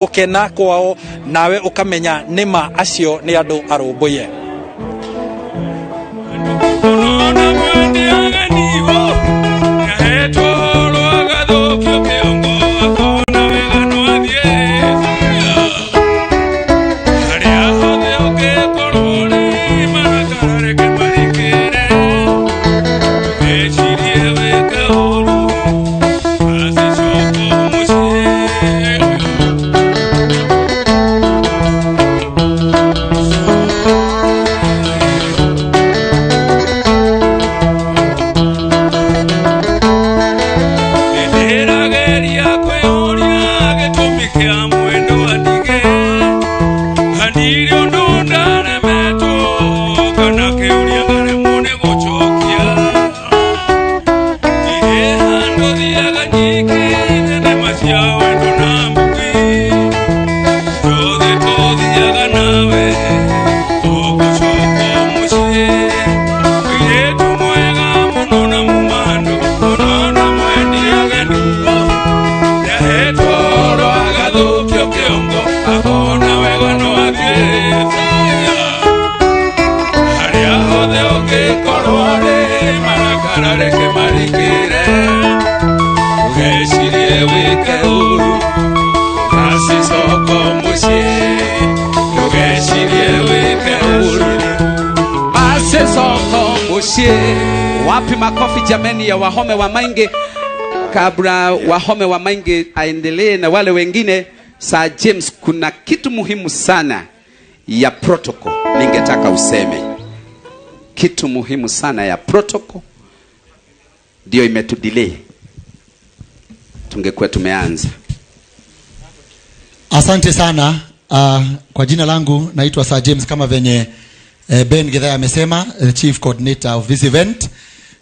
Gukena kwao nawe ukamenya nĩma acio nĩ andũ arũmbũiye. Wapi makofi jameni ya Wahome wa Maingi? Kabla Wahome wa Maingi aendelee na wale wengine, Sir James, kuna kitu muhimu sana ya protocol ningetaka useme. Kitu muhimu sana ya protocol ndio imetudelay. Tungekuwa tumeanza. Asante sana. Kwa jina langu naitwa Sir James, kama venye Ben Githai amesema, Chief Coordinator of this event.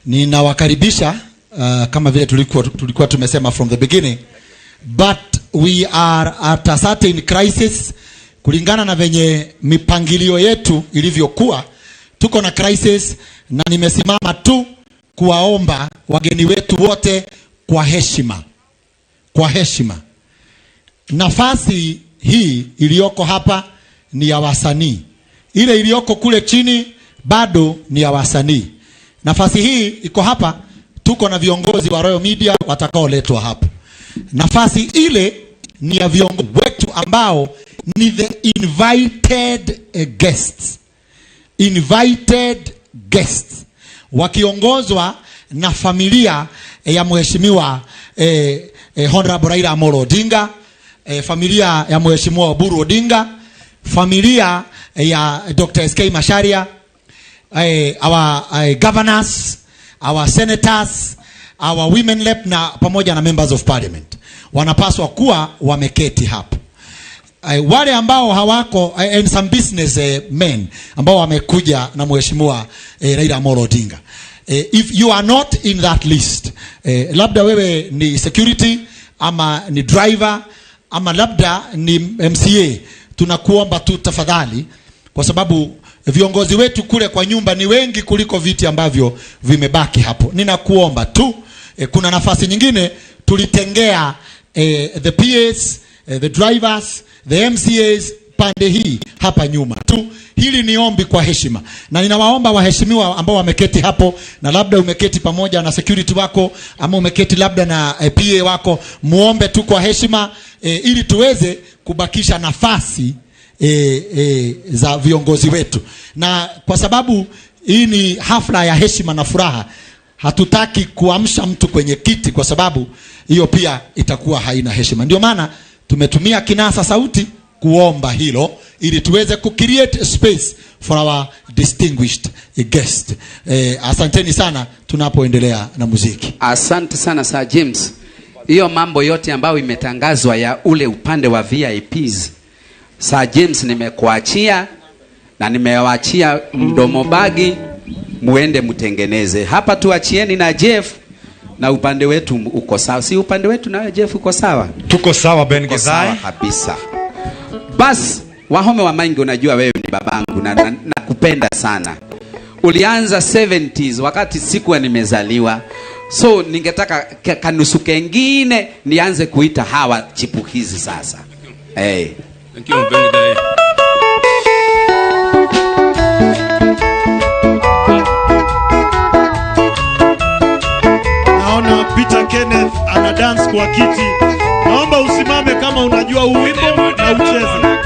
Ninawakaribisha kama vile tulikuwa tumesema from the beginning, but we are at a certain crisis kulingana na venye mipangilio yetu ilivyokuwa. Tuko na crisis na nimesimama tu kuwaomba wageni wetu wote kwa heshima, kwa heshima. Nafasi hii iliyoko hapa ni ya wasanii, ile iliyoko kule chini bado ni ya wasanii. Nafasi hii iko hapa, tuko na viongozi wa Royal Media watakaoletwa hapa. Nafasi ile ni ya viongozi wetu ambao ni the invited guests. Invited guests wakiongozwa na familia ya Mheshimiwa Honorable Raila Amolo Odinga, familia ya Mheshimiwa Oburu Odinga, familia ya Dr. SK Macharia, our governors, our senators, our women rep na pamoja na members of parliament wanapaswa kuwa wameketi hapo. Wale ambao hawako and some business men ambao wamekuja na Mheshimiwa Raila Amolo Odinga. If you are not in that list, labda wewe ni security ama ni driver ama labda ni MCA, tunakuomba tu tafadhali, kwa sababu viongozi wetu kule kwa nyumba ni wengi kuliko viti ambavyo vimebaki hapo. Ninakuomba tu, kuna nafasi nyingine tulitengea the PAs, the drivers, the MCAs pande hii hapa nyuma tu. Hili ni ombi kwa heshima, na ninawaomba waheshimiwa ambao wameketi hapo, na labda umeketi pamoja na security wako ama umeketi labda na PA wako, muombe tu kwa heshima ili tuweze kubakisha nafasi za viongozi wetu. Na kwa sababu hii ni hafla ya heshima na furaha, hatutaki kuamsha mtu kwenye kiti, kwa sababu hiyo pia itakuwa haina heshima. Ndio maana tumetumia kinasa sauti kuomba hilo ili tuweze ku create space for our distinguished guest. Asanteni sana tunapoendelea na muziki. Asante sana Sir James. Hiyo mambo yote ambayo imetangazwa ya ule upande wa VIPs, Sir James nimekuachia na nimewaachia mdomo bagi, muende mtengeneze. Hapa tuachieni na Jeff, na upande wetu uko sawa. Si upande wetu na Jeff uko sawa? Tuko sawa Ben Uko sawa Githai. kabisa. Bas, Wahome wa Maingi, unajua wewe ni babangu na nakupenda sana. Ulianza 70s wakati sikuwa nimezaliwa. So ningetaka kanusu kengine nianze kuita hawa chipukizi sasa. Hey. Thank you, Ben. Naona Peter Kenneth ana dance kwa kiti. Naomba usimame kama unajua huu wimbo na ucheze.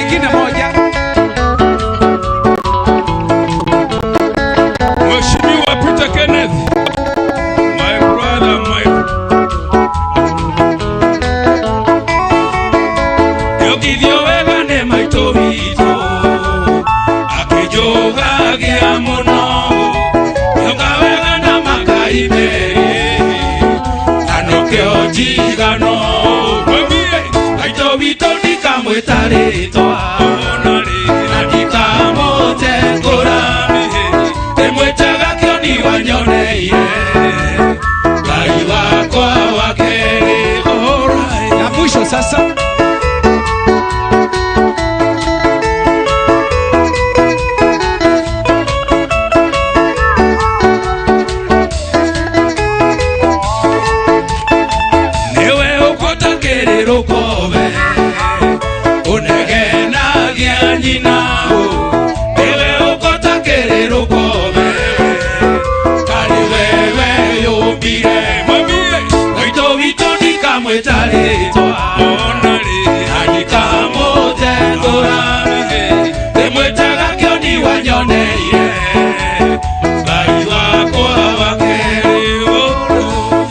Ingine moja. Mheshimiwa Peter Kenneth, my brother, my Yogithio wega ne maitũ witũ, akĩnjũgagia mũno, yoga wega na makai merĩ, na nokĩo njigano. Maitũ witũ ndikamwĩta rĩtwa, na ndikamũtengũra, ndĩmwĩtaga kĩoni wanyoneire, Ngai wakwa wa kerĩ. Ya mwisho sasa.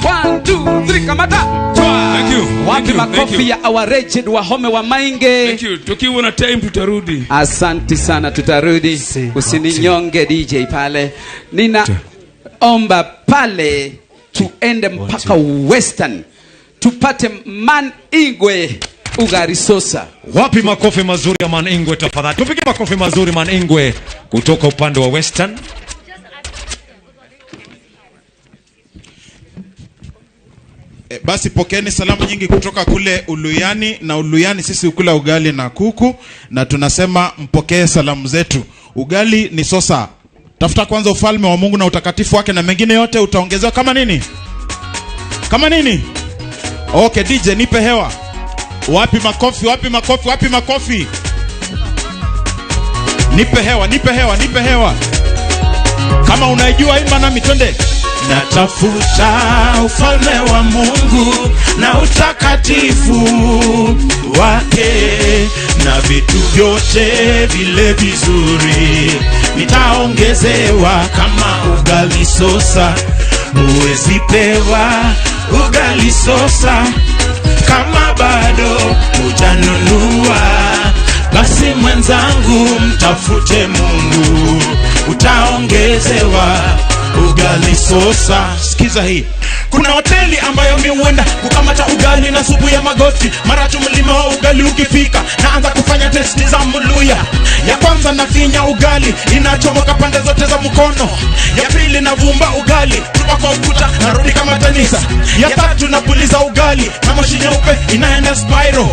One, two, three, kamata. Thank you. Wapi makofi ya our Regent Wahome wa Mainge. Thank you. Tukiwa na time tutarudi. Asante sana, tutarudi. Usininyonge DJ pale. Ninaomba pale tuende mpaka Western. Tupate Man Ingwe Ugarisosa. Wapi makofi mazuri ya Man Ingwe tafadhali. Tupige makofi mazuri Man Ingwe kutoka upande wa Western. Basi pokeeni salamu nyingi kutoka kule Uluyani, na Uluyani sisi hukula ugali na kuku, na tunasema mpokee salamu zetu. Ugali ni sosa. Tafuta kwanza ufalme wa Mungu na utakatifu wake, na mengine yote utaongezewa kama nini? Kama nini? Okay, DJ nipe hewa. Wapi makofi, wapi makofi, wapi makofi? Nipe hewa, nipe hewa, nipe hewa. Kama unaijua imba nami twende. Natafuta ufalme wa Mungu na utakatifu wake, na vitu vyote vile vizuri nitaongezewa. Kama ugali sosa huwezi pewa ugali sosa kama bado hujanunua. Basi mwenzangu mtafute Mungu utaongezewa ugali sosa. Sikiza hii. Kuna hoteli ambayo mi huenda kukamata ugali na supu ya magoti. Mara tu mlima wa ugali ukifika, naanza kufanya testi za mluya. Ya kwanza nafinya ugali, inachomoka pande zote za mkono. Ya pili navumba ugali, tupa kwa ukuta, narudi kama tenisa. Ya tatu napuliza ugali, na moshi nyeupe inaenda spiral.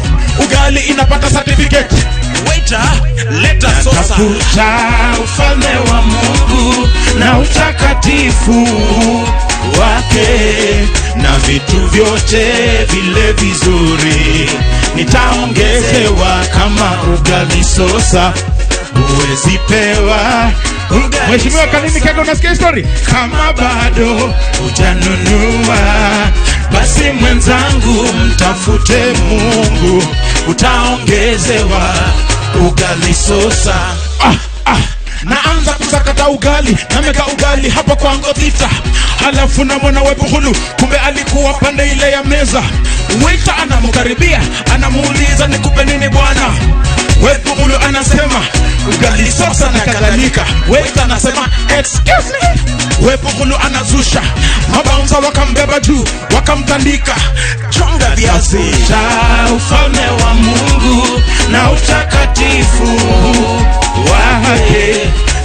Ugali inapata certificate. Waiter, leta sosa. Natafuta ufalme wa Mungu na utakatifu wake, na vitu vyote vile vizuri nitaongezewa. Kama ugali sosa huwezi pewa. Mheshimiwa Kanini Kega, unasikia story? Kama bado hujanunua, basi mwenzangu mtafute Mungu utaongezewa ugali sosa. Naanza kusakata ugali, nameka ugali hapo kwa ngotita. Halafu na mwana webuhulu, kumbe alikuwa pande ile ya meza. Waiter anamkaribia, anamuuliza nikupe nini bwana? Wepugulu anasema ugali sosa na kadhalika. Waiter anasema, "Excuse me." Wepugulu anazusha, mabaunsa wakambeba juu wakamtandika. Chonga viazi. Ufalme wa Mungu na utakatifu wake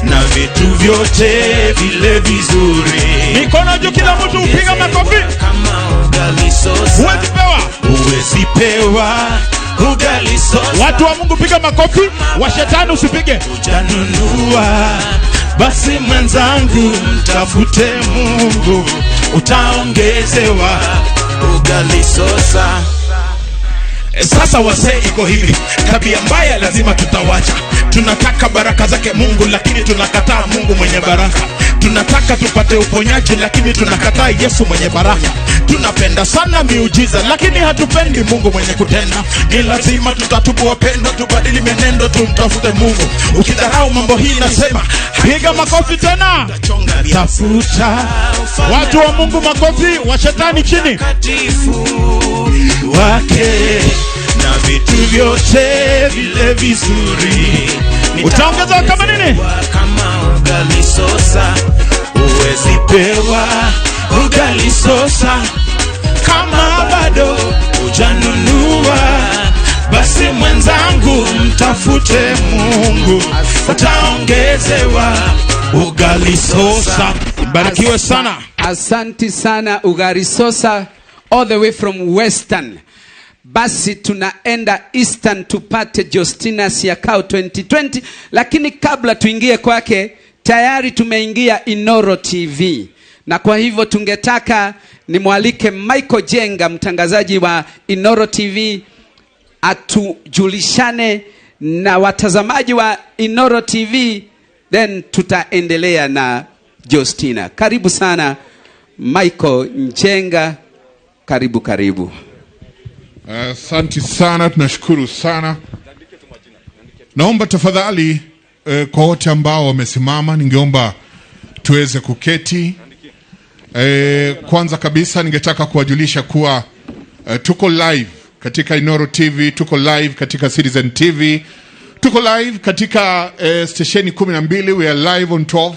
na vitu vyote vile vizuri. Mikono juu, kila mtu upiga makofi. Kama ugali sosa. Huwezi pewa. Huwezi pewa ugali sosa. Watu wa Mungu, piga makofi, wa shetani usipige. Hujanunua, basi mwenzangu, mtafute Mungu, utaongezewa ugali sosa. Sasa wasee, iko hivi, tabia mbaya lazima tutawacha. Tunataka baraka zake Mungu, lakini tunakataa Mungu mwenye baraka. Tunataka tupate uponyaji, lakini tunakataa Yesu mwenye baraka. Tunapenda sana miujiza, lakini hatupendi Mungu mwenye kutenda. Ni lazima tutatubu wapendwa, tubadili mienendo, tumtafute Mungu. Ukidharau mambo hii, nasema Piga makofi tena. Tafuta Watu wa Mungu, makofi, wa shetani chini. Utakatifu wake na vitu vyote vile vizuri. Utaongezewa kama nini? Kama ugali sosa. Huwezi pewa ugali sosa kama bado hujanunua. Basi mwenzangu, mtafute Mungu, utaongezewa ugali sosa. Barikiwe sana. Asanti sana, Ugari Sosa, all the way from Western. Basi tunaenda Eastern tupate Justina Siakao 2020, lakini kabla tuingie kwake, tayari tumeingia Inoro TV, na kwa hivyo tungetaka nimwalike Michael Jenga, mtangazaji wa Inoro TV, atujulishane na watazamaji wa Inoro TV, then tutaendelea na Justina. Karibu sana, Michael Njenga, karibu karibu. Asante sana, tunashukuru sana. Naomba tafadhali, kwa wote ambao wamesimama, ningeomba tuweze kuketi. Kwanza kabisa ningetaka kuwajulisha kuwa tuko live katika Inoro TV, tuko live katika Citizen TV, tuko live katika stesheni 12. We are live on 12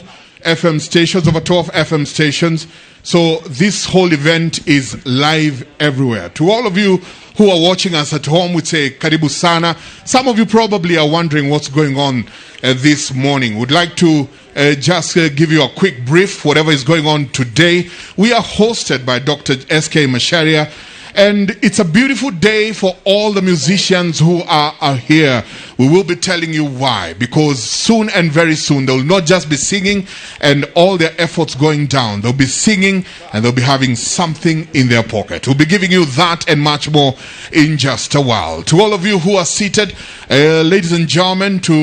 FM stations, over 12 FM stations. So this whole event is live everywhere. To all of you who are watching us at home, we say karibu sana. Some of you probably are wondering what's going on this morning. We'd like to just give you a quick brief, whatever is going on today. We are hosted by Dr. S.K. Macharia. And it's a beautiful day for all the musicians who are here. We will be telling you why. Because soon and very soon, they will not just be singing and all their efforts going down. They'll be singing and they'll be having something in their pocket. We'll be giving you that and much more in just a while. To all of you who are seated, ladies and gentlemen, to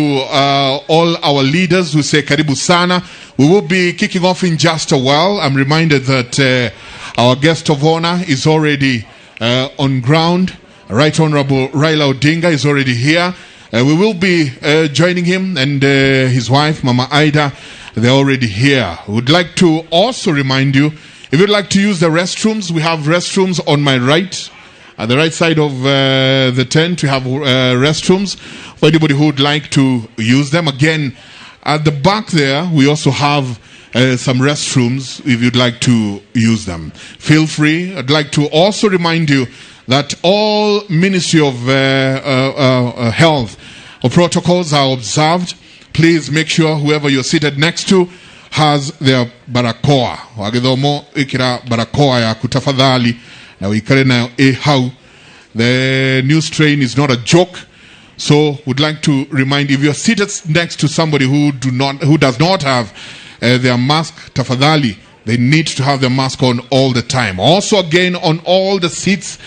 all our leaders who say karibu sana, we will be kicking off in just a while. I'm reminded that our guest of honor is already on ground. Right Honorable Raila Odinga is already here. We will be joining him and his wife, Mama Ida. They're already here. Would like to also remind you, if you'd like to use the restrooms, we have restrooms on my right. At the right side of the tent, we have restrooms for anybody who would like to use them. Again, at the back there, we also have some restrooms if you'd like to use them. Feel free. I'd like to also remind you that all Ministry of Health protocols are observed. Please make sure whoever you're seated next to has their barakoa. Wagithomo ikira barakoa yaku tafadhali na uikare nayo ĩ hau. The new strain is not a joke. So would like to remind, if you're seated next to somebody who does not have their mask, tafadhali, they need to have their mask on all the time. Also, again, on all the seats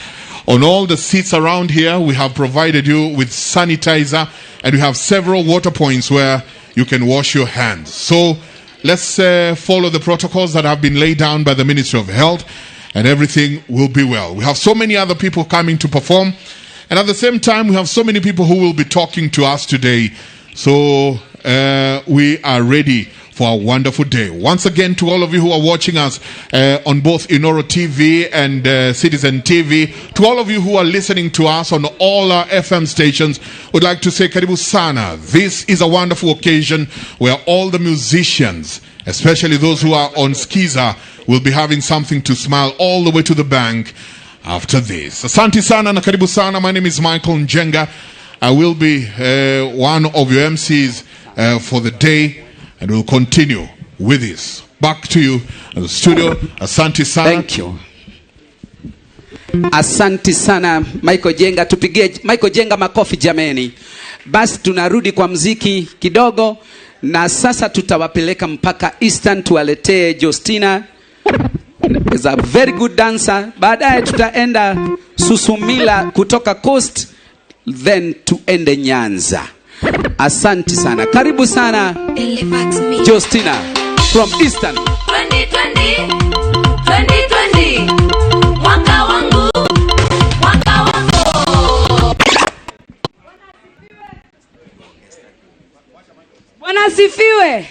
around here, we have provided you with sanitizer, and we have several water points where you can wash your hands. So let's follow the protocols that have been laid down by the Ministry of Health, and everything will be well. We have so many other people coming to perform. And at the same time, we have so many people who will be talking to us today. So we are ready for for a wonderful day. Once again, to all of you who are watching us on both Inoro TV and Citizen TV, to all of you who are listening to us on all our FM stations, would like to say karibu sana. This is a wonderful occasion where all the musicians, especially those who are on Skiza, will be having something to smile all the way to the bank after this. Asante sana na karibu sana. My name is Michael Njenga. I will be one of your MCs for the day, and we'll continue with this. Back to you in the studio. Asante sana. Thank you. Asante sana Michael Jenga, tupigie Michael Jenga makofi jameni. Basi tunarudi kwa mziki kidogo, na sasa tutawapeleka mpaka Eastern tuwaletee Justina, is a very good dancer. Baadaye tutaenda Susumila kutoka Coast, then tuende Nyanza. Asante sana, karibu sana Justina from Eastern. 2020, 2020, mwaka wangu, mwaka wako. Bwana asifiwe.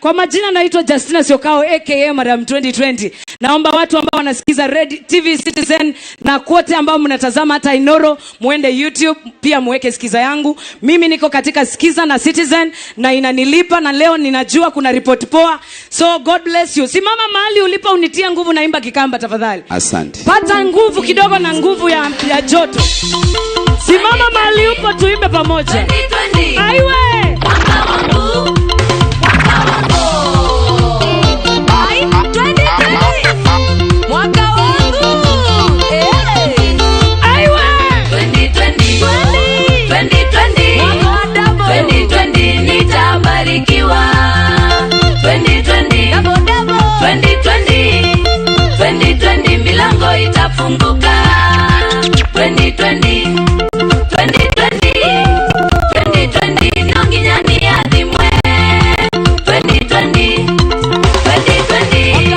Kwa majina naitwa Justina Siokao aka Madam 2020. Naomba watu ambao wanasikiza Red TV Citizen na kote ambao mnatazama hata Inoro, muende YouTube pia muweke sikiza yangu. Mimi niko katika Sikiza na Citizen na inanilipa, na leo ninajua kuna report poa. So God bless you. Simama mahali ulipo unitie nguvu, naimba Kikamba tafadhali. Asante. Pata nguvu kidogo na nguvu ya joto. Simama mahali upo tuimbe pamoja. 2020, Aiwe! mwaka wangu, mwaka wako. Ai, 2020, mwaka wangu. Eh. Aiwe! 2020, 2020, 2020, nitabarikiwa. 2020, 2020, 2020, milango itafunguka. 2020, 2020, 2020, nonginyani adhimwe. 2020, 2020,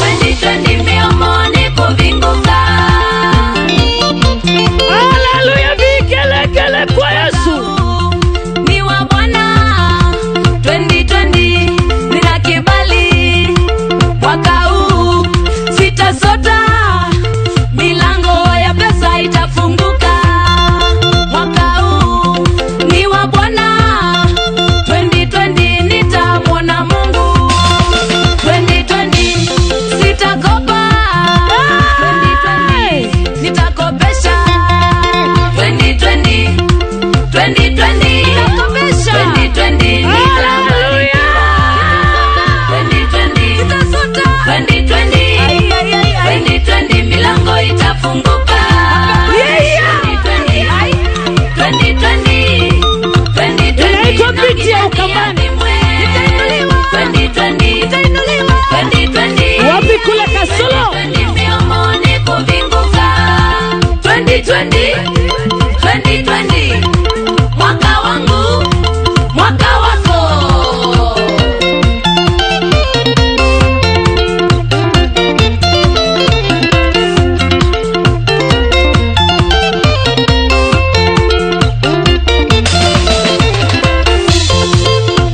2020, miomoni kuvinguka. Haleluya, vigelegele kwa Yesu. Ni wa Bwana 2020, nina kibali mwaka huu sitasota, milango ya pesa itafunguka. Mwaka huu ni wa Bwana 2020, nitamwona Mungu 2020, sitakopa 2020, nitakopesha 2020, 2020, Nitakopesha. 2020, Hallelujah. 2020, Sitasota. 2020, Ai, ai, ai, ai. 2020, milango itafunguka. Yeah. 2020, 2020, 2020, Inaitwa biti ya Ukambani. 2020, 2020, Wapi kule Kasolo? 2020, miomoni kuvinguka. 2020, 2020, mwaka wangu, mwaka wako.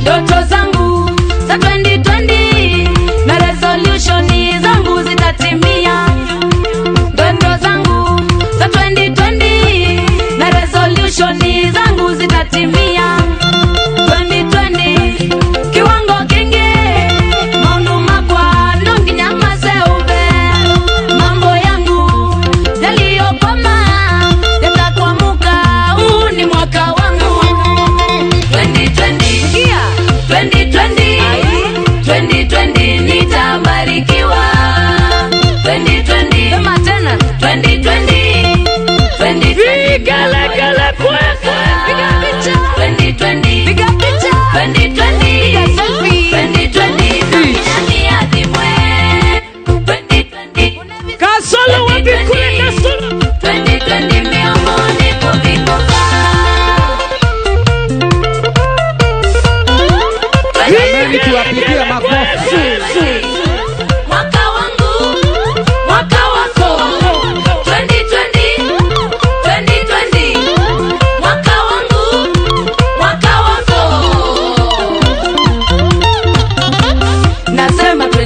Ndoto zangu za 2020 na resolution zangu zitatimia. Ndoto zangu za 2020 na resolution zangu zitatimia. 2020 kiwango kingi maundu makwa nonginya seube, mambo yangu yaliyokwama yatakwamuka. Huu ni mwaka wangu 2020, 2020, 2020, nitabarikiwa. 2020, sema tena 2020, 2020, Vigelegele kwa Yesu. Piga picha 2020, piga picha 2020, piga selfie 2020, nani adhimwe 2020, Kasolo, wapi kule Kasolo? 2020, miongoni kuvinguka. Jameni, tuwapigie makofi. Mwaka wangu, mwaka wako.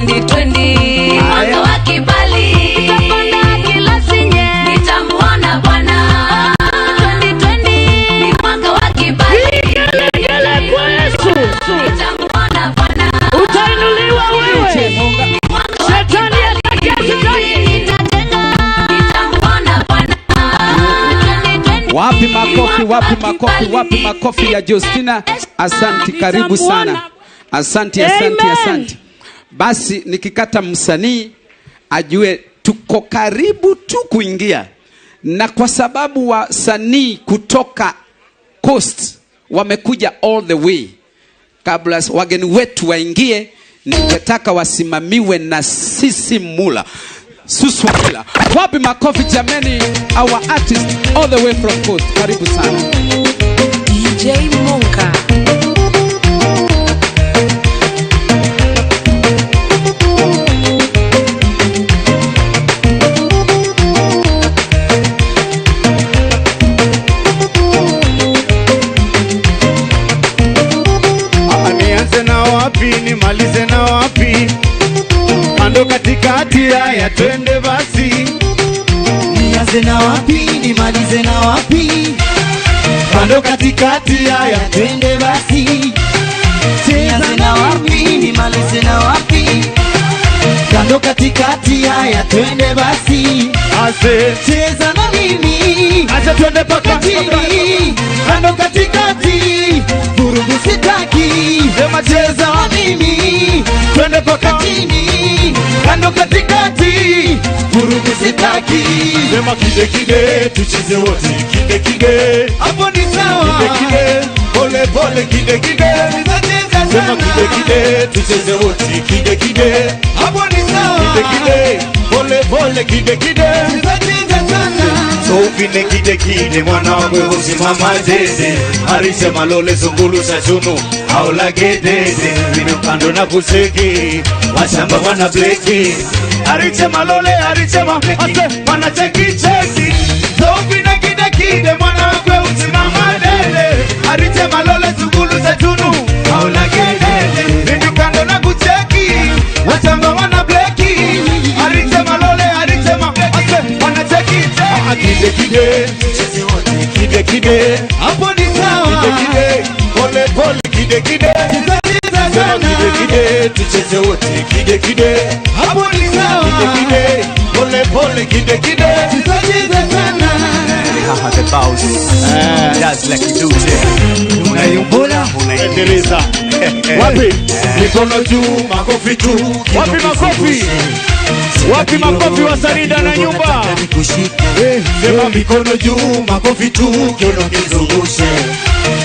2020 ni mwaka wa kibali. Nitapanda kila sinye, nitamuona Bwana. 2020 ni mwaka wa kibali. Vigelegele kwa Yesu. Nitamuona Bwana. Utainuliwa wewe. Shetani ataki asitaki. Nitajenga, nitamuona Bwana. 2020 Wapi makofi, wapi makofi, wapi makofi ya Justina. Asanti, karibu sana. Asanti, asanti, Amen. Asanti. Basi nikikata msanii ajue tuko karibu tu kuingia, na kwa sababu wasanii kutoka Coast wamekuja all the way, kabla wageni wetu waingie, ningetaka wasimamiwe na sisi Mula Suswa Mula. Wapi makofi jameni, our artist all the way from Coast. Karibu sana. DJ Munka. Nianze na wapi nimalize na wapi? Kando katikati, haya twende basi. Nianze na wapi nimalize na wapi? Kando katikati, haya twende basi. Nianze na wapi nimalize na wapi? Kando katikati, haya twende basi. Ase Cheza na mimi, acha twende paka chini, kando katikati, vurugu sitaki. Sema Cheza na mimi, twende paka chini, kando katikati, vurugu sitaki. Sema kide kide tucheze wote kide kide. Hapo ni sawa. Kide kide pole pole kide kide. Tutacheza Sema sana. kide kide tucheze wote kide kide. Hapo ni sawa. Kide kide pole pole kide kide. Tutacheza sana. Soufine kide kide mwana wakwe kusimama dede Arise malole zungulu sachunu aula gedede Vino kando na kuseki washamba wana bleki Arise malole arise ma ase wana cheki cheki Soufine kide kide mwana wakwe kusimama dede Arise malole zungulu sachunu aula gedede Vino kando na kucheki washamba wana bleki Arise malole arise ma ase wana cheki cheki Kide kide kide kide Hapo ni sawa. kide kide pole pole kide kide Tutacheza Sema sana. kide kide tucheze wote kide kide Hapo ni sawa. kide kide pole pole kide kide Tutacheza sana. Haha, the boss. Just like you do it. Unayumbula endeleza wapi mikono juu makofi juu Wapi makofi? Wapi makofi wasanii ndani ya nyumba? Sema mikono juu makofi juu kiuno kizungushe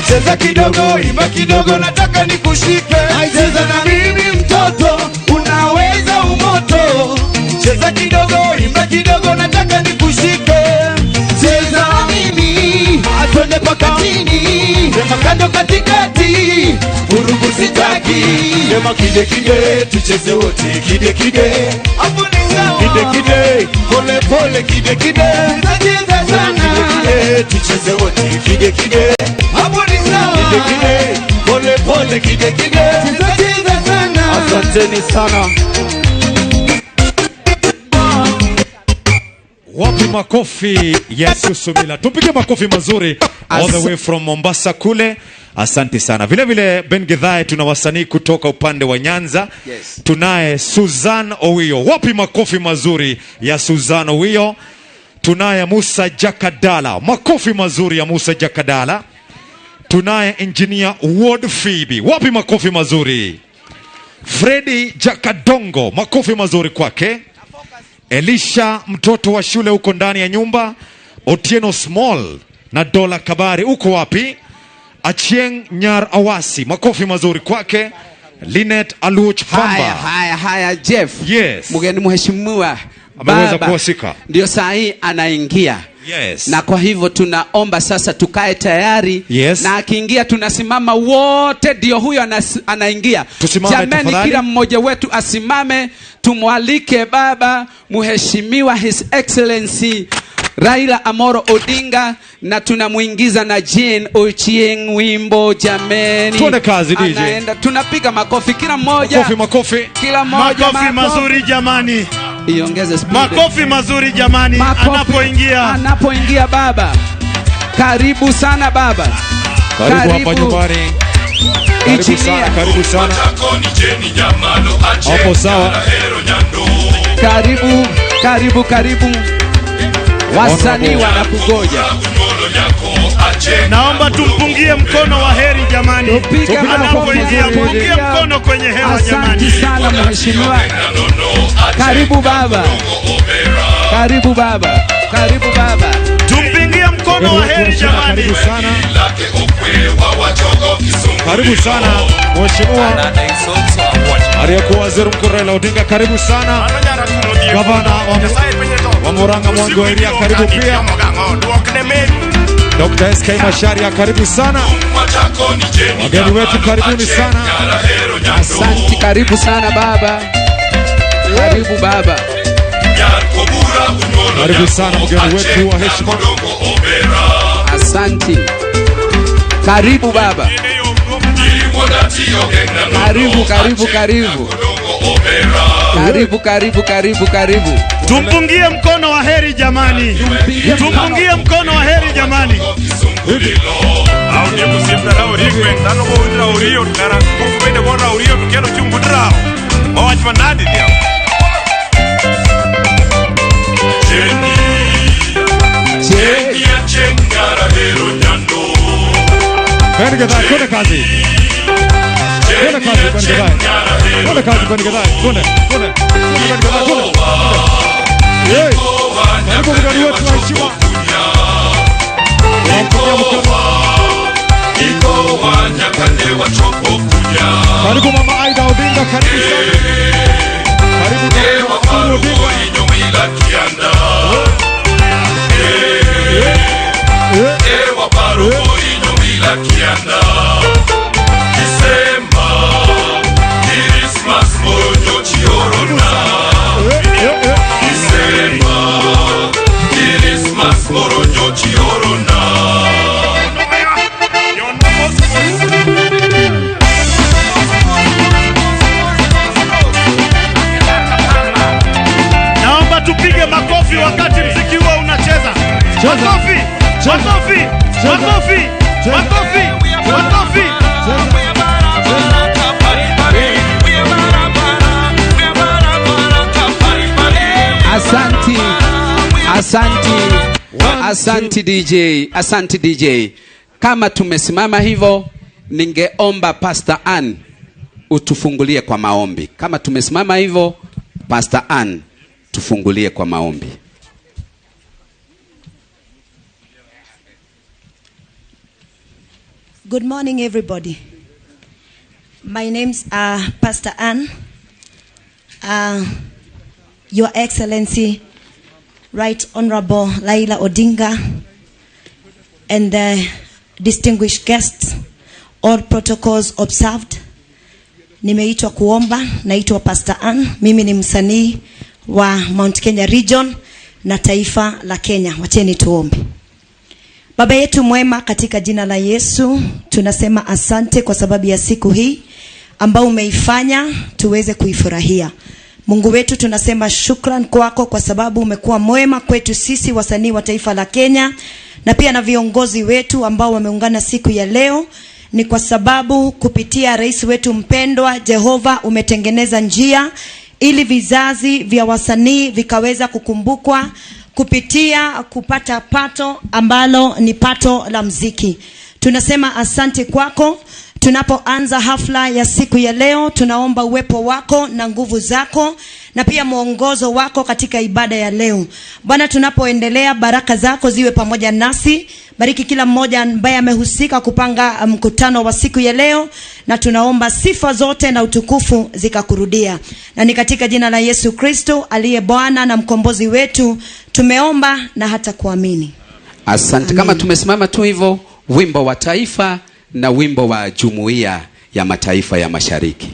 cheza kidogo imba kidogo nataka nikushike Cheza na mimi mtoto, unaweza umoto. cheza kidogo imba kidogo nataka nikushike Cheza na mimi, twende paka chini, sema kando katikati, vurugu sitaki. Sema kide kide tucheze wote kide kide Hapo ni sawa. kide kide pole pole kide kide Tutacheza sana. kide kide tucheze wote kide kide Hapo ni sawa. kide kide pole pole kide kide Tutacheza sana. Asanteni sana. Wapi makofi ya Susumila? Tupige makofi mazuri all the way from Mombasa kule. Asante sana. Vile vile Ben Githae, tuna wasanii kutoka upande wa Nyanza. Yes. Tunaye Suzan Owiyo. Wapi makofi mazuri ya Suzan Owiyo? Tunaye Musa Jakadala. Makofi mazuri ya Musa Jakadala. Tunaye engineer Ward Phoebe. Wapi makofi mazuri? Fredi Jakadongo, makofi mazuri kwake. Elisha mtoto wa shule huko ndani ya nyumba, Otieno Small na Dola Kabari uko wapi? Achieng Nyar Awasi, makofi mazuri kwake. Linet Aluch Haya, Pamba. haya, haya, Jeff. Yes. Mgeni mheshimiwa Ameweza baba, kuwasika. Ndio saa hii anaingia. Yes. Na kwa hivyo tunaomba sasa tukae tayari. Yes. Na akiingia tunasimama wote, ndio huyo anaingia. Tusimame Jameni, tafadhali. kila mmoja wetu asimame, tumwalike baba mheshimiwa His Excellency Raila Amolo Odinga, na tunamuingiza na Jane Ochieng wimbo jameni. Tuende kazi, DJ. Anaenda, tunapiga makofi kila mmoja. Makofi, makofi. Kila mmoja Makofi mazuri jamani. Iongeze speed. Makofi mazuri jamani. Makofi. Anapoingia. Anapoingia baba. Karibu sana baba. Karibu hapa nyumbani. Karibu sana, karibu sana. Hapo sawa. Karibu, karibu, karibu. Wasanii wanakungoja. Naomba tumpungie mkono wa heri jamani. Tupige Anapoingia, pungie mkono kwenye hewa jamani. Asante sana mheshimiwa. Karibu baba. Karibu baba. Karibu baba. Tumpigie mkono wa heri jamani. Karibu sana. Karibu sana mheshimiwa aliyekuwa waziri mkuu Raila Odinga, karibu sana. Gavana wa Murang'a Mwangi wa Iria, karibu pia. Dr. SK Macharia, karibu sana. Wageni wetu karibuni sana. Asante, karibu sana baba. Karibu baba. Karibu sana mgeni wetu wa heshima. Asante. Karibu baba. Karibu, karibu, karibu. Karibu, karibu, karibu, karibu. Tumpungie mkono wa heri jamani. Tumpungie mkono wa heri jamani. Ben Githae, twende kazi. Twende kazi, Ben Githae. Twende kazi, Ben Githae. Twende, twende. Twende, Ben Githae, twende. Hey. Karibu mgeni wetu wa heshima. Tunampungia mkono. Karibu Mama Aida Odinga, karibu sana. Karibu Dr. Uhuru Odinga. Naomba tupige makofi wakati mziki huo unacheza. Makofi, makofi, makofi, makofi, makofi. Asanti, asanti, asanti DJ, asanti DJ. Kama tumesimama hivyo, ningeomba Pastor Ann utufungulie kwa maombi. Kama tumesimama hivyo, Pastor Ann tufungulie kwa maombi. Good morning, everybody. My name's Pastor Ann. Your Excellency, Right Honorable Raila Odinga, and the distinguished guests, all protocols observed. Nimeitwa kuomba, naitwa Pastor Ann. Mimi ni msanii wa Mount Kenya Region na taifa la Kenya. Wacheni tuombe. Baba yetu mwema, katika jina la Yesu tunasema asante kwa sababu ya siku hii ambao umeifanya tuweze kuifurahia. Mungu wetu, tunasema shukran kwako kwa sababu umekuwa mwema kwetu sisi wasanii wa taifa la Kenya na pia na viongozi wetu ambao wameungana siku ya leo. Ni kwa sababu kupitia rais wetu mpendwa Jehova umetengeneza njia ili vizazi vya wasanii vikaweza kukumbukwa kupitia kupata pato ambalo ni pato la mziki. Tunasema asante kwako. Tunapoanza hafla ya siku ya leo, tunaomba uwepo wako na nguvu zako na pia mwongozo wako katika ibada ya leo. Bwana, tunapoendelea, baraka zako ziwe pamoja nasi. Bariki kila mmoja ambaye amehusika kupanga mkutano wa siku ya leo, na tunaomba sifa zote na utukufu zikakurudia. Na ni katika jina la Yesu Kristo aliye Bwana na mkombozi wetu tumeomba na hata kuamini. Asante. Kama tumesimama tu hivyo, wimbo wa taifa na wimbo wa Jumuiya ya Mataifa ya Mashariki.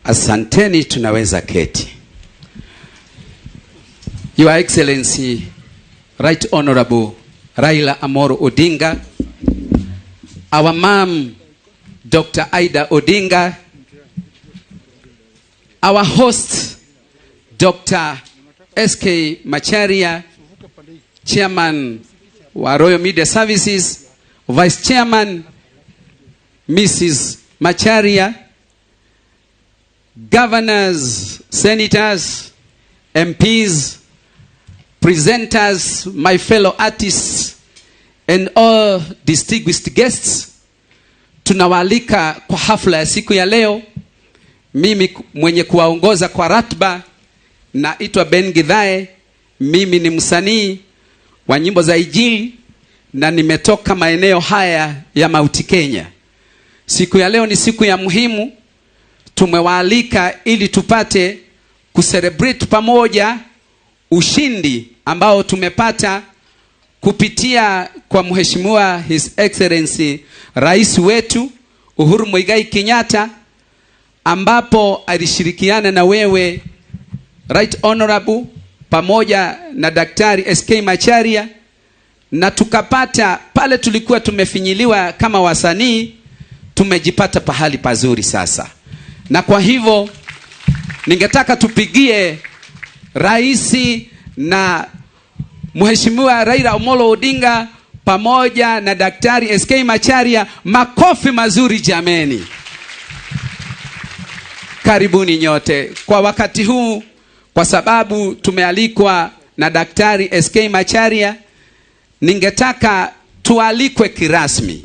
Asanteni, tunaweza keti. Your Excellency, Right Honorable Raila Amolo Odinga, our mom, Dr. Ida Odinga, our host, Dr. S.K. Macharia, Chairman wa Royal Media Services, Vice Chairman, Mrs. Macharia, governors, senators, MPs, presenters, my fellow artists, and all distinguished guests, tunawaalika kwa hafla ya siku ya leo. Mimi mwenye kuwaongoza kwa ratiba naitwa Ben Githae. Mimi ni msanii wa nyimbo za Injili na nimetoka maeneo haya ya Mount Kenya. Siku ya leo ni siku ya muhimu. Tumewaalika ili tupate kucelebrate pamoja ushindi ambao tumepata kupitia kwa Mheshimiwa His Excellency Rais wetu Uhuru Muigai Kenyatta, ambapo alishirikiana na wewe Right Honorable pamoja na Daktari SK Macharia, na tukapata pale tulikuwa tumefinyiliwa kama wasanii, tumejipata pahali pazuri sasa. Na kwa hivyo ningetaka tupigie Rais na Mheshimiwa Raila Amolo Odinga pamoja na Daktari SK Macharia makofi mazuri jameni. Karibuni nyote kwa wakati huu, kwa sababu tumealikwa na Daktari SK Macharia, ningetaka tualikwe kirasmi,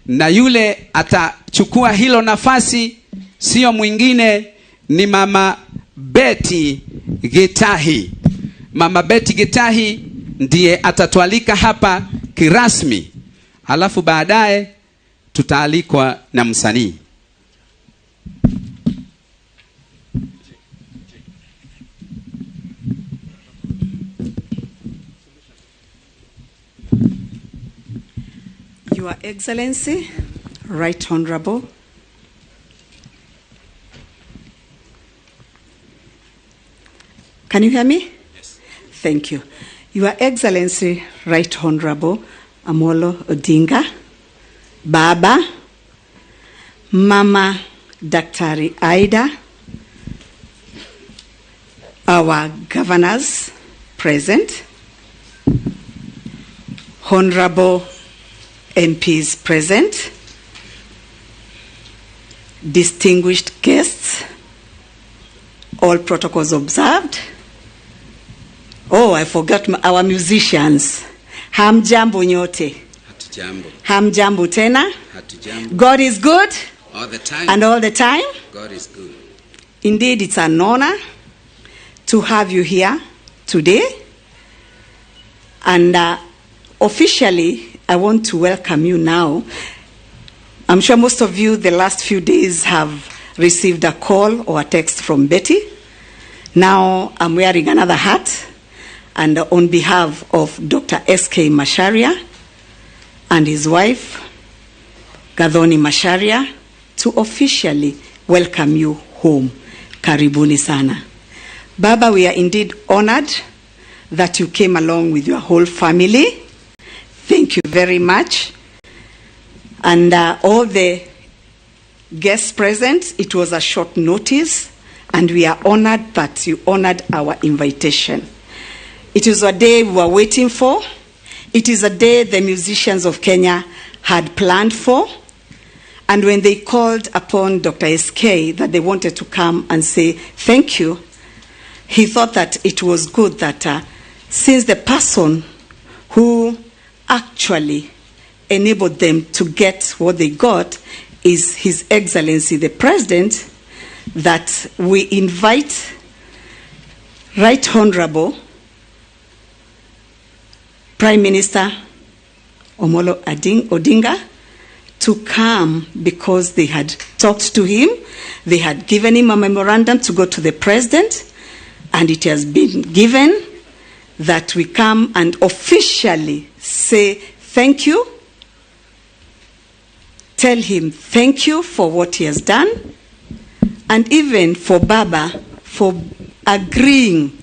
na yule atachukua hilo nafasi sio mwingine ni Mama Betty Gitahi. Mama Betty Gitahi ndiye atatualika hapa kirasmi, alafu baadaye tutaalikwa na msanii. Your Excellency, Right Honorable Can you hear me? Yes. Thank you. Your Excellency, Right Honorable Amolo Odinga, Baba, Mama Daktari Ida, our governors present, Honorable MPs present, distinguished guests, all protocols observed. Oh, I forgot our musicians. Hamjambo nyote. Hatujambo. Hamjambo tena. Hatujambo. God is good. All the time. And all the time. God is good. Indeed, it's an honor to have you here today. And officially, I want to welcome you now. I'm sure most of you the last few days have received a call or a text from Betty. Now I'm wearing another hat, and on behalf of Dr. S.K. Macharia and his wife, Gathoni Macharia, to officially welcome you home. Karibuni sana. Baba, we are indeed honored that you came along with your whole family. Thank you very much. And all the guests present, it was a short notice, and we are honored that you honored our invitation. It is a day we were waiting for. It is a day the musicians of Kenya had planned for. And when they called upon Dr. SK that they wanted to come and say thank you, he thought that it was good that since the person who actually enabled them to get what they got is His Excellency the President, that we invite Right Honorable Prime Minister Omolo Odinga to come, because they had talked to him, they had given him a memorandum to go to the President, and it has been given that we come and officially say thank you, tell him thank you for what he has done, And even for Baba for agreeing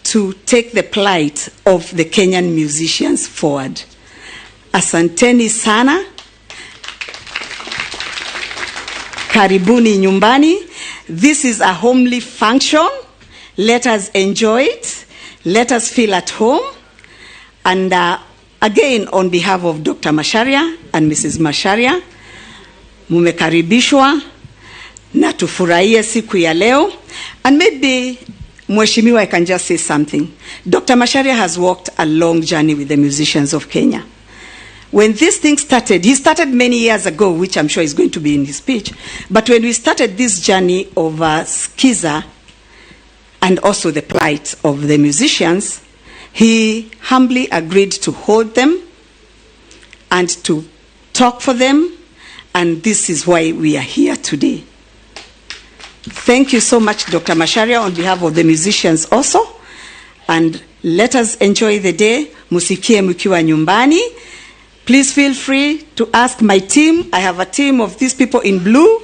to take the plight of the Kenyan musicians forward. Asanteni sana. Karibuni nyumbani. This is a homely function. Let us enjoy it. Let us feel at home. And again, on behalf of Dr. Macharia and Mrs. Macharia, mumekaribishwa na tufurahie siku ya leo. And maybe, Mheshimiwa, I can just say something. Dr. Macharia has walked a long journey with the musicians of Kenya. When this thing started, he started many years ago, which I'm sure is going to be in his speech, but when we started this journey of Skiza and also the plight of the musicians, he humbly agreed to hold them and to talk for them, and this is why we are here today. Thank you so much, Dr. Macharia, on behalf of the musicians also, and let us enjoy the day. Musikie mkiwa nyumbani. Please feel free to ask my team. I have a team of these people in blue.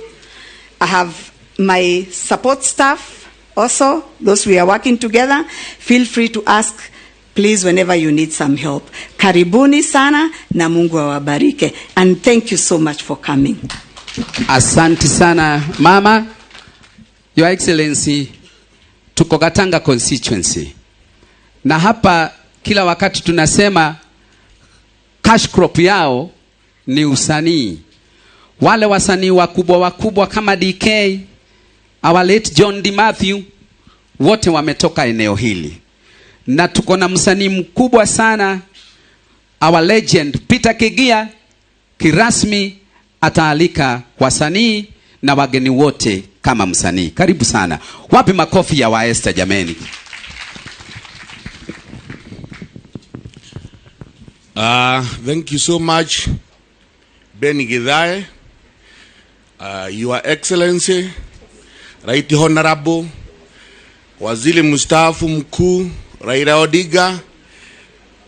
I have my support staff also, those we are working together. Feel free to ask, please, whenever you need some help. Karibuni sana na Mungu awabariki. And thank you so much for coming. Asante sana, Mama. Your Excellency, tuko Gatanga constituency. Na hapa kila wakati tunasema cash crop yao ni usanii. Wale wasanii wakubwa wakubwa kama DK, our late John D. Matthew, wote wametoka eneo hili. Na tuko na msanii mkubwa sana, our legend Peter Kigia, kirasmi ataalika wasanii na wageni wote kama msanii. Karibu sana. Wapi makofi ya Waesta jameni? Thank you so much, Ben Githae, Your Excellency, Right Honorable, Waziri Mstaafu Mkuu Raila Odinga,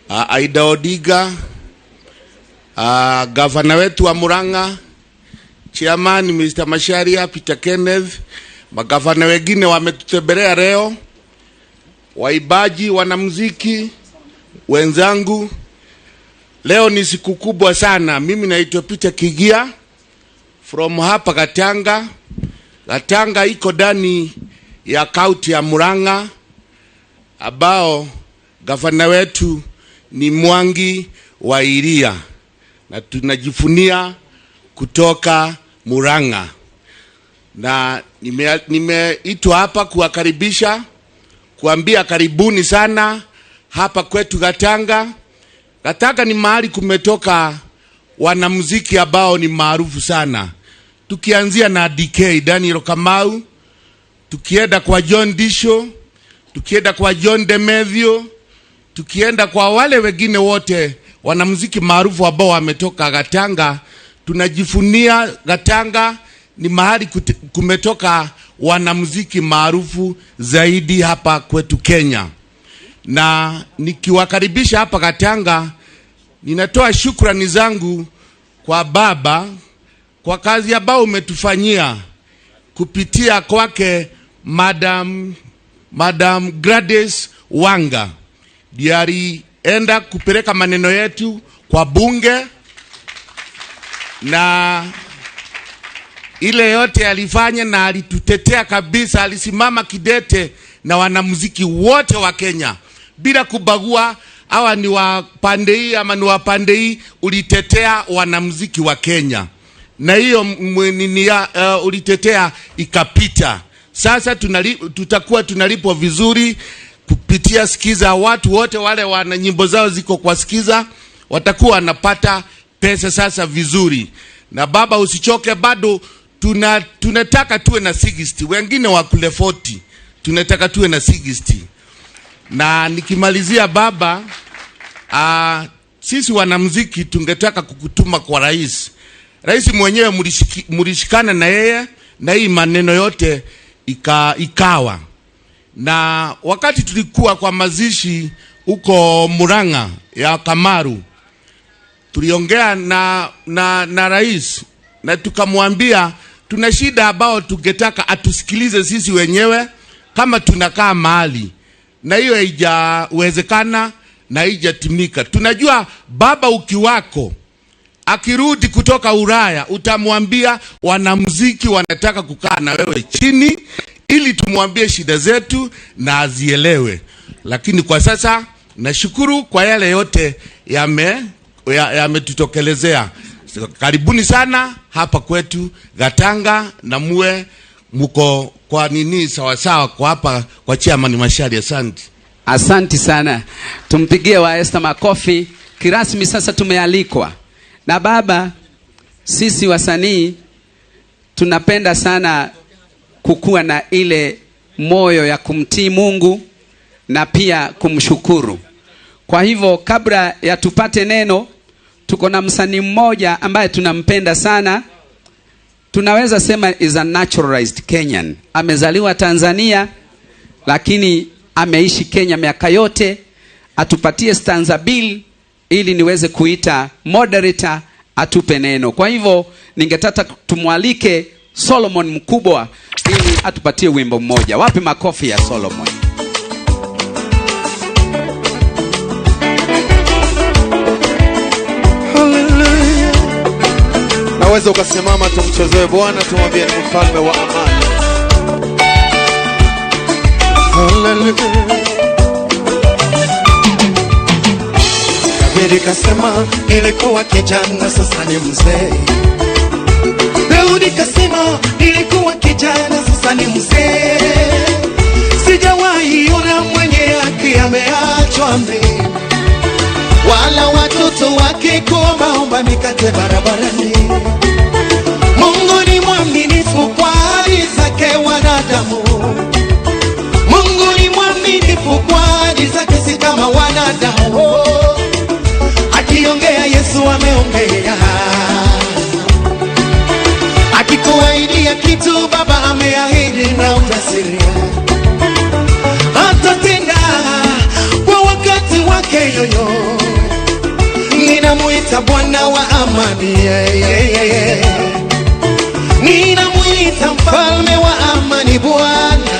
Aida Odinga, Gavana wetu wa Murang'a, Chairman Mr. Macharia, Peter Kenneth, magavana wengine wametutembelea leo, waibaji, wanamuziki wenzangu. Leo ni siku kubwa sana. Mimi naitwa Peter Kigia from hapa Gatanga. Gatanga iko ndani ya kaunti ya Murang'a, ambao gavana wetu ni Mwangi wa Iria, na tunajifunia kutoka Murang'a. Na nimeitwa hapa kuwakaribisha, kuambia karibuni sana hapa kwetu Gatanga. Gatanga ni mahali kumetoka wanamuziki ambao ni maarufu sana. Tukianzia na DK Daniel Kamau, tukienda kwa John Disho, tukienda kwa John Demethio, tukienda kwa wale wengine wote wanamuziki maarufu ambao wametoka Gatanga. Tunajifunia Gatanga ni mahali kumetoka wanamuziki maarufu zaidi hapa kwetu Kenya. Na nikiwakaribisha hapa Gatanga, ninatoa shukrani zangu kwa baba kwa kazi ambayo umetufanyia kupitia kwake Madam Gladys Wanga. Ndiye alienda kupeleka maneno yetu kwa bunge, na ile yote alifanya na alitutetea kabisa. Alisimama kidete na wanamuziki wote wa Kenya bila kubagua hawa ni wa pande hii ama ni wa pande hii. Ulitetea wanamuziki wa Kenya, na hiyo ulitetea ikapita. Sasa tutakuwa tunalipwa vizuri kupitia Skiza. Watu wote wale wana nyimbo zao ziko kwa Skiza watakuwa wanapata pesa sasa vizuri. Na baba usichoke, bado tunataka tuwe na 60, wengine wakule 40, tunataka tuwe na 60. Na nikimalizia baba, sisi wanamuziki tungetaka kukutuma kwa rais. Rais mwenyewe mulishikana na yeye, na hii maneno yote ikawa. Na wakati tulikuwa kwa mazishi huko Murang'a ya Kamaru, tuliongea na rais na tukamwambia Tuna shida ambao tungetaka atusikilize sisi wenyewe kama tunakaa mahali, na hiyo haijawezekana na haijatimika. Tunajua baba ukiwako akirudi kutoka Ulaya utamwambia wanamuziki wanataka kukaa na wewe chini ili tumwambie shida zetu na azielewe. Lakini kwa sasa nashukuru kwa yale yote yametutokelezea. Karibuni sana hapa kwetu Gatanga, na muwe muko kwa nini sawasawa kwa hapa kwa Chairman Mashari. Asante. Asante sana, tumpigie wa Esther makofi. Kirasmi sasa tumealikwa na baba. Sisi wasanii tunapenda sana kukuwa na ile moyo ya kumtii Mungu na pia kumshukuru. Kwa hivyo kabla ya tupate neno, tuko na msanii mmoja ambaye tunampenda sana. Tunaweza sema is a naturalized Kenyan. Amezaliwa Tanzania lakini ameishi Kenya miaka yote. Atupatie stanza bill ili niweze kuita moderator atupe neno. Kwa hivyo ningetaka tumwalike Solomon Mkubwa ili atupatie wimbo mmoja. Wapi makofi ya Solomon? Naweza ukasimama tumchezee Bwana, tumwambie ni mfalme wa amani. Hallelujah. Daudi kasema nilikuwa kijana, sasa ni mzee. Daudi kasema nilikuwa kijana, sasa ni mzee. Sijawahi ona mwenye haki ameachwa mbele, wala watoto wake kuombaomba mikate barabarani. Mungu ni mwaminifu kwa ahadi zake wanadamu. Mungu ni mwaminifu kwa ahadi zake, si kama wanadamu. Akiongea Yesu ameongea, akikuahidia kitu Baba ameahidi na ujasiri atatenda kwa wakati wake. Yoyo ninamuita Bwana wa amani, yeah, yeah, yeah. Ninamuita mfalme wa amani Bwana.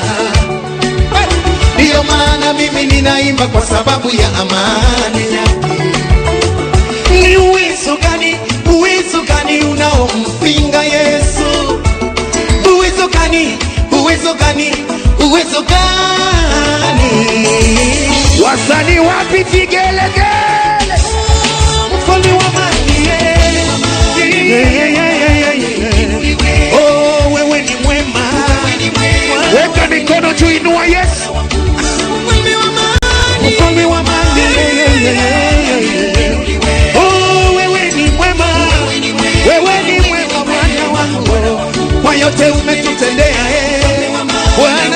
Ndiyo maana mimi ninaimba kwa sababu ya amani yake. Ni uwezo gani unaompinga Yesu? Uwezo gani, uwezo gani, uwezo gani? Wasanii wapi vigelegele? Mfalme wa amani, yeah, yeah, yeah, yeah, yeah. Oh, wewe ni mwema. Weka mikono juu, inua Yesu. Mfalme wa amani, yeah, yeah, yeah. Oh, wewe ni mwema. Wewe ni mwema Bwana wangu, kwa yote umetutendea, Bwana.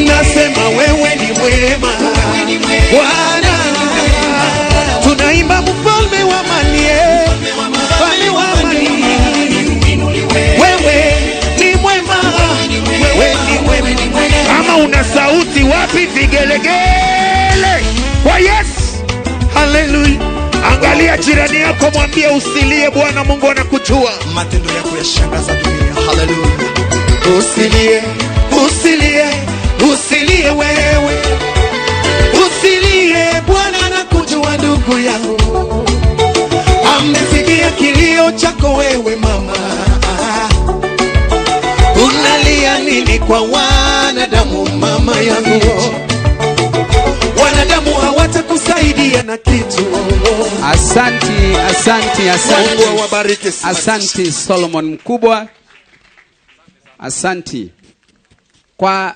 Nasema wewe ni mwema Bwana. Tunaimba mfalme wa amani, mfalme wa amani. Wewe ni mwema, wewe ni mwema. Kama una sauti wapi vigelegele kwa Yesu? Hallelujah. Angalia jirani yako, mwambie usilie, Bwana Mungu anakujua. Matendo yako yashangaza dunia. Hallelujah. Usilie, usilie, usilie wewe. Usilie, Bwana anakujua ndugu yangu. Amesikia kilio chako wewe mama. Unalia nini kwa wanadamu mama yangu? Wanadamu hawatakusaidia na kitu. Asanti, asanti, asanti. Mungu awabariki. Asanti Solomon Mkubwa. Asanti. Kwa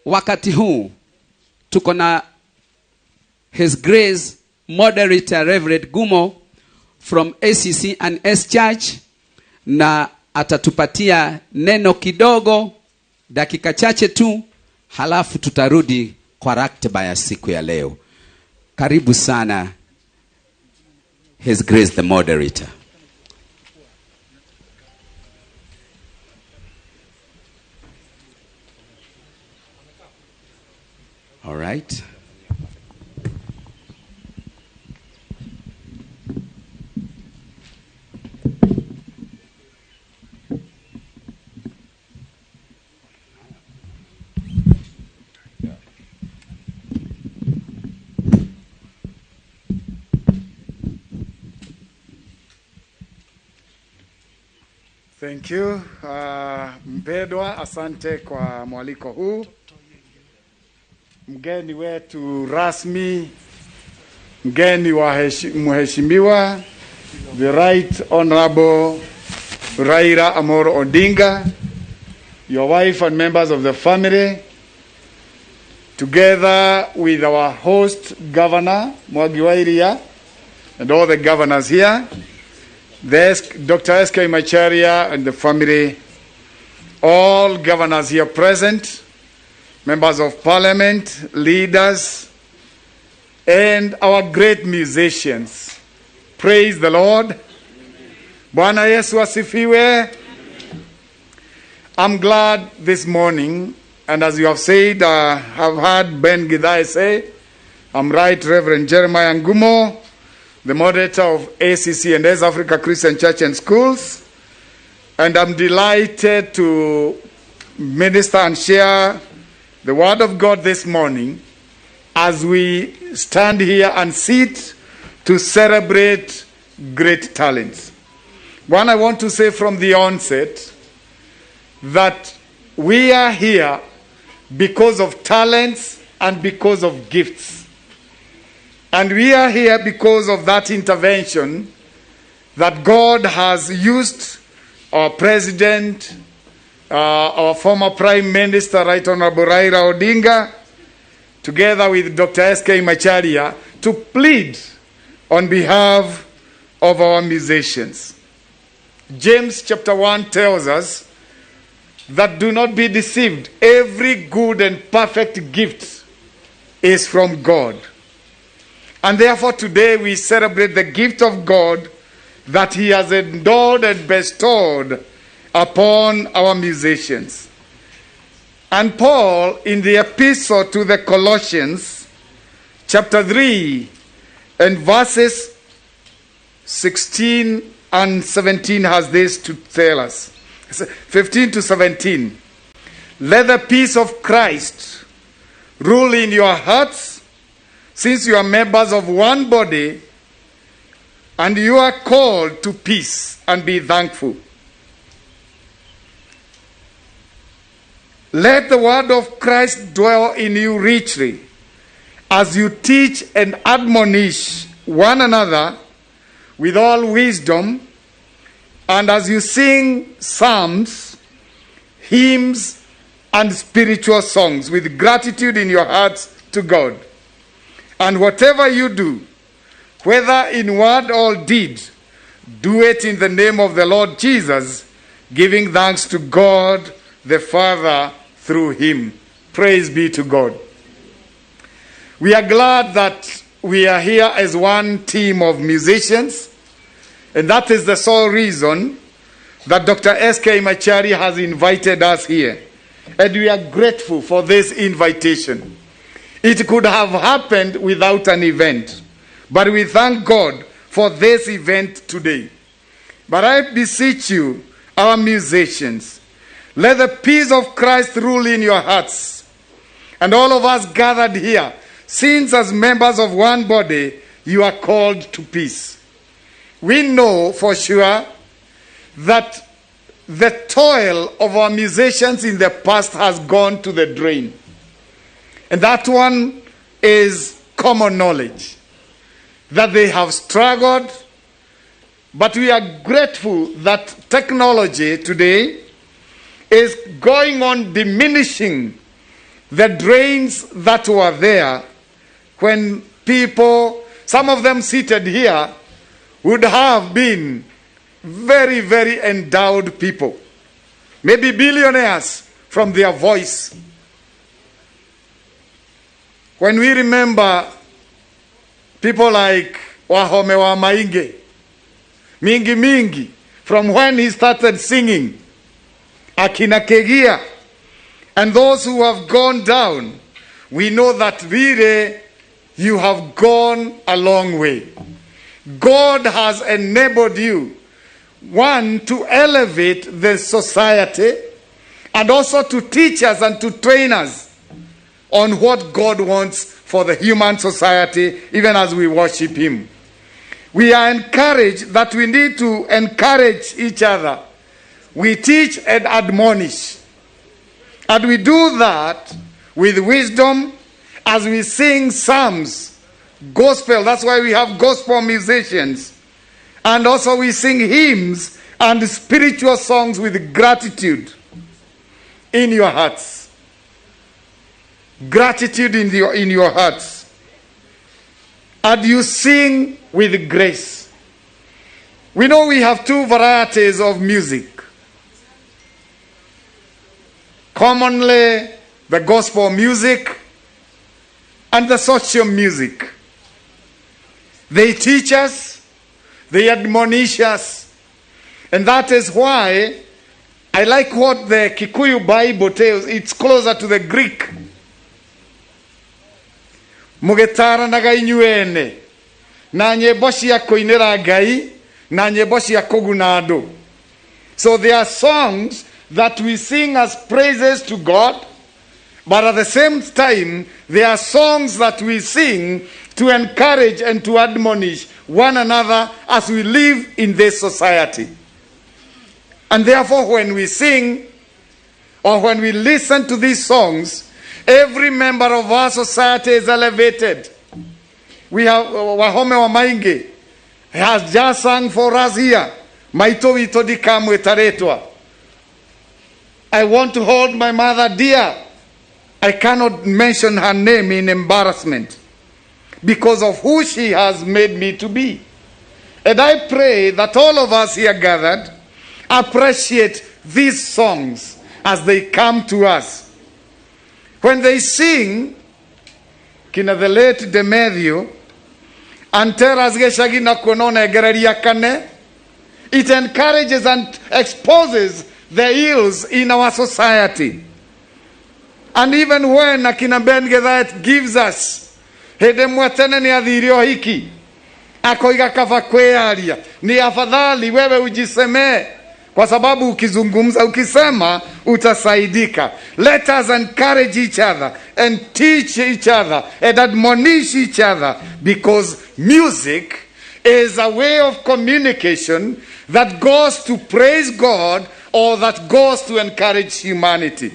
wakati huu tuko na His Grace Moderator Reverend Gumo from ACC and S Church, na atatupatia neno kidogo, dakika chache tu, halafu tutarudi kwa ratiba ya siku ya leo. Karibu sana His Grace the Moderator. All right. Thank you. Mpendwa, asante kwa mwaliko huu. Mgeni wetu rasmi, mgeni wa mheshimiwa, the Right Honorable Raila Amolo Odinga, your wife and members of the family, together with our host governor, Mwangi wa Iria, and all the governors here, Dr. S.K. Macharia and the family, all governors here present, members of parliament, leaders, and our great musicians. Praise the Lord. Bwana Yesu asifiwe. I'm glad this morning, and as you have said, I have heard Ben Githae say, I'm Right Reverend Jeremiah Ngumo, the moderator of ACC and S Africa Christian Church and Schools, and I'm delighted to minister and share the Word of God this morning as we stand here and sit to celebrate great talents. One, I want to say from the onset that we are here because of talents and because of gifts. And we are here because of that intervention that God has used our president, our former Prime Minister, Right Honorable Raila Odinga, together with Dr. S.K. Macharia, to plead on behalf of our musicians. James chapter 1 tells us that do not be deceived. Every good and perfect gift is from God. And therefore today we celebrate the gift of God that he has endowed and bestowed upon our musicians. And Paul, in the epistle to the Colossians, chapter 3, and verses 16 and 17 has this to tell us. 15 to 17. Let the peace of Christ rule in your hearts, since you are members of one body, and you are called to peace, and be thankful. Let the word of Christ dwell in you richly, as you teach and admonish one another with all wisdom, and as you sing psalms, hymns, and spiritual songs with gratitude in your hearts to God. And whatever you do, whether in word or deed, do it in the name of the Lord Jesus, giving thanks to God the Father through him. Praise be to God. We are glad that we are here as one team of musicians, and that is the sole reason that Dr. S.K. Macharia has invited us here. And we are grateful for this invitation. It could have happened without an event, but we thank God for this event today. But I beseech you, our musicians, let the peace of Christ rule in your hearts. And all of us gathered here, since as members of one body, you are called to peace. We know for sure that the toil of our musicians in the past has gone to the drain. And that one is common knowledge, that they have struggled. But we are grateful that technology today is going on diminishing the drains that were there when people, some of them seated here, would have been very, very endowed people. Maybe billionaires from their voice. When we remember people like Wahome wa Mainge, Mingi Mingi, from when he started singing, Akina Kegia, and those who have gone down, we know that really you have gone a long way. God has enabled you, one, to elevate the society, and also to teach us and to train us on what God wants for the human society, even as we worship him. We are encouraged that we need to encourage each other. We teach and admonish. And we do that with wisdom as we sing psalms, gospel. That's why we have gospel musicians. And also we sing hymns and spiritual songs with gratitude in your hearts. Gratitude in your hearts. And you sing with grace. We know we have two varieties of music. Commonly, the gospel music and the social music. They teach us, they admonish us. And that is why I like what the Kikuyu Bible tells. It's closer to the Greek. Mũgĩtaranaga inyuĩ na nyĩmbo cia kũinĩra Ngai na nyĩmbo cia kũguna andũ. So there are songs that we sing as praises to God, but at the same time, there are songs that we sing to encourage and to admonish one another as we live in this society. And therefore, when we sing or when we listen to these songs, every member of our society is elevated. We have Wahome wa Maingi has just sung for us here. Maito witũ ndikamwĩta rĩtwa. I want to hold my mother dear. I cannot mention her name in embarrassment because of who she has made me to be. And I pray that all of us here gathered appreciate these songs as they come to us. When they sing, kina the late Demedio, and tell us gĩcagi nakuo no nengereria kane, it encourages and exposes the ills in our society. And even when akina Ben Githae gives us, hĩndĩ ĩmwe tene nĩ athire ũhiki, akoiga kaba kwĩyaria, ni afadhali wewe ujisemee, kwa sababu ukizungumza, ukisema utasaidika. Let us encourage each other and teach each other and admonish each other, because music is a way of communication that goes to praise God or that goes to encourage humanity.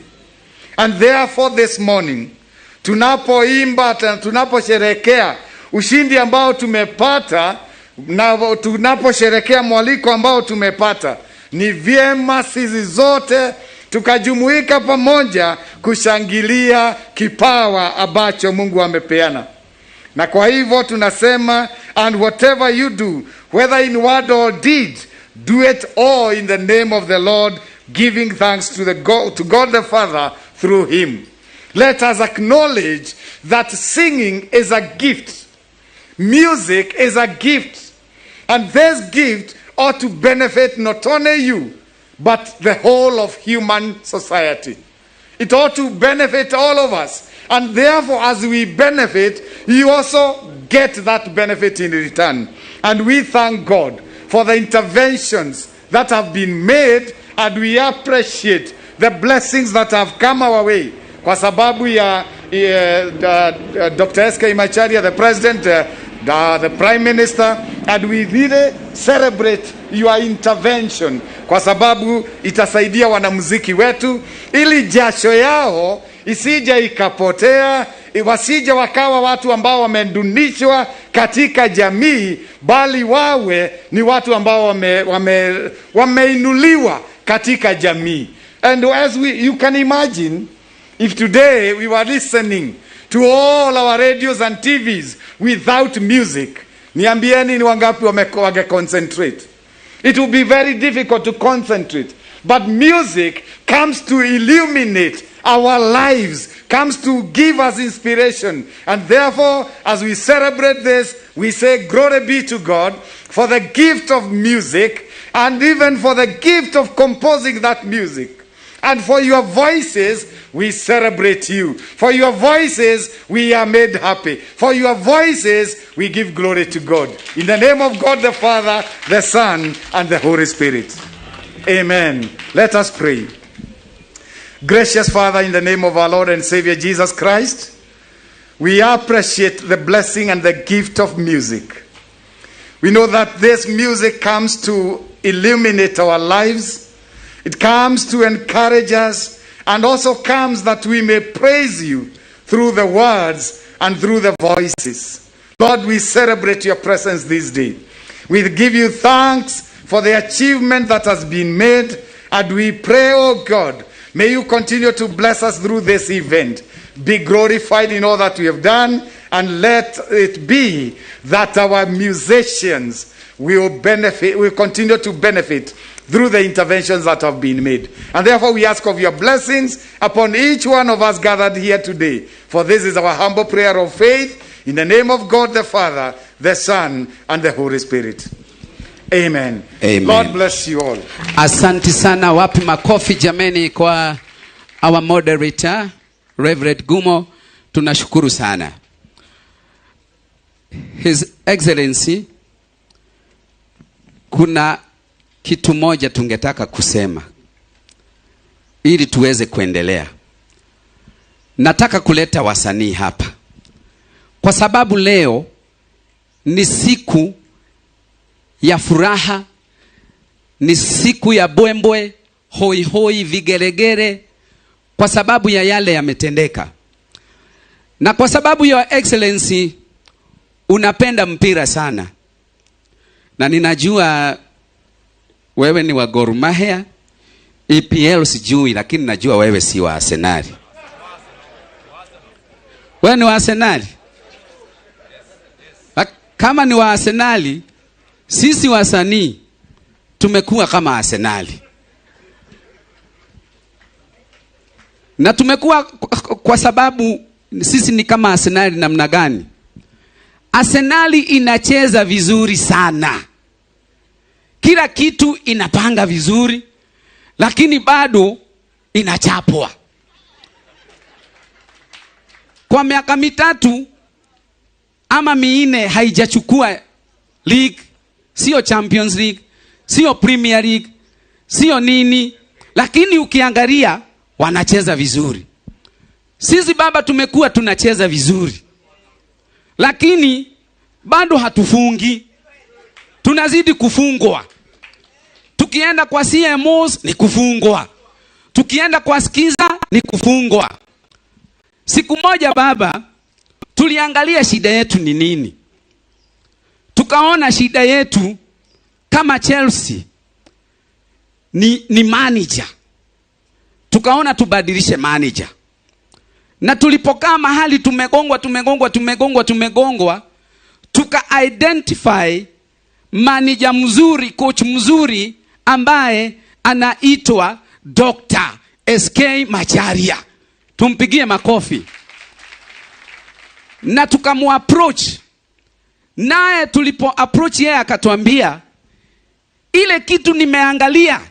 And therefore this morning, tunapoimba, tunaposherekea ushindi ambao tumepata na tunaposherekea mwaliko ambao tumepata, ni vyema sisi zote tukajumuika pamoja kushangilia kipawa ambacho Mungu amepeana. Na kwa hivyo tunasema, and whatever you do, whether in word or deed, do it all in the name of the Lord, giving thanks to God the Father through him. Let us acknowledge that singing is a gift. Music is a gift. And this gift ought to benefit not only you, but the whole of human society. It ought to benefit all of us. And therefore, as we benefit, you also get that benefit in return. And we thank God for the interventions that have been made, and we appreciate the blessings that have come our way. Kwa sababu ya Dr. S.K. Macharia, the president, the prime minister, and we really celebrate your intervention, kwa sababu itasaidia wanamuziki wetu ili jasho yao isije ikapotea, wasije wakawa watu ambao wamedunishwa katika jamii, bali wawe ni watu ambao wameinuliwa katika jamii. And as you can imagine, if today we were listening to all our radios and TVs without music, niambieni ni wangapi wange concentrate? It will be very difficult to concentrate. But music comes to illuminate our lives, comes to give us inspiration. And therefore, as we celebrate this, we say glory be to God for the gift of music, and even for the gift of composing that music. And for your voices, we celebrate you. For your voices, we are made happy. For your voices, we give glory to God. In the name of God the Father, the Son, and the Holy Spirit. Amen. Let us pray. Gracious Father, in the name of our Lord and Savior Jesus Christ, we appreciate the blessing and the gift of music. We know that this music comes to illuminate our lives. It comes to encourage us and also comes that we may praise you through the words and through the voices. Lord, we celebrate your presence this day. We give you thanks for the achievement that has been made, and we pray, oh God, may you continue to bless us through this event. Be glorified in all that we have done, and let it be that our musicians will benefit, will continue to benefit through the interventions that have been made. And therefore we ask of your blessings upon each one of us gathered here today. For this is our humble prayer of faith, in the name of God the Father, the Son, and the Holy Spirit. Amen. Amen. Lord bless you all. Asante sana. Wapi makofi jameni kwa our moderator Reverend Gumo, tunashukuru sana. His Excellency, kuna kitu moja tungetaka kusema ili tuweze kuendelea. Nataka kuleta wasanii hapa kwa sababu leo ni siku ya furaha, ni siku ya bwembwe, hoi hoi, vigelegele, kwa sababu ya yale yametendeka. Na kwa sababu Your Excellency unapenda mpira sana, na ninajua wewe ni wa Gor Mahia, EPL sijui, lakini najua wewe si wa Arsenal. Wewe ni wa Arsenal? Kama ni wa Arsenal, sisi wasanii tumekuwa kama Arsenal. Na tumekuwa kwa sababu sisi ni kama Arsenal namna gani? Arsenal inacheza vizuri sana. Kila kitu inapanga vizuri, lakini bado inachapwa. Kwa miaka 3 ama 4 haijachukua league, sio Champions League, sio Premier League, sio nini, lakini ukiangalia wanacheza vizuri. Sisi baba tumekuwa tunacheza vizuri, lakini bado hatufungi. Tunazidi kufungwa. Tukienda kwa CMOs ni kufungwa. Tukienda kwa Skiza ni kufungwa. Siku moja baba tuliangalia shida yetu ni nini. Tukaona shida yetu kama Chelsea ni manager. Tukaona tubadilishe manager. Na tulipokaa mahali tumegongwa, tuka identify manager mzuri, coach mzuri ambaye anaitwa Dr. SK Macharia. Tumpigie makofi. Na tukamu-approach. Naye tulipo approach yeye akatuambia, ile kitu nimeangalia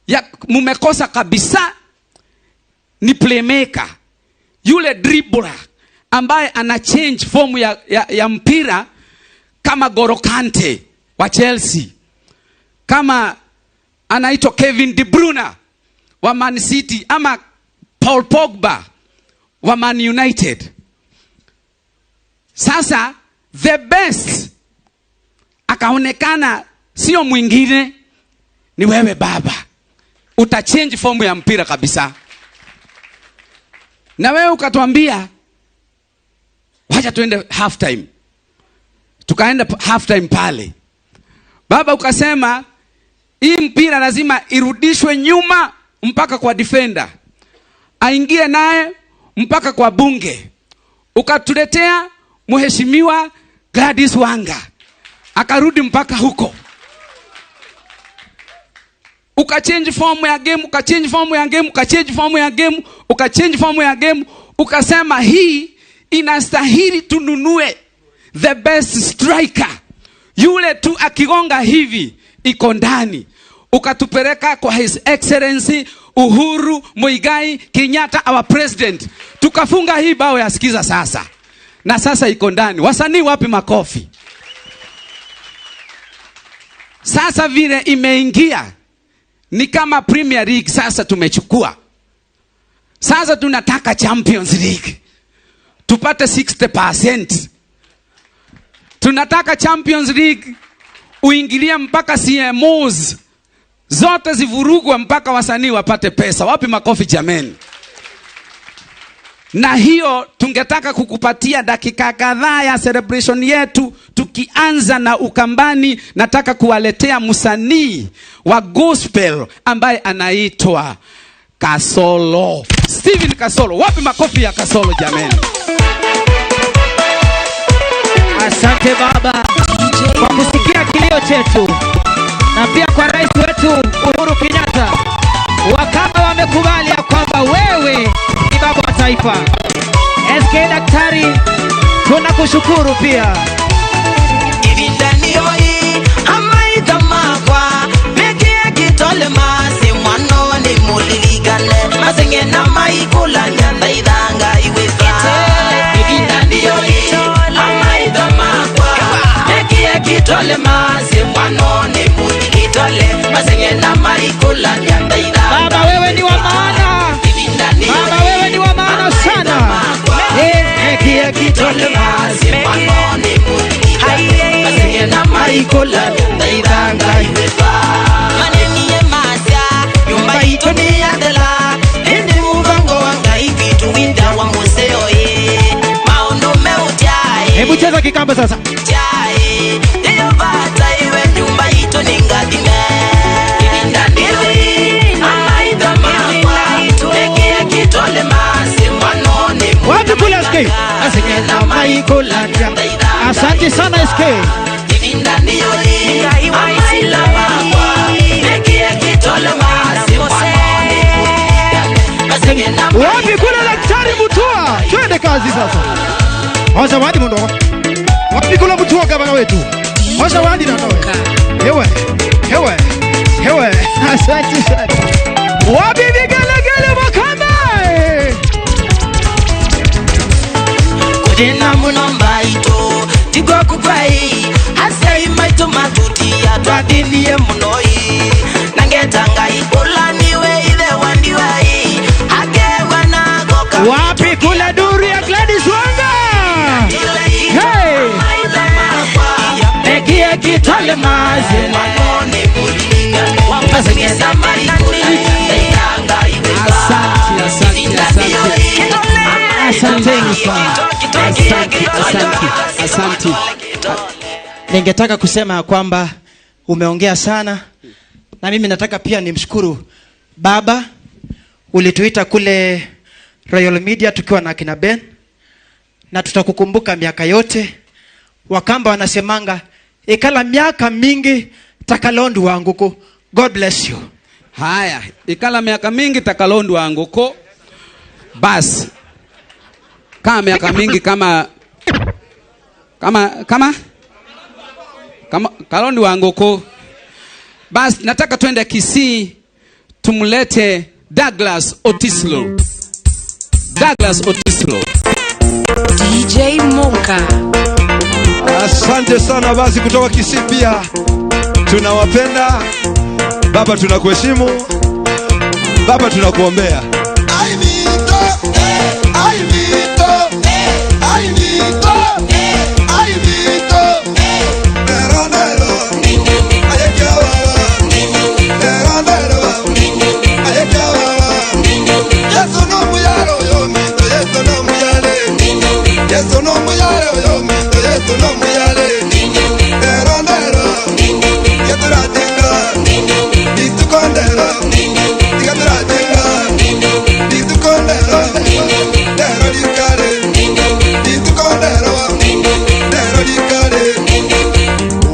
ya mumekosa kabisa ni playmaker, yule dribbler ambaye ana change form ya mpira kama Goro Kante wa Chelsea, kama anaitwa Kevin De Bruyne wa Man City, ama Paul Pogba wa Man United. Sasa the best akaonekana sio mwingine ni wewe baba. Utachange form ya mpira kabisa. Na wewe ukatuambia wacha tuende half time. Tukaenda half time pale. Baba ukasema hii mpira lazima irudishwe nyuma mpaka kwa defender, aingie naye mpaka kwa bunge. Ukatuletea Mheshimiwa Gladys Wanga, akarudi mpaka huko. Ukachange form ya game, ukachange form ya game, ukachange form ya game, ukachange form ya game, ukasema hii inastahili tununue the best striker, yule tu akigonga hivi iko ndani. Ukatupeleka kwa His Excellency Uhuru Muigai Kenyatta, our president. Tukafunga hii bao ya Skiza sasa. Na sasa iko ndani. Wasanii wapi makofi? Sasa vile imeingia ni kama Premier League sasa tumechukua. Sasa tunataka Champions League. Tupate 60%. Tunataka Champions League uingilie mpaka CMOs Zote zivurugwe mpaka wasanii wapate pesa. Wapi makofi jameni? Na hiyo tungetaka kukupatia dakika kadhaa ya celebration yetu. Tukianza na Ukambani, nataka kuwaletea msanii wa gospel ambaye anaitwa Kasolo, Steven Kasolo. Wapi makofi ya Kasolo jameni? Asante baba kwa kusikia kilio chetu, na pia kwa rais wetu Uhuru Kenyatta. Wakamba wamekubali ya kwamba wewe ni baba wa taifa. SK Daktari, tunakushukuru pia. Baba wewe ni wa maana. Baba wewe ni wa maana sana. Hebu cheza kikamba sasa. Wapi kula SK? Asante sana SK. Wapi kula Daktari Mutua? Twende kazi sasa. Wacha wadi mundo. Wapi kula Mutua gavana wetu? Wacha wadi na nawe. Hewe. Hewe. Hewe. Asante sana. Wapi vigelegele Makamba? Kudena munombaito tigwa kukwai asai maito matuti atwadinie munoi nangetanga ikulaniwe ile wandiwai akewa nagoka. Wapi kula duru ya Gladys Wanga? Hey! Mekie kitole mazi Asante, asante, asante. Asanteni sana. Asante, asante, asante. Ningetaka kusema kwamba umeongea sana, na mimi nataka pia nimshukuru baba. Ulituita kule Royal Media tukiwa na akina Ben, na tutakukumbuka miaka yote. Wakamba wanasemanga ikala miaka mingi takalondu wanguko. God bless you. Haya, ikala miaka mingi takalondu wanguko. Bas. Kama miaka mingi kama kalondu wanguko. Bas, nataka twende Kisii tumlete Douglas Otislo. Douglas Otislo. DJ Monka. Asante sana basi kutoka Kisii pia. Tunawapenda. Baba tunakuheshimu. Baba tunakuombea.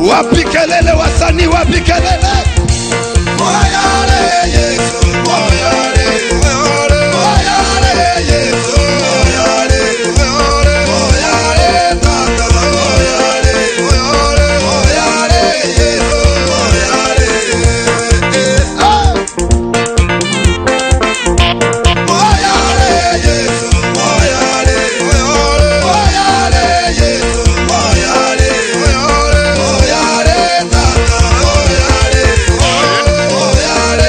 Wapi kelele wasanii, wapi kelele? Moyale Yesu, moyale, moyale Yesu, moyale, moyale tata, moyale, moyale Yesu, moyale, moyale Yesu, moyale, moyale Yesu, moyale, moyale tata, moyale, moyale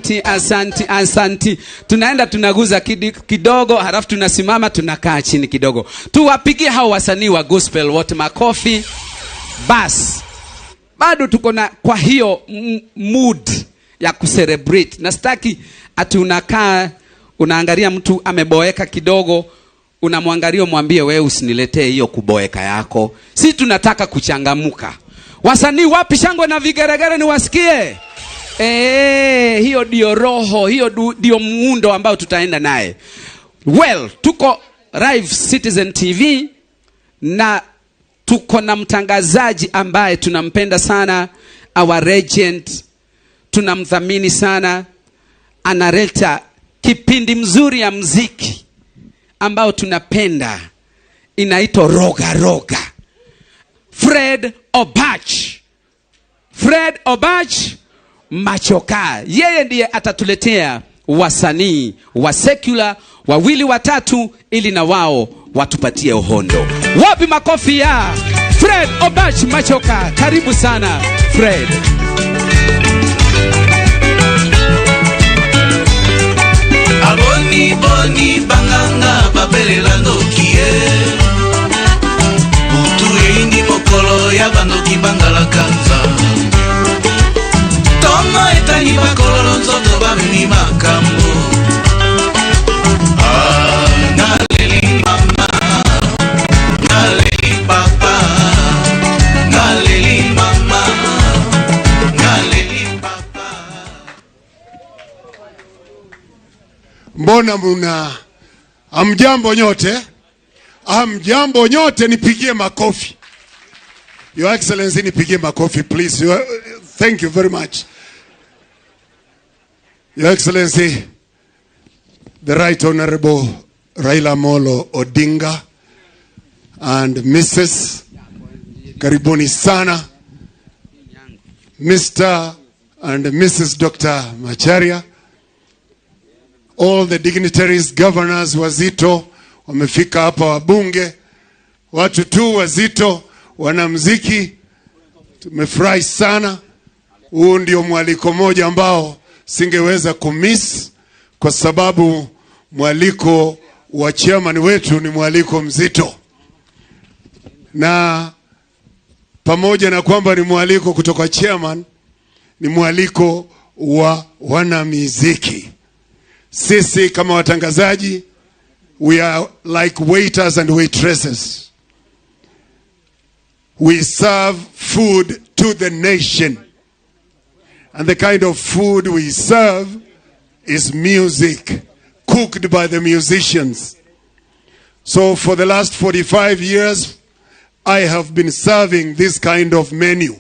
Asanti, asanti, asanti. Tunaenda tunaguza kidogo, halafu tunasimama tunakaa chini kidogo. Tuwapigie hao wasanii wa gospel wote makofi. Bas, bado tuko na kwa hiyo mood ya kucelebrate. Na sitaki ati unakaa unaangalia mtu ameboeka kidogo, unamwangalia umwambie wewe usiniletee hiyo kuboeka yako. Si tunataka kuchangamuka. Wasanii wapi shangwe na vigeregere niwasikie? Hiyo ndio roho, hiyo ndio muundo ambao tutaenda naye. Well, tuko live Citizen TV na tuko na mtangazaji ambaye tunampenda sana, our legend, tunamthamini sana. Analeta kipindi mzuri ya mziki ambao tunapenda, inaitwa Roga Roga. Fred Obach. Fred Obach Machoka. Yeye ndiye atatuletea wasanii wa secular wawili watatu ili na wao watupatie uhondo. Wapi makofi ya Fred Obach Machoka? Karibu sana Fred. Aboni boni banganga babelela ndoki ye. Butu eyindi mokolo ya bandoki bangalaka nzambe. Tongo etani bakololo nzoto bamemi makambo. Ah, naleli mama, naleli papa, naleli mama, naleli papa. Mbona muna amjambo nyote? Amjambo nyote, nipigie makofi. Your Excellency, nipigie makofi please. Thank you very much. Your Excellency, the Right Honorable Raila Amolo Odinga and Mrs. Karibuni sana. Mr. and Mrs. Dr. Macharia, all the dignitaries, governors, wazito, wamefika hapa, wabunge, watu tu wazito, wanamuziki. Tumefurahi sana. Huu ndio mwaliko moja ambao singeweza kumiss, kwa sababu mwaliko wa chairman wetu ni mwaliko mzito. Na pamoja na kwamba ni mwaliko kutoka chairman, ni mwaliko wa wanamuziki. Sisi kama watangazaji, we are like waiters and waitresses. We serve food to the nation. And the kind of food we serve is music cooked by the musicians. So for the last 45 years, I have been serving this kind of menu.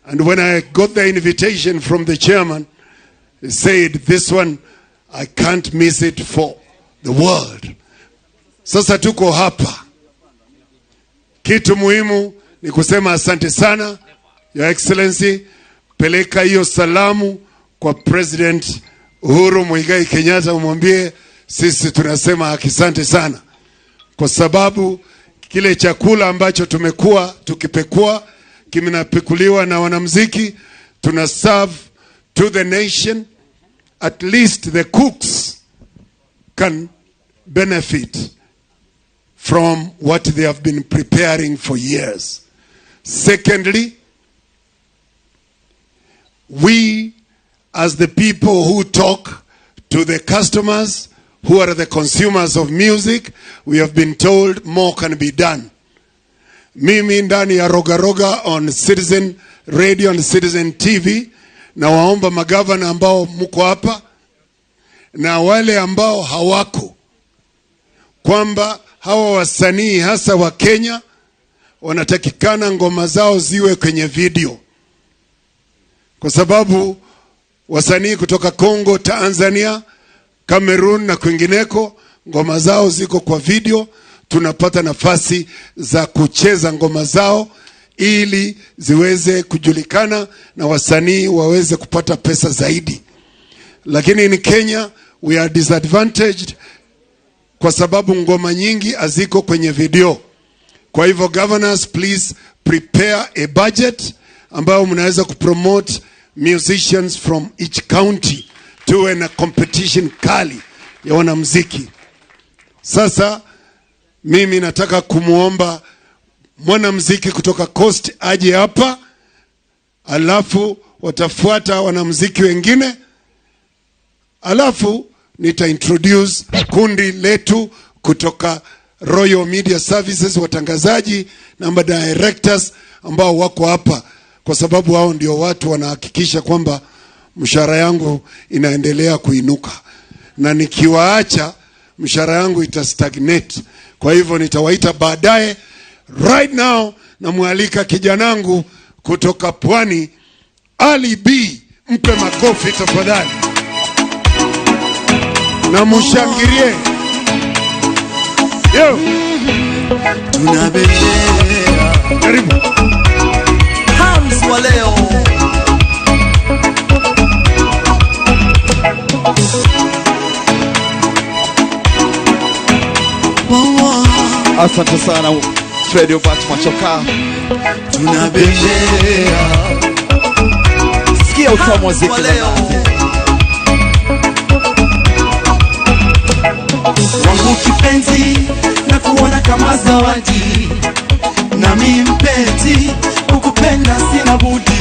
And when I got the invitation from the chairman, he said, this one, I can't miss it for the world. Sasa tuko hapa. Kitu muhimu ni kusema asante sana, Your Excellency. Peleka hiyo salamu kwa President Uhuru Muigai Kenyatta, umwambie sisi tunasema asante sana, kwa sababu kile chakula ambacho tumekuwa tukipekua kinapekuliwa na wanamuziki, tuna serve to the nation. At least the cooks can benefit from what they have been preparing for years. Secondly, we as the people who talk to the customers, who are the consumers of music, we have been told more can be done. Mimi ndani ya Roga Roga on Citizen Radio and Citizen TV, na waomba magavana ambao mko hapa na wale ambao hawako, kwamba hawa wasanii hasa wa Kenya wanatakikana ngoma zao ziwe kwenye video, kwa sababu wasanii kutoka Congo, Tanzania, Cameroon na kwingineko ngoma zao ziko kwa video. Tunapata nafasi za kucheza ngoma zao ili ziweze kujulikana na wasanii waweze kupata pesa zaidi. Lakini in Kenya we are disadvantaged kwa sababu ngoma nyingi haziko kwenye video. Kwa hivyo governors, please prepare a budget ambayo mnaweza kupromote musicians from each county, tuwe na competition kali ya wanamuziki. Sasa mimi nataka kumwomba mwanamuziki kutoka Coast aje hapa, alafu watafuata wanamuziki wengine, alafu nita introduce kundi letu kutoka Royal Media Services, watangazaji na directors ambao wako hapa, kwa sababu hao ndio watu wanahakikisha kwamba mshahara yangu inaendelea kuinuka, na nikiwaacha mshahara yangu ita stagnate. Kwa hivyo nitawaita baadaye. Right now namwalika kijanangu kutoka Pwani, Ali B. Mpe makofi tafadhali na mushangilie. Yo, tunabembea. Karibu Hams wa leo. Asante sana Fred Obach Machoka. Tunabembea. Sikia utamu wa ziki la nazi. Wangu kipenzi na kuona kama zawadi, nami mpenzi kukupenda sina budi.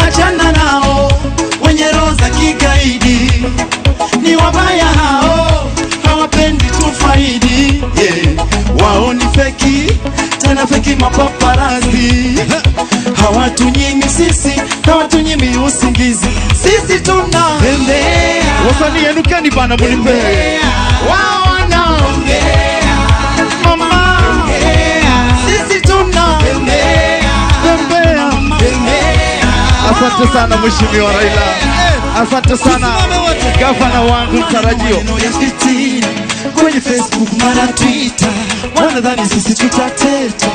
Achana nao wenye roho za kigaidi, ni wabaya hao, hawapendi tufaidi. Yeah. Wao ni feki, tena feki mapaparazi. Hawatunyimi sisi, hawatunyimi usingizi. Sisi tunabembea. Wasanii enukeni bana munipe. Wao wanaongea. Mama. Sisi tunabembea. Bembea. Asante sana Mheshimiwa Raila. Asante sana gavana wangu mtarajio. Kwenye Facebook mara Twitter wanadhani sisi tutateta,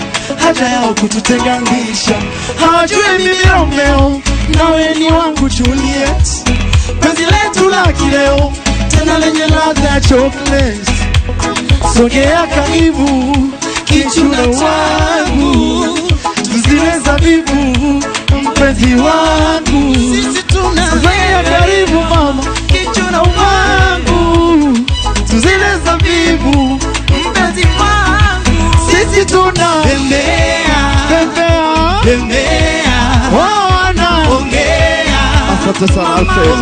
haja yao kututenganisha. Hawajui mimi Romeo nawe ni wangu Juliet, penzi letu la kileo tena lenye ladha ya chocolate. Sogea karibu kichuna wangu, tuzile zabibu mpenzi wangu. Sisi Sogea karibu mama kichuna wangu, tuzile zabibu mpenzi wangu. Sisi tunabembea, bembea, bembea, wanaongea. Asante sana Alfred.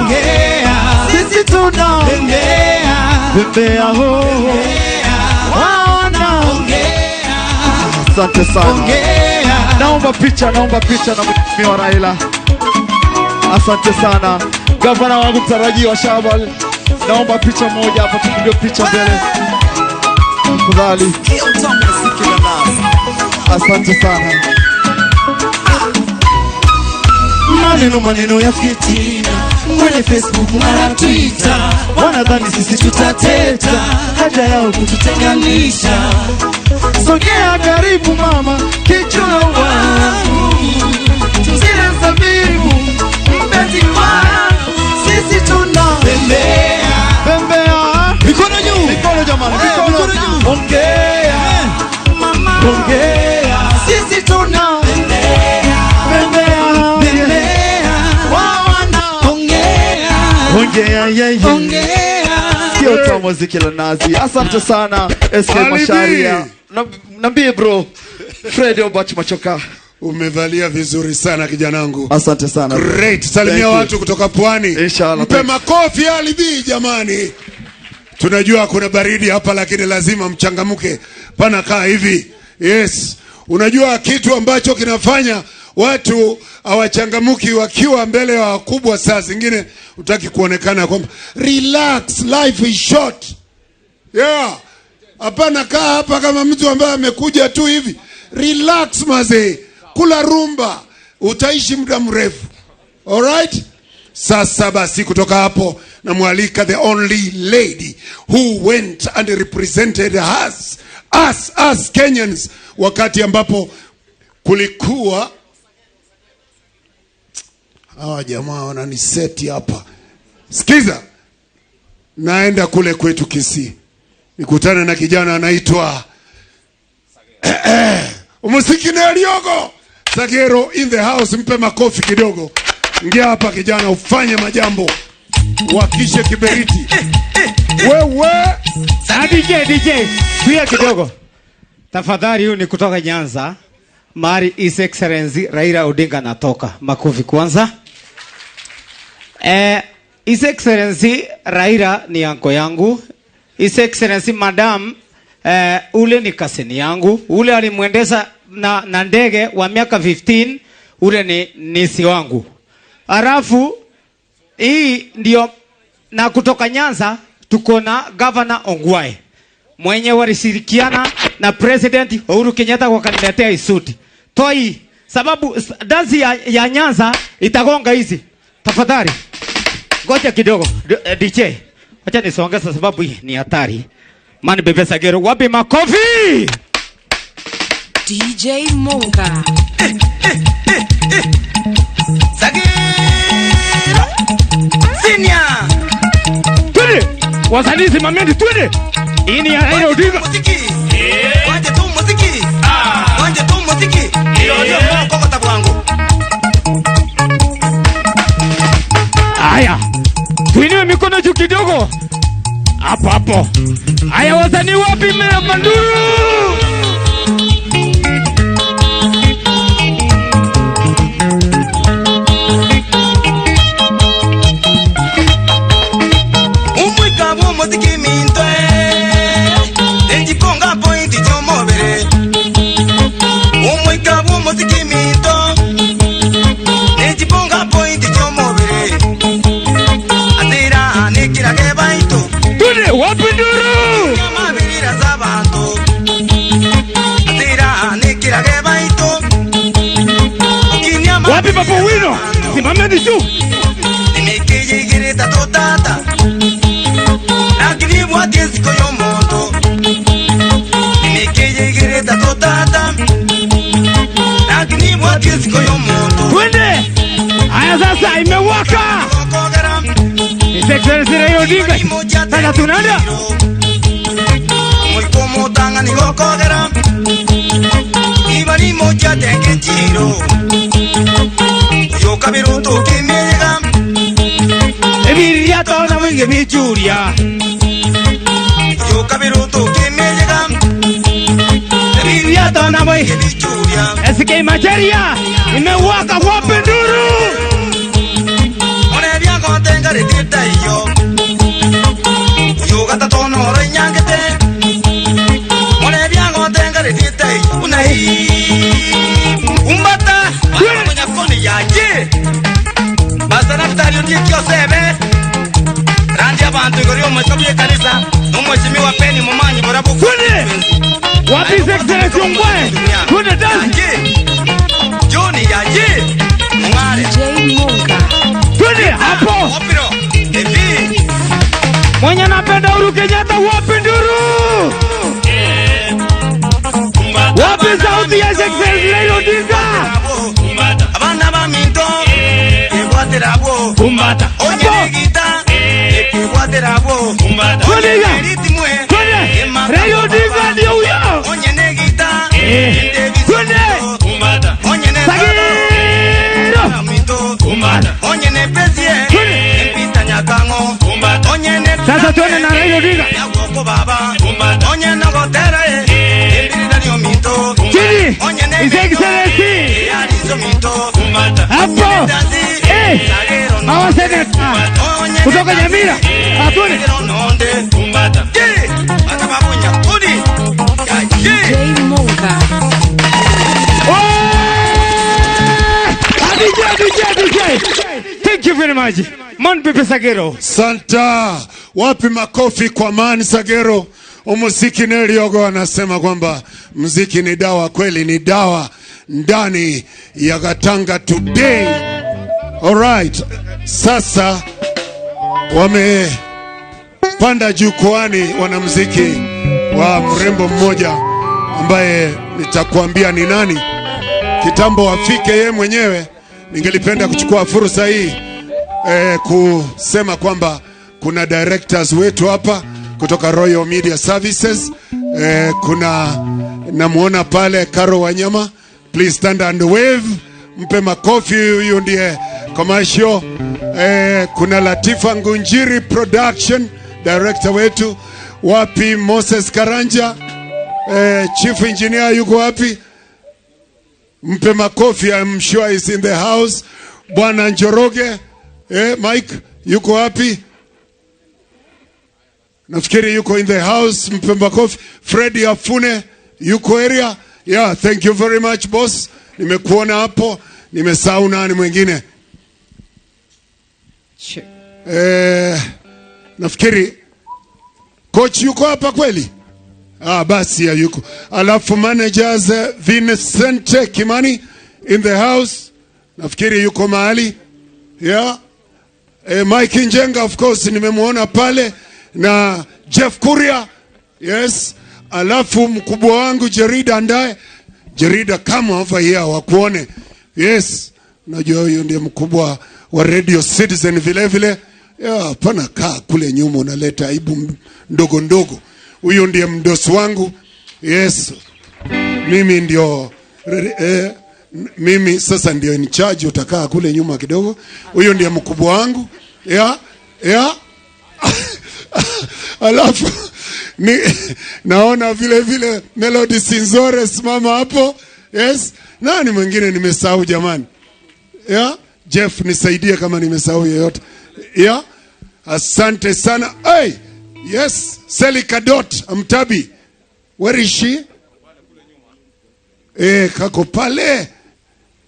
Sisi tunabembea, bembea, wanaongea. Asante sana. Naomba picha, naomba picha na Mheshimiwa Raila. Asante sana gavana wangu mtarajiwa Shabal. Naomba picha moja hapa, tupige picha mbele tafadhali. Asante sana. Maneno maneno ya fitina kwenye Facebook mara Twitter, wanadhani sisi tutateta, haja yao kututenganisha. Sogea karibu mama kichuna wangu, tuzile zabibu mpenzi wangu. Sisi tunabembea, bembea, mikono juu, mikono jamani, mikono juu, ongea mama, ongea. Sisi tunabembea, bembea, bembea, wanaongea, ongea, yeah, yeah. Ongea. Sio utamu wa ziki la nazi. Asante sana SK Macharia. Nambie bro Fred Obach Machoka. Umevalia vizuri sana kijanangu. Asante sana. Great. Salimia watu kutoka Pwani. Inshallah. Mpe makofi Ali B jamani. Tunajua kuna baridi hapa lakini lazima mchangamuke. Pana kaa hivi. Yes. Unajua kitu ambacho kinafanya watu hawachangamuki wakiwa mbele ya wakubwa, saa zingine utaki kuonekana kwamba relax, life is short. Yeah. Hapana kaa hapa kama mtu ambaye amekuja tu hivi. Relax mazee. Kula rumba, utaishi muda mrefu. Alright? Sasa basi kutoka hapo namwalika the only lady who went and represented us Kenyans wakati ambapo kulikuwa hawa jamaa wananiseti hapa. Sikiza. Naenda kule kwetu Kisii. Nikutana na kijana anaitwa Umusikine Aliogo. Sagero in the house, mpe makofi kidogo. Ingia hapa kijana, ufanye majambo, wakishe kiberiti. Wewe DJ, DJ, tulia kidogo tafadhali. Huyu ni kutoka Nyanza, mahali His Excellency Raila Odinga natoka. Makofi kwanza. His Excellency Raila ni anko yangu. His Excellency Madam ule ni kasini yangu. Ule alimwendesha na ndege wa miaka 15, ule ni nisi wangu. Alafu hii ndio, na kutoka Nyanza tuko na Governor Ongwae mwenye walishirikiana na President Uhuru Kenyatta wakaniletea isuti. Toi sababu dansi ya Nyanza itagonga hizi. Tafadhali ngoja kidogo DJ. Acha nisonge sasa sababu hii ni hatari. Mani Bebe Sagero, wapi makofi? DJ Monka. Sagero. Senior. Twende. Wasanii simameni twende. Hii ni ya Raila Odinga. Wanje tu muziki. Wanje tu muziki. Ndio ndio mkokota kwangu. Haya. Tuinue mikono juu kidogo. Hapo hapo. Haya wasanii wapi manduru? Umwika wo muziki mintwe. Ejiponga point chomobere. Umwika wo muziki minto. Ejiponga point chomobere. Atira nikira ke baito. Twende wapi nduru? Mabirira zabantu. Atira nikira ke baito. Wapi Papa Wino? Simameni juu. Nimekijigirita totata. Lakini bwati siko yomoto. Nimekijigirita totata. Lakini bwati siko yomoto. Twende. Haya sasa imewaka. His Excellency Raila Odinga. Sasa tunaenda. Mwikomo tanga ni gokogera. Ibari moja tenge chiro. Yoka biruto kimega. Ebiria tona mwingi bichuria. Yoka biruto kimega. Ebiria tona mwingi bichuria. SK Macharia imewaka wapi nduru? Onebia kontenga retita iyo. Yoka tatono ro nyangete. Onebia kontenga retita iyo. Unai umbata mwenye yaje. Basta naftari ndiyo sebe. Randi abantu igori omwe kanisa. Mheshimiwa Peni Momanyi borabu. Twende. Wapi His Excellency Ongwae? Twende dance. Johnny yaje. Mungare. DJ Monka. Twende hapo. Opiro. Ebi. Mwenye anapenda Uhuru Kenyatta wapi nduru? Wapi sauti ya His Excellency Raila Odinga? Abana ba minto. Ekwaterabo. Kumbata. Onye gita. Ekwaterabo. Kumbata. Twende. Raila Odinga ndio huyo. Onye negita. Twende. Kumbata. Onye ne Sagiro. Minto. Kumbata. Onye ne pesie. Empita nyakango. Kumbata. Onye ne Sasa twende na Raila Odinga. Yagoko baba. Kumbata. Onye nogotera empirida ndio minto. Chini. Onye ne His Excellency. Yarizo minto. Kumbata. Hapo. Hawa seneta kutoka Nyamira. Atune. Kumbata. DJ Monka. DJ, DJ, DJ. Thank you very much. Man Pepe Sagero. Santa, wapi makofi kwa Man Sagero? Umuziki Neliogo anasema kwamba muziki ni dawa, kweli ni dawa ndani ya Gatanga today. Alright. Sasa wamepanda jukwani wanamuziki wa mrembo mmoja ambaye nitakuambia ni nani kitambo afike yeye mwenyewe. Ningelipenda kuchukua fursa hii kusema kwamba kuna directors wetu hapa kutoka Royal Media Services. Kuna namuona pale Karo Wanyama, please stand and wave, mpe makofi. Huyu ndiye Commercial. Kuna Latifa Ngunjiri production director wetu. Wapi Moses Karanja? Chief engineer yuko wapi? Mpe makofi, I'm sure he's in the house. Bwana Njoroge, Mike yuko wapi? Nafikiri yuko in the house, mpe makofi. Freddy Afune yuko area. Yeah, thank you very much boss. Nimekuona hapo, nimesahau nani mwingine. Nafikiri coach yuko hapa kweli? Ah, basi ya yuko. Alafu managers Vincent Kimani in the house. Nafikiri yuko mahali. Yeah. Mike Njenga of course nimemuona pale na Jeff Kuria. Yes. Alafu mkubwa wangu Jerida Ndaye. Jerida, come over here wakuone. Yes. Najua huyu ndiye mkubwa wa Radio Citizen vile vile. Yeah, hapana kaa kule nyuma unaleta aibu ndogo ndogo. Huyu ndiye mdosi wangu. Yes. Mimi ndio mimi sasa ndio in charge, utakaa kule nyuma kidogo. Huyu ndiye mkubwa wangu. Yeah. Yeah. Alafu naona vile vile Melody Sinzore simama hapo. Yes. Nani mwingine nimesahau jamani? Yeah. Jeff nisaidie kama nimesahau yeyote. Yeah. Asante sana. Hey. Yes, Selika Dot Amtabi. Where is she? Kako pale.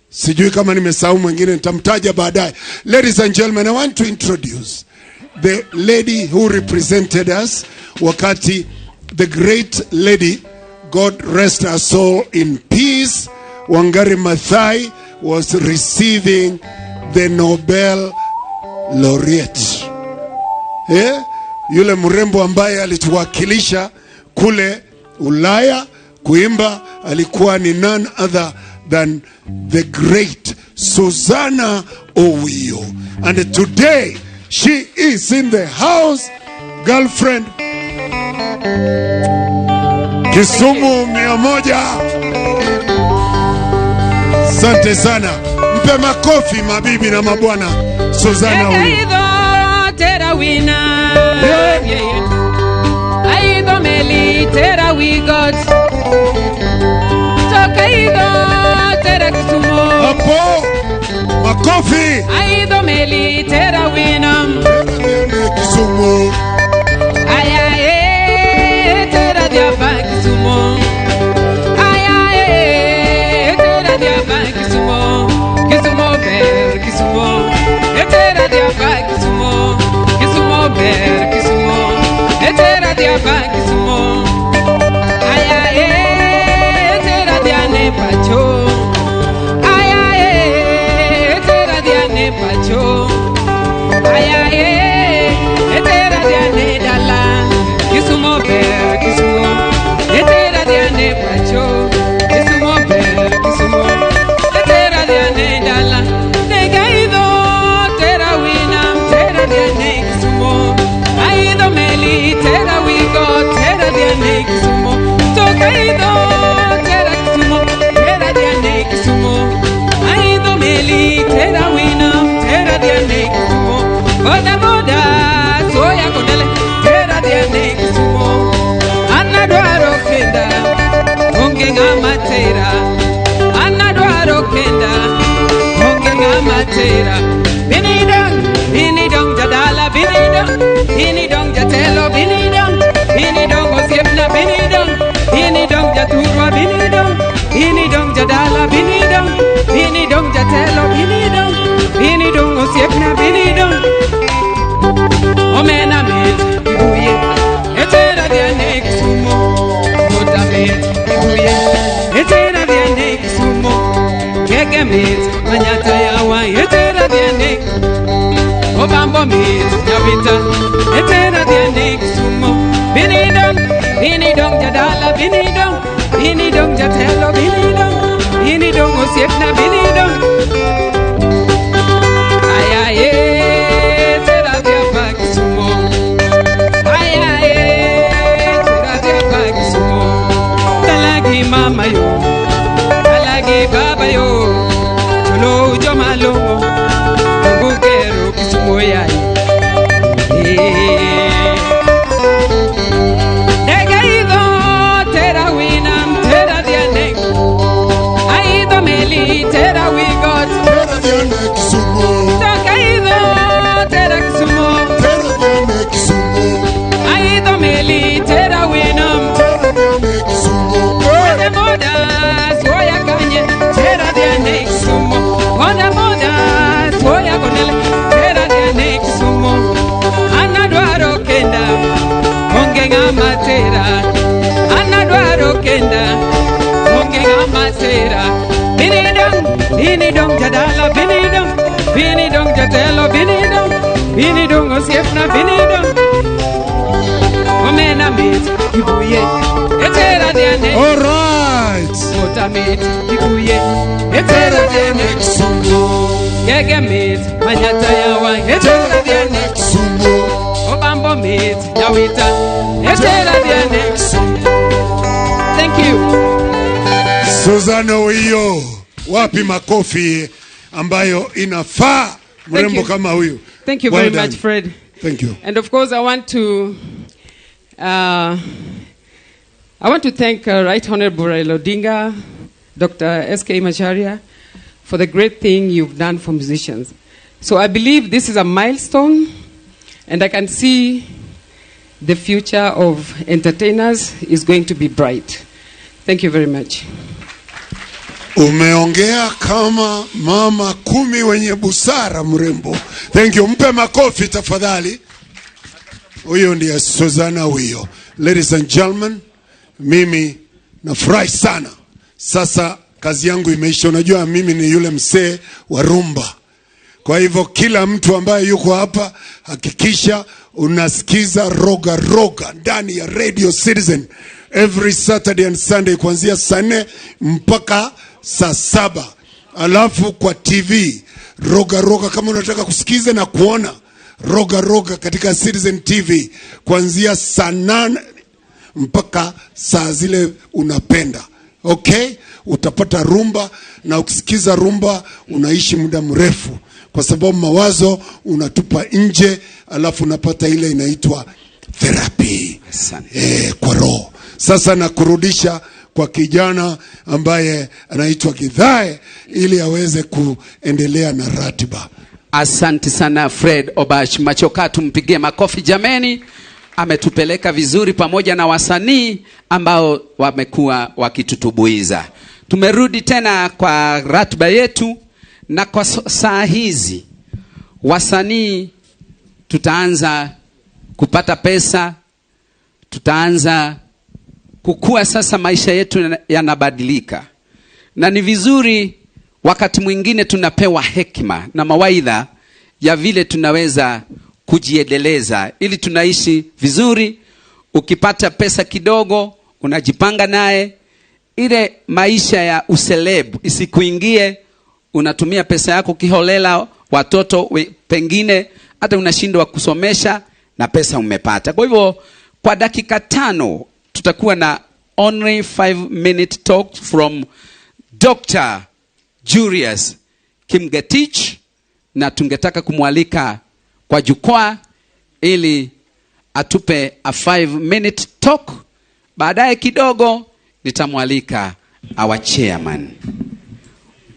Sijui kama nimesahau mwingine, nitamtaja baadaye. Ladies and gentlemen, I want to introduce the lady who represented us wakati the great lady, God rest her soul in peace, Wangari Maathai was receiving the Nobel Laureate. Yule mrembo ambaye alituwakilisha kule Ulaya kuimba alikuwa ni none other than the great Susanna Owiyo. And today she is in the house, girlfriend. Kisumu 100. Asante sana. Mpe makofi mabibi na mabwana Susanna Owiyo. Aido meli tera we got. Toka ido tera Kisumu. Hapo makofi. Aido meli tera winam. Kisumu. Aya tera diaba Kisumu. Aya tera diaba Kisumu. Kisumu ber Kisumu. Tera diaba Kisumu. Kisumu ber Kisumu. Etera dia ba Kisumu. Aya etera dia ne pacho. Aya etera dia ne pacho. Aya etera dia ne dala. Kisumu ber Kisumu. Etera dia ne pacho. Kisumu ber Kisumu. Etera dia ne dala. Negaido tera winam tera dia ne Kisumu. Aido meli tera we go tera dia ne Kisumu. Tokaido tera Kisumu tera dia ne Kisumu. Aido meli tera winam tera dia ne Kisumu. Boda boda soya konele tera dia ne Kisumu. Anadwaro kenda onge ngama tera. Anadwaro kenda onge ngama tera. Binidong binidong jadala binidong binidong jatelo binidong binidong osiepna binidong binidong jaturwa binidong binidong jadala binidong binidong jatelo binidong binidong osiepna binidong omena mit ibuye etera diane Kisumu mota mit ibuye etera diane Kisumu keke mit manyata yawa etera diane Obambo mit nyabita etera diane Kisumu binidong binidong jadala binidong binidong jatelo binidong binidong osiepna binidong aya etera dia Kisumu aya etera dia Kisumu talagi mama yo talagi baba yo tolo jomalo Kisumu. Boda boda soya kanye tera diane Kisumu. Boda boda soya konele tera diane Kisumu. Anadwaro kenda onge ngama tera. Anadwaro kenda onge ngama tera. Binidong binidong jadala binidong binidong jatelo binidong binidong osiepna binidong. Omena mit kibuye etera diane. All right. Ota mit kibuye etera diane Kisumu. Gege mit manyata yawa etera diane Kisumu. Obambo mit yawita etera diane Kisumu. Thank you. Suzanne Owiyo, wapi makofi ambayo inafaa mrembo kama huyu. Thank you well very done. Much, Fred. Thank you. And of course, I want to thank Right Honorable Raila Odinga, Dr. S.K. Macharia, for the great thing you've done for musicians. So I believe this is a milestone, and I can see the future of entertainers is going to be bright. Thank you very much. Umeongea kama mama 10 wenye busara, mrembo. Thank you. Mpe makofi tafadhali. Huyo ndiye Suzanne Owiyo. Ladies and gentlemen, mimi nafurahi sana. Sasa kazi yangu imeisha. Unajua mimi ni yule msee wa rumba. Kwa hivyo kila mtu ambaye yuko hapa hakikisha unasikiza Roga Roga ndani ya Radio Citizen every Saturday and Sunday kuanzia saa 4 mpaka saa 7. Alafu kwa TV Roga Roga, kama unataka kusikiza na kuona Roga Roga katika Citizen TV kuanzia saa 8 mpaka saa zile unapenda. Okay? Utapata rumba, na ukisikiza rumba unaishi muda mrefu kwa sababu mawazo unatupa nje, alafu unapata ile inaitwa therapy. Kwa roho. Sasa nakurudisha kwa kijana ambaye anaitwa Githae ili aweze kuendelea na ratiba. Asante sana Fred Obash Machoka, tumpigie makofi jameni. Ametupeleka vizuri pamoja na wasanii ambao wamekuwa wakitutubuiza. Tumerudi tena kwa ratiba yetu, na kwa saa hizi wasanii tutaanza kupata pesa, tutaanza kukua. Sasa maisha yetu yanabadilika, na ni vizuri wakati mwingine tunapewa hekima na mawaidha ya vile tunaweza kujiendeleza ili tunaishi vizuri. Ukipata pesa kidogo unajipanga naye, ile maisha ya uselebu isikuingie. Unatumia pesa yako kiholela, watoto pengine hata unashindwa kusomesha na pesa umepata. Kwa hivyo kwa dakika 5 tutakuwa na only 5-minute talk from Dr. Julius Kimgetich, na tungetaka kumwalika kwa jukwaa ili atupe a 5-minute talk. Baadaye kidogo nitamwalika our chairman.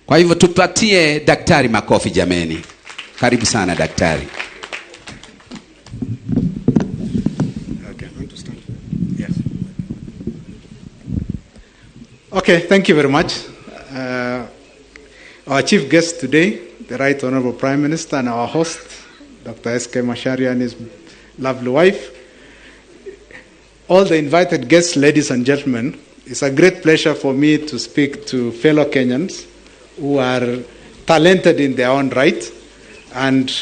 Kwa hivyo tupatie daktari makofi jameni. Karibu sana daktari. Okay. Yes. Okay, thank you very much. Our chief guest today, the Right Honorable Prime Minister, and our host, Dr. S.K. Macharia and his lovely wife, all the invited guests, ladies and gentlemen, it's a great pleasure for me to speak to fellow Kenyans who are talented in their own right. And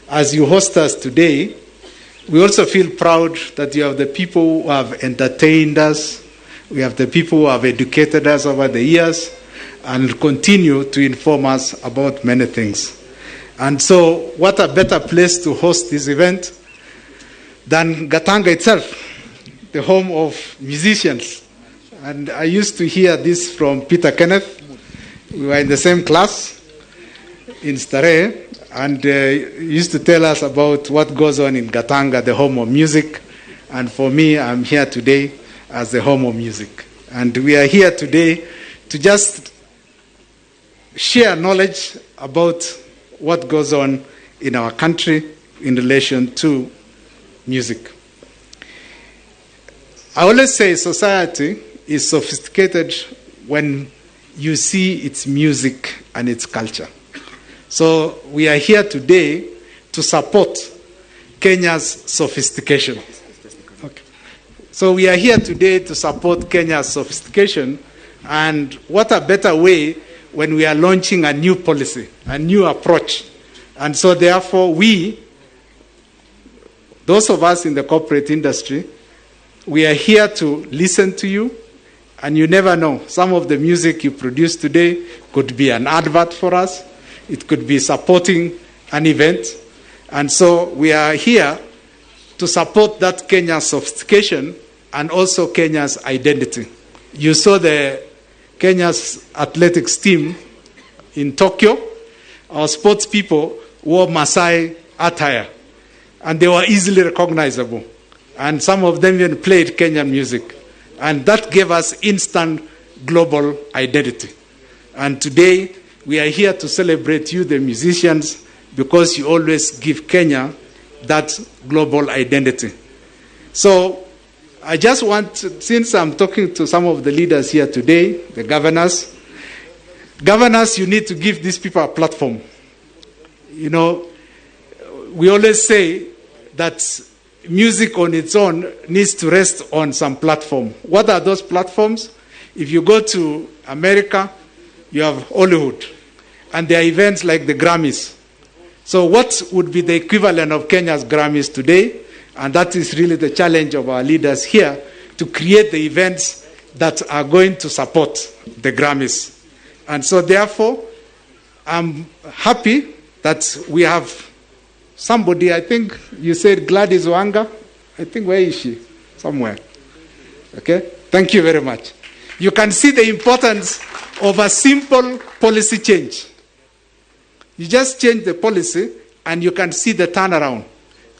as you host us today, we also feel proud that you have the people who have entertained us, we have the people who have educated us over the years, and continue to inform us about many things. And so, what a better place to host this event than Gatanga itself, the home of musicians. And I used to hear this from Peter Kenneth. We were in the same class in Starehe, and he used to tell us about what goes on in Gatanga, the home of music. And for me, I'm here today as the home of music. And we are here today to just share knowledge about what goes on in our country in relation to music. I always say society is sophisticated when you see its music and its culture. So we are here today to support Kenya's sophistication. Okay. So we are here today to support Kenya's sophistication, and what a better way when we are launching a new policy, a new approach. And so therefore we, those of us in the corporate industry, we are here to listen to you, and you never know, some of the music you produce today could be an advert for us, it could be supporting an event, and so we are here to support that Kenya's sophistication and also Kenya's identity. You saw the Kenya's athletics team in Tokyo. Our sports people wore Maasai attire, and they were easily recognizable. And some of them even played Kenyan music. And that gave us instant global identity. And today, we are here to celebrate you, the musicians, because you always give Kenya that global identity. So I just want to, since I'm talking to some of the leaders here today, the governors, you need to give these people a platform. You know, we always say that music on its own needs to rest on some platform. What are those platforms? If you go to America, you have Hollywood, and there are events like the Grammys. So what would be the equivalent of Kenya's Grammys today? And that is really the challenge of our leaders here, to create the events that are going to support the Grammys. And so therefore, I'm happy that we have somebody, I think you said Gladys Wanga. I think, where is she? Somewhere. Okay? Thank you very much. You can see the importance of a simple policy change. You just change the policy and you can see the turnaround.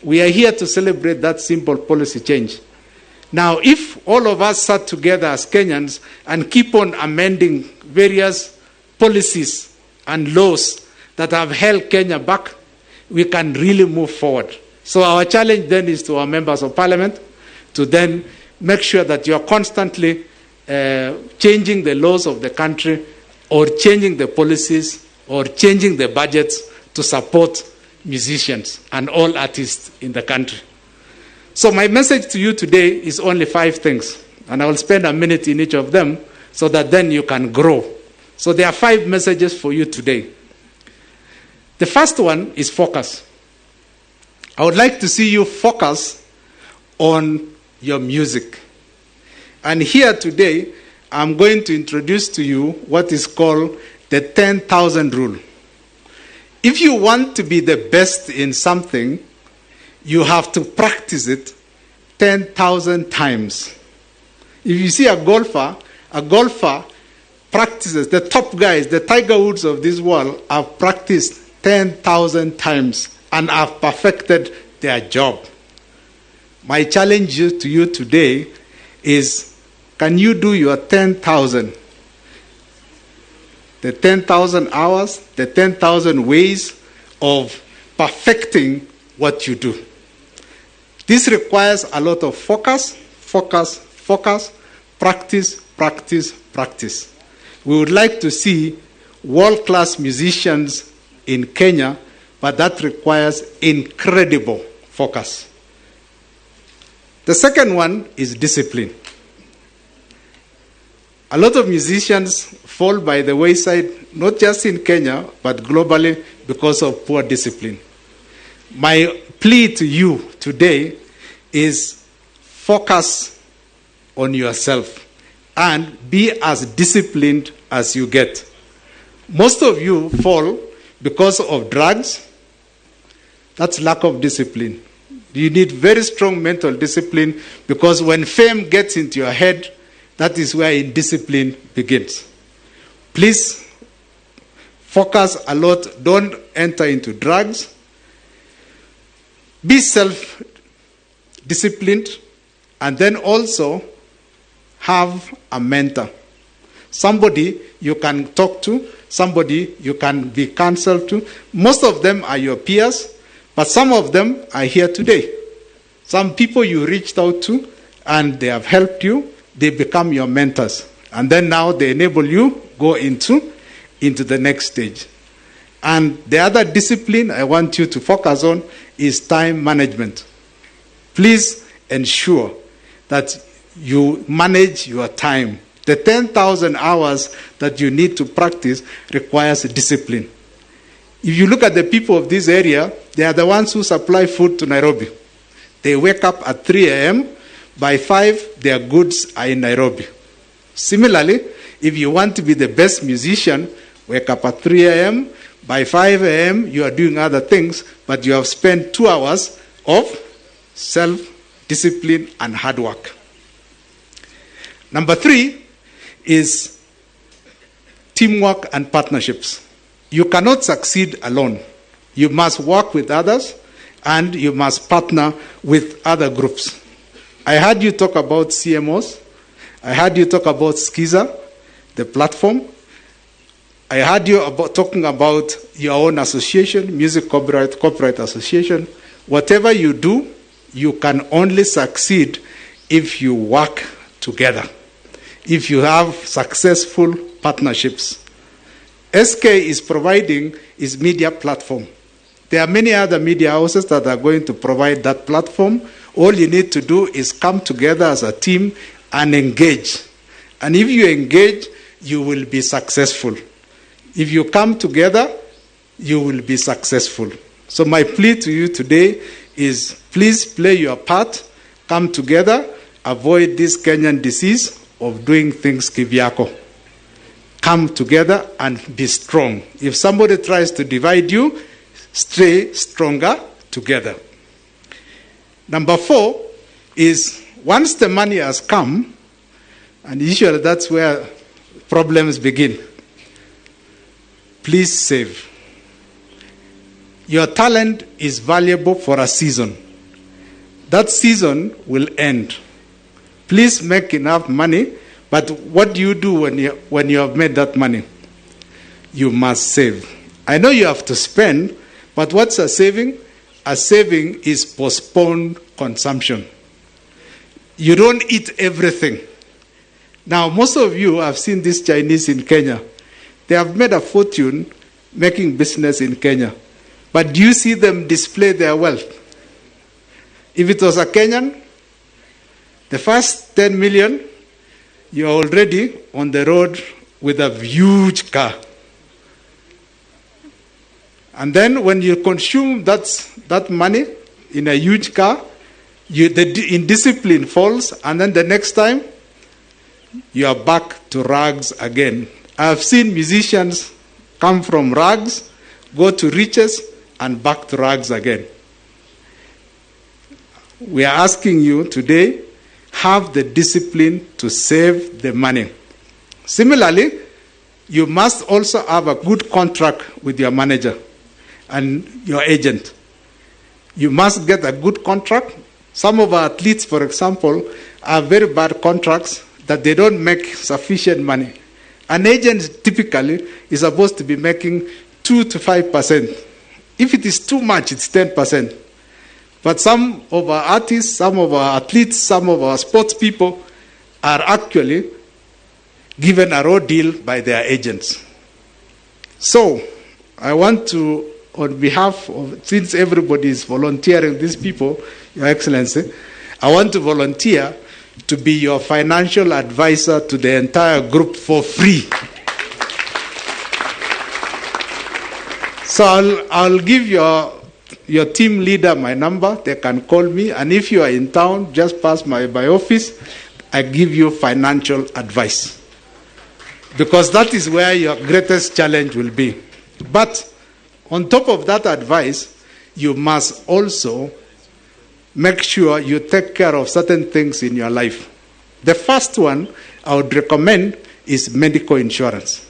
We are here to celebrate that simple policy change. Now, if all of us sat together as Kenyans and keep on amending various policies and laws that have held Kenya back, we can really move forward. So our challenge then is to our members of parliament to then make sure that you are constantly changing the laws of the country or changing the policies or changing the budgets to support musicians and all artists in the country. So my message to you today is only 5 things, and I will spend a minute in each of them so that then you can grow. So there are 5 messages for you today. The first one is focus. I would like to see you focus on your music. And here today, I'm going to introduce to you what is called the 10,000 rule. If you want to be the best in something, you have to practice it 10,000 times. If you see a golfer practices, the top guys, the Tiger Woods of this world, have practiced 10,000 times and have perfected their job. My challenge to you today is, can you do your 10,000? The 10,000 hours, the 10,000 ways of perfecting what you do. This requires a lot of focus, focus, focus, practice, practice, practice. We would like to see world-class musicians in Kenya, but that requires incredible focus. The second one is discipline. A lot of musicians fall by the wayside, not just in Kenya, but globally, because of poor discipline. My plea to you today is focus on yourself and be as disciplined as you get. Most of you fall because of drugs. That's lack of discipline. You need very strong mental discipline, because when fame gets into your head, that is where indiscipline begins. Please focus a lot. Don't enter into drugs. Be self-disciplined, and then also have a mentor. Somebody you can talk to, somebody you can be counseled to. Most of them are your peers, but some of them are here today. Some people you reached out to and they have helped you. They become your mentors. And then now they enable you go into the next stage. And the other discipline I want you to focus on is time management. Please ensure that you manage your time. The 10,000 hours that you need to practice requires discipline. If you look at the people of this area, they are the ones who supply food to Nairobi. They wake up at 3 a.m. By 5, their goods are in Nairobi. Similarly, if you want to be the best musician, wake up at 3 a.m. By 5 a.m., you are doing other things, but you have spent 2 hours of self-discipline and hard work. Number 3 is teamwork and partnerships. You cannot succeed alone. You must work with others and you must partner with other groups. I heard you talk about CMOs. I heard you talk about Skiza, the platform. I heard you talking about your own association, Music Copyright Association. Whatever you do, you can only succeed if you work together, if you have successful partnerships. SK is providing its media platform. There are many other media houses that are going to provide that platform. All you need to do is come together as a team and engage. And if you engage, you will be successful. If you come together, you will be successful. So my plea to you today is please play your part, come together, avoid this Kenyan disease of doing things kivyako. Come together and be strong. If somebody tries to divide you, stay stronger together. Number 4 is once the money has come, and usually that's where problems begin, please save. Your talent is valuable for a season. That season will end. Please make enough money, but what do you do when you have made that money? You must save. I know you have to spend, but what's a saving? A saving is postponed consumption. You don't eat everything. Now, most of you have seen these Chinese in Kenya. They have made a fortune making business in Kenya. But do you see them display their wealth? If it was a Kenyan, the first 10 million, you're already on the road with a huge car. And then when you consume that money in a huge car, the indiscipline falls, and then the next time, you are back to rags again. I've seen musicians come from rags, go to riches, and back to rags again. We are asking you today, have the discipline to save the money. Similarly, you must also have a good contract with your manager and your agent. You must get a good contract. Some of our athletes, for example, have very bad contracts that they don't make sufficient money. An agent typically is supposed to be making 2 to 5%. If it is too much, it's 10%. But some of our artists, some of our athletes, some of our sports people are actually given a raw deal by their agents. So, I want to, on behalf of, since everybody is volunteering, these people, Your Excellency, I want to volunteer to be your financial advisor to the entire group for free. So I'll give your team leader my number. They can call me. And if you are in town, just pass my office. I give you financial advice. Because that is where your greatest challenge will be. But on top of that advice, you must also make sure you take care of certain things in your life. The first one I would recommend is medical insurance.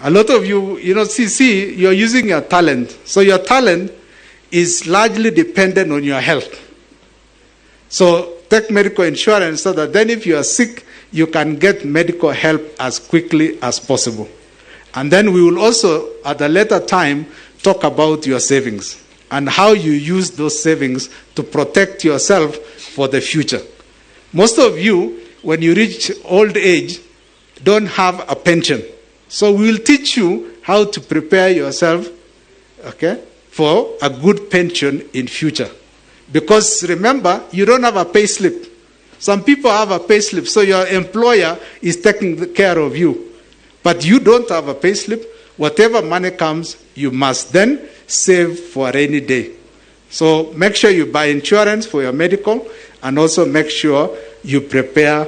A lot of you, see, you're using your talent. So your talent is largely dependent on your health. So take medical insurance so that then if you are sick, you can get medical help as quickly as possible. And then we will also, at a later time, talk about your savings and how you use those savings to protect yourself for the future. Most of you, when you reach old age, don't have a pension. So we will teach you how to prepare yourself, okay, for a good pension in future. Because remember, you don't have a pay slip. Some people have a pay slip, so your employer is taking care of you. But you don't have a pay slip. Whatever money comes, you must then save for a rainy day. So make sure you buy insurance for your medical, and also make sure you prepare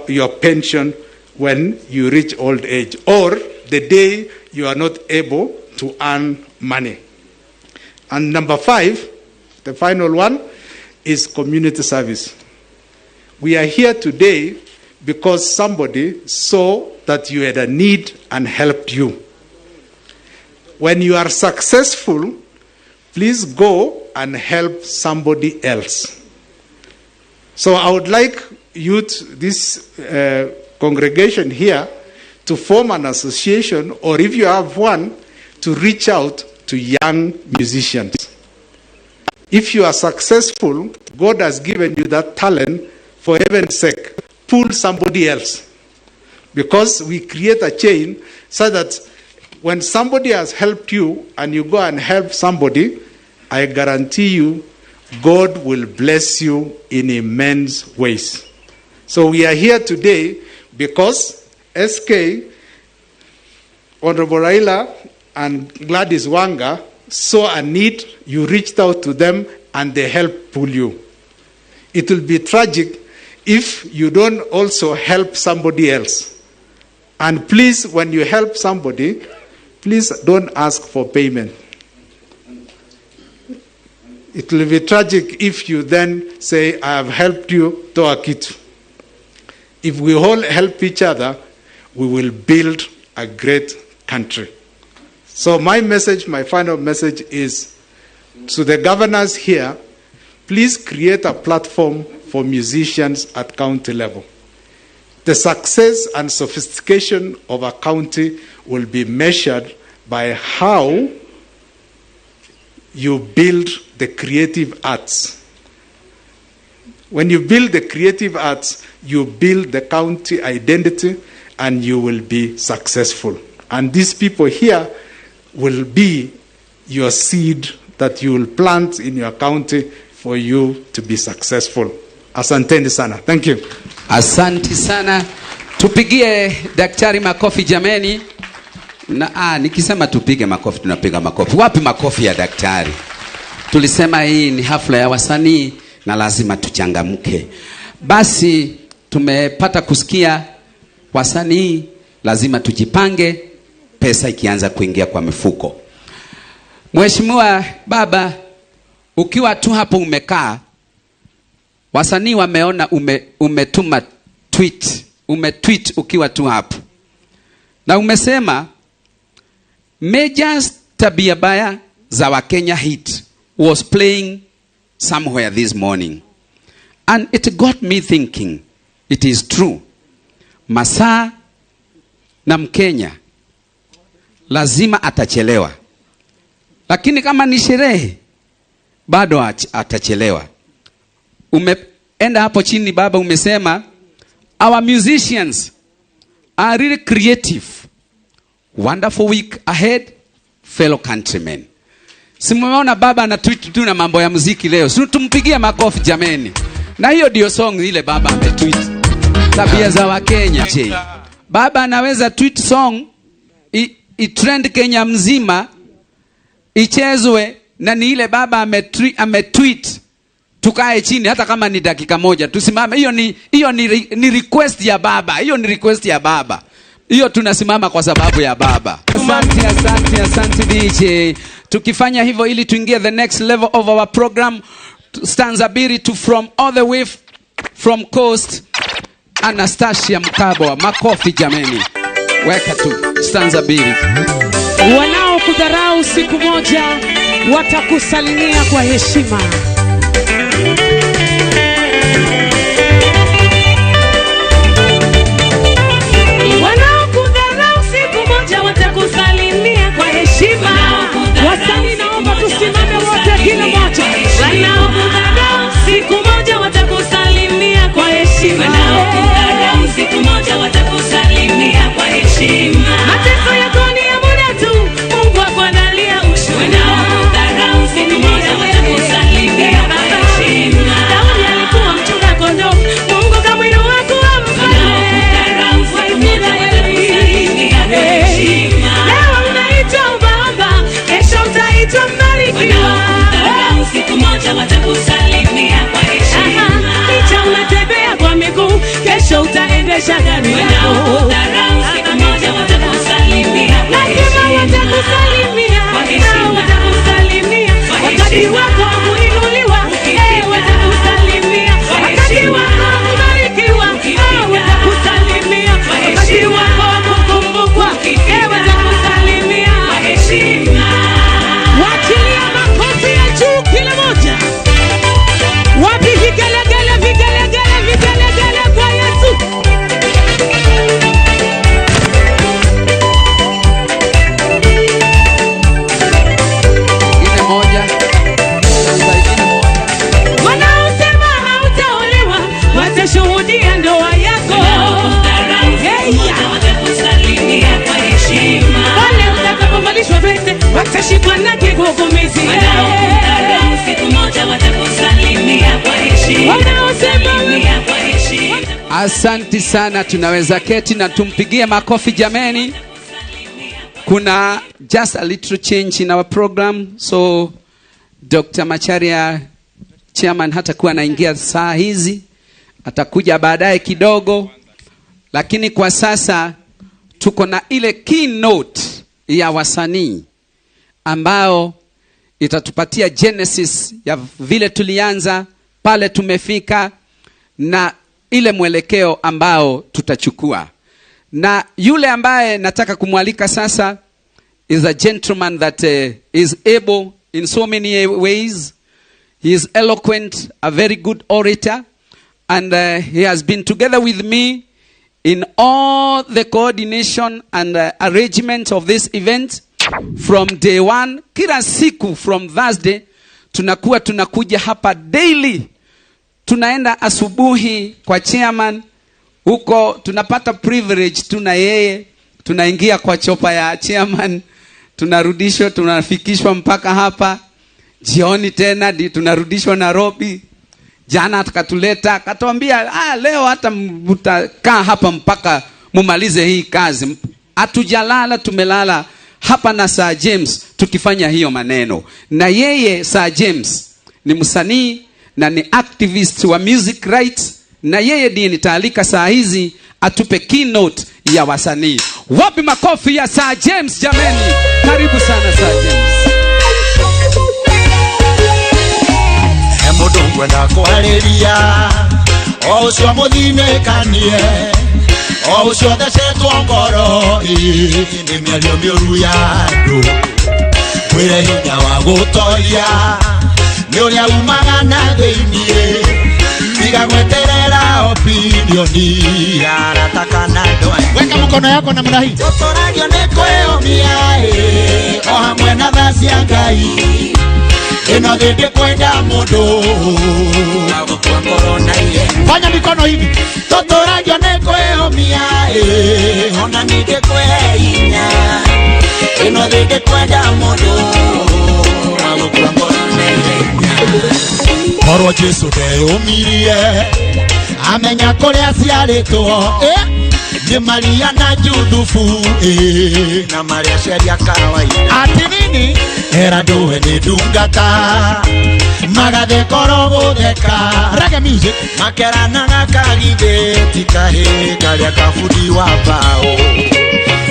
your pension when you reach old age or the day you are not able to earn money. And number 5, the final one, is community service. We are here today because somebody saw that you had a need and helped you. When you are successful, please go and help somebody else. So I would like you, this congregation here, to form an association, or if you have one, to reach out to young musicians. If you are successful, God has given you that talent, for heaven's sake, pull somebody else. Because we create a chain so that when somebody has helped you and you go and help somebody, I guarantee you, God will bless you in immense ways. So we are here today because SK, Honorable Raila, and Gladys Wanga saw a need, you reached out to them, and they helped pull you. It will be tragic if you don't also help somebody else. And please, when you help somebody, please don't ask for payment. It will be tragic if you then say, I have helped you, toa kitu. If we all help each other, we will build a great country. So my message, my final message is to the governors here, please create a platform for musicians at county level. The success and sophistication of a county will be measured by how you build the creative arts. When you build the creative arts, you build the county identity and you will be successful. And these people here will be your seed that you will plant in your county for you to be successful. Asanteni sana. Thank you. Asante sana. Tupigie daktari makofi jameni. Na nikisema tupige makofi, tunapiga makofi. Wapi makofi ya daktari? Tulisema hii ni hafla ya wasanii na lazima tuchangamke. Basi tumepata kusikia wasanii lazima tujipange, pesa ikianza kuingia kwa mifuko. Mheshimiwa baba, ukiwa tu hapo umekaa, wasanii wameona umetuma tweet, umetweet ukiwa tu hapo. Na umesema Major's tabia baya za Wakenya hit was playing somewhere this morning. And it got me thinking, it is true. Masaa na Mkenya lazima atachelewa. Lakini kama ni sherehe bado atachelewa. Umeenda hapo chini baba umesema our musicians are really creative. Wonderful week ahead, fellow countrymen. Si mmeona baba ana tweet tu na mambo ya muziki leo. Si tumpigie makofi jameni. Na hiyo ndio song ile baba ametweet. Tabia za Wakenya. Baba anaweza tweet song i trend Kenya mzima, ichezwe na ni ile baba ametweet. Tukae chini hata kama ni dakika moja tusimame. Hiyo ni request ya baba. Hiyo ni request ya baba. Hiyo tunasimama kwa sababu ya baba. Asante, asante, asante DJ. Tukifanya hivyo ili tuingie the next level of our program, stanza biri to from all the way from coast, Anastasia Mkabwa. Makofi jameni. Weka tu stanza biri. Wanaokudharau siku moja watakusalimia kwa heshima. Wanaokudharau siku moja watakusalimia kwa heshima. Wasanii naomba tusimame wote kila mmoja. Wanaokudharau siku moja watakusalimia kwa heshima. Endesha gari yako. Lazima watakusalimia, watakusalimia wakati wako kuinuliwa, watakusalimia wakati wako kubarikiwa, watakusalimia wakati wako kukumbukwa, watakusalimia. Wachilia makofi ya juu kila moja. Wapi vigelegele, vigelegele, vigelegele kwa Yesu. Ingine moja. Wanaosema hautaolewa watashuhudia ndoa yako. Pale utakapovalishwa pete watashikwa na kigugumizi. Wanaosema Asanti sana, tunaweza keti na tumpigie makofi jameni. Kuna just a little change in our program, so Dr. Macharia chairman hatakuwa anaingia saa hizi, atakuja baadaye kidogo, lakini kwa sasa tuko na ile keynote ya wasanii ambao itatupatia genesis ya vile tulianza, pale tumefika na ile mwelekeo ambao tutachukua. Na yule ambaye nataka kumwalika sasa is a gentleman that is able in so many ways. He is eloquent, a very good orator, and he has been together with me in all the coordination and arrangement of this event from day one. Kila siku from Thursday tunakuwa tunakuja hapa daily. Tunaenda asubuhi kwa chairman huko, tunapata privilege tuna yeye, tunaingia kwa chopa ya chairman, tunarudishwa, tunafikishwa mpaka hapa. Jioni tena tunarudishwa Nairobi. Jana akatuleta akatuambia, leo hata mtakaa hapa mpaka mumalize hii kazi. Hatujalala, tumelala hapa na Sir James tukifanya hiyo maneno. Na yeye Sir James ni msanii na ni activist wa music rights, na yeye ndiye nitaalika saa hizi atupe keynote ya wasanii. Wapi makofi ya Sir James jameni? Karibu sana Sir James. Mundu ngwenda kwariria o ucio muthinĩkanie o ucio thecetwo ngoro nĩ mĩario mĩũru ya andũ kwĩre hinya wa gũtoria nĩ ũrĩa umaga na thĩiniĩ tiga gweterera opinioni ya arata kana andũ angĩ. Weka mkono yako namna hii. Tũtũragio nĩ kwĩyũmia o hamwe na tha cia Ngai ĩno thĩ ndĩkwenda mũndũ wa gũkua ngoro na ihenya. Fanya mikono hivi. Tũtũragio nĩ kwĩyũmia ona ningĩ kwĩhinya ĩno thĩ ndĩkwenda mũndũ wa gũkua ngoro na ihenya. Korwo Jesu ndeyũmirie amenya kũrĩa aciarĩtwo nĩ Maria na Juthufu na marĩa aciari a kawaida. Ati nini? Era ndũwe nĩ ndungata magathe koro gũtheka. Reggae music. Makeranaga kagithĩ ti kahĩĩ karĩa kabundi wa mbaũ.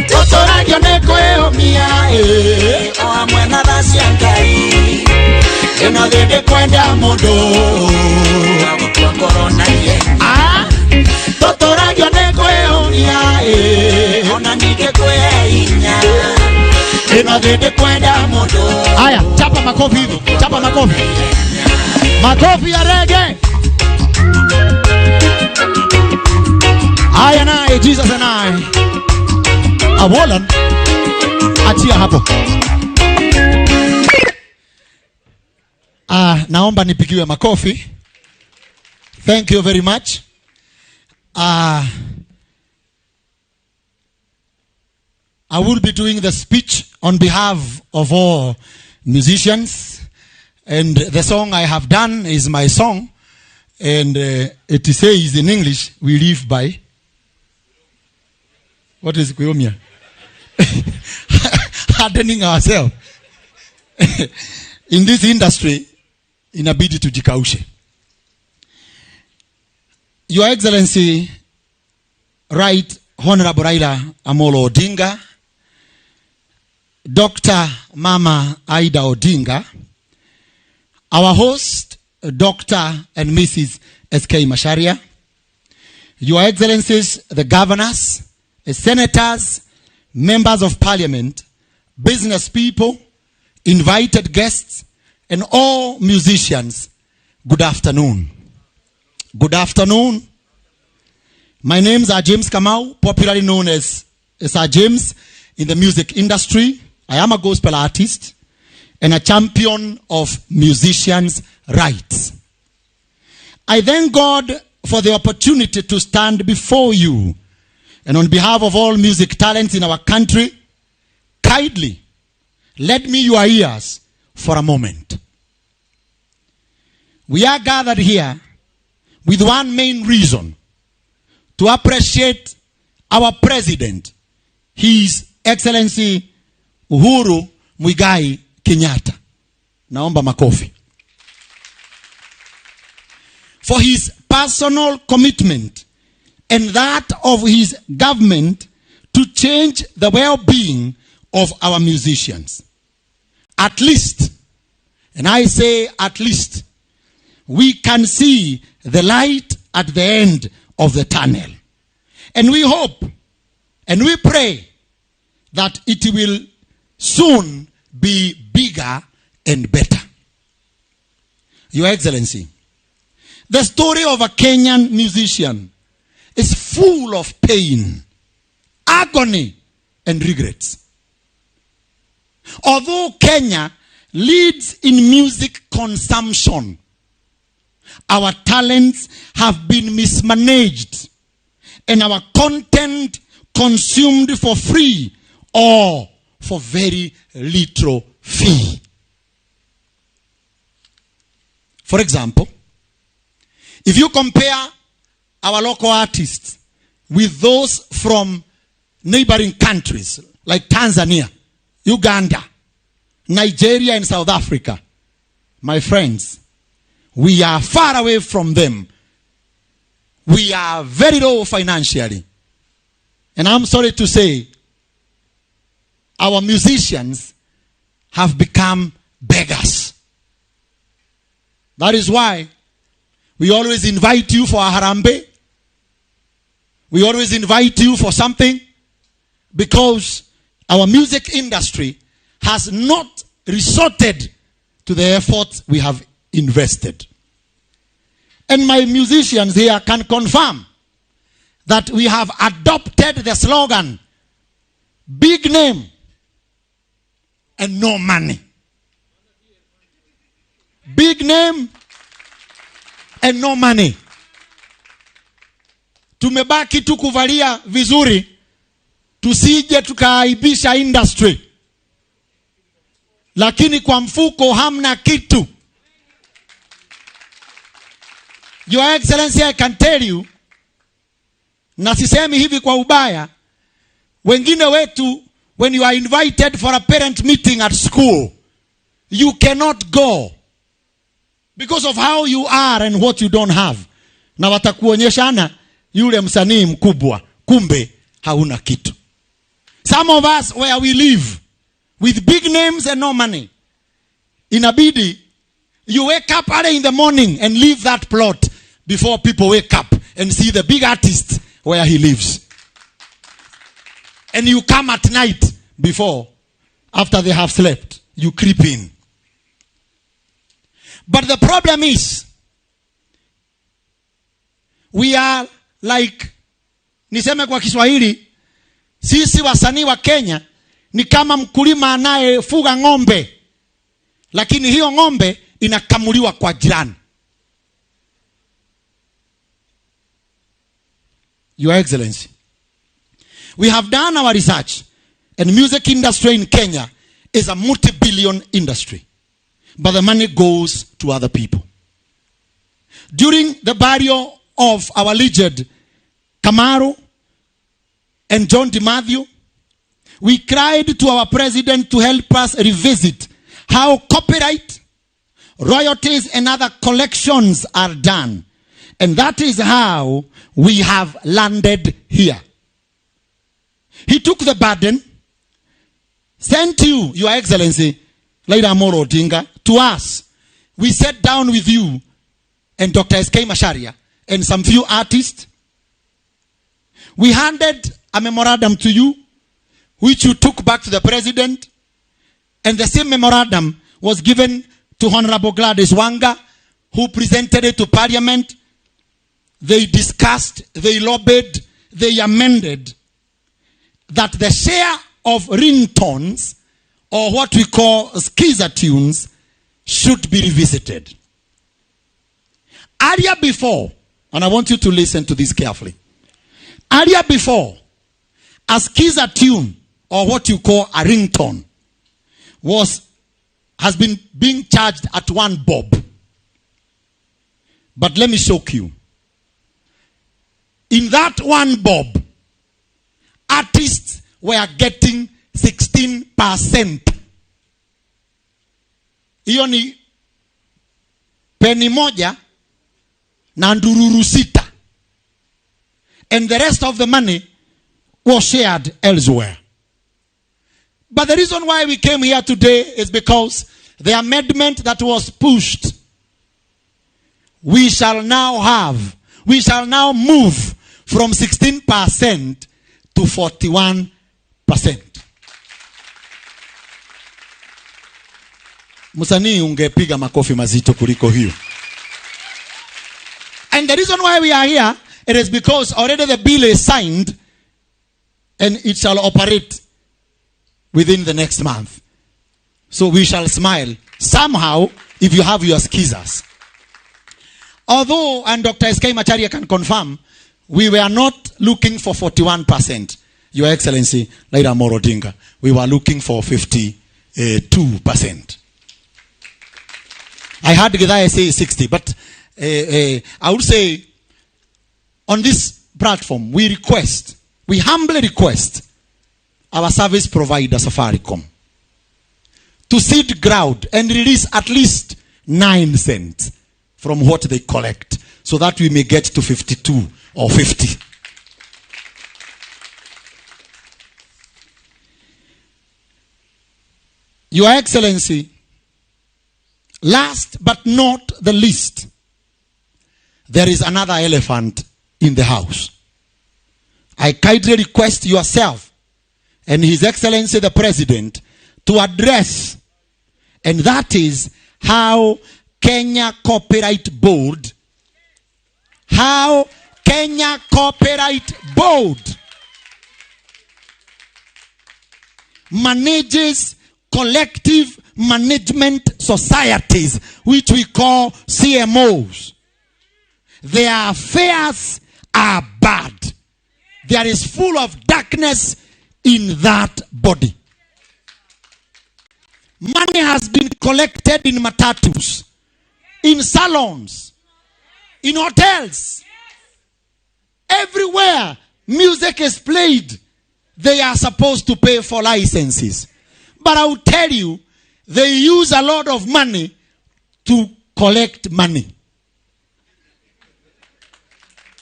Tũtũragio nĩ kwĩyũmia o hamwe na tha cia Ngai ĩno thĩ ndĩkwenda mũndũ wa gũkua ngoro na ihenya. Tũtũragio nĩ kwĩyũmia ona ningĩ kwĩhinya ĩno thĩ ndĩkwenda mũndũ. Haya, chapa makofi hivi, chapa makofi. Makofi ya reggae. I and I, Jesus and I. Awolan, achia hapo. Naomba nipigiwe makofi. Thank you very much. I will be doing the speech on behalf of all musicians, and the song I have done is my song, and it says in English, we live by, what is Kuyomia? Hardening ourselves. In this industry, inabidi tujikaushe. Your Excellency, Right Honorable Raila Amolo Odinga, Dr. Mama Aida Odinga, our host, Dr. and Mrs. S.K. Macharia, Your Excellencies, the governors, the senators, members of parliament, business people, invited guests, and all musicians, good afternoon. Good afternoon. My names are James Kamau, popularly known as Sir James in the music industry. I am a gospel artist and a champion of musicians' rights. I thank God for the opportunity to stand before you, and on behalf of all music talents in our country, kindly lend me your ears for a moment. We are gathered here with one main reason: to appreciate our president, His Excellency Uhuru Muigai Kenyatta. Naomba makofi. For his personal commitment and that of his government to change the well-being of our musicians. At least, and I say at least, we can see the light at the end of the tunnel. And we hope and we pray that it will soon be bigger and better. Your Excellency, the story of a Kenyan musician is full of pain, agony, and regrets. Although Kenya leads in music consumption, our talents have been mismanaged and our content consumed for free or for very little fee. For example, if you compare our local artists with those from neighboring countries like Tanzania, Uganda, Nigeria, and South Africa, my friends, we are far away from them. We are very low financially. And I'm sorry to say, our musicians have become beggars. That is why we always invite you for a harambe. We always invite you for something, because our music industry has not resorted to the effort we have invested. And my musicians here can confirm that we have adopted the slogan, big name and no money. Big name and no money. Tumebaki tu kuvalia vizuri, tusije tukaaibisha industry. Lakini kwa mfuko hamna kitu. Your Excellency, I can tell you, na sisemi hivi kwa ubaya, wengine wetu, when you are invited for a parent meeting at school, you cannot go because of how you are and what you don't have. Na watakuonyeshana yule msanii mkubwa, kumbe hauna kitu. Some of us where we live with big names and no money, inabidi you wake up early in the morning and leave that plot before people wake up and see the big artist where he lives. And you come at night before, after they have slept, you creep in. But the problem is, we are like, niseme kwa Kiswahili, sisi wasanii wa Kenya ni kama mkulima anayefuga ng'ombe, lakini hiyo ng'ombe inakamuliwa kwa jirani. Your Excellency, we have done our research, and music industry in Kenya is a multi-billion industry, but the money goes to other people. During the burial of our legend Kamaru and John DiMaggio, we cried to our president to help us revisit how copyright, royalties, and other collections are done, And that is how we have landed here. He took the burden, sent you, Your Excellency, Raila Amolo Odinga, to us. We sat down with you and Dr. S.K. Macharia and some few artists. We handed a memorandum to you, which you took back to the president. And the same memorandum was given to Honorable Gladys Wanga, who presented it to Parliament. They discussed, they lobbied, they amended that the share of ringtones, or what we call skiza tunes, should be revisited. Earlier before, and I want you to listen to this carefully. Earlier before, a skiza tune, or what you call a ringtone, has been being charged at 1 bob. But let me shock you. In that 1 bob, artists were getting 16%. Hiyo ni peni moja na ndururu sita. And the rest of the money was shared elsewhere. But the reason why we came here today is because the amendment that was pushed, we shall now move from 16% to 41%. Msanii ungepiga makofi mazito kuliko hiyo. And the reason why we are here, it is because already the bill is signed and it shall operate within the next month. So we shall smile somehow if you have your skizas. Although, and Dr. S.K. Macharia can confirm, we were not looking for 41%. Your Excellency, Raila Amolo Odinga, we were looking for 52%. I heard Githae say 60, but I would say on this platform, we humbly request our service provider, Safaricom, to cede ground and release at least 9 cents from what they collect, so that we may get to 52 or 50. Your Excellency, last but not the least, there is another elephant in the house. I kindly request yourself and His Excellency the President to address, and that is how Kenya Copyright Board, manages collective management societies, which we call CMOs. Their affairs are bad. There is full of darkness in that body. Money has been collected in matatus, in salons, in hotels. Everywhere music is played, they are supposed to pay for licenses. But I will tell you, they use a lot of money to collect money.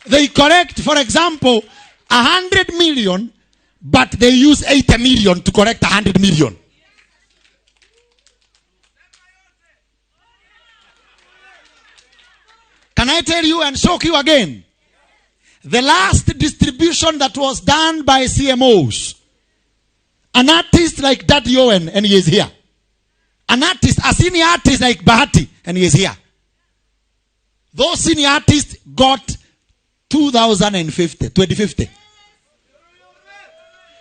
They collect, for example, 100 million, but they use 80 million to collect 100 million. Can I tell you and shock you again? The last distribution that was done by CMOs, an artist like Daddy Owen, and he is here. An artist, a senior artist like Bahati, and he is here. Those senior artists got 2050.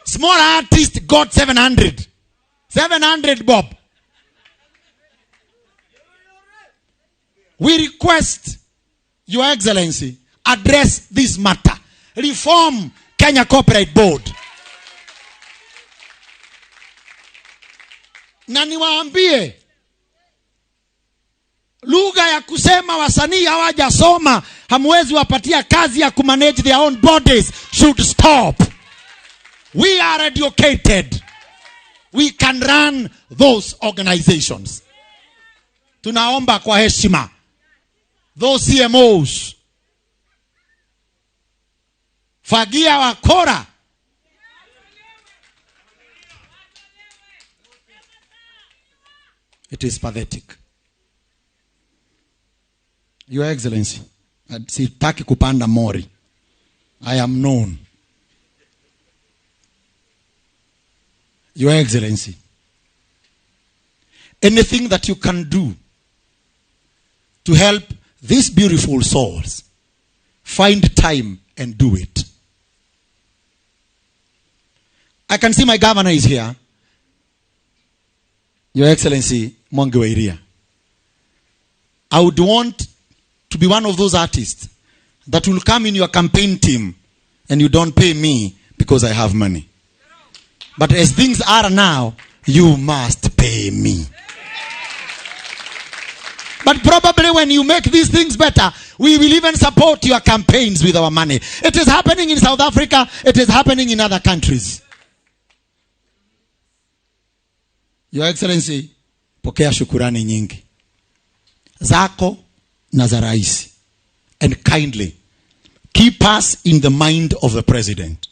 Small artist got 700. 700 bob. We request Your Excellency, address this matter. Reform Kenya Copyright Board. Na niwaambie, lugha ya kusema wasanii hawajasoma, hamwezi wapatia kazi ya kumanage their own bodies should stop. We are educated. We can run those organizations. Tunaomba kwa heshima, those CMOs, Fagia wakora. It is pathetic. Your Excellency, sitaki kupanda mori. I am known. Your Excellency, anything that you can do to help these beautiful souls, find time and do it. I can see my governor is here. Your Excellency, Mwangi wa Iria. I would want to be one of those artists that will come in your campaign team and you don't pay me because I have money. But as things are now, you must pay me. But probably when you make these things better, we will even support your campaigns with our money. It is happening in South Africa. It is happening in other countries. Your Excellency, pokea shukurani nyingi zako na za rais. And kindly, keep us in the mind of the president.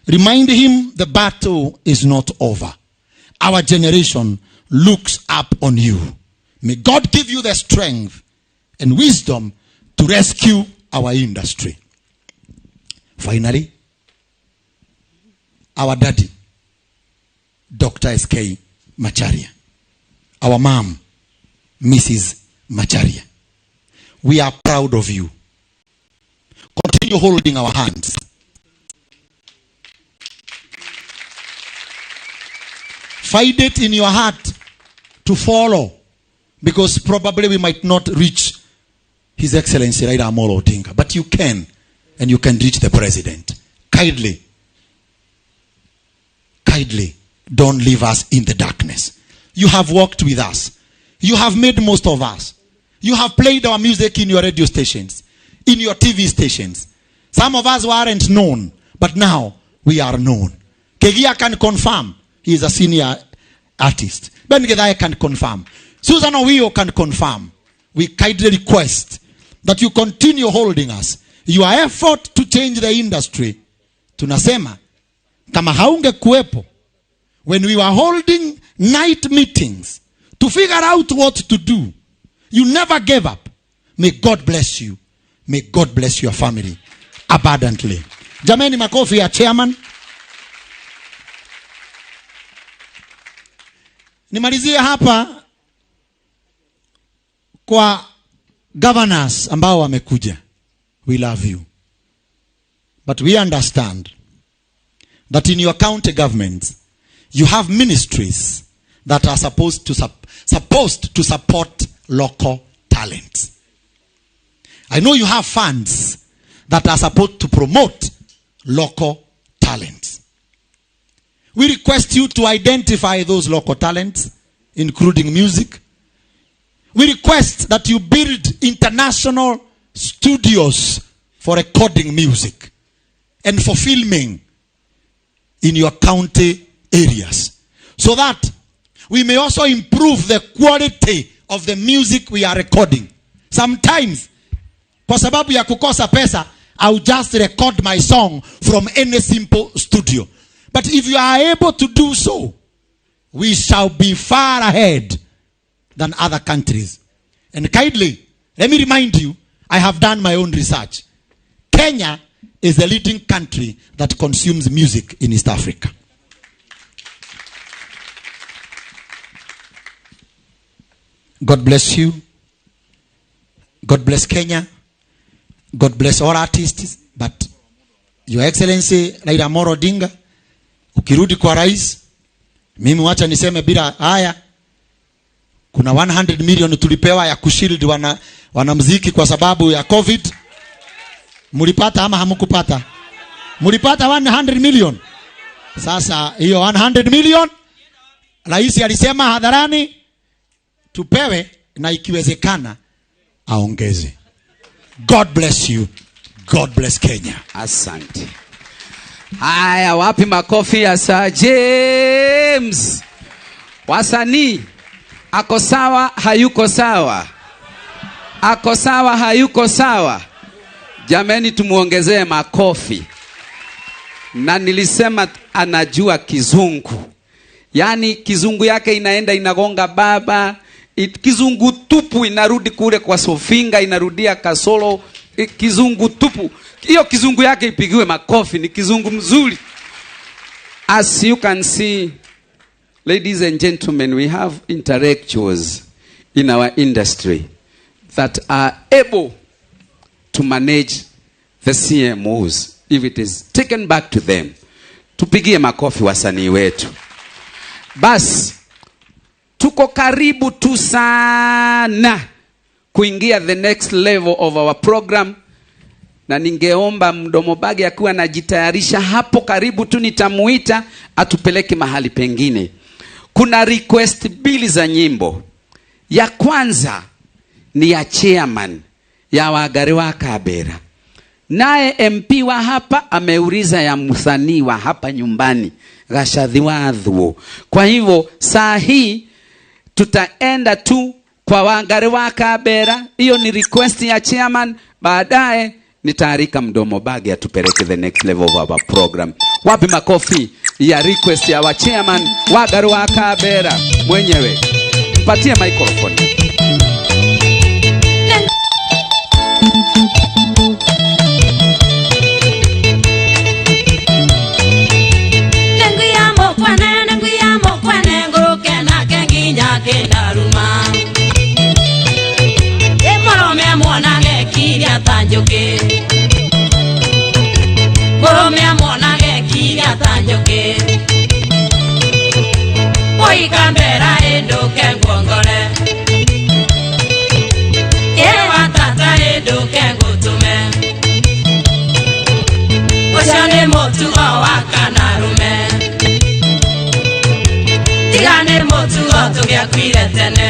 Remind him the battle is not over. Our generation looks up on you. May God give you the strength and wisdom to rescue our industry. Finally, our daddy, Dr. S.K. Macharia. Our mom, Mrs. Macharia. We are proud of you. Continue holding our hands. Find it in your heart to follow, because probably we might not reach His Excellency Raila Amolo Odinga, but you can, and you can reach the president. Kindly, kindly, don't leave us in the darkness. You have walked with us. You have made most of us. You have played our music in your radio stations, in your TV stations. Some of us weren't known, but now we are known. Kegia can confirm he is a senior artist. Ben Githae can confirm. Susan Owiyo can confirm. We kindly request that you continue holding us. Your effort to change the industry. Tunasema, kama haungekuwepo, when we were holding night meetings to figure out what to do, you never gave up. May God bless you. May God bless your family abundantly. Jameni, makofi ya chairman. Nimalizie hapa kwa governors ambao wamekuja. We love you. But we understand that in your county governments, you have ministries that are supposed to support local talents. I know you have funds that are supposed to promote local talents. We request you to identify those local talents, including music. We request that you build international studios for recording music and for filming in your county areas, so that we may also improve the quality of the music we are recording. Sometimes, kwa sababu ya kukosa pesa, I'll just record my song from any simple studio. But if you are able to do so, we shall be far ahead than other countries. And kindly, let me remind you, I have done my own research. Kenya is the leading country that consumes music in East Africa. God bless you. God bless Kenya. God bless all artists. But Your Excellency Raila Amolo Odinga, ukirudi kwa rais, mimi wacha niseme bila haya, kuna 100 million tulipewa ya kushield wanamuziki kwa sababu ya COVID. Mulipata ama hamukupata? Mulipata 100 million. Sasa hiyo 100 million rais alisema hadharani tupewe, na ikiwezekana aongeze. God bless you. God bless Kenya. Asante. Haya, wapi makofi ya Sir James? Wasanii, ako sawa hayuko sawa? Ako sawa hayuko sawa? Jameni, tumuongezee makofi. Na nilisema anajua Kizungu. Yaani Kizungu yake inaenda inagonga baba, Kizungu tupu inarudi kule kwa Sofinga, inarudia Kasolo, Kizungu tupu. Hiyo Kizungu yake ipigiwe makofi, ni Kizungu mzuri. As you can see, ladies and gentlemen, we have intellectuals in our industry that are able to manage the CMOs if it is taken back to them. Tupigie makofi wasanii wetu. Bas, tuko karibu tu sana kuingia the next level of our program, na ningeomba Mdomo Bage akiwa anajitayarisha hapo karibu tu nitamuita atupeleke mahali pengine. Kuna request mbili za nyimbo. Ya kwanza ni ya chairman ya Wangari wa Kabera. Naye MP wa hapa ameuliza ya msanii wa hapa nyumbani, Gachagua wa Thuo. Kwa hivyo saa hii tutaenda tu kwa Wangari wa Kabera. Hiyo ni request ya chairman. Baadaye nitaarika Mdomo Bage atupeleke the next level of our program. Wapi makofi ya request ya wa chairman Wangari wa Kabera mwenyewe. Patie microphone. Oikambera enduke ngongore ewa tata enduke ngutume ucio ni mutugo wa kanarume tiga ni mutugo tugiakuire tene.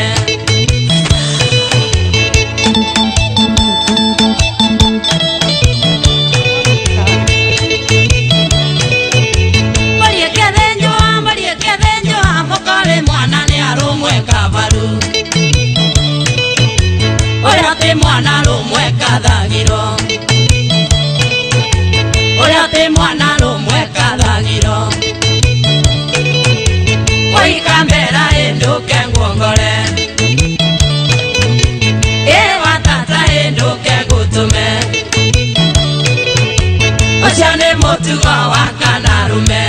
Mwana rumwe kathagiro uria ti mwana rumwe kathagiro oikambera enduke nguongore ewa tata enduke ngutume ucio ni mutugo wa kanarume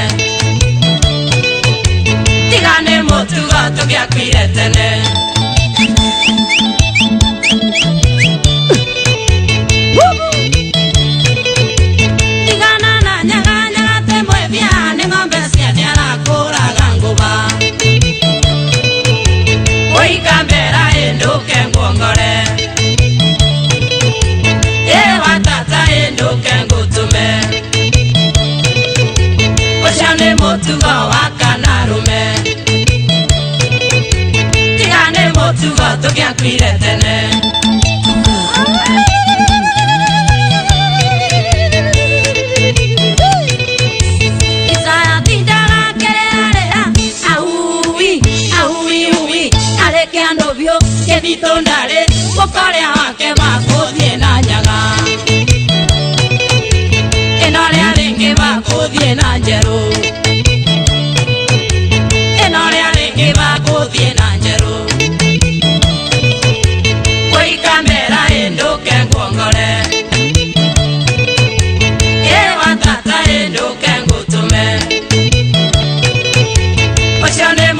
tiga ni mutugo tugiakuire tene. Mutugo wa kanarume tiga ni mutugo tugiakuire tene. Isaya tindaga kerearera auwi auwi uwi areke andu biũ kĩthitũ ndarĩ mũkoria wake makũthiĩ na nyaga ĩno rĩa rĩngĩ makũthiĩ na njerũ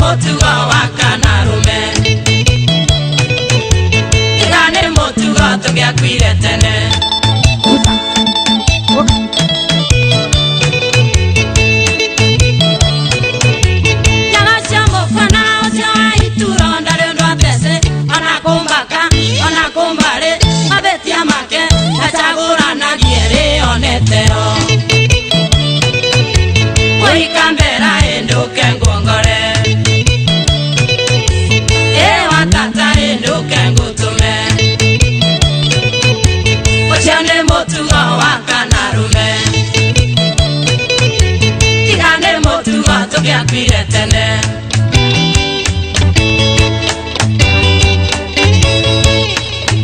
mutugo wa kanarume tiga ni mutugo tugiakuire tene. Nyaga cia mũbana ũcio wa ituro ndarĩ ũndũ atece ona kũmbaka ona kũmbarĩ mabĩtia make acagũranagie rĩoneteo ũikambera ĩndũke nguongore tugiakuire tene.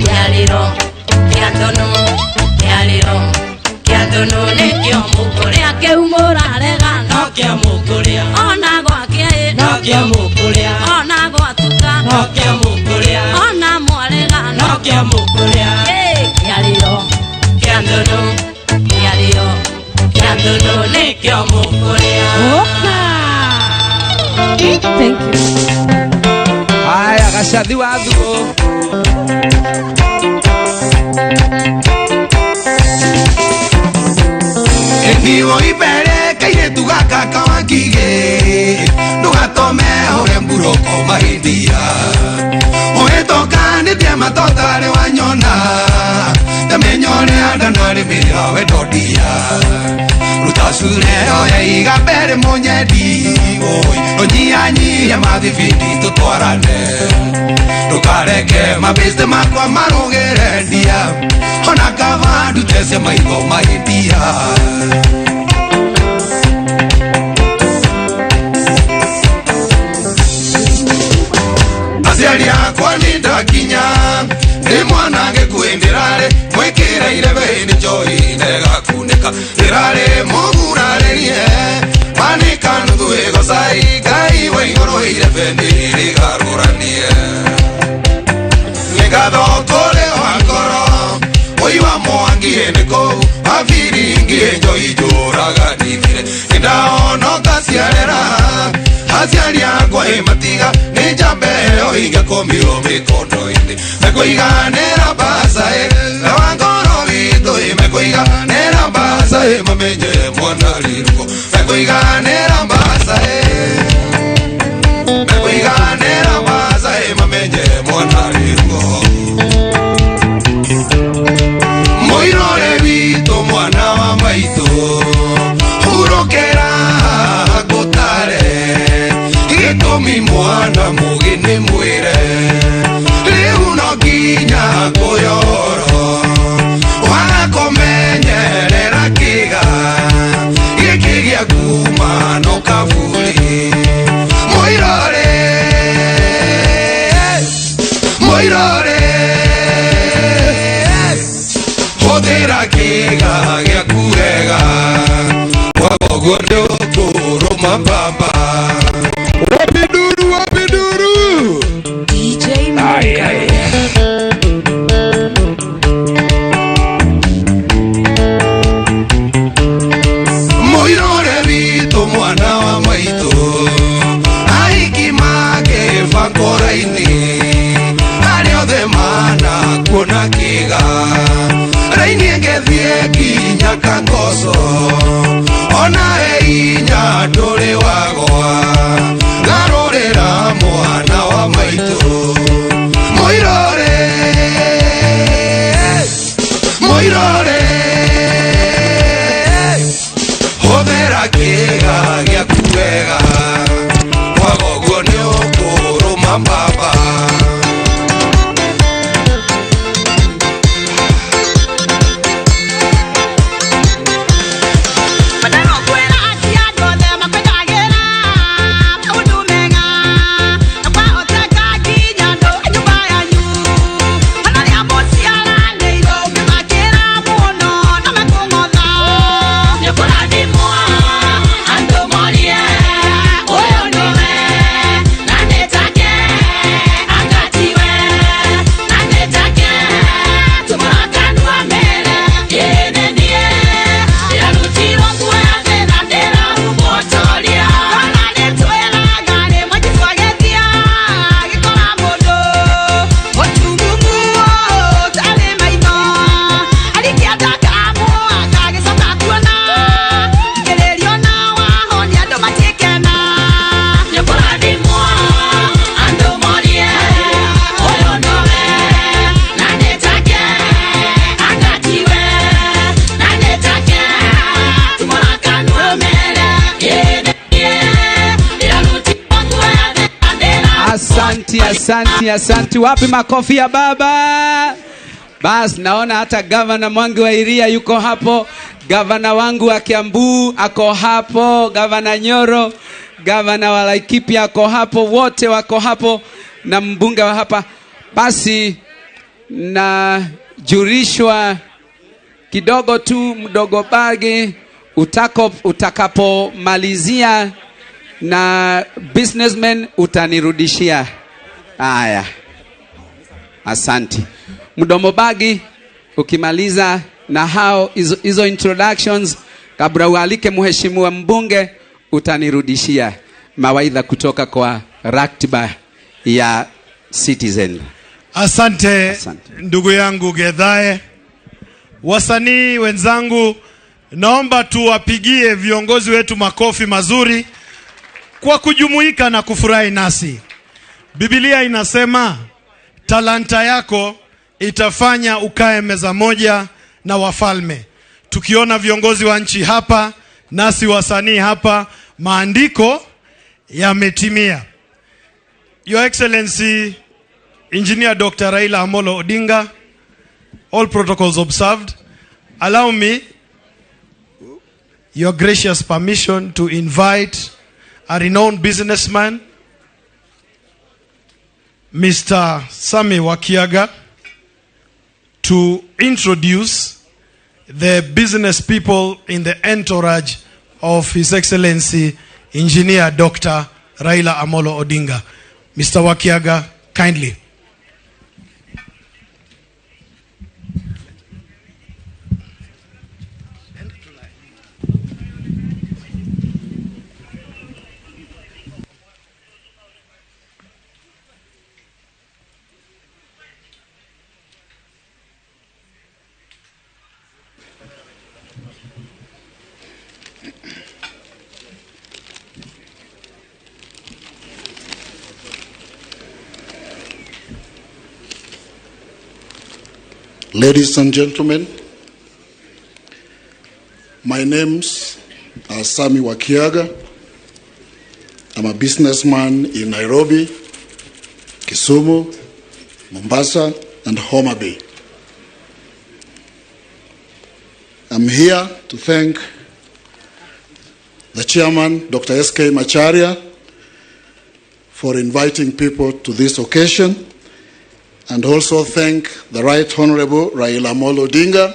Kĩarĩro kĩa tũnũ, kĩarĩro kĩa tũnũ nĩkĩo mũkũrĩa Kĩu mũrarega no kĩo mũkũrĩa ona gwakĩa no kĩo mũkũrĩa ona gwatuka no kĩo mũkũrĩa ona mwarega no kĩo mũkũrĩa. Kĩarĩo kĩa ndũndũ, kĩarĩo kĩa ndũndũ nĩkĩo mũkũrĩa. Thank you. Haya, Gacathi wa Thuo. Niwo ibere kairetu gaka kawangige ndugatome hure mburoko mahindia uhitokanĩtie matotarĩ wanyona ndamenya ũrĩa ndanarĩmĩra wendodia ruta cure oya iga mbere mũnyendi oi ũnyihanyihie mathibindi tũtwarane ndukareke mabĩste makwa marũgĩre ndia ona kaba ndutece maitho mahĩtia. Aciari akwa nĩ ndakinya ndĩ mwana gĩkuĩ ndĩrarĩ mwĩkĩre irebe nĩ njohi negakunĩka ndĩrarĩ mũgurarĩrie manĩka nuthu ĩgocai Ngai wa igũrũ irebe nĩrĩgarũranie nĩngatho kũrĩ wa ngoro ũiwa mwangi nĩ kũu wabiringi njohi njũraganithire nĩndahonoka ciarera aciari akwa ĩ matiga nĩ njambe ĩyo ingĩkomio mĩkondo-inĩ mekũiganĩra mbaca ĩ wa ngoro witũ ĩ mekũiganĩra mbaca ĩ mamenye mwana rirugo mekũiganĩra mbaca ĩ mekũiganĩra mbaca ĩ mamenye mwana rirugo mũirore witũ mwana wa maitũ hurũkĩra ngũtare gĩtũmi mwana mũgĩ nĩ mwĩre rĩu no nginya kũyoro wakũmenyerera kĩga gĩkĩ gĩa kuma no kaburi mũirore mũirore hũthĩra kĩga gĩaku wega kwaga ũguo nĩũkũrũma mbamba. Wapiduru, wapiduru. DJ Ai, ai. Mũirore witũ mwana wa maitũ aiki makĩbangũra-inĩ arĩa othe manakuona kĩga raini ĩngĩthiĩ nginya Kangoso ona inya ndũrĩ wagwa garũrĩra mwana wa maitũ mũirore mũirore hũthĩra kĩga gĩaku wega kwaga ũguo nĩũkũrũma mbamba. Asanti, asanti, asanti. Wapi makofi ya baba? Bas, naona hata gavana Mwangi wa Iria yuko hapo, gavana wangu wa Kiambu ako hapo, gavana Nyoro, gavana wa Laikipia ako hapo, wote wako hapo na mbunge wa hapa. Basi najurishwa kidogo tu, mdogo Bage Utakapomalizia na businessman utanirudishia. Haya, asante. Mdomo bagi, ukimaliza na hao hizo introductions, kabla ualike mheshimiwa mbunge, utanirudishia mawaidha kutoka kwa ratiba ya Citizen. Asante, asante ndugu yangu Gedhae. Wasanii wenzangu, naomba tuwapigie viongozi wetu makofi mazuri kwa kujumuika na kufurahi nasi. Biblia inasema talanta yako itafanya ukae meza moja na wafalme. Tukiona viongozi wa nchi hapa, nasi wasanii hapa, maandiko yametimia. Your Excellency Engineer Dr. Raila Amolo Odinga, all protocols observed, allow me your gracious permission to invite a renowned businessman, Mr. Sami Wakiaga, to introduce the business people in the entourage of His Excellency Engineer Dr. Raila Amolo Odinga. Mr. Wakiaga, kindly. Ladies and gentlemen, my name's Sami Wakiaga. I'm a businessman in Nairobi, Kisumu, Mombasa, and Homa Bay. I'm here to thank the chairman, Dr. S.K. Macharia, for inviting people to this occasion, and also thank the Right Honorable Raila Amolo Odinga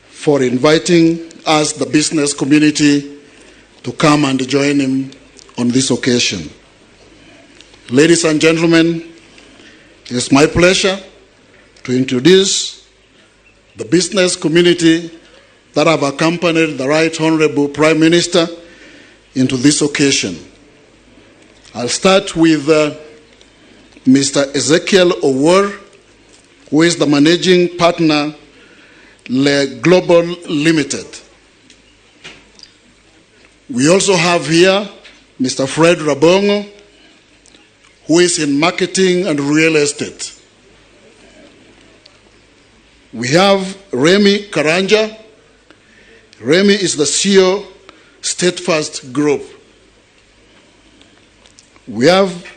for inviting us, the business community, to come and join him on this occasion. Ladies and gentlemen, it is my pleasure to introduce the business community that have accompanied the Right Honorable Prime Minister into this occasion. I'll start with Mr. Ezekiel Owor, who is the managing partner, Le Global Limited. We also have here Mr. Fred Rabongo, who is in marketing and real estate. We have Remy Karanja. Remy is the CEO, Steadfast Group. We have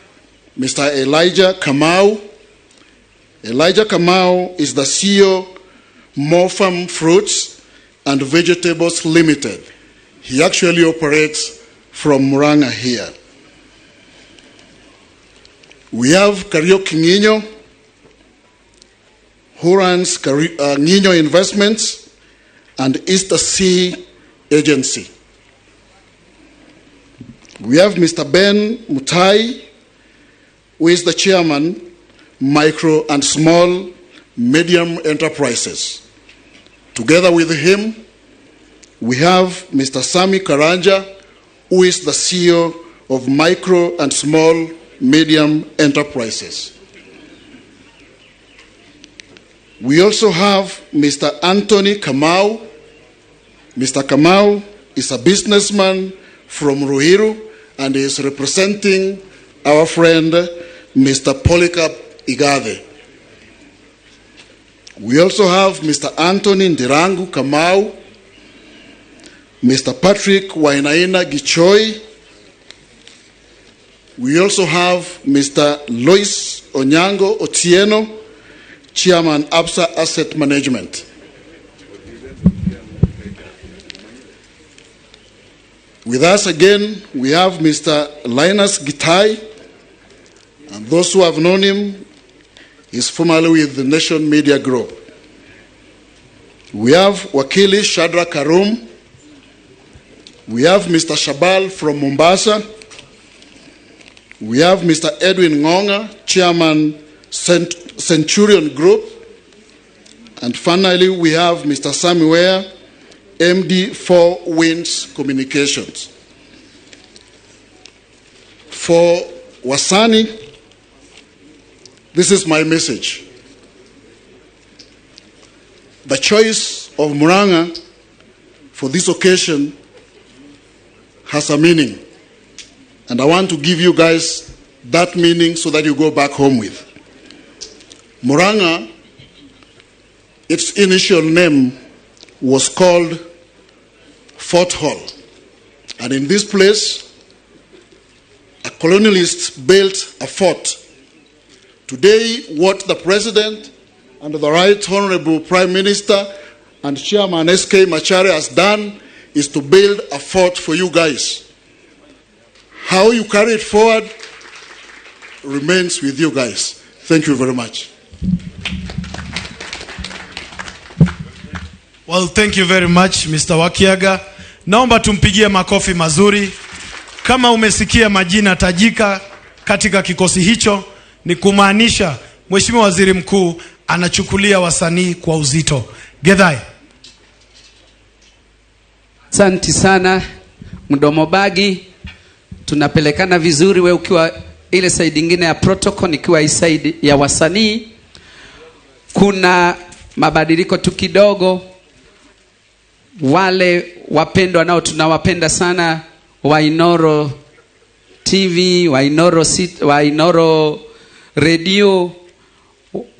Mr. Elijah Kamau. Elijah Kamau is the CEO, Morpham Fruits and Vegetables Limited. He actually operates from Murang'a here. We have Kariuki Nginyo, who runs Nginyo Investments and Easter Sea Agency. We have Mr. Ben Mutai, who is the chairman, Micro and Small Medium Enterprises. Together with him, we have Mr. Sami Karanja, who is the CEO of Micro and Small Medium Enterprises. We also have Mr. Anthony Kamau. Mr. Kamau is a businessman from Ruiru and is representing our friend, Mr. Polycarp Igathe. We also have Mr. Anthony Ndirangu Kamau, Mr. Patrick Wainaina Gichoi. We also have Mr. Lois Onyango Otieno, Chairman, Absa Asset Management. With us again, we have Mr. Linus Gitai, and those who have known him, he's formerly with the Nation Media Group. We have Wakili Shadrack Karum. We have Mr. Shabal from Mombasa. We have Mr. Edwin Ngonga, Chairman, Centurion Group. And finally, we have Mr. Sammy Ware, MD 4 Winds Communications. For Wasani, this is my message. The choice of Murang'a for this occasion has a meaning. And I want to give you guys that meaning so that you go back home with. Murang'a, its initial name was called Fort Hall. And in this place, a colonialist built a fort. Today, what the President and the Right Honorable Prime Minister and Chairman S.K. Macharia has done is to build a fort for you guys. How you carry it forward remains with you guys. Thank you very much. Well, thank you very much, Mr. Wakiaga. Naomba tumpigie makofi mazuri. Kama umesikia majina tajika katika kikosi hicho, ni kumaanisha Mheshimiwa Waziri Mkuu anachukulia wasanii kwa uzito. Gethai. Asante sana Mdomo Bagi. Tunapelekana vizuri, we ukiwa ile side nyingine ya protocol, nikiwa hii side ya wasanii. Kuna mabadiliko tu kidogo. Wale wapendwa nao tunawapenda sana, Wainoro TV, Wainoro Radio,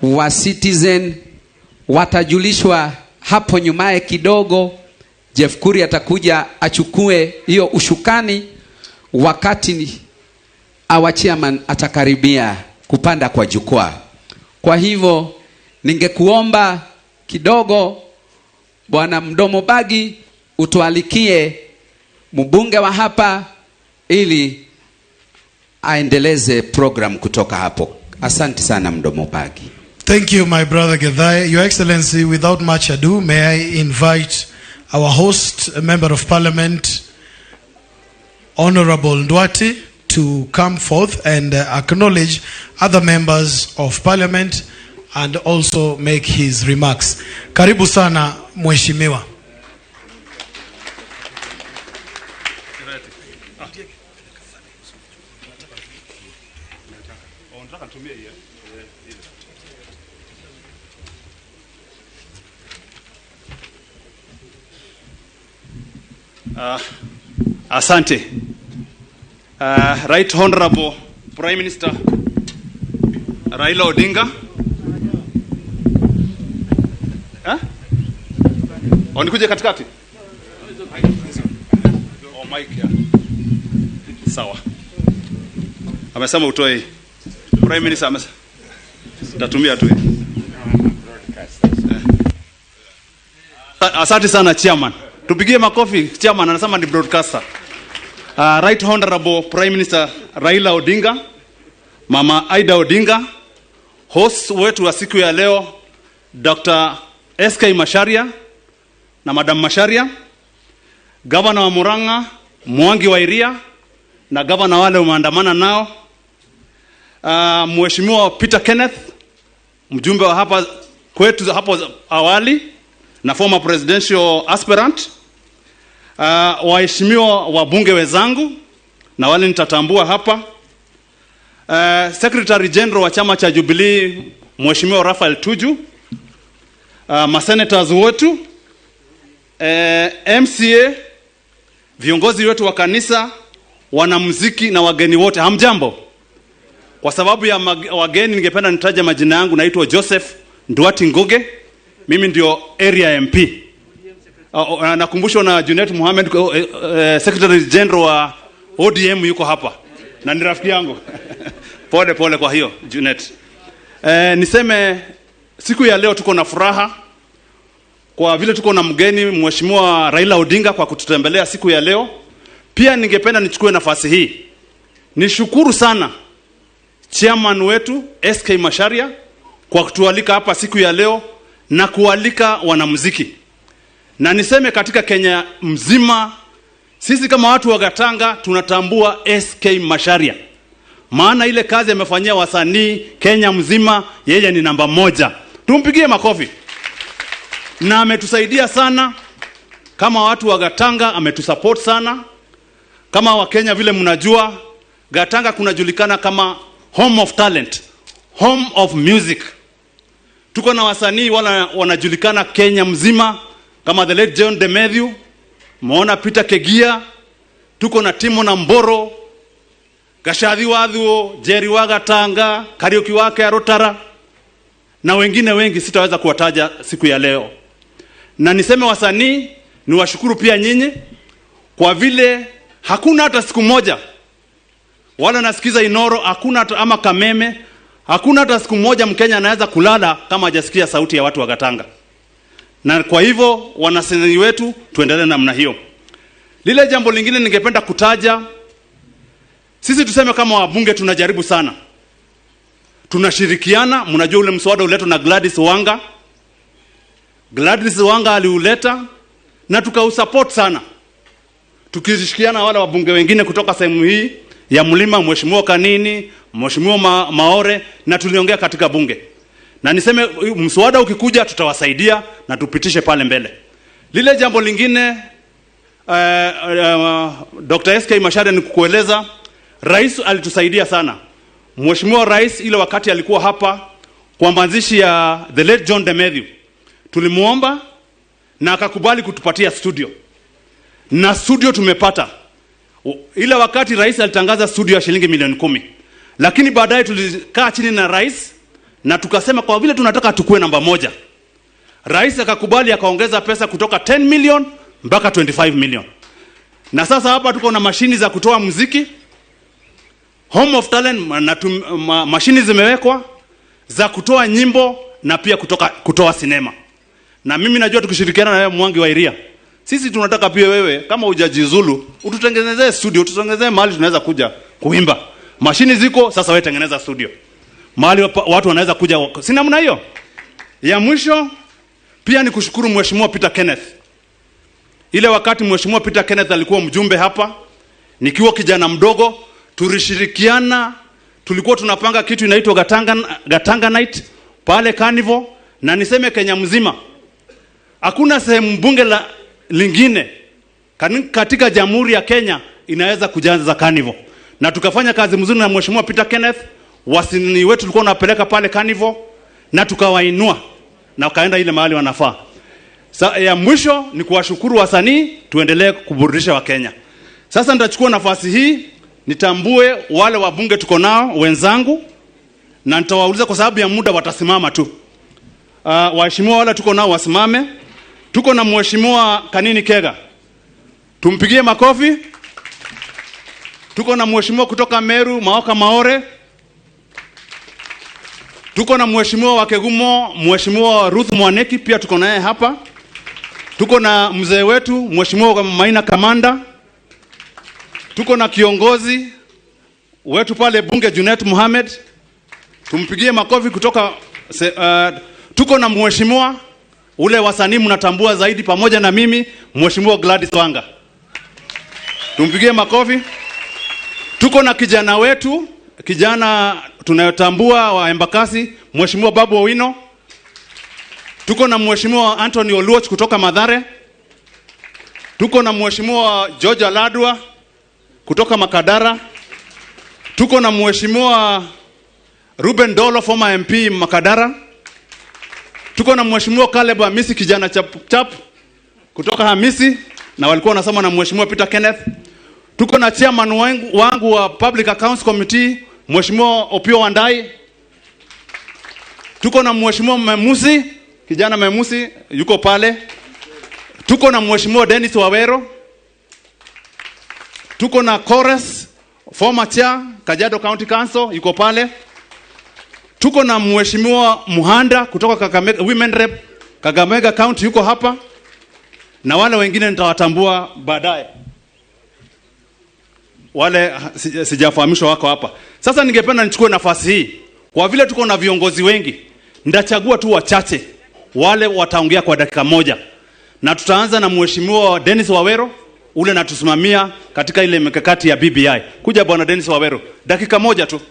wa Citizen watajulishwa hapo nyumaye kidogo. Jeff Kuri atakuja achukue hiyo ushukani wakati our chairman atakaribia kupanda kwa jukwaa. Kwa hivyo ningekuomba kidogo Bwana Mdomo Bagi utualikie mbunge wa hapa ili aendeleze program kutoka hapo. Asante sana Mdomo Bagi. Thank you, my brother Gethai. Your Excellency, without much ado, may I invite our host, a member of parliament, Honorable Nduati, to come forth and acknowledge other members of parliament and also make his remarks. Karibu sana Mheshimiwa. Asante. Right Honorable Prime Minister Raila Odinga. Onikuje katikati? Oh, mic ya. Sawa. Amesema utoe. Prime Minister amesema. Tatumia tu. Asante sana Chairman. Tupigie makofi. Chairman anasema ni broadcaster. Right Honorable Prime Minister Raila Odinga, Mama Aida Odinga, host wetu wa siku ya leo Dr. SK Macharia na Madam Macharia, Governor wa Murang'a Mwangi wa Iria na governor wale umeandamana nao, Mheshimiwa Peter Kenneth, mjumbe wa hapa kwetu hapo awali na former presidential aspirant, waheshimiwa wabunge wenzangu na wale nitatambua hapa, Secretary General wa chama cha Jubilee Mheshimiwa Raphael Tuju, masenators wetu, MCA, viongozi wetu wa kanisa, wanamuziki na wageni wote, hamjambo. Kwa sababu ya wageni ningependa nitaje majina yangu. Naitwa Joseph Nduati Nguge, mimi ndio area MP. Nakumbushwa na Junet Mohamed, Secretary General wa ODM yuko hapa na ni rafiki yangu. Pole pole kwa hiyo Junet. Niseme siku ya leo tuko na furaha kwa vile tuko na mgeni Mheshimiwa Raila Odinga kwa kututembelea siku ya leo. Pia ningependa nichukue nafasi hii nishukuru sana chairman wetu SK Macharia kwa kutualika hapa siku ya leo na kualika wanamuziki. Na niseme katika Kenya mzima Sisi kama watu wa Gatanga tunatambua SK Macharia, maana ile kazi amefanyia wasanii Kenya mzima, yeye ni namba 1. Tumpigie makofi. Na ametusaidia sana kama watu wa Gatanga, ametusupport sana. Kama wa Kenya vile mnajua, Gatanga kunajulikana kama home of talent, home of music. Tuko na wasanii wala wanajulikana Kenya mzima kama the late John Demethew, muona Peter Kegia, tuko na Timo na Mboro, Gashadhi Wadhuo, Jerry wa Gatanga, Kariuki wake Arotara na wengine wengi sitaweza kuwataja siku ya leo. Na niseme wasanii, niwashukuru pia nyinyi kwa vile hakuna hata siku moja wala nasikiza Inoro, hakuna hata ama Kameme, hakuna hata siku moja Mkenya anaweza kulala kama hajasikia sauti ya watu wa Gatanga. Na kwa hivyo wanasanii wetu tuendelee namna hiyo. Lile jambo lingine ningependa kutaja, sisi tuseme kama wabunge tunajaribu sana. Tunashirikiana, mnajua ule mswada uletwa na Gladys Wanga. Gladys Wanga aliuleta na tukausupport sana. Tukishirikiana wale wabunge wengine kutoka sehemu hii ya mlima, Mheshimiwa Kanini, Mheshimiwa Maore, na tuliongea katika bunge. Na niseme mswada ukikuja tutawasaidia na tupitishe pale mbele. Lile jambo lingine Dr. SK Macharia ni kukueleza, Rais alitusaidia sana. Mheshimiwa Rais ile wakati alikuwa hapa kwa mazishi ya the late John Demethew, tulimuomba na akakubali kutupatia studio. Na studio tumepata. Ile wakati Rais alitangaza studio ya shilingi milioni 10. Lakini baadaye tulikaa chini na Rais na tukasema kwa vile tunataka tukue namba 1. Rais akakubali akaongeza pesa kutoka 10 million mpaka 25 million. Na sasa hapa tuko na mashini za kutoa muziki. Home of Talent na mashini zimewekwa za kutoa nyimbo na pia kutoa sinema. Na mimi najua tukishirikiana na wewe Mwangi wa Iria, sisi tunataka pia wewe kama hujajizulu ututengenezee studio, ututengenezee mahali tunaweza kuja kuimba. Mashini ziko, sasa wewe tengeneza studio mahali watu wanaweza kuja. Si namna hiyo? Ya mwisho pia ni kushukuru Mheshimiwa Peter Kenneth. Ile wakati Mheshimiwa Peter Kenneth alikuwa mjumbe hapa, nikiwa kijana mdogo, tulishirikiana, tulikuwa tunapanga kitu inaitwa Gatanga Night pale Carnival. Na niseme Kenya mzima hakuna sehemu bunge la lingine katika Jamhuri ya Kenya inaweza kujaza Carnival. Na tukafanya kazi mzuri na Mheshimiwa Peter Kenneth, wasanii wetu tulikuwa tunapeleka pale Carnival na tukawainua na wakaenda ile mahali wanafaa. Ya mwisho ni kuwashukuru wasanii, tuendelee kuburudisha wa Kenya. Sasa nitachukua nafasi hii nitambue wale wabunge tuko nao wenzangu, na nitawauliza kwa sababu ya muda watasimama tu. Waheshimiwa wale tuko nao wasimame. Tuko na Mheshimiwa Kanini Kega, tumpigie makofi. Tuko na Mheshimiwa kutoka Meru, Maoka Maore. Tuko na Mheshimiwa wa Kegumo, Mheshimiwa Ruth Mwaneki, pia tuko naye hapa. Tuko na mzee wetu Mheshimiwa Maina Kamanda. Tuko na kiongozi wetu pale bunge Junet Mohamed, tumpigie makofi kutoka tuko na mheshimiwa ule wasanii mnatambua zaidi pamoja na mimi, Mheshimiwa Gladys Wanga, tumpigie makofi. Tuko na kijana wetu, kijana tunayotambua wa Embakasi, Mheshimiwa Babu Owino. Tuko na Mheshimiwa Anthony Oluoch kutoka Mathare. Tuko na Mheshimiwa George Aladwa kutoka Makadara. Tuko na Mheshimiwa Ruben Dolo, former MP Makadara. Tuko na Mheshimiwa Caleb Hamisi, kijana chap chap kutoka Hamisi, na walikuwa wanasoma na Mheshimiwa Peter Kenneth. Tuko na chairman wangu wa Public Accounts Committee, Mheshimiwa Opio Wandai. Tuko na Mheshimiwa Memusi, kijana Memusi yuko pale. Tuko na Mheshimiwa Dennis Wawero. Tuko na Kores, former chair Kajiado County Council, yuko pale. Tuko na Mheshimiwa Muhanda kutoka Kakamega, Women Rep Kakamega County, yuko hapa. Na wale wengine nitawatambua baadaye, wale sijafahamishwa wako hapa. Sasa ningependa nichukue nafasi hii, kwa vile tuko na viongozi wengi, nitachagua tu wachache wale wataongea kwa dakika moja. Na tutaanza na Mheshimiwa Dennis Wawero. ule natusimamia katika ile mikakati ya BBI. Kuja Bwana Dennis Waweru, dakika moja tu.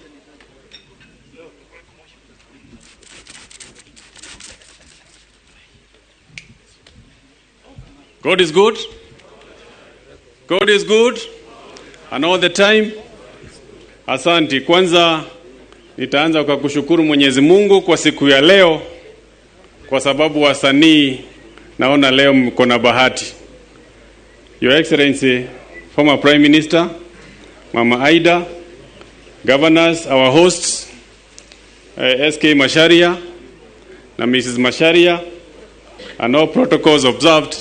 God is good. God is good. And all the time. Asanti. Kwanza nitaanza kwa kushukuru Mwenyezi Mungu kwa siku ya leo, kwa sababu wasanii naona leo mko na bahati. Your Excellency, former Prime Minister, Mama Aida, governors, our hosts, SK Macharia na Mrs. Macharia, and all protocols observed.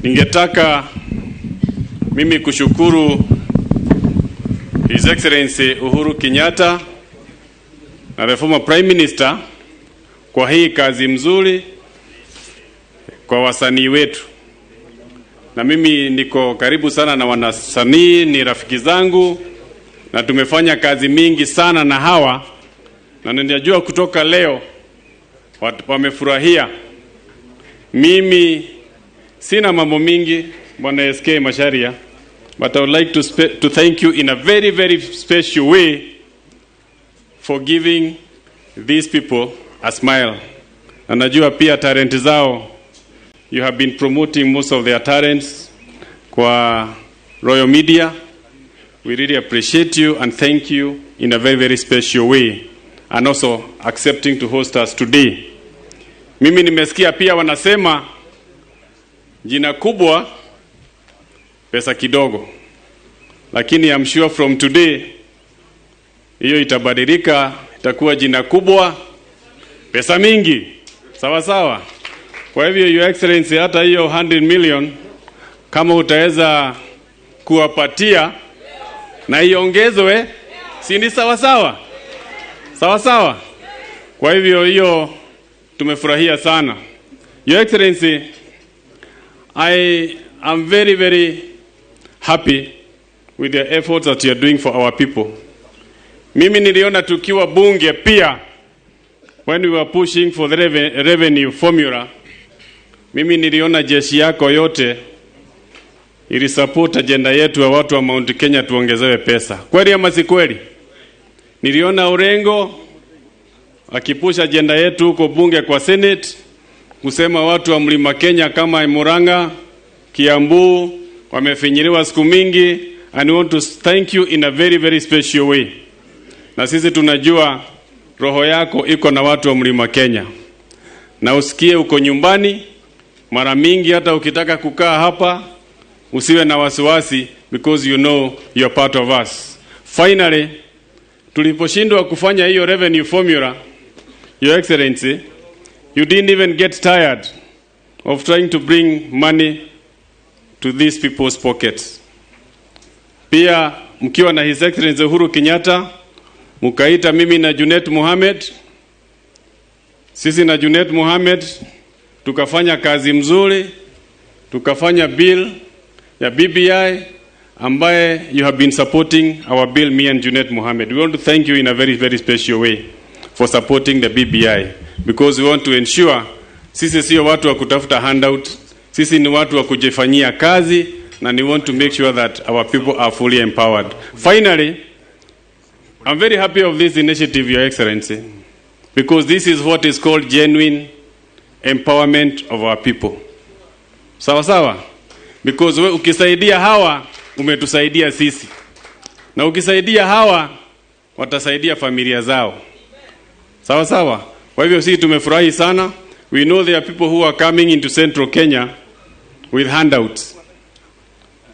Ningetaka mimi kushukuru His Excellency Uhuru Kenyatta na the former Prime Minister kwa hii kazi mzuri kwa wasanii wetu. Na mimi niko karibu sana na wanasanii, ni rafiki zangu, na tumefanya kazi mingi sana na hawa, na ninajua kutoka leo wamefurahia. Mimi sina mambo mingi, Bwana SK Macharia, but I would like to thank you in a very, very special way for giving these people a smile. Na najua pia talent zao, you have been promoting most of their talents kwa Royal Media. We really appreciate you and thank you in a very, very special way, and also accepting to host us today. Mimi nimesikia pia wanasema jina kubwa pesa kidogo, lakini I'm sure from today hiyo itabadilika, itakuwa jina kubwa pesa mingi. Sawa sawa. Kwa hivyo Your Excellency, hata hiyo 100 million kama utaweza kuwapatia na iongezwe, si ni sawa sawa? Sawa sawa. Kwa hivyo hiyo tumefurahia sana. Your Excellency, I am very, very happy with the efforts that you are doing for our people. Mimi niliona tukiwa bunge pia, when we were pushing for the revenue formula, mimi niliona jeshi yako yote ilisupport agenda yetu ya watu wa Mount Kenya tuongezewe pesa. Kweli ama si kweli? Niliona Orengo akipusha agenda yetu huko bunge kwa Senate, kusema watu wa Mlima Kenya kama Murang'a, Kiambu wamefinyiliwa siku mingi, and we want to thank you in a very, very special way. Na sisi tunajua roho yako iko na watu wa Mlima Kenya. Na usikie uko nyumbani, mara mingi hata ukitaka kukaa hapa usiwe na wasiwasi, because you know you are part of us. Finally, tuliposhindwa kufanya hiyo revenue formula, Your Excellency, you didn't even get tired of trying to bring money to these people's pockets. Pia mkiwa na His Excellency Uhuru Kenyatta, mkaita mimi na Junet Mohamed, sisi na Junet Mohamed tukafanya kazi mzuri, tukafanya bill ya BBI ambaye you have been supporting our bill, me and Junet Mohamed. We want to thank you in a very, very special way for supporting the BBI, because we want to ensure sisi sio watu wa kutafuta handout, sisi ni watu wa kujifanyia kazi, na we want to make sure that our people are fully empowered. Finally, I'm very happy of this initiative, Your Excellency, because this is what is called genuine empowerment of our people. Sawa sawa? Because we, ukisaidia hawa, umetusaidia sisi. Na ukisaidia hawa, watasaidia familia zao. Sawa sawa? Kwa hivyo sisi tumefurahi sana. We know there are people who are coming into Central Kenya with handouts.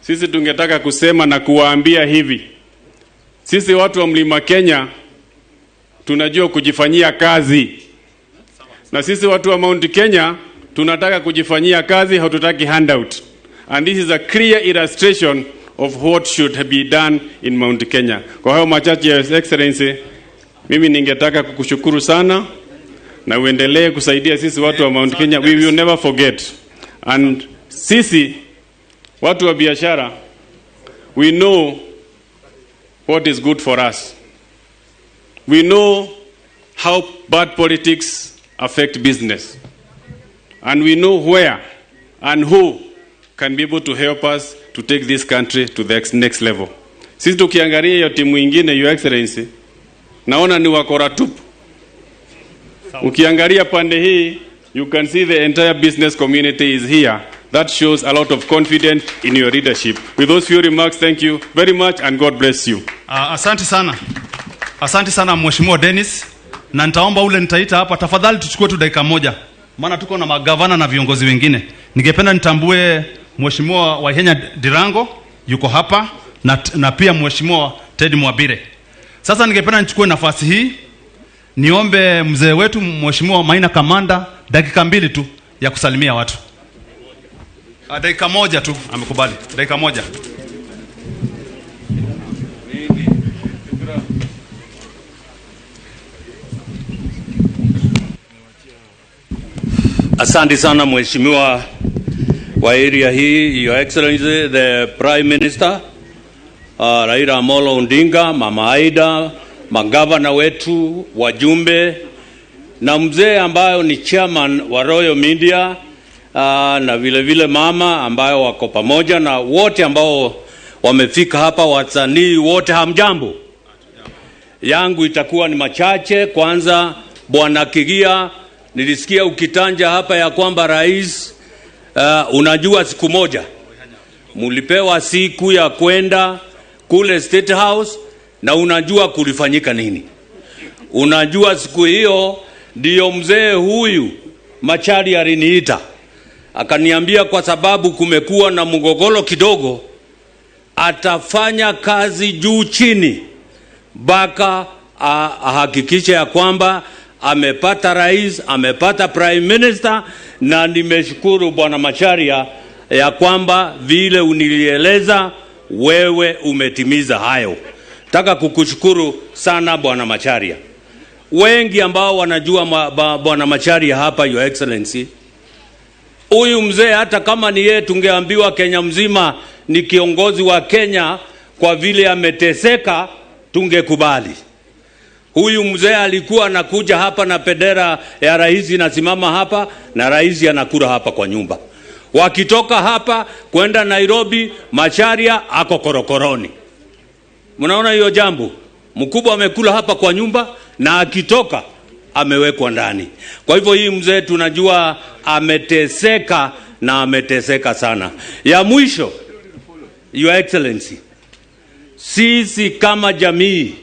Sisi tungetaka kusema na kuwaambia hivi. Sisi watu wa Mlima Kenya tunajua kujifanyia kazi. Na sisi watu wa Mount Kenya tunataka kujifanyia kazi, hatutaki handout. And this is a clear illustration of what should be done in Mount Kenya. Kwa hayo machache, Your Excellency, mimi ningetaka kukushukuru sana na uendelee kusaidia sisi watu wa Mount Kenya. We will never forget. And sisi watu wa biashara, we know what is good for us. We know how bad politics affect business. And we know where and who can be able to help us to take this country to the next level. Sisi tukiangalia hiyo timu ingine, Your Excellency, naona ni wakora tupu. Ukiangalia pande hii, you can see the entire business community is here. That shows a lot of confidence in your leadership. With those few remarks, thank you very much and God bless you. Asante sana. Asante sana Mheshimiwa Dennis, na nitaomba ule nitaita hapa, tafadhali tuchukue tu dakika moja, maana tuko na magavana na viongozi wengine. Ningependa nitambue Mheshimiwa Waihenya Dirango yuko hapa na pia Mheshimiwa Ted Mwabire. Sasa ningependa nichukue nafasi hii niombe mzee wetu Mheshimiwa Maina Kamanda dakika 2 tu ya kusalimia watu. Dakika moja tu amekubali. Dakika moja. Asante sana Mheshimiwa wa area hii, Your Excellency the Prime Minister Raila Amolo Odinga, Mama Aida, magavana wetu, wajumbe na mzee ambayo ni chairman wa Royal Media, na vile vile mama ambayo wako pamoja na wote ambao wamefika hapa, wasanii wote, hamjambo. Yangu itakuwa ni machache. Kwanza Bwana Kigia, nilisikia ukitanja hapa ya kwamba rais, unajua siku moja mulipewa siku ya kwenda kule State House, na unajua kulifanyika nini. Unajua siku hiyo ndiyo mzee huyu Macharia aliniita akaniambia kwa sababu kumekuwa na mgogoro kidogo, atafanya kazi juu chini mpaka ahakikishe ya kwamba amepata rais, amepata prime minister. Na nimeshukuru Bwana Macharia ya kwamba vile unilieleza wewe umetimiza hayo. Nataka kukushukuru sana Bwana Macharia. Wengi ambao wanajua Bwana Macharia hapa, Your Excellency, huyu mzee hata kama ni yeye tungeambiwa Kenya mzima ni kiongozi wa Kenya kwa vile ameteseka, tungekubali. Huyu mzee alikuwa anakuja hapa na bendera ya rais inasimama hapa na rais anakula hapa kwa nyumba. Wakitoka hapa kwenda Nairobi, Macharia ako korokoroni. Mnaona hiyo jambo? Mkubwa amekula hapa kwa nyumba na akitoka amewekwa ndani. Kwa hivyo hii mzee tunajua ameteseka na ameteseka sana. Ya mwisho, Your Excellency, sisi kama jamii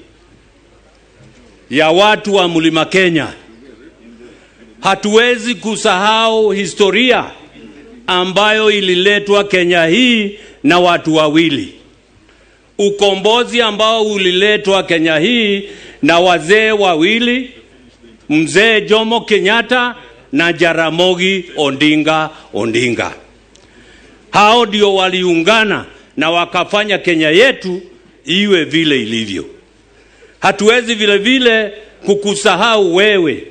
ya watu wa Mlima Kenya hatuwezi kusahau historia ambayo ililetwa Kenya hii na watu wawili. Ukombozi ambao uliletwa Kenya hii na wazee wawili, Mzee Jomo Kenyatta na Jaramogi Odinga Odinga. Hao ndio waliungana na wakafanya Kenya yetu iwe vile ilivyo. Hatuwezi vile vile kukusahau wewe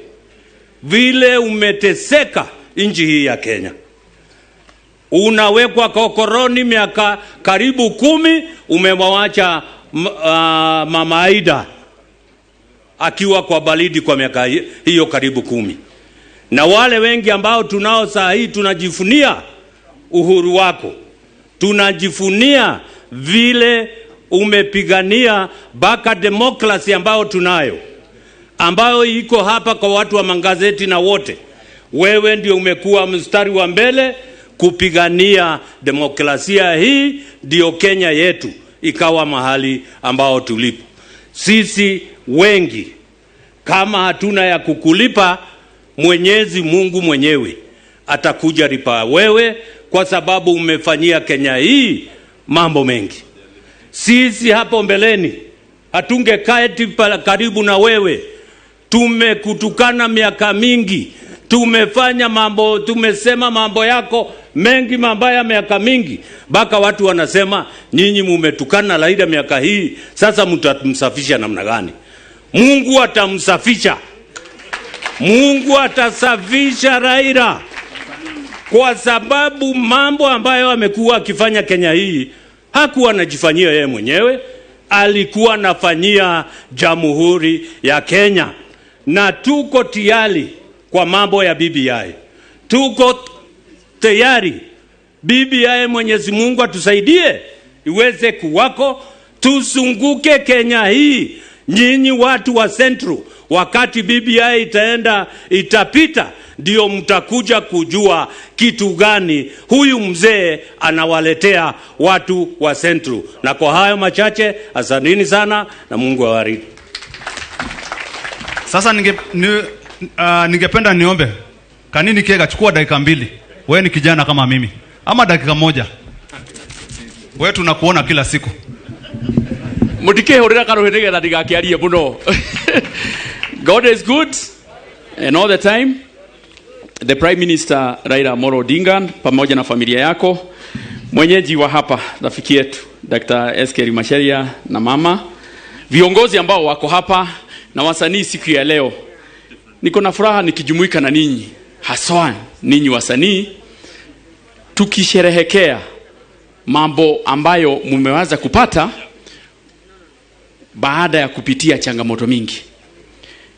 vile umeteseka nchi hii ya Kenya. Unawekwa kokoroni miaka karibu 10, umemwacha Mama Aida akiwa kwa baridi kwa miaka hiyo karibu 10. Na wale wengi ambao tunao saa hii tunajifunia uhuru wako. Tunajifunia vile umepigania baka demokrasi ambao tunayo, ambayo iko hapa kwa watu wa magazeti na wote. Wewe ndio umekuwa mstari wa mbele kupigania demokrasia hii, ndio Kenya yetu ikawa mahali ambao tulipo. Sisi wengi kama hatuna ya kukulipa, Mwenyezi Mungu mwenyewe atakuja lipa wewe, kwa sababu umefanyia Kenya hii mambo mengi. Sisi hapo mbeleni hatungekaa karibu na wewe. Tumekutukana miaka mingi, tumefanya mambo, tumesema mambo yako mengi mabaya miaka mingi, mpaka watu wanasema nyinyi mumetukana Raila miaka hii, sasa mtamsafisha namna gani? Mungu atamsafisha. Mungu atasafisha Raila, kwa sababu mambo ambayo amekuwa akifanya Kenya hii hakuwa anajifanyia yeye mwenyewe, alikuwa anafanyia Jamhuri ya Kenya. Na tuko tayari kwa mambo ya BBI. Tuko tayari BBI Mwenyezi Mungu atusaidie iweze kuwako, tuzunguke Kenya hii. Nyinyi watu wa Central, wakati BBI itaenda itapita, ndio mtakuja kujua kitu gani huyu mzee anawaletea watu wa Central. Na kwa hayo machache, asanteni sana na Mungu awabariki. Sasa ningependa niombe Kanini Kega, chukua dakika 2. Wewe ni kijana kama mimi, ama dakika 1. Wewe tunakuona kila siku. Mutikehurira karuhi nigetha ndigakiarie muno. God is good and all the time. The Prime Minister Raila Amolo Odinga pamoja na familia yako, mwenyeji wa hapa rafiki yetu Dr. SK Macharia na mama, viongozi ambao wako hapa na wasanii siku ya leo. Niko na furaha nikijumuika na ninyi, haswa ninyi wasanii, tukisherehekea mambo ambayo mmeweza kupata baada ya kupitia changamoto mingi.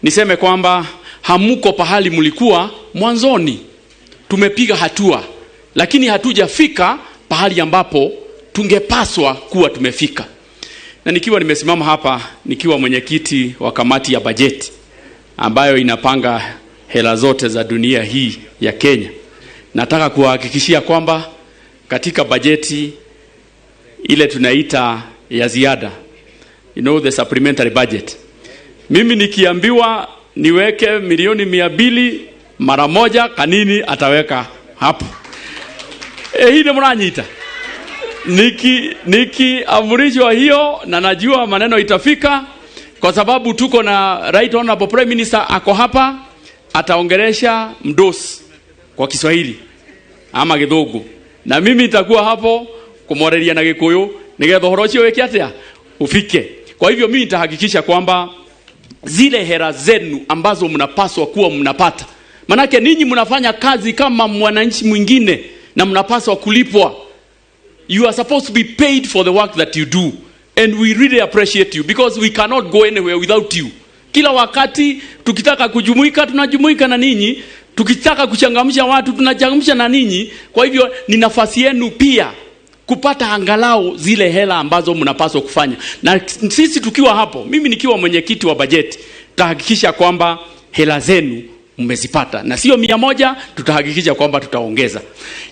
Niseme kwamba hamuko pahali mlikuwa mwanzoni. Tumepiga hatua, lakini hatujafika pahali ambapo tungepaswa kuwa tumefika. Na nikiwa nimesimama hapa nikiwa mwenyekiti wa kamati ya bajeti ambayo inapanga hela zote za dunia hii ya Kenya, nataka kuhakikishia kwamba katika bajeti ile tunaita ya ziada, you know, the supplementary budget, mimi nikiambiwa niweke milioni 200 mara moja, Kanini ataweka hapo. Hii ni mranyita. Nikiamrishwa hiyo, na najua maneno itafika, kwa sababu tuko na Right Honorable Prime Minister ako hapa, ataongelesha mdosi kwa Kiswahili ama Githungu, na mimi nitakuwa hapo kumworeria na Gikuyu nigetha uhoro ucio wike atia ufike. Kwa hivyo mimi nitahakikisha kwamba zile hera zenu ambazo mnapaswa kuwa mnapata, manake ninyi mnafanya kazi kama mwananchi mwingine na mnapaswa kulipwa. You are supposed to be paid for the work that you do, and we really appreciate you because we cannot go anywhere without you. Kila wakati tukitaka kujumuika tunajumuika na ninyi, tukitaka kuchangamsha watu tunachangamsha na ninyi. Kwa hivyo ni nafasi yenu pia kupata angalau zile hela ambazo mnapaswa kufanya. Na sisi tukiwa hapo, mimi nikiwa mwenyekiti wa bajeti, tutahakikisha kwamba hela zenu mmezipata, na sio 100, tutahakikisha kwamba tutaongeza.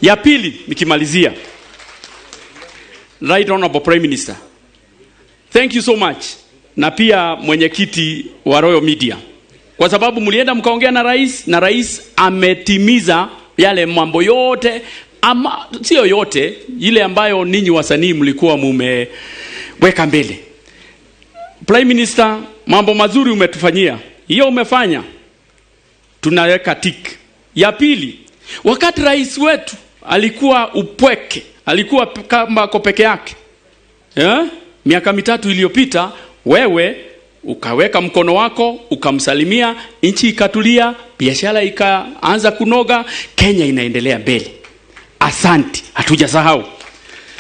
Ya pili, nikimalizia, Right Honorable Prime Minister, thank you so much, na pia mwenyekiti wa Royal Media, kwa sababu mlienda mkaongea na rais, na rais ametimiza yale mambo yote, ama sio yote, ile ambayo ninyi wasanii mlikuwa mumeweka mbele. Prime Minister, mambo mazuri umetufanyia, hiyo umefanya, tunaweka tik. Ya pili, wakati rais wetu alikuwa upweke, alikuwa kama ako peke yake, miaka 3 iliyopita, wewe ukaweka mkono wako ukamsalimia, nchi ikatulia, biashara ikaanza kunoga, Kenya inaendelea mbele. Asante, hatujasahau.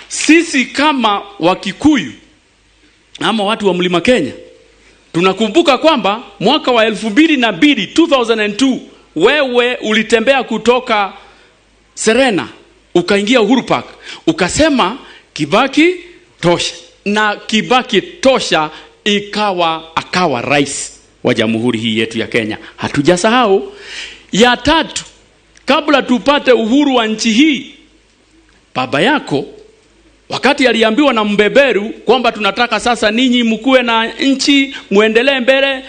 Sisi kama Wakikuyu ama watu wa Mlima Kenya tunakumbuka kwamba mwaka wa 2002, 2002, wewe ulitembea kutoka Serena ukaingia Uhuru Park, ukasema Kibaki tosha, na Kibaki tosha akawa rais wa jamhuri hii yetu ya Kenya. Hatujasahau. Ya tatu, kabla tupate uhuru wa nchi hii, baba yako wakati aliambiwa na mbeberu kwamba tunataka sasa ninyi mkuwe na nchi muendelee mbele,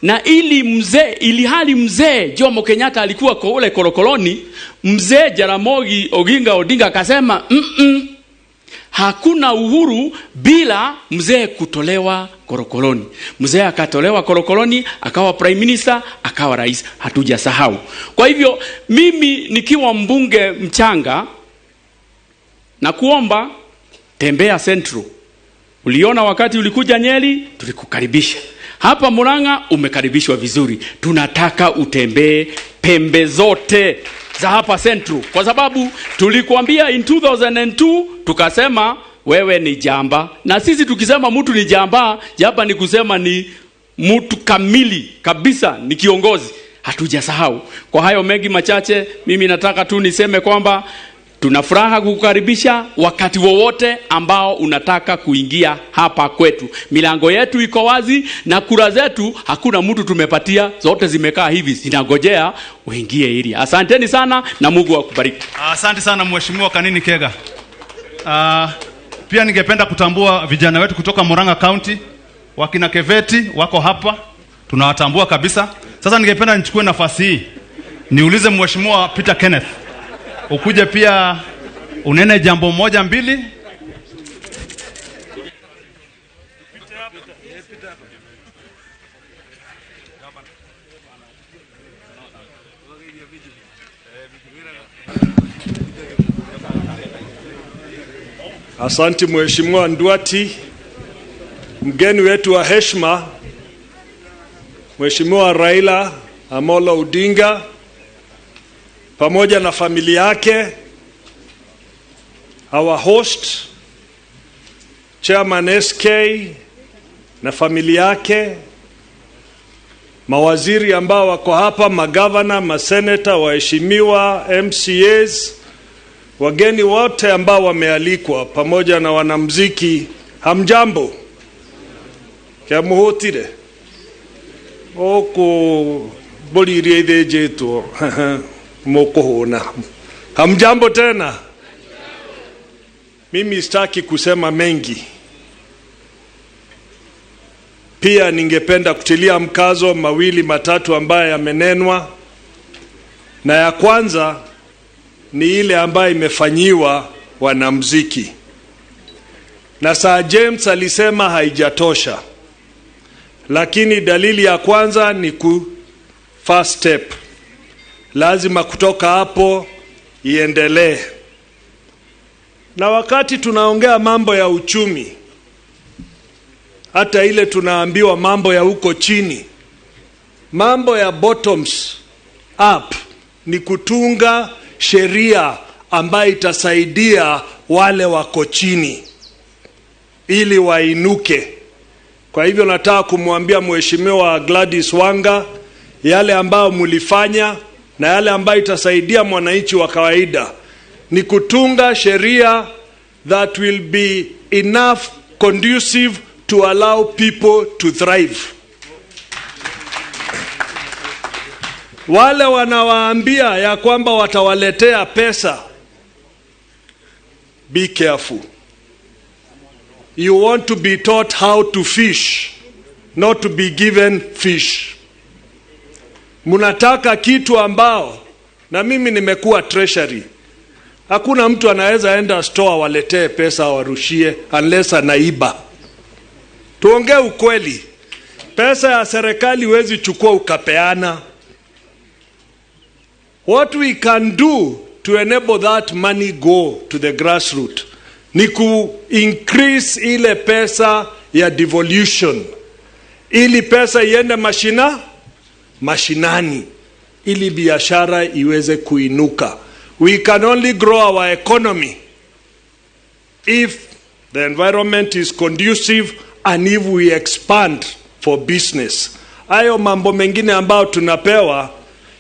na ili hali mzee Jomo Kenyatta alikuwa kule korokoroni, mzee Jaramogi Oginga Odinga akasema hakuna uhuru bila mzee kutolewa korokoroni. Mzee akatolewa korokoroni, akawa prime minister, akawa rais. Hatujasahau. Kwa hivyo mimi nikiwa mbunge mchanga na kuomba, tembea Central. Uliona wakati ulikuja Nyeri tulikukaribisha. Hapa Murang'a umekaribishwa vizuri. Tunataka utembee pembe zote za hapa Central, kwa sababu tulikuambia in 2002 tukasema wewe ni jamba. Na sisi tukisema mtu ni jamba, jamba ni kusema ni mtu kamili kabisa, ni kiongozi. Hatujasahau. Kwa hayo mengi machache, mimi nataka tu niseme kwamba Tuna furaha kukukaribisha wakati wowote ambao unataka kuingia hapa kwetu. Milango yetu iko wazi na kura zetu hakuna mtu tumepatia, zote zimekaa hivi zinagojea uingie area. Asanteni sana na Mungu akubariki. Asante sana Mheshimiwa Kanini Kega. Pia ningependa kutambua vijana wetu kutoka Murang'a County, wakina Keveti wako hapa, tunawatambua kabisa. Sasa ningependa nichukue nafasi hii niulize Mheshimiwa Peter Kenneth, ukuje pia unene jambo moja mbili. Asante Mheshimiwa Nduati, mgeni wetu wa heshima Mheshimiwa Raila Amolo Odinga pamoja na familia yake, our host Chairman SK na familia yake, mawaziri ambao wako hapa, magavana, maseneta, waheshimiwa, MCAs, wageni wote ambao wamealikwa pamoja na wanamuziki, hamjambo? Kiamuhutire oku mbũri iria ithĩnjĩtwo mukuhuna. Hamjambo tena. Mimi sitaki kusema mengi. Pia ningependa kutilia mkazo mawili matatu ambayo yamenenwa, na ya kwanza ni ile ambayo imefanyiwa wanamuziki. Na Sir James alisema haijatosha, lakini dalili ya kwanza ni ku first step. Lazima kutoka hapo iendelee. Na wakati tunaongea mambo ya uchumi, hata ile tunaambiwa mambo ya huko chini, mambo ya bottoms up ni kutunga sheria ambayo itasaidia wale wako chini ili wainuke. Kwa hivyo nataka kumwambia Mheshimiwa Gladys Wanga, yale ambayo mlifanya na yale ambayo itasaidia mwananchi wa kawaida ni kutunga sheria that will be enough conducive to allow people to thrive. Wale wanawaambia ya kwamba watawaletea pesa, be careful. You want to be taught how to fish, not to be given fish. Munataka kitu ambao, na mimi nimekuwa treasury, hakuna mtu anaweza enda store waletee pesa warushie unless anaiba. Tuongee ukweli, pesa ya serikali huwezi chukua ukapeana. What we can do to enable that money go to the grassroots ni ku increase ile pesa ya devolution, ili pesa iende mashinani, ili biashara iweze kuinuka. We can only grow our economy if the environment is conducive and if we expand for business. Hayo mambo mengine ambayo tunapewa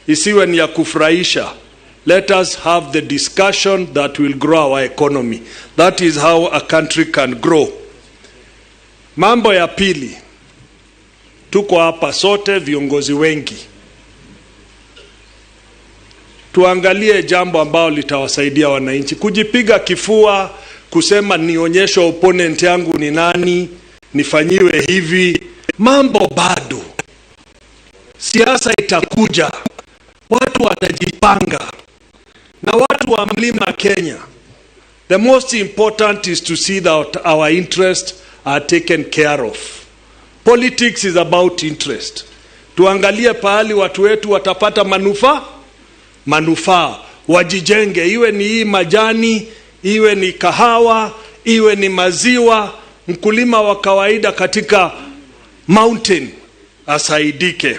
isiwe ni ya kufurahisha. Let us have the discussion that will grow our economy. That is how a country can grow. Mambo ya pili, tuko hapa sote viongozi wengi, tuangalie jambo ambalo litawasaidia wananchi. Kujipiga kifua kusema nionyeshe opponent yangu ni nani, nifanyiwe hivi, mambo bado. Siasa itakuja, watu watajipanga. Na watu wa Mlima Kenya, the most important is to see that our interests are taken care of. Politics is about interest. Tuangalie pahali watu wetu watapata manufaa, wajijenge, iwe ni hii majani, iwe ni kahawa, iwe ni maziwa. Mkulima wa kawaida katika mountain asaidike.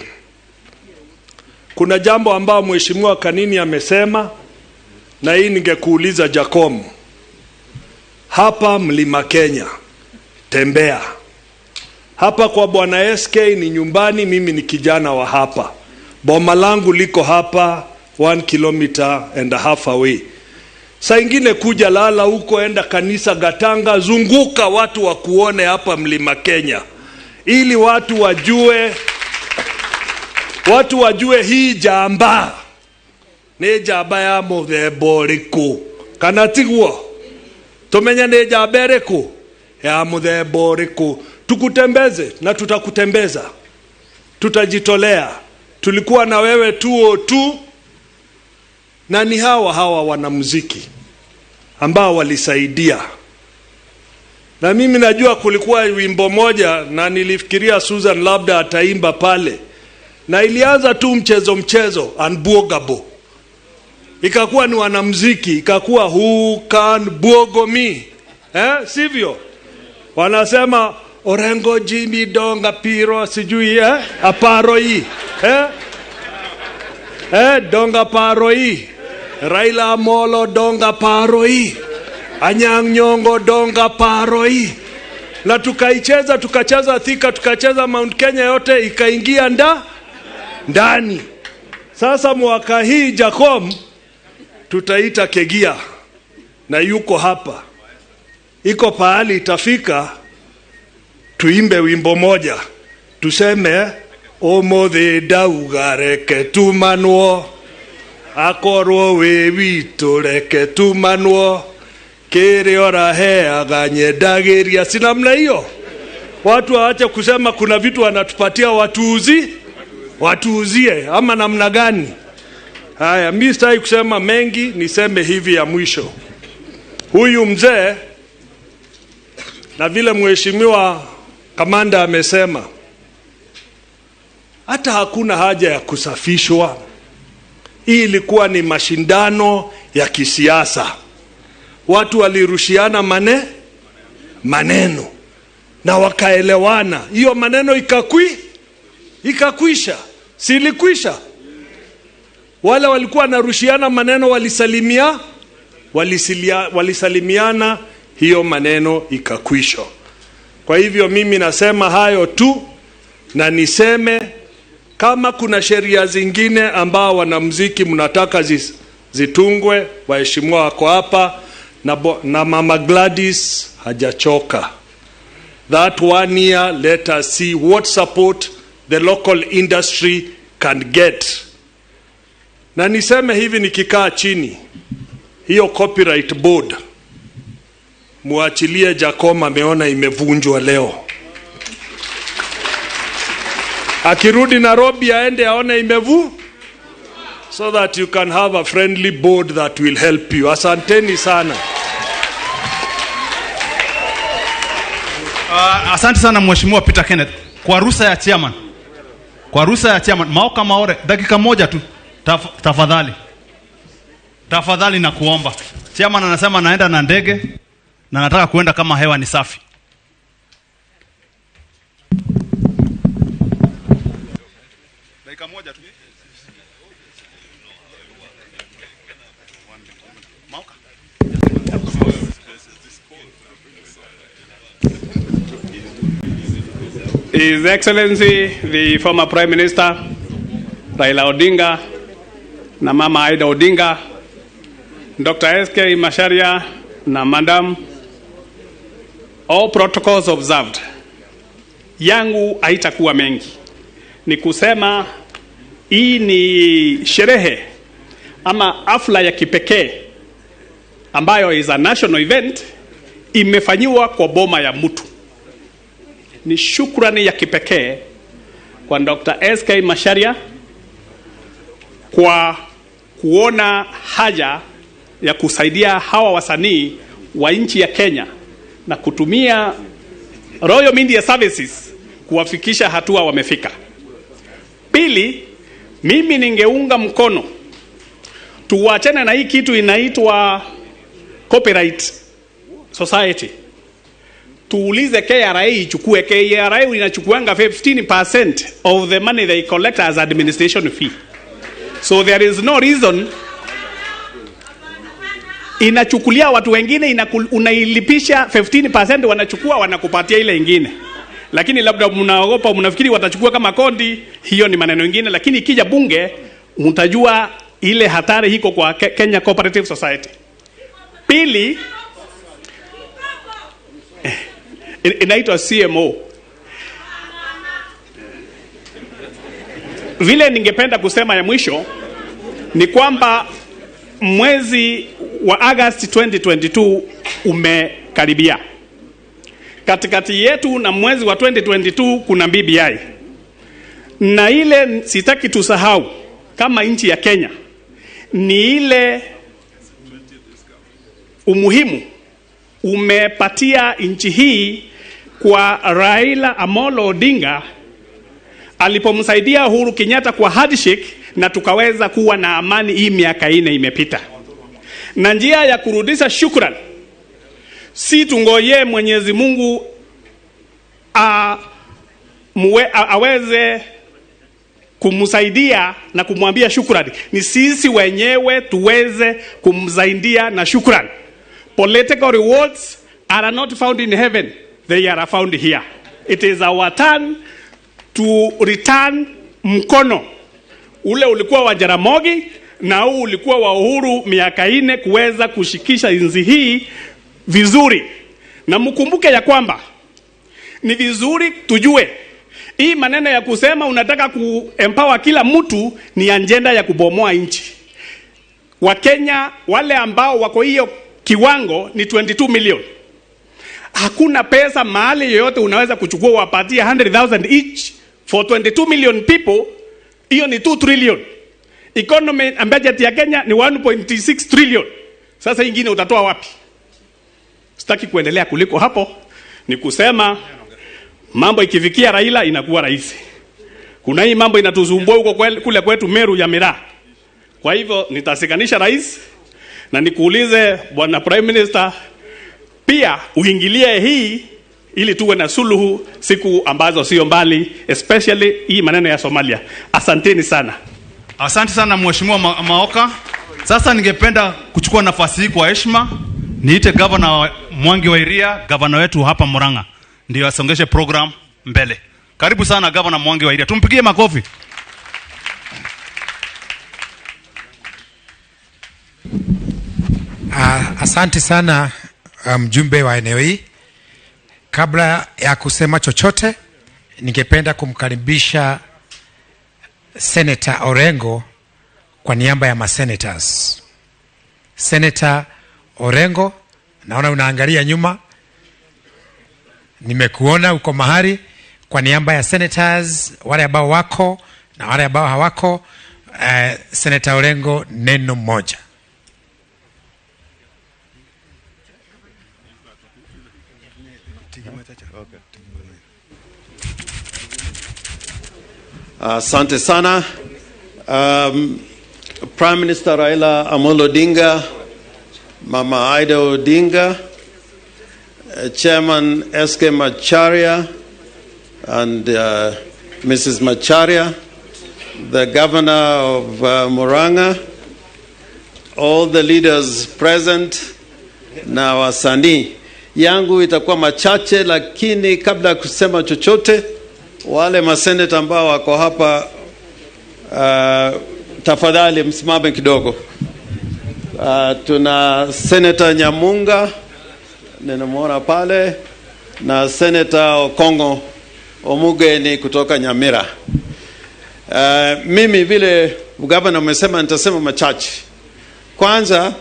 Kuna jambo ambao Mheshimiwa Kanini amesema, na hii ningekuuliza Jacom, hapa Mlima Kenya tembea hapa kwa Bwana SK ni nyumbani, mimi ni kijana wa hapa, boma langu liko hapa 1.5 kilometers away. Saa ingine kuja lala huko, enda kanisa Gatanga, zunguka watu wakuone hapa Mlima Kenya, ili watu wajue, watu wajue hii jamba ni njamba ya muthemba ũrĩkũ, kana tiguo? Tumenye ni njamba ĩrĩkũ ya muthemba ũrĩkũ. Tukutembeze na tutakutembeza, tutajitolea. Tulikuwa na wewe 202, na ni hawa hawa wanamuziki ambao walisaidia. Na mimi najua kulikuwa wimbo moja na nilifikiria Susan labda ataimba pale, na ilianza tu mchezo mchezo, unbuogable, ikakuwa ni wanamuziki, ikakuwa who can buogo me, sivyo? Wanasema Orengo Jimmy Donga Piro sijui aparo hii Donga paro hii, Raila Amolo Donga paro hii, Anyang' Nyong'o Donga paro hii. Na tukaicheza, tukacheza Thika, tukacheza Mount Kenya yote, ikaingia ndani. Sasa mwaka hii Jacom tutaita Kegia na yuko hapa, iko pahali itafika tuimbe wimbo moja tuseme umuthi ndauga reke tumanwo, akorwo wi witũ reke tumanwo, kĩrĩa ũraheaga nyendagĩria. Si namna hiyo? Watu waache kusema kuna vitu wanatupatia watuuzie ama namna gani? Haya, mimi sitaki kusema mengi, niseme hivi ya mwisho. Huyu mzee, na vile mheshimiwa kamanda amesema, hata hakuna haja ya kusafishwa. Hii ilikuwa ni mashindano ya kisiasa. Watu walirushiana maneno na wakaelewana. Hiyo maneno ikakwisha. Si ilikwisha? Wale walikuwa wanarushiana maneno walisalimiana, hiyo maneno ikakwisha. Kwa hivyo mimi nasema hayo tu, na niseme kama kuna sheria zingine ambao wanamuziki mnataka zitungwe, waheshimiwa wako hapa, na Mama Gladys hajachoka. That 1 year, let us see what support the local industry can get. Na niseme hivi nikikaa chini, hiyo copyright board muachilie Jacom, ameona imevunjwa leo. Akirudi Nairobi aende aone imevu, so that you can have a friendly board that will help you. Asanteni sana. Asante sana Mheshimiwa Peter Kenneth. Kwa ruhusa ya chairman. Kwa ruhusa ya chairman, Maoka Maore, dakika moja tu. Tafadhali. Tafadhali na kuomba. Chairman anasema naenda na ndege na nataka kuenda kama hewa ni safi. Dakika moja tu. Maoka. His Excellency, the former Prime Minister, Raila Odinga, na Mama Aida Odinga, Dr. S.K. Macharia, na Madam, all protocols observed. Yangu haitakuwa mengi. Ni kusema hii ni sherehe ama hafla ya kipekee ambayo is a national event, imefanyiwa kwa boma ya mtu. Ni shukrani ya kipekee kwa Dr. S.K. Macharia kwa kuona haja ya kusaidia hawa wasanii wa nchi ya Kenya na kutumia Royal Media Services kuwafikisha hatua wamefika. Pili, mimi ningeunga mkono tuachane na hii kitu inaitwa Copyright Society. Tuulize KRA ichukue. KRA inachukuanga 15% of the money they collect as administration fee. So there is no reason inachukulia watu wengine, unailipisha 15%, wanachukua wanakupatia ile ingine. Lakini labda mnaogopa, mnafikiri watachukua kama kodi, hiyo ni maneno mengine. Lakini ikija bunge mtajua ile hatari iko kwa Kenya Cooperative Society. Pili, inaitwa CMO. Vile ningependa kusema ya mwisho ni kwamba mwezi wa August 2022 umekaribia. Katikati yetu na mwezi wa 2022 kuna BBI. Na ile sitaki tusahau kama nchi ya Kenya ni ile umuhimu umepatia nchi hii kwa Raila Amolo Odinga alipomsaidia Uhuru Kenyatta kwa handshake, na tukaweza kuwa na amani hii miaka 4 imepita. Na njia ya kurudisha shukrani si tungoje Mwenyezi Mungu aweze kumsaidia na kumwambia shukrani, ni sisi wenyewe tuweze kumsaidia na shukrani. Political rewards are not found in heaven, they are found here. It is our turn to return mkono ule ulikuwa wa Jaramogi na huu ulikuwa wa Uhuru miaka 4 kuweza kushikisha nchi hii vizuri. Na mkumbuke ya kwamba ni vizuri tujue hii maneno ya kusema unataka kuempower kila mtu ni agenda ya kubomoa nchi. Wakenya wale ambao wako hiyo kiwango ni 22 million. Hakuna pesa mahali yoyote unaweza kuchukua wapatie 100,000 each for 22 million people. Hiyo ni 2 trillion. Economy and budget ya Kenya ni 1.6 trillion. Sasa ingine utatoa wapi? Sitaki kuendelea kuliko hapo. Ni kusema mambo ikifikia Raila inakuwa rahisi. Kuna hii mambo inatuzumbua huko kule kwetu Meru ya miraa. Kwa hivyo nitasikanisha rais na nikuulize Bwana Prime Minister pia uingilie hii ili tuwe na suluhu siku ambazo sio mbali, especially hii maneno ya Somalia. Asanteni sana. Asante sana Mheshimiwa Maoka. Sasa ningependa kuchukua nafasi hii kwa heshima niite Governor Mwangi wa Iria, governor wetu hapa Murang'a, ndio asongeshe program mbele. Karibu sana Governor Mwangi wa Iria. Tumpigie makofi. Asante sana mjumbe wa eneo hii. Kabla ya kusema chochote, ningependa kumkaribisha Senator Orengo kwa niaba ya masenators. Senator Orengo, naona unaangalia nyuma. Nimekuona uko mahali. Kwa niaba ya senators, wale ambao wako na wale ambao hawako, Senator Orengo, neno moja. Asante sana. Prime Minister Raila Amolo Odinga, Mama Ida Odinga, Chairman S.K. Macharia and Mrs. Macharia, the Governor of Murang'a, all the leaders present na wasanii. Yangu itakuwa machache, lakini kabla ya kusema chochote, wale maseneta ambao wako hapa, tafadhali msimame kidogo. Tuna Senator Nyamunga, ninamuona pale, na Senator Okongo Omugeni kutoka Nyamira. Mimi vile governor umesema, nitasema machache. Kwanza,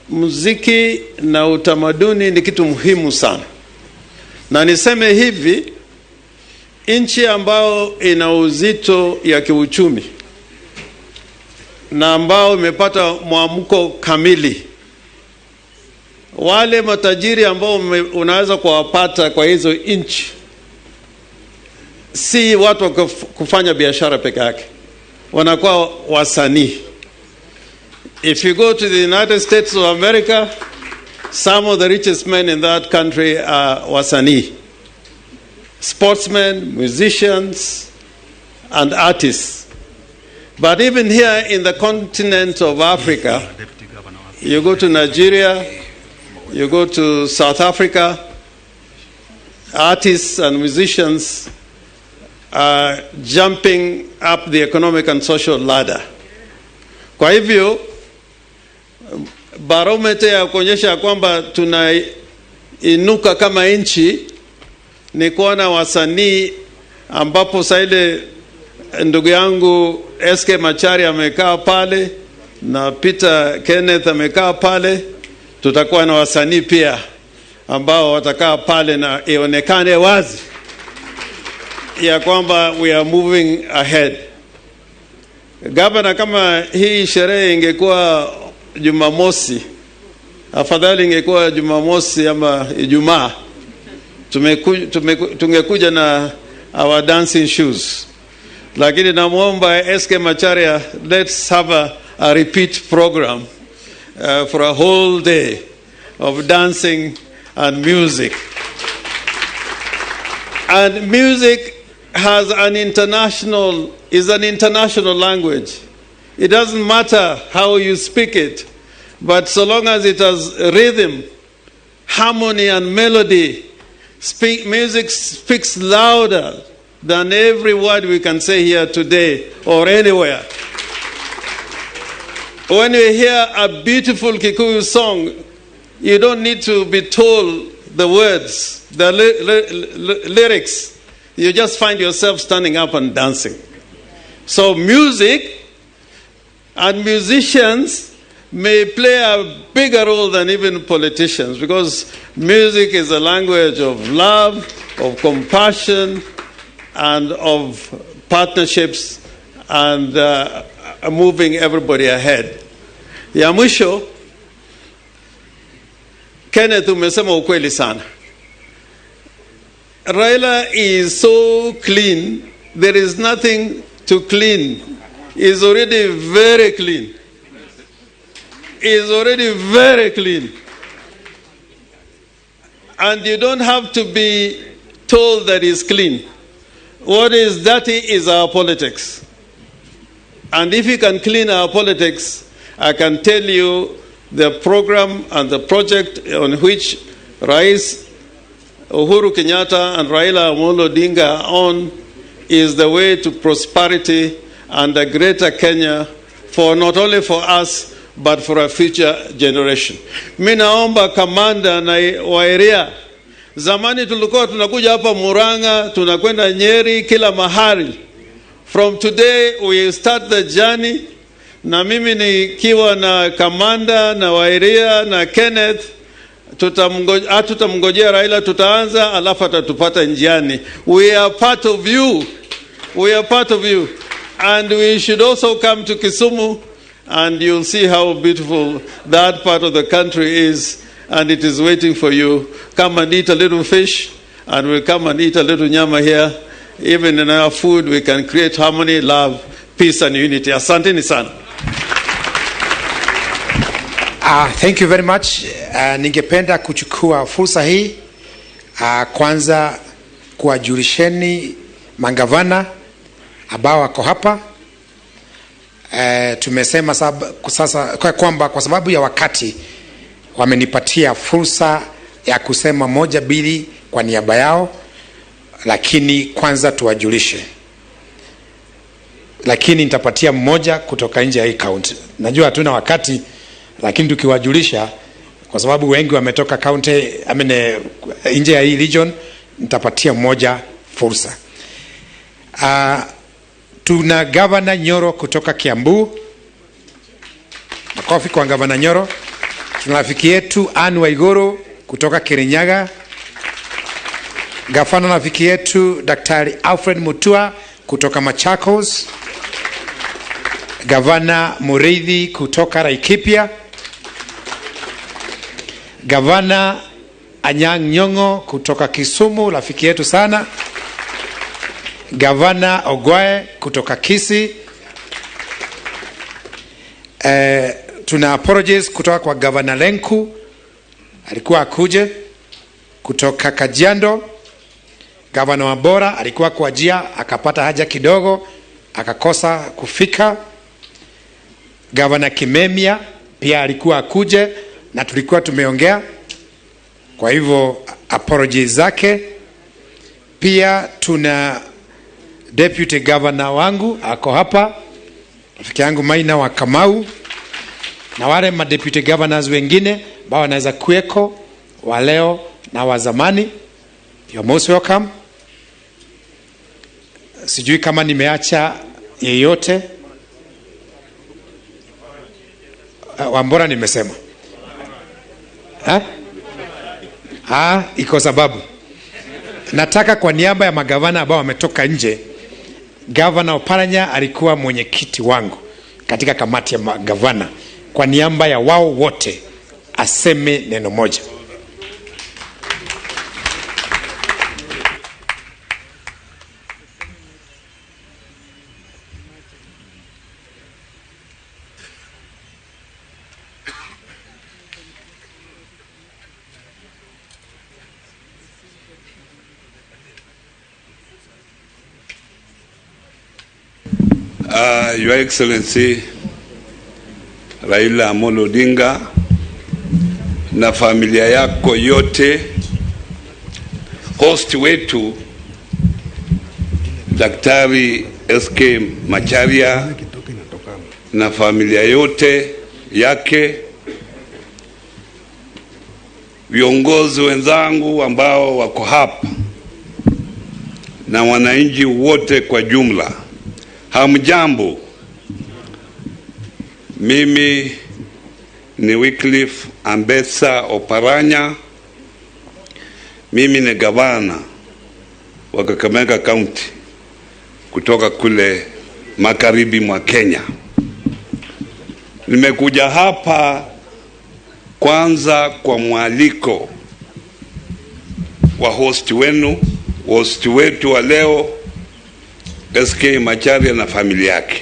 muziki na utamaduni ni kitu muhimu sana. Na niseme hivi, nchi ambayo ina uzito ya kiuchumi na ambao imepata mwamko kamili, wale matajiri ambao unaweza kuwapata kwa hizo nchi si watu wa kufanya biashara peke yake, wanakuwa wasanii. If you go to the United States of America, some of the richest men in that country are wasanii, sportsmen, musicians, and artists. But even here in the continent of Africa, you go to Nigeria, you go to South Africa, artists and musicians are jumping up the economic and social ladder. Kwa hivyo, Barometer ya kuonyesha kwamba tunainuka kama nchi ni kuona wasanii, ambapo saa ile ndugu yangu SK Macharia amekaa pale na Peter Kenneth amekaa pale, tutakuwa na wasanii pia ambao watakaa pale na ionekane wazi ya kwamba we are moving ahead. Gavana, kama hii sherehe ingekuwa Jumamosi, afadhali ingekuwa Jumamosi ama Ijumaa, tungekuja na our dancing shoes, lakini namwomba SK Macharia, let's have a repeat program for a whole day of dancing and music. And music has an international, is an international language. It doesn't matter how you speak it, but so long as it has rhythm, harmony, and melody, music speaks louder than every word we can say here today or anywhere. When you hear a beautiful Kikuyu song, you don't need to be told the words, the lyrics. You just find yourself standing up and dancing. So music and musicians may play a bigger role than even politicians, because music is a language of love, of compassion, and of partnerships, and moving everybody ahead. Ya mwisho, Kenneth, umesema ukweli sana. Raila is so clean, there is nothing to clean. He's already very clean. He's already very clean. And you don't have to be told that he's clean. What is dirty is our politics. And if you can clean our politics, I can tell you the program and the project on which Rais Uhuru Kenyatta and Raila Amolo Odinga are on is the way to prosperity and a greater Kenya, for not only for us but for a future generation. Mi naomba kamanda na wa area, zamani tulikuwa tunakuja hapa Murang'a, tunakwenda Nyeri, kila mahali. From today we start the journey, na mimi nikiwa na kamanda na wa area na Kenneth, tutamngojea Raila, tutaanza alafu atatupata njiani. We are part of you. We are part of you. And we should also come to Kisumu, and you'll see how beautiful that part of the country is, and it is waiting for you. Come and eat a little fish, and we'll come and eat a little nyama here. Even in our food, we can create harmony, love, peace, and unity. Asanteni sana. Thank you very much. Ningependa kuchukua fursa hii kwanza kuwajulisheni mangavana ambao wako hapa. Tumesema sasa kwamba kwa sababu ya wakati wamenipatia fursa ya kusema moja mbili kwa niaba yao, lakini kwanza tuwajulishe, lakini nitapatia mmoja kutoka nje ya hii county. Najua hatuna wakati, lakini tukiwajulisha, kwa sababu wengi wametoka county, I mean, nje ya hii region, nitapatia mmoja fursa. Tuna Governor Nyoro kutoka Kiambu. Makofi kwa Governor Nyoro. Tuna rafiki yetu Anne Waiguru kutoka Kirinyaga. Gavana rafiki yetu Daktari Alfred Mutua kutoka Machakos. Gavana Muriithi kutoka Laikipia. Gavana Anyang' Nyong'o kutoka Kisumu, rafiki yetu sana. Gavana Ogwae kutoka Kisii. Tuna apologies kutoka kwa Gavana Lenku, alikuwa akuje kutoka Kajiado. Gavana Wambora alikuwa kwa njia akapata haja kidogo akakosa kufika. Gavana Kimemia pia alikuwa akuje na tulikuwa tumeongea, kwa hivyo apologies zake. Pia tuna deputy governor wangu ako hapa, rafiki yangu Maina wa Kamau. na wale madeputy governors wengine ambao wanaweza kuweko wa leo na wa zamani, you're most welcome. Sijui kama nimeacha yeyote. Wambora nimesema. Ha? Ah, iko sababu. Nataka kwa niaba ya magavana ambao wametoka nje, Gavana Oparanya alikuwa mwenyekiti wangu katika kamati ya magavana. Kwa niaba ya wao wote aseme neno moja. Your Excellency Raila Amolo Odinga na familia yako yote, host wetu Daktari SK Macharia na familia yote yake, viongozi wenzangu ambao wako hapa na wananchi wote kwa jumla, hamjambo. Mimi ni Wycliffe Ambetsa Oparanya. Mimi ni gavana wa Kakamega County kutoka kule magharibi mwa Kenya. Nimekuja hapa kwanza kwa mwaliko wa host wenu, host wetu wa leo SK Macharia na familia yake.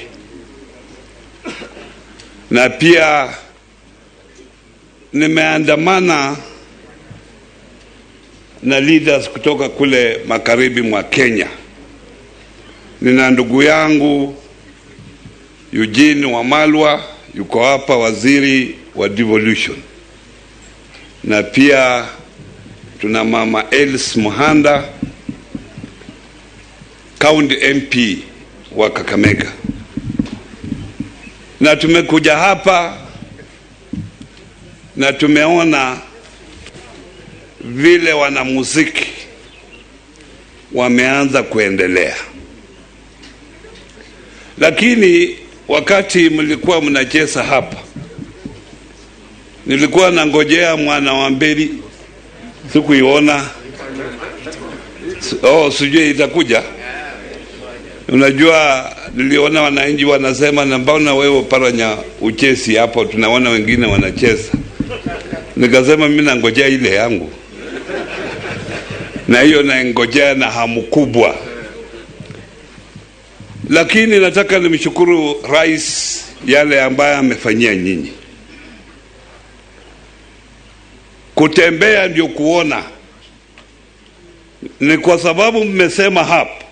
Na pia nimeandamana na leaders kutoka kule magharibi mwa Kenya. Nina ndugu yangu Eugene Wamalwa yuko hapa, waziri wa devolution. Na pia tuna mama Alice Muhanda, County MP wa Kakamega. Na tumekuja hapa na tumeona vile wanamuziki wameanza kuendelea. Lakini wakati mlikuwa mnacheza hapa, nilikuwa nangojea mwana wa mbili, sikuiona. Oh, sijui itakuja. Unajua, niliona wananchi wanasema, na mbona wewe Oparanya uchesi hapo, tunaona wengine wanacheza. Nikasema mimi nangojea ile yangu. Na hiyo nangojea na hamu kubwa. Lakini nataka nimshukuru rais yale ambaye amefanyia nyinyi. Kutembea ndio kuona. Ni kwa sababu mmesema hapa,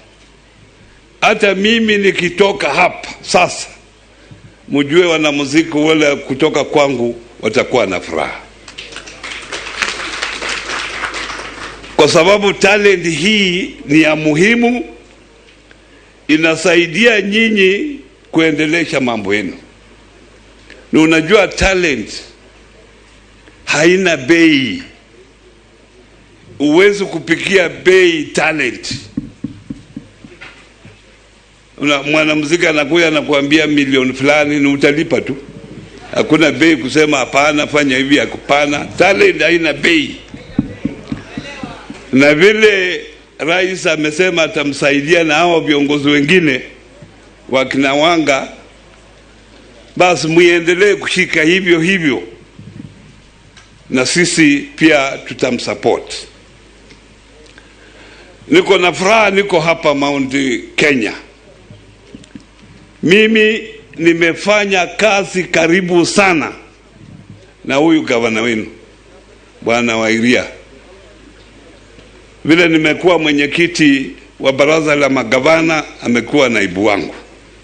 hata mimi nikitoka hapa sasa, mjue wanamuziki wale kutoka kwangu watakuwa na furaha. Kwa sababu talent hii ni ya muhimu, inasaidia nyinyi kuendelesha mambo yenu. Na unajua talent haina bei. Uwezo kupikia bei talent. Mwanamuziki anakuja anakuambia milioni fulani, ni utalipa tu. Hakuna bei kusema hapana, fanya hivi, hapana. Talent haina bei. Na vile rais amesema atamsaidia na hao viongozi wengine wakina Wanga, basi muendelee kushika hivyo hivyo, na sisi pia tutamsupport. Niko na furaha, niko hapa Mount Kenya. Mimi nimefanya kazi karibu sana na huyu gavana wenu Bwana Wairia. Vile nimekuwa mwenyekiti wa baraza la magavana, amekuwa naibu wangu.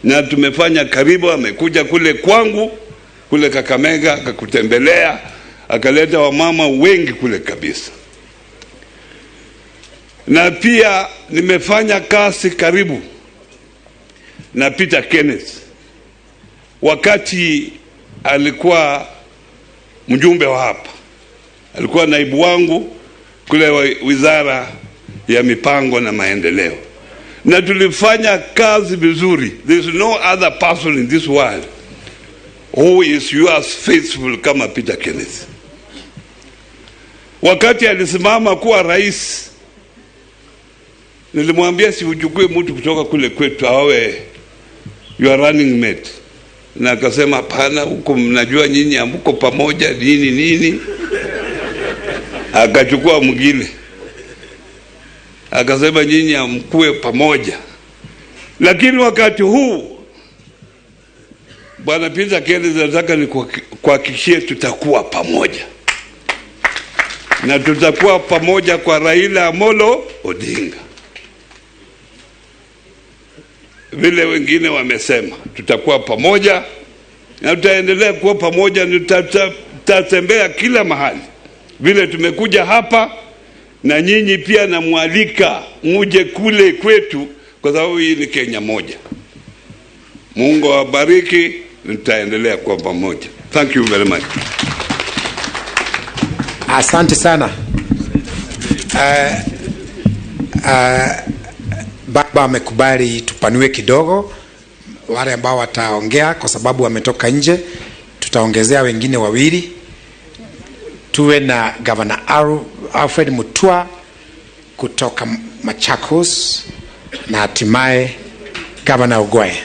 Na tumefanya karibu, amekuja kule kwangu, kule Kakamega, akakutembelea, akaleta wamama wengi kule kabisa. Na pia nimefanya kazi karibu na Peter Kenneth wakati alikuwa mjumbe wa hapa, alikuwa naibu wangu kule Wizara ya Mipango na Maendeleo, na tulifanya kazi vizuri. There is no other person in this world who is yours faithful kama Peter Kenneth. Wakati alisimama kuwa rais, nilimwambia si uchukue mtu kutoka kule kwetu awe your running mate, na akasema hapana, huko mnajua nyinyi hamko pamoja nini nini. Akachukua mwingine akasema nyinyi hamkuwe pamoja. Lakini wakati huu Bwana Peter Kenneth, nataka nikuhakikishie tutakuwa pamoja, na tutakuwa pamoja kwa Raila Amolo Odinga. Vile wengine wamesema, tutakuwa pamoja na tutaendelea kuwa pamoja, tutatembea kila mahali. Vile tumekuja hapa na nyinyi pia namwalika muje kule kwetu, kwa sababu hii ni Kenya moja. Mungu awabariki, tutaendelea kuwa pamoja. Thank you very much. Asante sana. Baba amekubali tupanue kidogo wale ambao wataongea kwa sababu wametoka nje. Tutaongezea wengine wawili. Tuwe na Governor Alfred Mutua kutoka Machakos na hatimaye Governor Ogoe.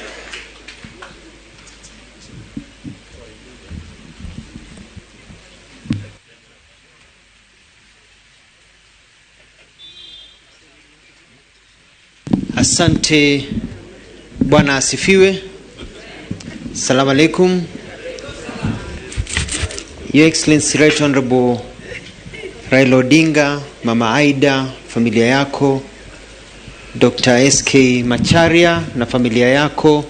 Asante. Bwana asifiwe. Salaam alaikum. Your Excellency Right Honorable Raila Odinga, Mama Aida, familia yako, Dr. SK Macharia na familia yako,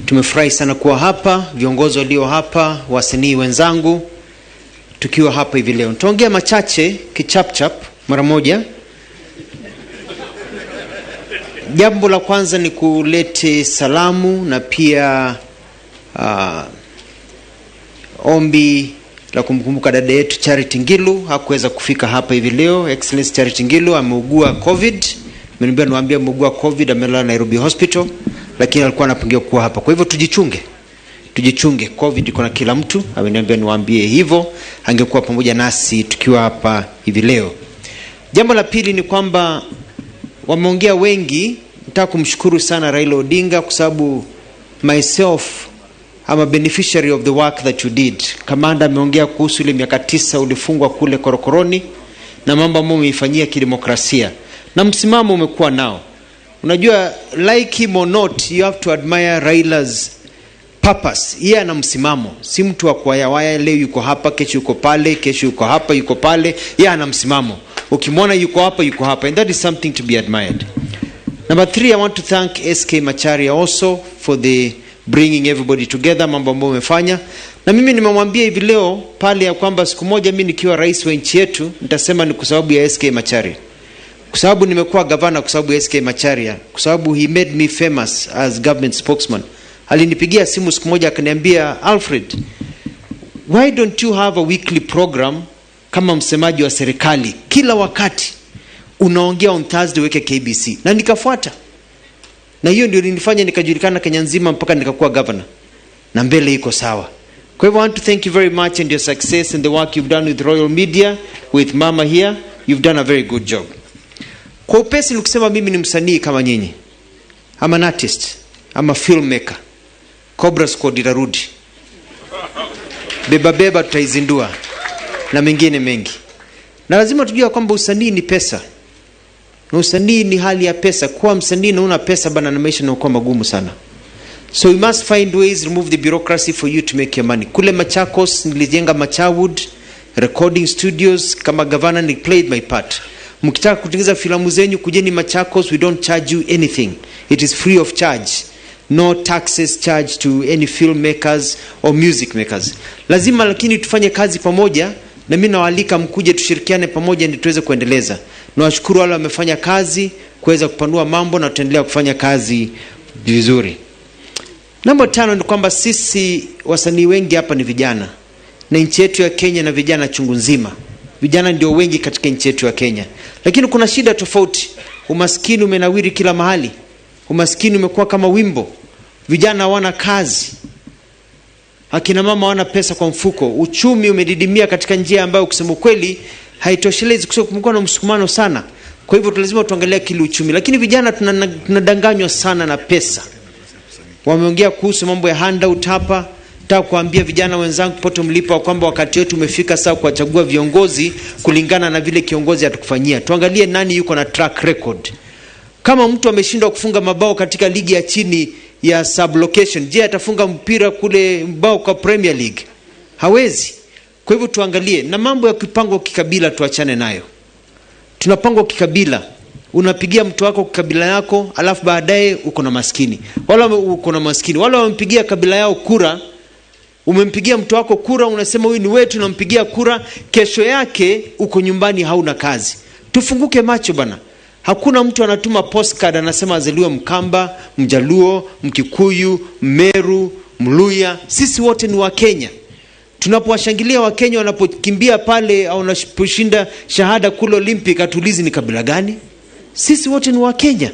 tumefurahi sana kuwa hapa, viongozi walio hapa, wasanii wenzangu, tukiwa hapa hivi leo. Nitaongea machache kichapchap mara moja. Jambo la kwanza ni kulete salamu na pia ombi la kumkumbuka dada yetu Charity Ngilu. Hakuweza kufika hapa hivi leo. Excellency Charity Ngilu ameugua COVID. Ameniambia niwaambie ameugua COVID, amelala Nairobi Hospital, lakini alikuwa anapangiwa kuwa hapa. Kwa hivyo tujichunge. Tujichunge, COVID iko na kila mtu. Ameniambia niwaambie hivyo, angekuwa pamoja nasi tukiwa hapa hivi leo. Jambo la pili ni kwamba wameongea wengi. Nataka kumshukuru sana Raila Odinga kwa sababu myself I'm a beneficiary of the work that you did. Kamanda ameongea kuhusu ile miaka 9 ulifungwa kule korokoroni na mambo ambayo umeifanyia kidemokrasia na msimamo umekuwa nao. Unajua, like him or not, you have to admire Raila's purpose. Yeye ana msimamo, si mtu wa kuwayawaya, leo yuko hapa, kesho yuko pale, kesho yuko hapa, yuko pale. Yeye ana msimamo. Ukimwona yuko hapa, yuko hapa, and that is something to be admired. Number 3, I want to thank SK Macharia also for the bringing everybody together, mambo ambayo umefanya. Na mimi nimemwambia hivi leo pale ya kwamba siku moja mimi nikiwa rais wa nchi yetu nitasema ni kwa sababu ya SK Macharia. Kwa sababu nimekuwa gavana kwa sababu ya SK Macharia, kwa sababu he made me famous as government spokesman. Alinipigia simu siku moja akaniambia, Alfred, why don't you have a weekly program kama msemaji wa serikali? Kila wakati unaongea on Thursday weke KBC. Na nikafuata. Na hiyo ndio ilinifanya nikajulikana Kenya nzima mpaka nikakuwa governor. Na mbele iko sawa. Kwa hivyo I want to thank you very much and your success and the work you've done with Royal Media, with Mama here. You've done a very good job. Kwa upesi ni kusema mimi ni msanii kama nyinyi. I'm an artist. I'm a filmmaker. Cobra Squad itarudi. Beba beba tutaizindua. Na mengine mengi. Na lazima tujue kwamba usanii ni pesa. Na usanii ni hali ya pesa. Kuwa msanii na una pesa bana, na maisha yanakuwa magumu sana. So we must find ways, remove the bureaucracy for you to make your money. Kule Machakos nilijenga Machawood recording studios. Kama governor ni played my part. Mkitaka kutengeneza filamu zenyu kujeni Machakos, we don't charge you anything. It is free of charge. No taxes charged to any filmmakers or music makers. Lazima lakini tufanye kazi pamoja, na mimi nawaalika mkuje tushirikiane pamoja ndio tuweze kuendeleza. Nawashukuru wale wamefanya kazi kuweza kupanua mambo, na tutaendelea kufanya kazi vizuri. Namba 5 ni kwamba sisi wasanii wengi hapa ni vijana, na nchi yetu ya Kenya na vijana chungu nzima. Vijana ndio wengi katika nchi yetu ya Kenya, lakini kuna shida tofauti. Umaskini umenawiri kila mahali, umaskini umekuwa kama wimbo. Vijana hawana kazi, akina mama hawana pesa kwa mfuko, uchumi umedidimia katika njia ambayo kusema kweli haitoshelezi, kwa sababu kumekuwa na msukumano sana. Kwa hivyo lazima tuangalie kile uchumi, lakini vijana tunadanganywa sana na pesa. Wameongea kuhusu mambo ya handout hapa. Nataka kuambia vijana wenzangu popote mlipo kwamba wakati wetu umefika sasa kuwachagua viongozi kulingana na vile kiongozi atakufanyia. Tuangalie nani yuko na track record. Kama mtu ameshindwa kufunga mabao katika ligi ya chini ya sublocation, je, atafunga mpira kule mbao kwa Premier League? Hawezi. Kwa hivyo tuangalie, na mambo ya kipango kikabila tuachane nayo. Tunapangwa kikabila. Unapigia mtu wako kabila yako, alafu baadaye uko na maskini. Wala uko na maskini. Wala wampigia kabila yao kura. Umempigia mtu wako kura, unasema huyu ni wetu, unampigia kura, kesho yake uko nyumbani hauna kazi. Tufunguke macho bana. Hakuna mtu anatuma postcard anasema azaliwe Mkamba, Mjaluo, Mkikuyu, Meru, Mluya. Sisi wote ni Wakenya. Tunapowashangilia Wakenya wanapokimbia pale au wanaposhinda shahada kule Olympic, hatuulizi ni kabila gani. Sisi wote ni Wakenya.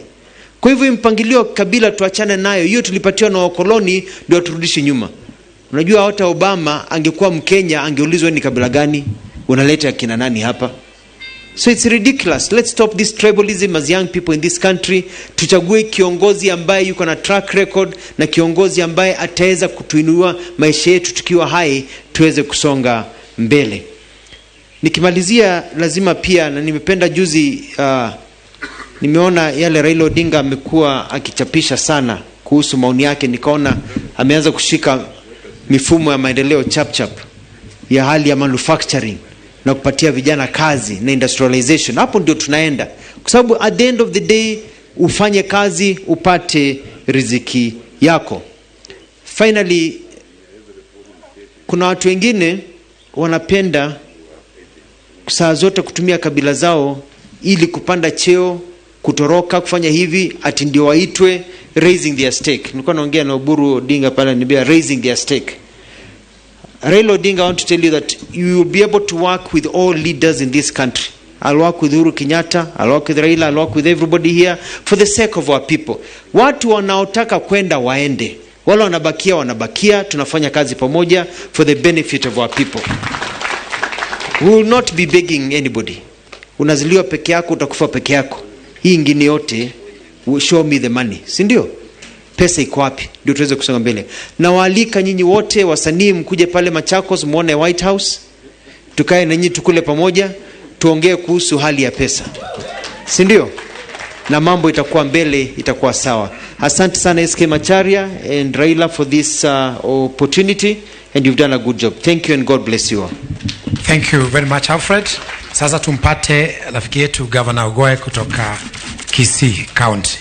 Kwa hivyo mpangilio wa kabila tuachane nayo. Hiyo tulipatiwa na wakoloni ndio turudishe nyuma. Unajua hata Obama angekuwa Mkenya angeulizwa ni kabila gani, unaleta kina nani hapa? So it's ridiculous. Let's stop this tribalism as young people in this country. Tuchague kiongozi ambaye yuko na track record na kiongozi ambaye ataweza kutuinua maisha yetu tukiwa hai, tuweze kusonga mbele. Nikimalizia lazima pia, na nimependa juzi nimeona yale Raila Odinga amekuwa akichapisha sana kuhusu maoni yake, nikaona ameanza kushika mifumo ya maendeleo chap chap ya hali ya manufacturing na kupatia vijana kazi na industrialization. Hapo ndio tunaenda, kwa sababu at the end of the day ufanye kazi upate riziki yako. Finally, kuna watu wengine wanapenda saa zote kutumia kabila zao ili kupanda cheo, kutoroka, kufanya hivi ati ndio waitwe raising their stake. Nilikuwa naongea na Oburu Odinga pale, niambia raising their stake. Raila Odinga, I want to tell you that you will be able to work with all leaders in this country. I'll work with Uhuru Kenyatta, I'll work with Raila, I'll work with everybody here for the sake of our people. Watu wanaotaka kwenda waende, wale wanabakia wanabakia, tunafanya kazi pamoja for the benefit of our people. We will not be begging anybody. Unaziliwa peke yako, utakufa peke yako. Hii ingine yote, show me the money, si ndio? Pesa iko wapi? Ndio tuweze kusonga mbele. Na waalika nyinyi wote wasanii mkuje pale Machakos muone White House. Tukae na nyinyi tukule pamoja, tuongee kuhusu hali ya pesa. Si ndio? Na mambo itakuwa mbele, itakuwa sawa. Asante sana SK Macharia and Raila for this opportunity, and you've done a good job. Thank you and God bless you all. Thank you very much, Alfred. Sasa tumpate rafiki yetu Governor Ogoe kutoka Kisii County.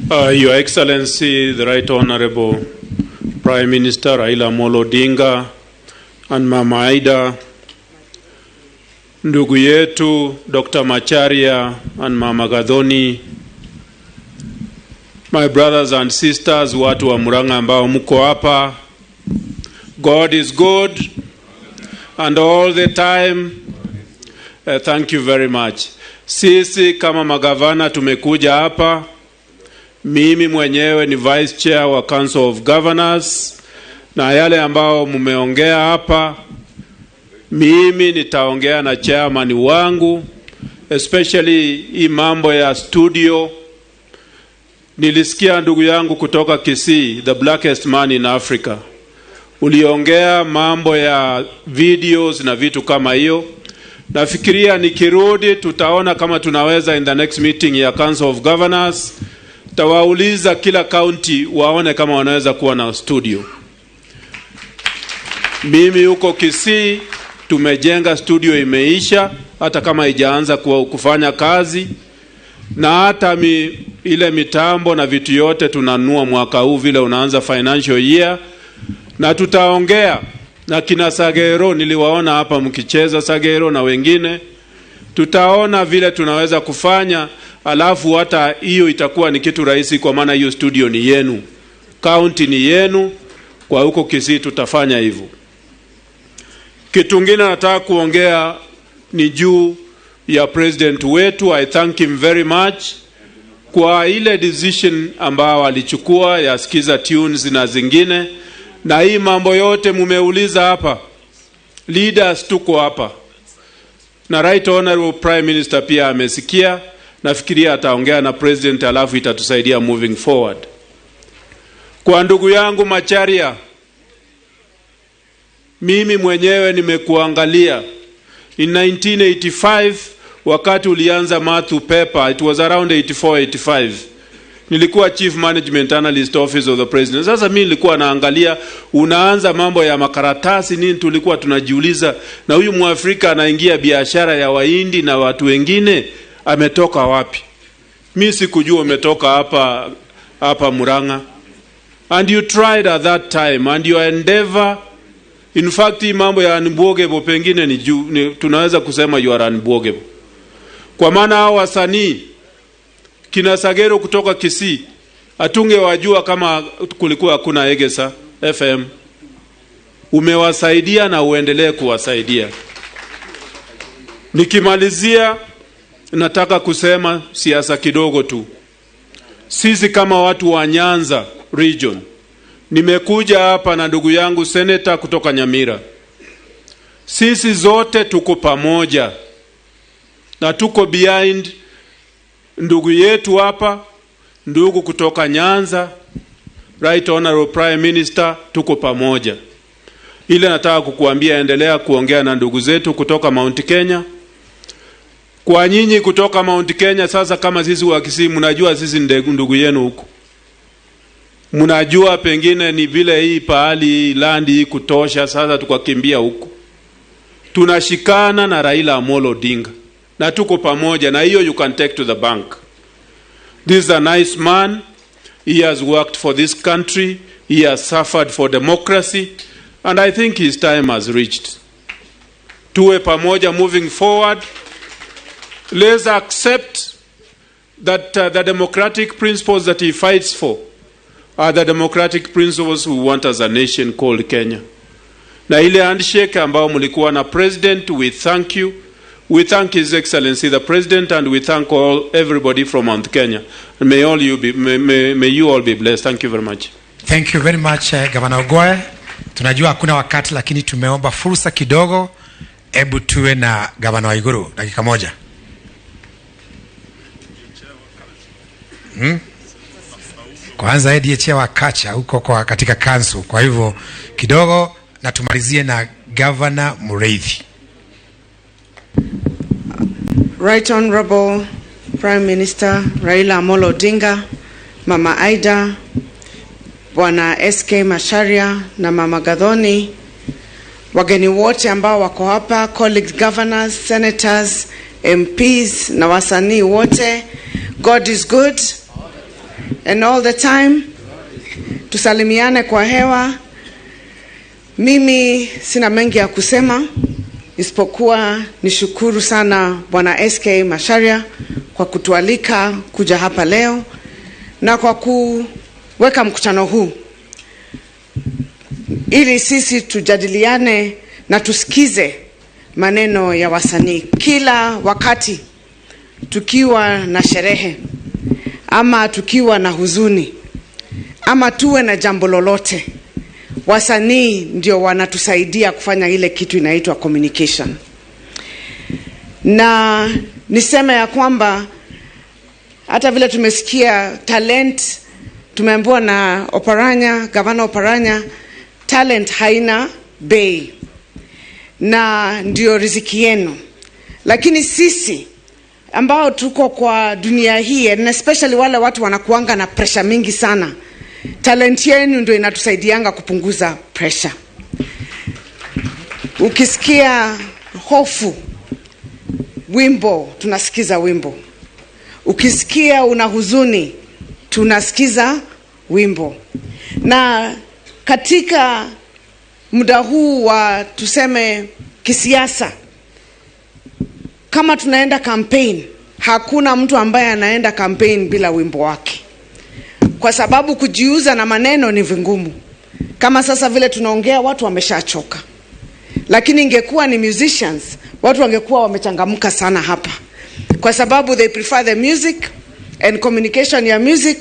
Your Excellency, the Right Honorable Prime Minister Raila Amolo Odinga and Mama Aida, ndugu yetu Dr. Macharia and Mama Gathoni, my brothers and sisters, watu wa Murang'a ambao mko hapa, God is good and all the time. Thank you very much. Sisi kama magavana tumekuja hapa. Mimi mwenyewe ni Vice Chair wa Council of Governors, na yale ambao mumeongea hapa, mimi nitaongea na chairman wangu, especially hii mambo ya studio. Nilisikia ndugu yangu kutoka Kisii, the blackest man in Africa, uliongea mambo ya videos na vitu kama hiyo. Nafikiria nikirudi tutaona kama tunaweza in the next meeting ya Council of Governors tawauliza kila county waone kama wanaweza kuwa na studio. Mimi huko Kisii tumejenga studio, imeisha hata kama haijaanza kufanya kazi, na hata ile mitambo na vitu yote tunanunua mwaka huu vile unaanza financial year. Na tutaongea Na kina Sagero niliwaona hapa mkicheza Sagero na wengine. Tutaona vile tunaweza kufanya, alafu hata hiyo itakuwa ni kitu rahisi, kwa maana hiyo studio ni yenu, county ni yenu, kwa huko Kisii tutafanya hivyo. Kitu kingine nataka kuongea ni juu ya president wetu. I thank him very much kwa ile decision ambao alichukua ya Skiza Tunes na zingine, na hii mambo yote mumeuliza hapa, leaders tuko hapa, na Right Honorable Prime Minister pia amesikia. Nafikiria ataongea na president, alafu itatusaidia moving forward. Kwa ndugu yangu Macharia, mimi mwenyewe nimekuangalia in 1985 wakati ulianza Mathu Paper, it was around 84 85. Nilikuwa Chief Management Analyst, Office of the President. Sasa mimi nilikuwa naangalia unaanza mambo ya makaratasi nini, tulikuwa tunajiuliza, na huyu Mwafrika anaingia biashara ya Wahindi na watu wengine ametoka wapi? Mi sikujua umetoka hapa hapa Murang'a. And you tried at that time, and your endeavor. In fact, hii mambo ya unbwogable pengine ni juu, ni, tunaweza kusema you are unbwogable. Kwa maana hao wasanii kina Sagero kutoka Kisii hatungewajua kama kulikuwa hakuna Egesa FM. Umewasaidia na uendelee kuwasaidia. Nikimalizia, nataka kusema siasa kidogo tu. Sisi kama watu wa Nyanza region, nimekuja hapa na ndugu yangu seneta kutoka Nyamira. Sisi zote tuko pamoja na tuko behind ndugu yetu hapa, ndugu kutoka Nyanza, Right Honorable Prime Minister, tuko pamoja. Ile nataka kukuambia, endelea kuongea na ndugu zetu kutoka Mount Kenya. Kwa nyinyi kutoka Mount Kenya, sasa kama sisi wa Kisii, mnajua sisi ndugu yenu huku. Mnajua pengine ni vile hii pahali land hii kutosha, sasa tukakimbia huku. Tunashikana na Raila Amolo Odinga na tuko pamoja, na hiyo you can take to the bank. This is a nice man. He has worked for this country. He has suffered for democracy. And I think his time has reached. Tuwe pamoja moving forward. Let's accept that the democratic principles that he fights for are the democratic principles we want as a nation called Kenya. Na ile handshake ambao mlikuwa na president, we thank you. We thank His Excellency the President, and we thank all everybody from Mount Kenya. And may all you be, may, may, may you all be blessed. Thank you very much. Thank you very much, Gavana Ogoe. Tunajua hakuna wakati, lakini tumeomba fursa kidogo. Hebu tuwe na Gavana Waiguru dakika moja. Kwanza yeye ndiye chair wa kacha huko kwa katika council. Kwa hivyo kidogo na tumalizie na Governor Mureithi. Right Honorable Prime Minister Raila Amolo Odinga, Mama Aida, Bwana SK Macharia na Mama Gathoni, wageni wote ambao wako hapa, colleagues, governors, senators, MPs na wasanii wote, God is good and all the time. Tusalimiane kwa hewa. Mimi sina mengi ya kusema isipokuwa nishukuru sana Bwana SK Macharia kwa kutualika kuja hapa leo na kwa kuweka mkutano huu ili sisi tujadiliane na tusikize maneno ya wasanii. Kila wakati tukiwa na sherehe ama tukiwa na huzuni ama tuwe na jambo lolote, wasanii ndio wanatusaidia kufanya ile kitu inaitwa communication. Na niseme ya kwamba hata vile tumesikia talent, tumeambiwa na Oparanya, Gavana Oparanya, talent haina bei na ndio riziki yenu. Lakini sisi ambao tuko kwa dunia hii, and especially wale watu wanakuanga na pressure mingi sana, talent yenu ndio inatusaidianga kupunguza pressure. Ukisikia hofu, wimbo, tunasikiza wimbo. Ukisikia una huzuni, tunasikiza wimbo. Na katika muda huu wa tuseme kisiasa, kama tunaenda campaign, hakuna mtu ambaye anaenda campaign bila wimbo wake, kwa sababu kujiuza na maneno ni vingumu. Kama sasa vile tunaongea watu wameshachoka, lakini ingekuwa ni musicians watu wangekuwa wamechangamka sana hapa, kwa sababu they prefer the music and communication ya music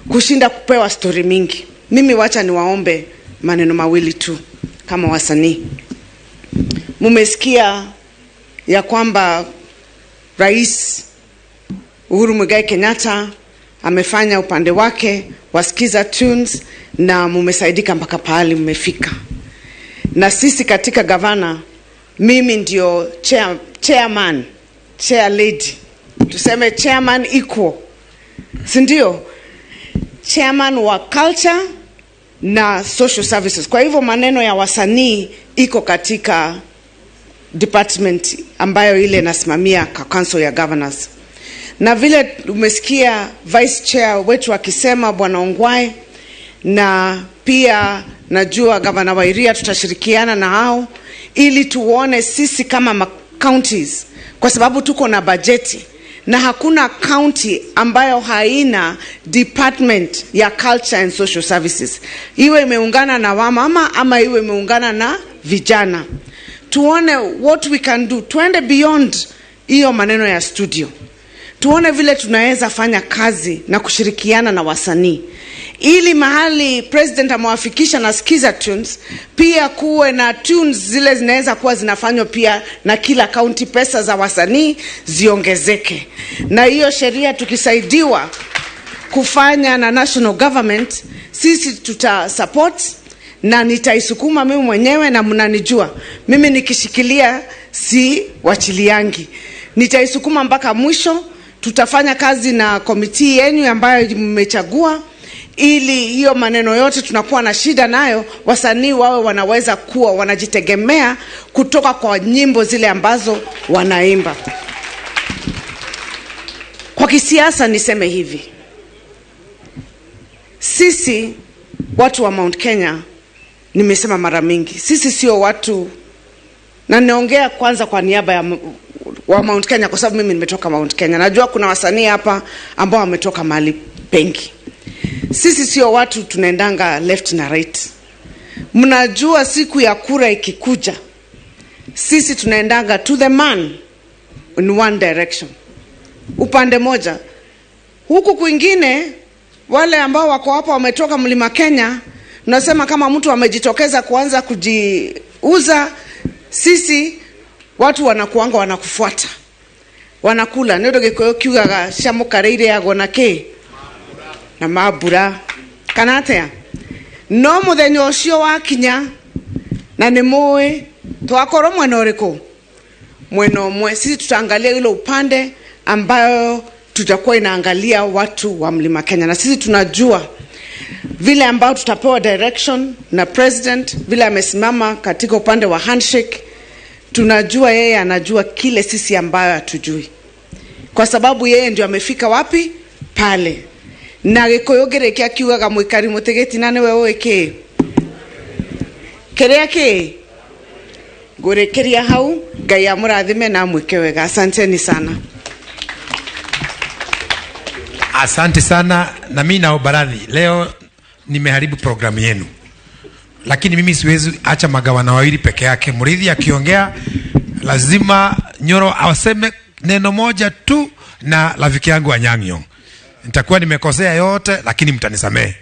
kushinda kupewa story mingi. Mimi wacha niwaombe maneno mawili tu kama wasanii. Mumesikia ya kwamba Rais Uhuru Muigai Kenyatta amefanya upande wake wasikiza tunes na mumesaidika mpaka pahali mmefika. Na sisi katika gavana, mimi ndio chairman, chair lady, tuseme chairman equal, si ndio? Chairman wa culture na social services. Kwa hivyo maneno ya wasanii iko katika department ambayo ile inasimamia council ya governors. Na vile umesikia vice chair wetu akisema Bwana Ongwae, na pia najua Gavana Wairia tutashirikiana na hao ili tuone sisi kama counties, kwa sababu tuko na bajeti na hakuna county ambayo haina department ya culture and social services, iwe imeungana na wamama ama iwe imeungana na vijana. Tuone what we can do, tuende beyond hiyo maneno ya studio, tuone vile tunaweza fanya kazi na kushirikiana na wasanii ili mahali president amewafikisha na Skiza Tunes, pia kuwe na tunes zile zinaweza kuwa zinafanywa pia na kila county, pesa za wasanii ziongezeke. Na hiyo sheria tukisaidiwa kufanya na national government, sisi tuta support na nitaisukuma mimi mwenyewe, na mnanijua mimi nikishikilia si wachiliangi, nitaisukuma mpaka mwisho. Tutafanya kazi na komiti yenu ambayo mmechagua ili hiyo maneno yote tunakuwa na shida nayo, wasanii wawe wanaweza kuwa wanajitegemea kutoka kwa nyimbo zile ambazo wanaimba. Kwa kisiasa niseme hivi, sisi watu wa Mount Kenya, nimesema mara mingi, sisi sio watu, na naongea kwanza kwa niaba ya wa Mount Kenya kwa sababu mimi nimetoka Mount Kenya. Najua kuna wasanii hapa ambao wametoka mahali pengi. Sisi sio watu tunaendanga left na right. Mnajua siku ya kura ikikuja, sisi tunaendanga to the man in one direction, upande moja. Huku kwingine wale ambao wako hapa wametoka Mlima Kenya, tunasema kama mtu amejitokeza kuanza kujiuza, sisi watu wanakuanga wanakufuata, wanakula. Ndio Gikuyu kiugaga cia mukareire yagwo na ki na mabura kana atia. No muthenya ucio wakinya na ni mui twakorwo mwena uriku, mwena umwe, sisi tutaangalia ile upande ambayo tutakuwa inaangalia watu wa Mlima Kenya. Na sisi tunajua vile ambao tutapewa direction na president, vile amesimama katika upande wa handshake, tunajua yeye anajua kile sisi ambayo hatujui, kwa sababu yeye ndio amefika wapi pale. Na Gikuyu ngirikia kiugaga mwikari mutigiti na niwe ui ki kiria ki ngurikiria hau. Ngai amurathime na amwike wega. Asanteni sana. Asante sana. Na mimi na baradhi leo nimeharibu programu yenu, lakini mimi siwezi acha magawana wawili peke yake. Muriithi akiongea lazima Nyoro aseme neno moja tu, na rafiki yangu Anyang' Nyong'o. Nitakuwa nimekosea yote, lakini mtanisamehe.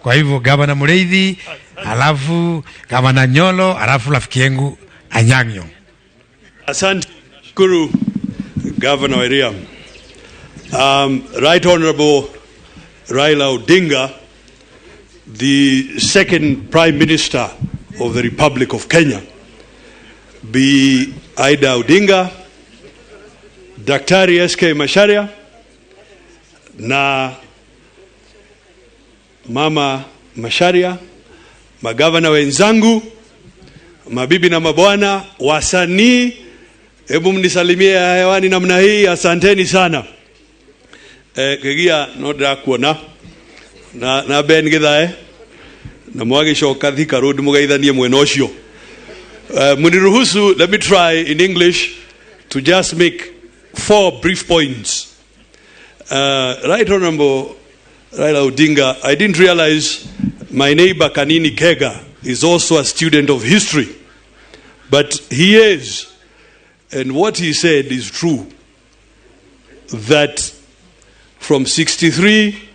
Kwa hivyo Gavana Muriithi, alafu Gavana Nyoro, alafu rafiki yangu Anyang' Nyong'o. Asante shukuru Governor Wairia. Right Honorable Raila Odinga, the second Prime Minister of the Republic of Kenya, Bi Aida Odinga, Daktari SK Macharia na Mama Macharia, magavana wenzangu, mabibi na mabwana, wasanii, hebu mnisalimie hewani namna hii, asanteni sana. Kigia no ndakuona na Ben Githae Na mwagicoka Thika Road mugeithanie mwena ucio. Muniruhusu, let me try in English to just make 4 brief points. Right Honorable Raila Odinga, I didn't realize my neighbor Kanini Kega is also a student of history. But he is, and what he said is true, that from 63,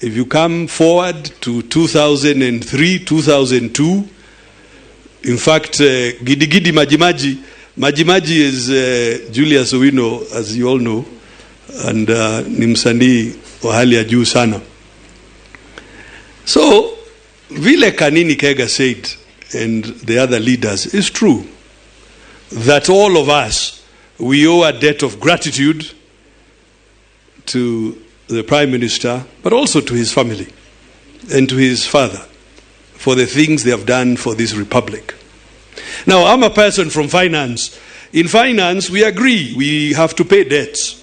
if you come forward to 2003, 2002, in fact, Gidi Gidi Majimaji, Majimaji is Julius Owino, as you all know, and ni msanii wa hali ya juu sana. So, vile Kanini Kega said, and the other leaders, is true, that all of us, we owe a debt of gratitude to the Prime Minister, but also to his family and to his father for the things they have done for this republic. Now, I'm a person from finance. In finance, we agree we have to pay debts.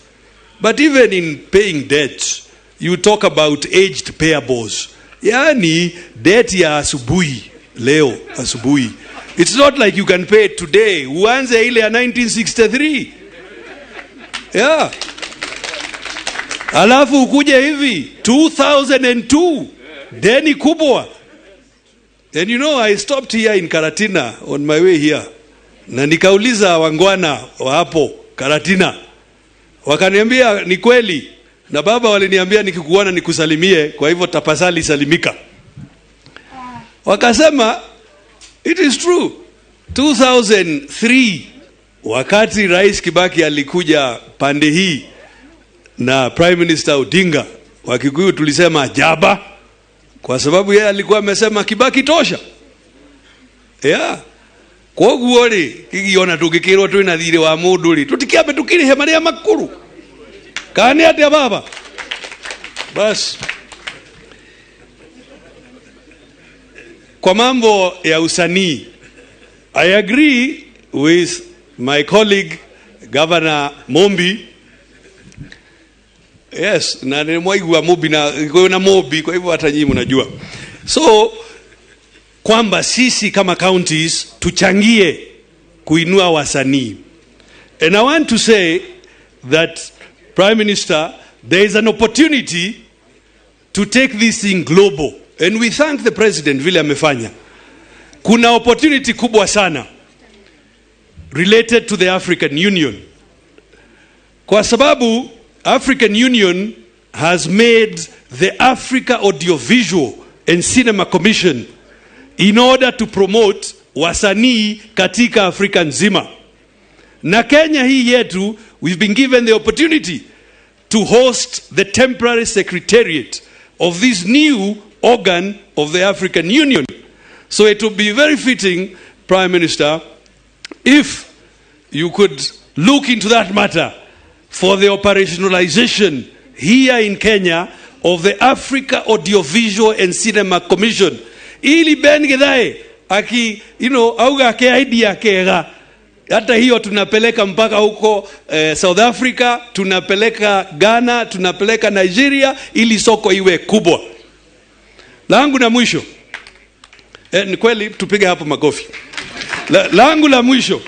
But even in paying debts, you talk about aged payables. Yani, debt ya asubuhi, leo asubuhi. It's not like you can pay it today. Uanze ile ya 1963. Yeah. Alafu ukuje hivi 2002 deni kubwa. And you know, I stopped here in Karatina on my way here. Na nikauliza wangwana wa hapo Karatina. Wakaniambia ni kweli. Na baba waliniambia nikikuona nikusalimie, kwa hivyo tafadhali salimika. Wakasema it is true. 2003 wakati Rais Kibaki alikuja pande hii na Prime Minister Odinga, Wakikuyu tulisema jaba, kwa sababu yeye alikuwa amesema Kibaki tosha. Yeah. Koguo ri kigiona tungikirwo twina thiri wa mundu ri tutikiambe tukirihe maria makuru kana ni atia baba. Bas, kwa mambo ya usanii, I agree with my colleague Governor Mombi. Yes, na nilimwaigua Mombi na na Mombi, kwa hivyo hata nyinyi mnajua. So kwamba sisi kama counties tuchangie kuinua wasanii. And I want to say that, Prime Minister, there is an opportunity to take this thing global. And we thank the President vile amefanya. Kuna opportunity kubwa sana related to the African Union. Kwa sababu African Union has made the Africa Audiovisual and Cinema Commission in order to promote wasanii katika Afrika nzima. Na Kenya hii yetu, we've been given the opportunity to host the temporary secretariat of this new organ of the African Union. So it would be very fitting, Prime Minister, if you could look into that matter for the operationalization here in Kenya of the Africa Audiovisual and Cinema Commission. Ili Ben Githae aki, you know, auga ke idea kega. Hata hiyo tunapeleka mpaka huko South Africa, tunapeleka Ghana, tunapeleka Nigeria, ili soko iwe kubwa. Langu na mwisho. Ni kweli tupige hapo makofi. Langu la mwisho.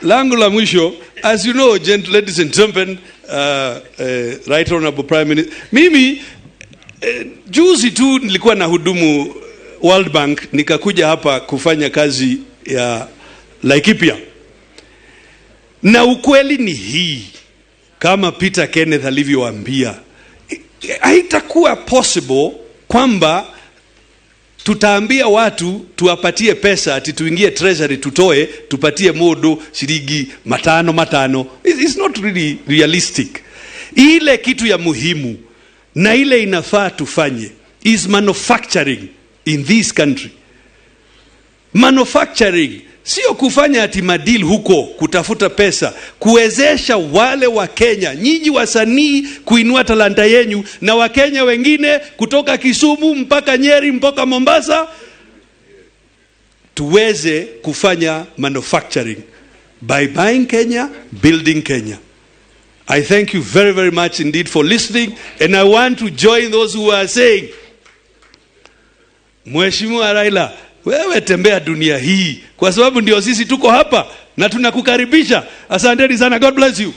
Langu la mwisho, as you know, ladies and gentlemen, Right Honorable Prime Minister, mimi juzi tu nilikuwa na hudumu World Bank, nikakuja hapa kufanya kazi ya Laikipia. Na ukweli ni hii, kama Peter Kenneth alivyoambia, haitakuwa possible kwamba tutaambia watu tuwapatie pesa ati tuingie treasury tutoe tupatie mundu shilingi matano matano. It's not really realistic. Ile kitu ya muhimu na ile inafaa tufanye is manufacturing in this country. Manufacturing sio kufanya ati madil huko kutafuta pesa, kuwezesha wale wa Kenya, nyinyi wasanii kuinua talanta yenyu, na wa Kenya wengine kutoka Kisumu mpaka Nyeri mpaka Mombasa, tuweze kufanya manufacturing by buying Kenya, building Kenya. I thank you very, very much indeed for listening, and I want to join those who are saying Mheshimiwa Raila, wewe tembea dunia hii kwa sababu ndio sisi tuko hapa na tunakukaribisha. Asanteni sana. God bless you.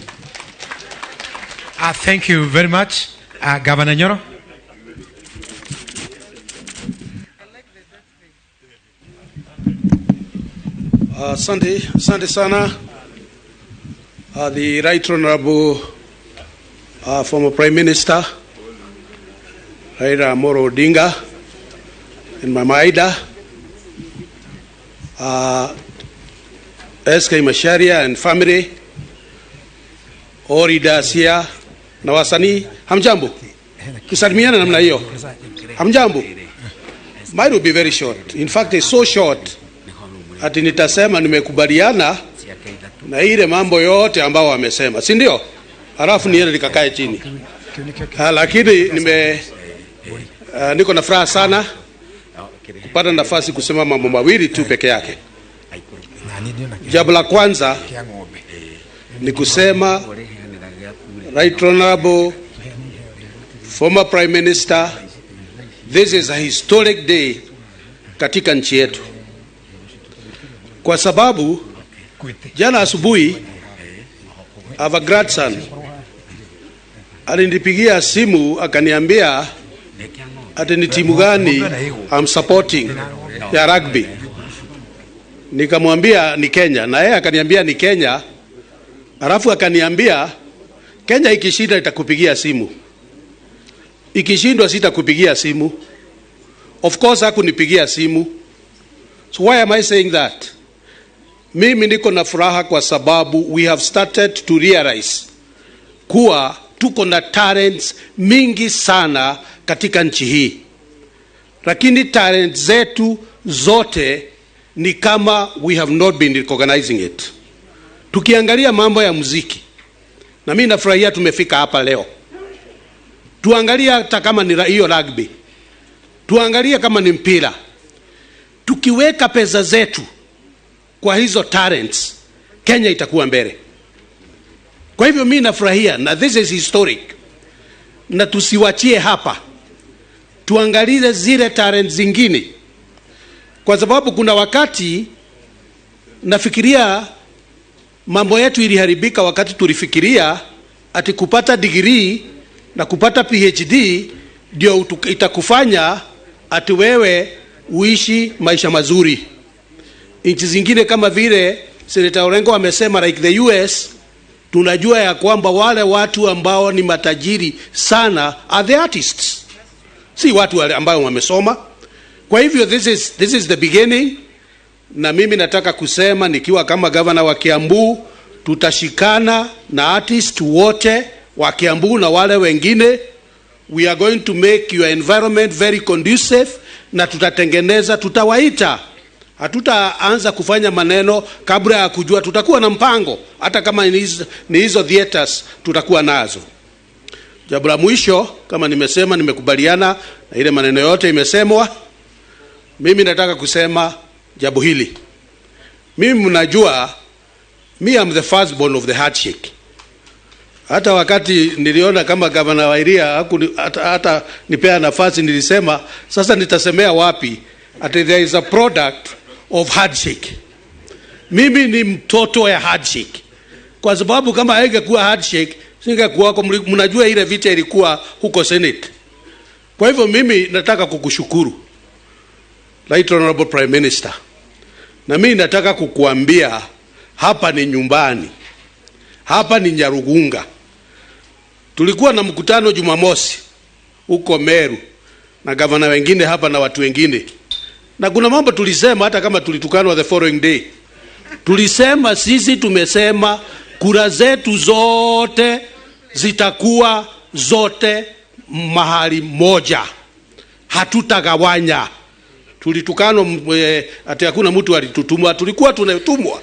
Thank you very much, Governor Nyoro. Asante, asante sana. The Right Honorable former Prime Minister Raila Amolo Odinga and Mama Ida, SK Macharia and family, all leaders here na wasanii, hamjambo? Kusalimiana namna hiyo, hamjambo? Mine will be very short. In fact, it's so short ati nitasema nimekubaliana na ile mambo yote ambao wamesema, si ndio? Halafu niende nikakae chini. Lakini niko na furaha sana kupata nafasi kusema mambo mawili tu peke yake. Jambo la kwanza ni kusema Right Honorable former Prime Minister, this is a historic day katika nchi yetu, kwa sababu jana asubuhi our grandson alinipigia simu akaniambia ati ni timu gani I'm supporting ya rugby. Nikamwambia ni Kenya, na yeye akaniambia ni Kenya. Alafu akaniambia Kenya ikishinda itakupigia simu, ikishindwa sitakupigia simu. Of course hakunipigia simu. So why am I saying that? Mimi niko na furaha kwa sababu we have started to realize kuwa tuko na talents mingi sana katika nchi hii, lakini talents zetu zote ni kama we have not been recognizing it. Tukiangalia mambo ya muziki, na mimi nafurahia tumefika hapa leo, tuangalie hata kama ni hiyo rugby, tuangalie kama ni mpira, tukiweka pesa zetu kwa hizo talents, Kenya itakuwa mbele. Kwa hivyo mimi nafurahia, na this is historic, na tusiwachie hapa, tuangalie zile talents zingine, kwa sababu kuna wakati nafikiria mambo yetu iliharibika wakati tulifikiria ati kupata degree na kupata PhD ndio itakufanya ati wewe uishi maisha mazuri. Nchi zingine kama vile Senator Orengo amesema, like the US, tunajua ya kwamba wale watu ambao ni matajiri sana are the artists, si watu wale ambao wamesoma. Kwa hivyo this is the beginning, na mimi nataka kusema nikiwa kama governor wa Kiambu, tutashikana na artist wote wa Kiambu na wale wengine. We are going to make your environment very conducive, na tutatengeneza, tutawaita. Hatutaanza kufanya maneno kabla ya kujua, tutakuwa na mpango, hata kama ni hizo theaters tutakuwa nazo. Jambo la mwisho, kama nimesema, nimekubaliana na ile maneno yote imesemwa. Mimi nataka kusema jambo hili. Mimi mnajua, me am the firstborn of the handshake. Hata wakati niliona kama Governor wa Iria hata nipea nafasi, nilisema sasa nitasemea wapi ati there is a product of handshake. Mimi ni mtoto ya handshake, kwa sababu kama haingekuwa handshake singekuwa. Mnajua ile vita ilikuwa huko Senate. Kwa hivyo mimi nataka kukushukuru Right Honorable Prime Minister, na mimi nataka kukuambia hapa ni nyumbani, hapa ni Nyarugunga. Tulikuwa na mkutano Jumamosi huko Meru na gavana wengine hapa na watu wengine, na kuna mambo tulisema, hata kama tulitukanwa the following day. Tulisema sisi tumesema kura zetu zote zitakuwa zote mahali moja, hatutagawanya. Tulitukanwa ati hakuna mtu alitutumwa, tulikuwa tunatumwa.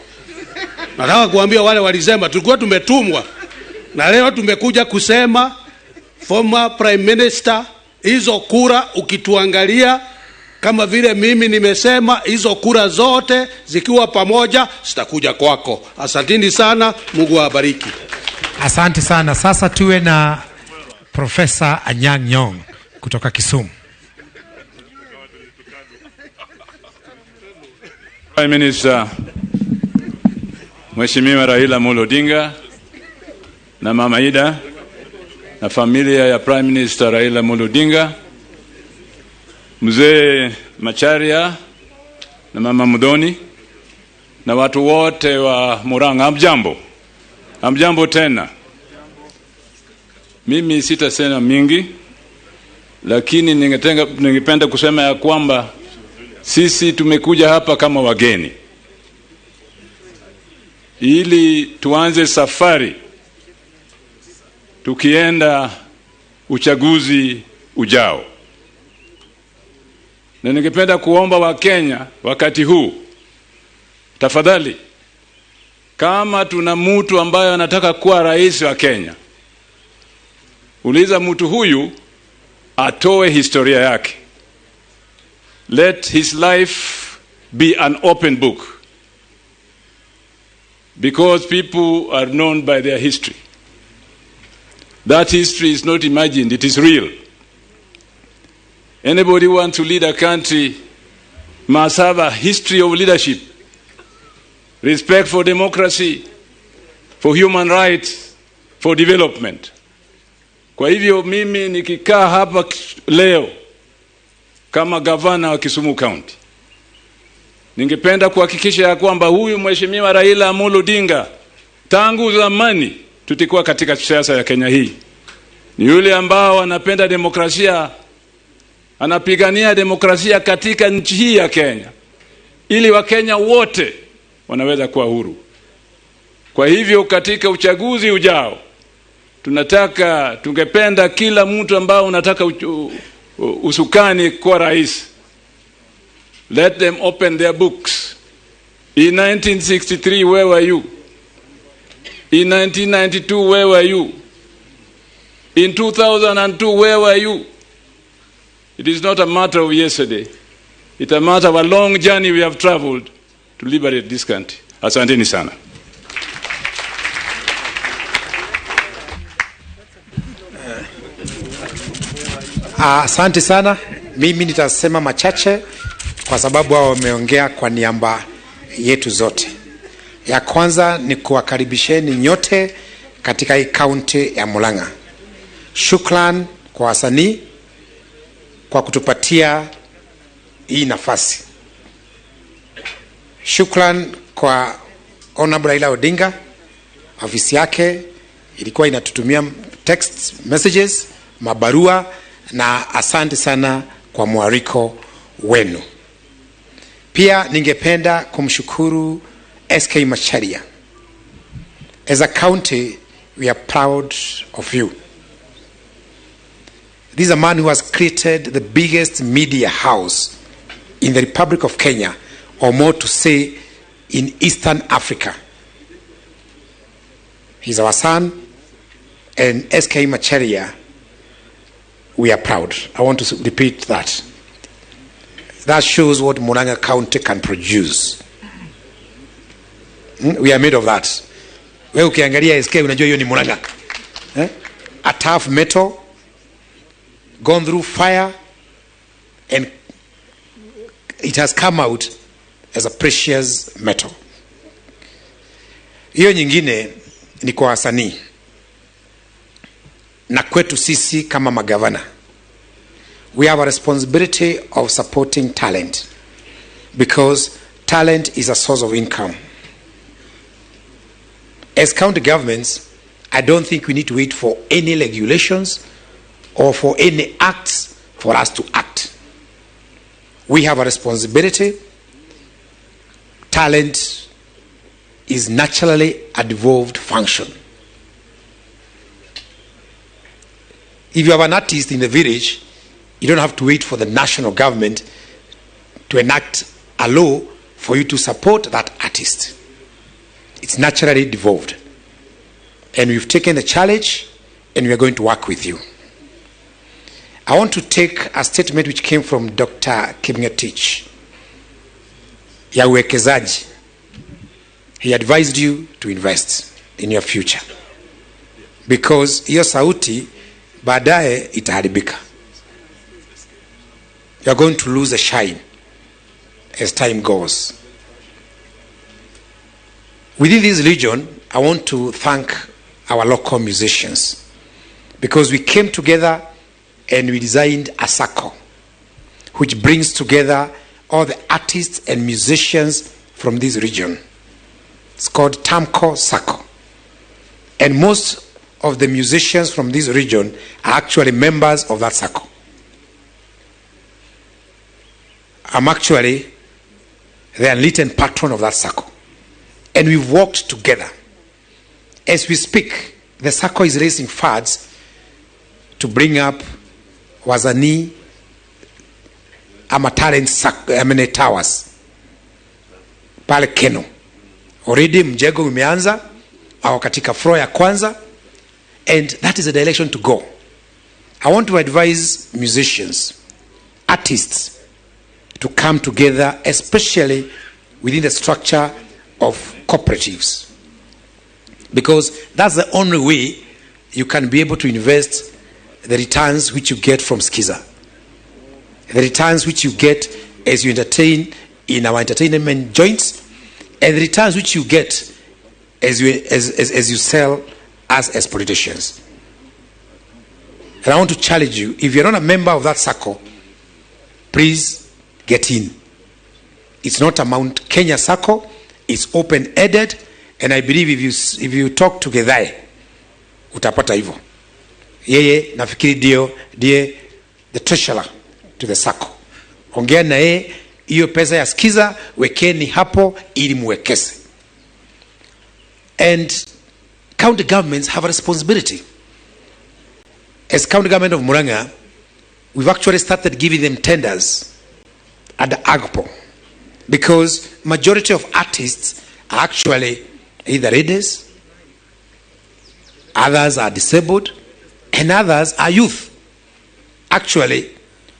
Nataka kuambia wale walisema tulikuwa tumetumwa, na leo tumekuja kusema former Prime Minister, hizo kura ukituangalia kama vile mimi nimesema, hizo kura zote zikiwa pamoja zitakuja kwako. Asanteni sana, Mungu awabariki. Asante sana. Sasa tuwe na Professor Anyang' Nyong'o kutoka Kisumu. Prime Minister Mheshimiwa Raila Amolo Odinga na Mama Ida na familia ya Prime Minister Raila Amolo Odinga, Mzee Macharia na Mama Muthoni na watu wote wa Murang'a, hamjambo? Hamjambo tena. Mimi sitasema mingi, lakini ningependa kusema ya kwamba sisi tumekuja hapa kama wageni ili tuanze safari tukienda uchaguzi ujao. Na ningependa kuomba Wakenya wakati huu, tafadhali, kama tuna mtu ambaye anataka kuwa rais wa Kenya, uliza mtu huyu atoe historia yake. Let his life be an open book, because people are known by their history. That history is not imagined, it is real. Anybody who wants to lead a country must have a history of leadership, respect for democracy, for human rights, for development. Kwa hivyo mimi nikikaa hapa leo kama gavana wa Kisumu County, ningependa kuhakikisha ya kwamba huyu Mheshimiwa Raila Amolo Odinga, tangu zamani tulikuwa katika siasa ya Kenya hii, ni yule ambao anapenda demokrasia, anapigania demokrasia katika nchi hii ya Kenya, ili Wakenya wote wanaweza kuwa huru. Kwa hivyo katika uchaguzi ujao, tungependa kila mtu ambao unataka usukani kuwa rais, let them open their books. In 1963, where were you? In 1992, where were you? In 2002, where were you? It is not a matter of yesterday. It's a matter of a long journey we have traveled to liberate this country. Asanteni sana. Asante sana. Mimi nitasema machache kwa sababu hao wameongea kwa niaba yetu zote. Ya kwanza ni kuwakaribisheni nyote katika hii kaunti ya Murang'a. Shukran kwa wasanii kwa kutupatia hii nafasi. Shukran kwa Honorable Raila Odinga, ofisi yake ilikuwa inatutumia text messages, mabarua, na asante sana kwa mwaliko wenu. Pia ningependa kumshukuru SK Macharia. As a county, we are proud of you. This is a man who has created the biggest media house in the Republic of Kenya, or more to say, in Eastern Africa. He's our son, and SK Macharia, we are proud. I want to repeat that. That shows what Murang'a County can produce. We are made of that. Wewe ukiangalia SK unajua hiyo ni Murang'a. A tough metal, gone through fire, and it has come out as a precious metal. Hiyo nyingine ni kwa wasanii na kwetu sisi kama magavana. We have a responsibility of supporting talent, because talent is a source of income. As county governments, I don't think we need to wait for any regulations or for any acts for us to act. We have a responsibility. Talent is naturally a devolved function. If you have an artist in the village, you don't have to wait for the national government to enact a law for you to support that artist. It's naturally devolved. And we've taken the challenge, and we are going to work with you. I want to take a statement which came from Dr. Kipngetich ya uwekezaji. He advised you to invest in your future, because hiyo sauti baadaye itaharibika. You are going to lose a shine as time goes. Within this region, I want to thank our local musicians because we came together and we designed a circle which brings together all the artists and musicians from this region. It's called Tamco Circle. And most of the musicians from this region are actually members of that circle. I'm actually the unwritten patron of that circle. And we've worked together. As we speak, the circle is raising funds to bring up Wazani ama talent towers pale Keno. Already mjengo umeanza, au katika floor ya kwanza, and that is the direction to go. I want to advise musicians, artists, to come together, especially within the structure of cooperatives, because that's the only way you can be able to invest the returns which you get from Skiza, the returns which you get as you entertain in our entertainment joints, and the returns which you get as you sell us as politicians. And I want to challenge you, if you're not a member of that circle, please get in. It's not a Mount Kenya circle, it's open-ended, and I believe if you talk to Gethai, utapata hivyo. Yeye nafikiri ndiye the treasurer to the circle. Ongea na yeye, hiyo pesa ya Skiza wekeni hapo ili muwekeze. And county governments have a responsibility. As county government of Murang'a, we've actually started giving them tenders at the AGPO, because majority of artists are actually either ladies, others are disabled, and others are youth. Actually,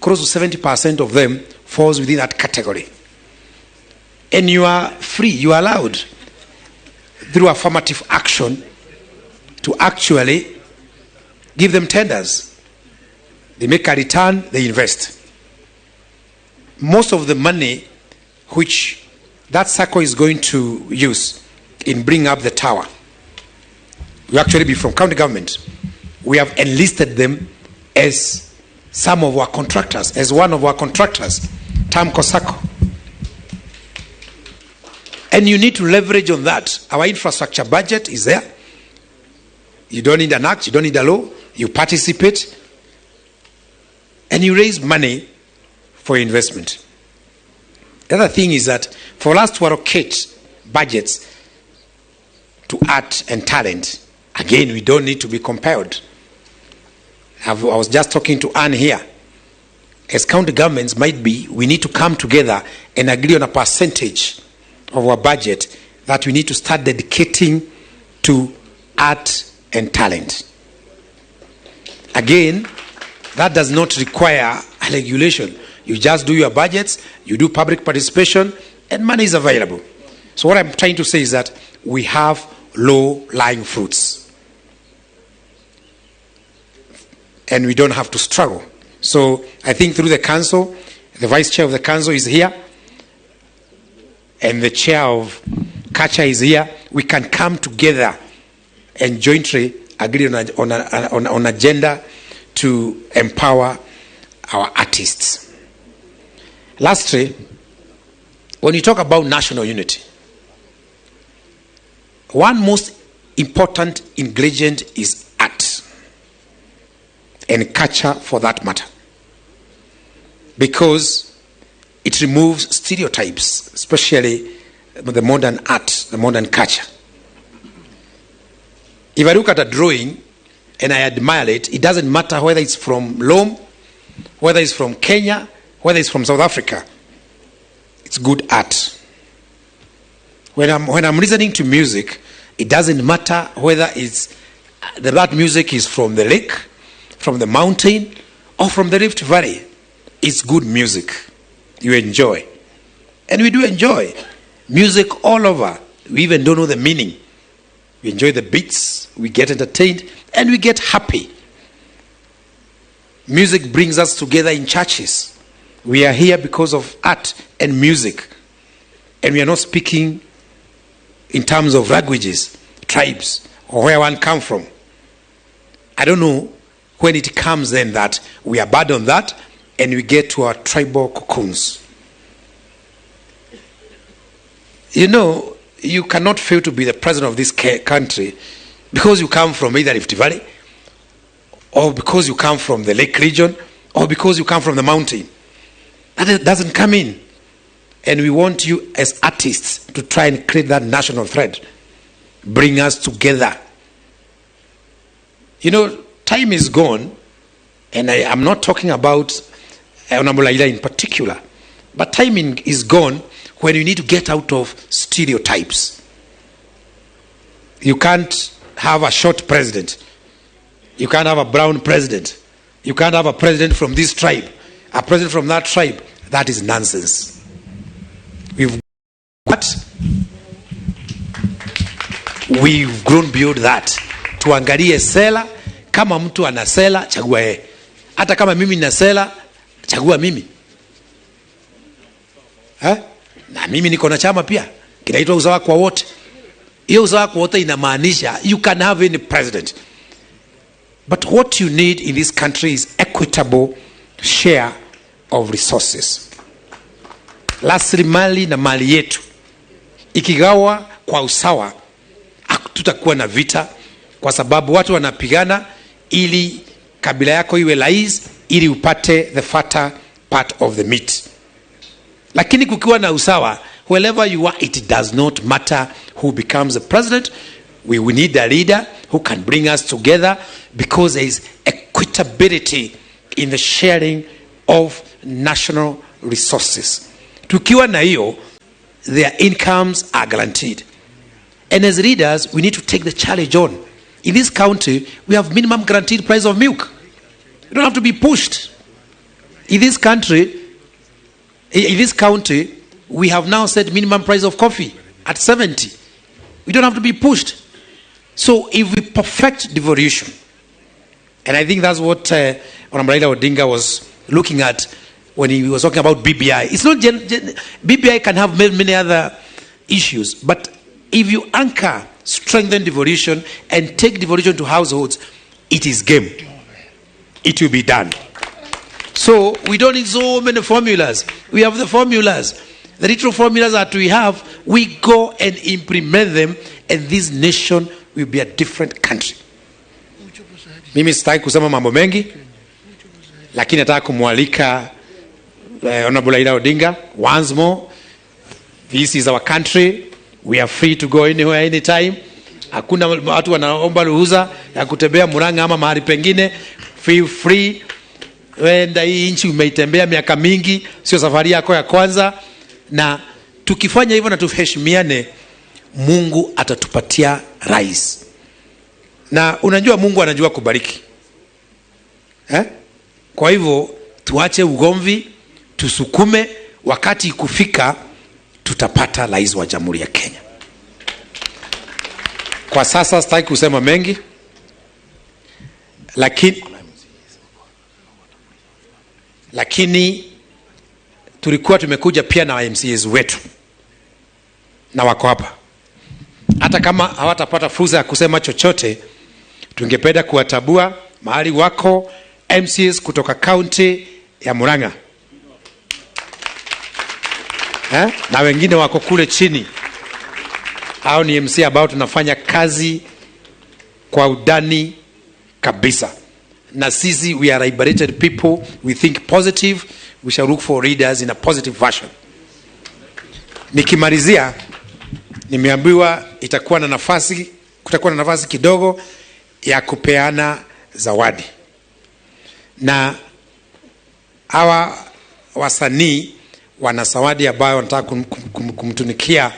close to 70% of them falls within that category. And you are free, you are allowed, through affirmative action, to actually give them tenders. They make a return, they invest. Most of the money which that circle is going to use in bringing up the tower will actually be from county government. We have enlisted them as some of our contractors, as one of our contractors, Tamco Sacco. And you need to leverage on that. Our infrastructure budget is there. You don't need an act, you don't need a law. You participate and you raise money for investment. The other thing is that for us to allocate budgets to art and talent, again, we don't need to be compelled. I was just talking to Anne here. As county governments might be, we need to come together and agree on a percentage of our budget that we need to start dedicating to art and talent. Again, that does not require a regulation. You just do your budgets, you do public participation, and money is available. So what I'm trying to say is that we have low-lying fruits. And we don't have to struggle. So I think through the council, the vice chair of the council is here, and the chair of Kacha is here. We can come together and jointly agree on agenda to empower our artists. Lastly, when you talk about national unity, one most important ingredient is art and culture for that matter, because it removes stereotypes, especially the modern art, the modern culture. If I look at a drawing and I admire it, it doesn't matter whether it's from Rome, whether it's from Kenya, whether it's from South Africa. It's good art. When I'm listening to music, it doesn't matter whether it's that music is from the lake, from the mountain, or from the Rift Valley. It's good music. You enjoy. And we do enjoy music all over. We even don't know the meaning. We enjoy the beats, we get entertained, and we get happy. Music brings us together in churches. We are here because of art and music. And we are not speaking in terms of languages, tribes, or where one come from. I don't know when it comes then that we abandon that and we get to our tribal cocoons. You know, you cannot fail to be the president of this country because you come from either Rift Valley, or because you come from the lake region, or because you come from the mountain. That doesn't come in. And we want you as artists to try and create that national thread. Bring us together. You know, time is gone, and I am not talking about Honorable Raila in particular, but time is gone when you need to get out of stereotypes. You can't have a short president. You can't have a brown president. You can't have a president from this tribe, a president from that tribe. That is nonsense. We've got, we've grown beyond that. Tuangalie sera. Kama mtu ana sera, chagua yeye. Hata kama mimi nina sera, chagua mimi. Ha? Na mimi niko na chama pia kinaitwa Usawa kwa Wote. Hiyo usawa kwa wote inamaanisha you can have any president. But what you need in this country is equitable share of resources. Rasilimali na mali yetu ikigawa kwa usawa, tutakuwa na vita, kwa sababu watu wanapigana ili kabila yako iwe rais, ili upate the fatter part of the meat. Lakini kukiwa na usawa, wherever you are, it does not matter who becomes the president. We will need a leader who can bring us together, because there is equitability in the sharing of national resources. Tukiwa na hiyo, their incomes are guaranteed. And as leaders, we need to take the challenge on. In this county, we have minimum guaranteed price of milk. You don't have to be pushed. In this country, in this county, we have now set minimum price of coffee at 70. We don't have to be pushed. So if we perfect devolution, and I think that's what Honorable Raila Odinga was looking at when he was talking about BBI. It's not BBI can have many, many other issues, but if you anchor, strengthen devolution, and take devolution to households, it is game. It will be done. So we don't need so many formulas. We have the formulas. The little formulas that we have, we go and implement them, and this nation will be a different country. Mimi sitaki kusema mambo mengi, lakini nataka kumwalika Honorable Raila Odinga once more. This is our country. We are free to go anywhere, anytime. Hakuna watu wanaomba ruhusa ya kutembea Murang'a ama mahali pengine. Feel free. Wenda hii nchi umeitembea miaka mingi, sio safari yako ya kwanza. Na tukifanya hivyo na tuheshimiane, Mungu atatupatia rais. Na unajua Mungu anajua kubariki. Kwa hivyo tuache ugomvi, tusukume, wakati kufika tutapata rais wa Jamhuri ya Kenya. Kwa sasa sitaki kusema mengi, lakini tulikuwa tumekuja pia na MCAs wetu na wako hapa. Hata kama hawatapata fursa ya kusema chochote, tungependa kuwatabua mahali wako MCAs kutoka kaunti ya Murang'a. Na wengine wako kule chini. Hao ni MCA ambao tunafanya kazi kwa undani kabisa. Na sisi we are liberated people, we think positive, we shall look for leaders in a positive version. Nikimalizia, nimeambiwa kutakuwa na nafasi kidogo ya kupeana zawadi. Na hawa wasanii wana zawadi ambayo wanataka kumtunikia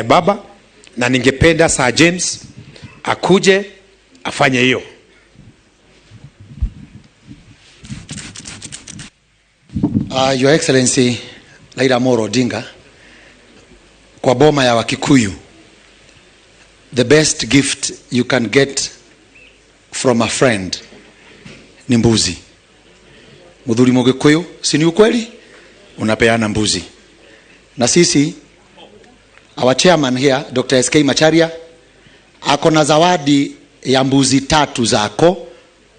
baba, na ningependa Sir James akuje afanye hiyo. Your Excellency Raila Amolo Odinga, kwa boma ya Wakikuyu, the best gift you can get from a friend ni mbuzi. Mudhuri Mugikuyu, si ni ukweli? Unapeana mbuzi. Na sisi, Our chairman here, Dr. SK Macharia, ako na zawadi ya mbuzi tatu zako,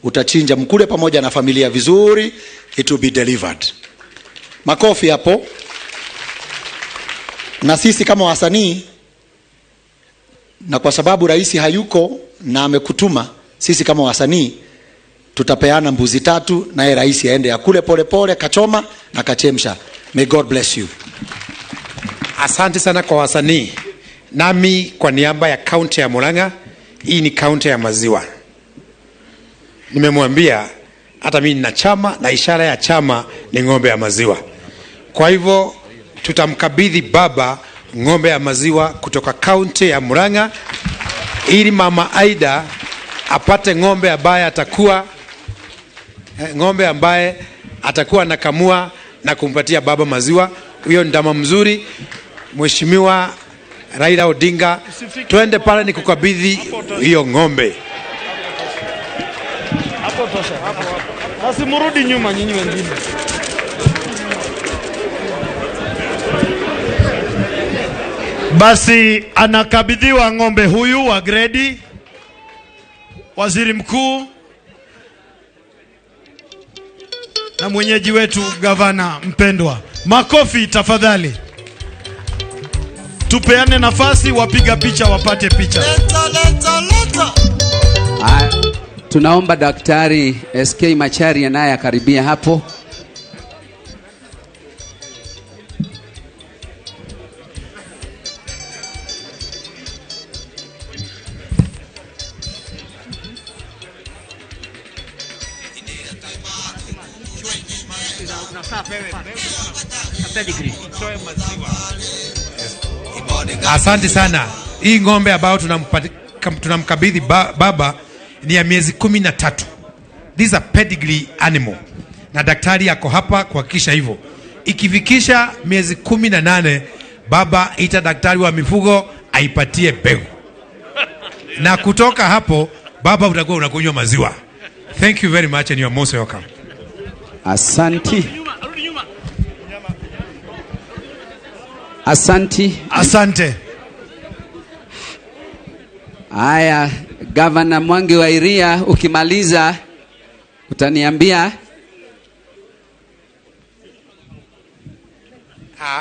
utachinja mkule pamoja na familia vizuri, it will be delivered. Makofi hapo. Na sisi kama wasanii, na kwa sababu rais hayuko na amekutuma, sisi kama wasanii tutapeana mbuzi tatu, naye rais aende akule pole pole, kachoma na kachemsha. May God bless you. Asante sana kwa wasanii. Nami kwa niaba ya kaunti ya Murang'a, hii ni kaunti ya maziwa. Nimemwambia hata mimi nina chama na ishara ya chama ni ng'ombe ya maziwa. Kwa hivyo tutamkabidhi baba ng'ombe ya maziwa kutoka kaunti ya Murang'a ili mama Aida apate ng'ombe ambaye atakuwa ng'ombe ambaye atakuwa anakamua na kumpatia baba maziwa. Huyo ni ndama mzuri. Mheshimiwa Raila Odinga, twende pale nikukabidhi hiyo ng'ombe. Hapo tosha. Basi murudi nyuma nyinyi wengine. Basi anakabidhiwa ng'ombe huyu wa gredi, waziri mkuu na mwenyeji wetu gavana mpendwa. Makofi tafadhali. Tupeane nafasi wapiga picha wapate picha. Leta, leta, leta. Tunaomba Daktari SK Macharia naye akaribia hapo. Asante sana. Hii ng'ombe ambayo tunamkabidhi baba ni ya miezi 13. This is a pedigree animal. Na daktari ako hapa kuhakikisha hivyo. Ikifikisha miezi 18, baba ita daktari wa mifugo aipatie mbegu. Na kutoka hapo baba utakuwa unakunywa maziwa. Thank you very much and you are most welcome. Asanti. Asanti. Asante. Haya, Gavana Mwangi wa Iria, ukimaliza utaniambia.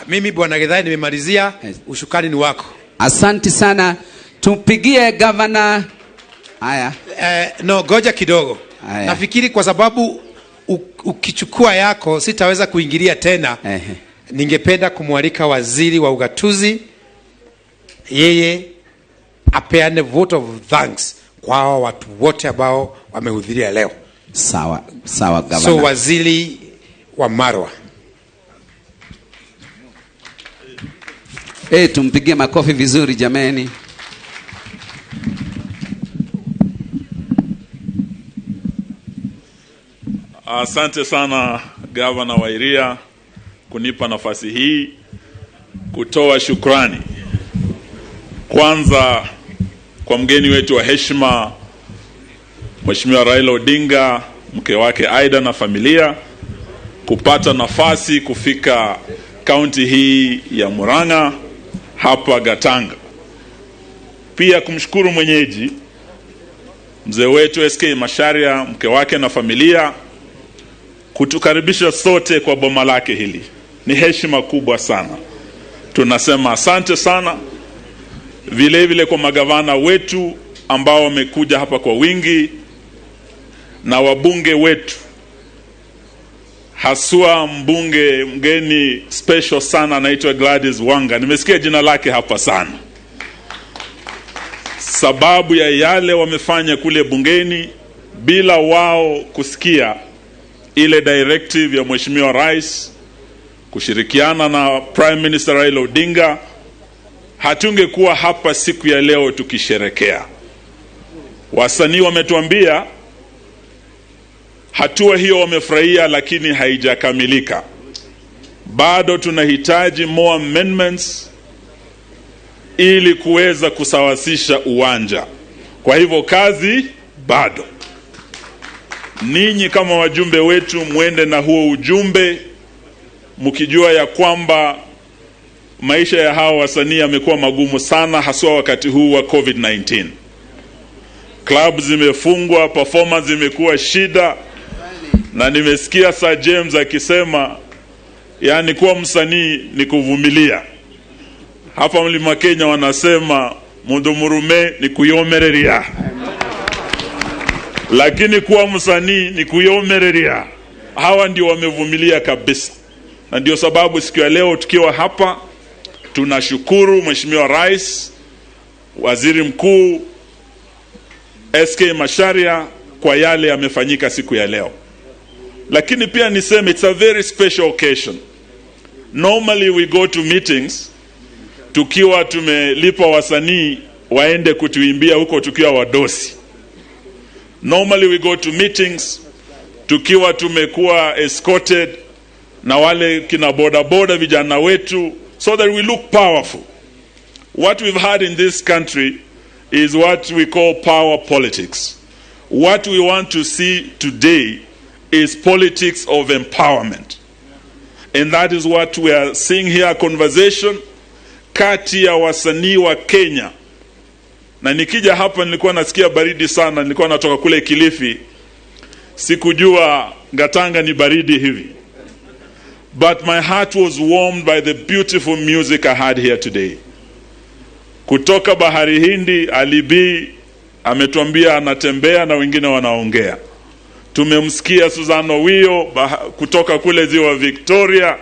Mimi Bwana Githae nimemalizia, usukani ni wako. Asante sana. Tumpigie gavana. Haya. No, goja kidogo. Haya. Nafikiri kwa sababu ukichukua yako sitaweza kuingilia tena. Ningependa kumwalika waziri wa ugatuzi, yeye apeane vote of thanks kwa hawa watu wote ambao wamehudhuria leo. Sawa, sawa gavana. So waziri wa Marwa. Tumpigie makofi vizuri jameni. Asante sana Gavana wa Iria kunipa nafasi hii kutoa shukrani. Kwanza kwa mgeni wetu wa heshima Mheshimiwa Raila Odinga, mke wake Aida na familia, kupata nafasi kufika kaunti hii ya Murang'a hapa Gatanga. Pia kumshukuru mwenyeji mzee wetu SK Macharia, mke wake na familia, kutukaribisha sote kwa boma lake hili. Ni heshima kubwa sana. Tunasema asante sana. Vile vile kwa magavana wetu ambao wamekuja hapa kwa wingi na wabunge wetu, haswa mbunge mgeni special sana anaitwa Gladys Wanga. Nimesikia jina lake hapa sana. Sababu ya yale wamefanya kule bungeni bila wao kusikia ile directive ya Mheshimiwa Rais kushirikiana na Prime Minister Raila Odinga, hatungekuwa hapa siku ya leo tukisherekea. Wasanii wametuambia hatua hiyo wamefurahia, lakini haijakamilika. Bado tunahitaji more amendments ili kuweza kusawasisha uwanja. Kwa hivyo kazi bado. Ninyi kama wajumbe wetu muende na huo ujumbe mkijua ya kwamba Maisha ya hawa wasanii yamekuwa magumu sana, haswa wakati huu wa COVID-19. Club zimefungwa, performance zimekuwa shida, na nimesikia Sir James akisema, yani kuwa msanii ni kuvumilia. Hapa Mlima Kenya wanasema mundu murume ni kuyomereria, lakini kuwa msanii ni kuyomereria. Hawa ndio wamevumilia kabisa, na ndio sababu siku ya leo tukiwa hapa tunashukuru Mheshimiwa Rais, Waziri Mkuu SK Macharia kwa yale yamefanyika siku ya leo. Lakini pia niseme it's a very special occasion. Normally we go to meetings tukiwa tumelipa wasanii waende kutuimbia huko tukiwa wadosi. Normally we go to meetings tukiwa tumekuwa escorted na wale kina boda boda vijana wetu so that we look powerful. What we've had in this country is what we call power politics. What we want to see today is politics of empowerment. And that is what we are seeing here, a conversation kati ya wasanii wa Kenya. Na nikija hapa nilikuwa nasikia baridi sana, nilikuwa natoka kule Kilifi, sikujua Gatanga ni baridi hivi. But my heart was warmed by the beautiful music I had here today. Kutoka Bahari Hindi, Ali B ametuambia anatembea na wengine wanaongea. Tumemsikia Suzanne Owiyo kutoka kule Ziwa Victoria.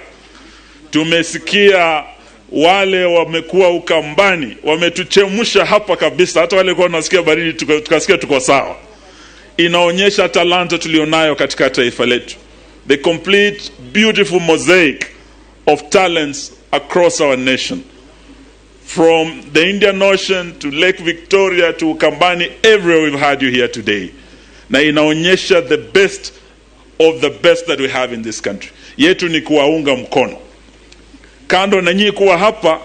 Tumesikia wale wamekuwa Ukambani, wametuchemsha hapa kabisa, hata wale walikuwa wanasikia baridi tukasikia tuko sawa. Inaonyesha talanta tulionayo katika taifa letu, the complete beautiful mosaic of talents across our nation, from the Indian Ocean to Lake Victoria to Ukambani, everywhere we've had you here today. Na inaonyesha the best of the best that we have in this country. Yetu ni kuwaunga mkono. Kando na nyinyi kuwa hapa,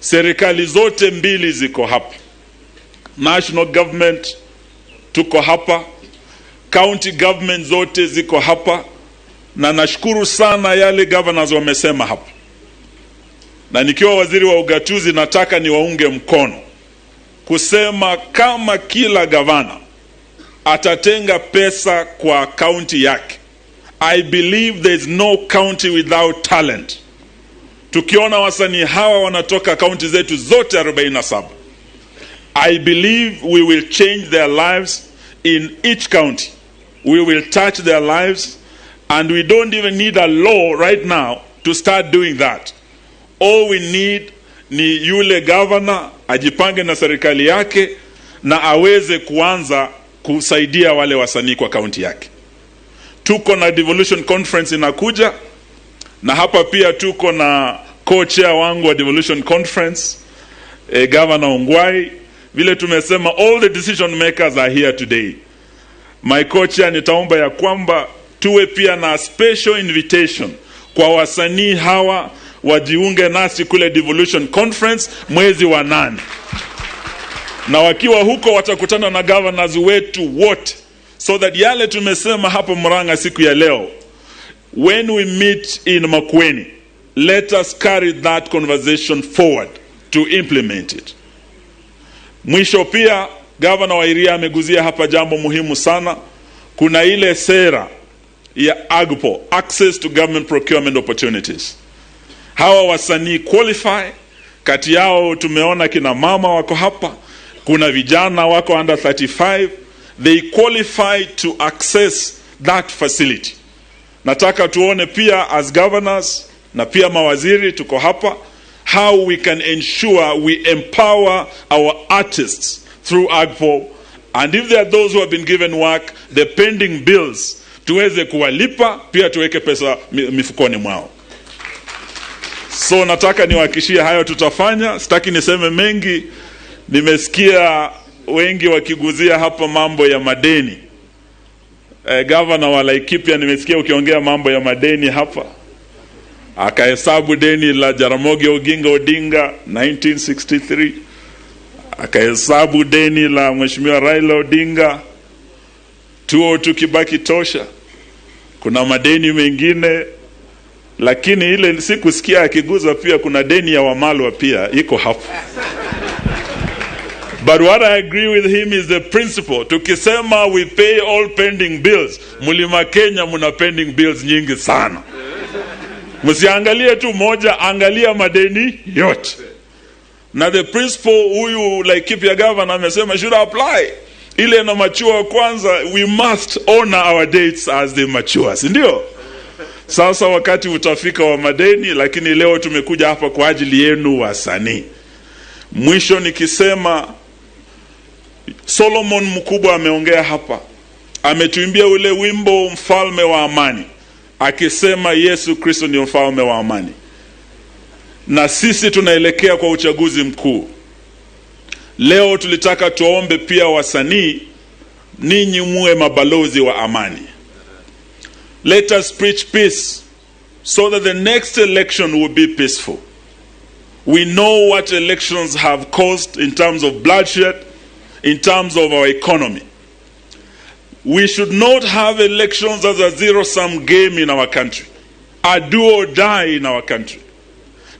serikali zote mbili ziko hapa. National government tuko hapa, county government zote ziko hapa, na nashukuru sana yale governors wamesema hapa. Na nikiwa waziri wa ugatuzi nataka niwaunge mkono kusema kama kila gavana atatenga pesa kwa county yake. I believe there is no county without talent. Tukiona wasanii hawa wanatoka county zetu zote 47, I believe we will change their lives in each county. We will touch their lives, and we don't even need a law right now to start doing that. All we need ni yule governor ajipange na serikali yake na aweze kuanza kusaidia wale wasanii kwa kaunti yake. Tuko na devolution conference inakuja, na hapa pia tuko na co-chair wangu wa devolution conference, Governor Ongwae. Vile tumesema, all the decision makers are here today. My co-chair, nitaomba ya kwamba tuwe pia na special invitation kwa wasanii hawa wajiunge nasi kule devolution conference mwezi wa 8. Na wakiwa huko watakutana na governors wetu wote, so that yale tumesema hapo Murang'a siku ya leo, when we meet in Makueni, let us carry that conversation forward to implement it. Mwisho pia, governor wa Iria ameguzia hapa jambo muhimu sana. Kuna ile sera ya AGPO, Access to Government Procurement Opportunities. Hawa wasanii qualify, kati yao tumeona kina mama wako hapa, kuna vijana wako under 35, they qualify to access that facility. Nataka tuone pia as governors na pia mawaziri tuko hapa, how we can ensure we empower our artists through AGPO, and if there are those who have been given work, the pending bills tuweze kuwalipa, pia tuweke pesa mifukoni mwao. So nataka niwahakikishie hayo tutafanya, sitaki niseme mengi. Nimesikia wengi wakiguzia hapa mambo ya madeni. Governor wa Laikipia nimesikia ukiongea mambo ya madeni hapa. Akahesabu deni la Jaramogi Oginga Odinga 1963. Akahesabu deni la Mheshimiwa Raila Odinga 202 Kibaki tosha. Kuna madeni mengine Lakini ile sikusikia akiguza pia kuna deni ya Wamalwa pia iko hapo. But what I agree with him is the principle. Tukisema we pay all pending bills, Mlima Kenya muna pending bills nyingi sana. Msiangalie tu moja, angalia madeni yote. Na the principle huyu Laikipia governor amesema should apply. Ile na mature kwanza, we must honor our dates as they mature, si ndio? Sasa wakati utafika wa madeni, lakini leo tumekuja hapa kwa ajili yenu wasanii. Mwisho nikisema Solomon mkubwa ameongea hapa, ametuimbia ule wimbo mfalme wa amani, akisema Yesu Kristo ndio mfalme wa amani. Na sisi tunaelekea kwa uchaguzi mkuu. Leo tulitaka tuombe pia wasanii, ninyi muwe mabalozi wa amani. Let us preach peace so that the next election will be peaceful. We know what elections have caused in terms of bloodshed, in terms of our economy. We should not have elections as a zero-sum game in our country, a do or die in our country.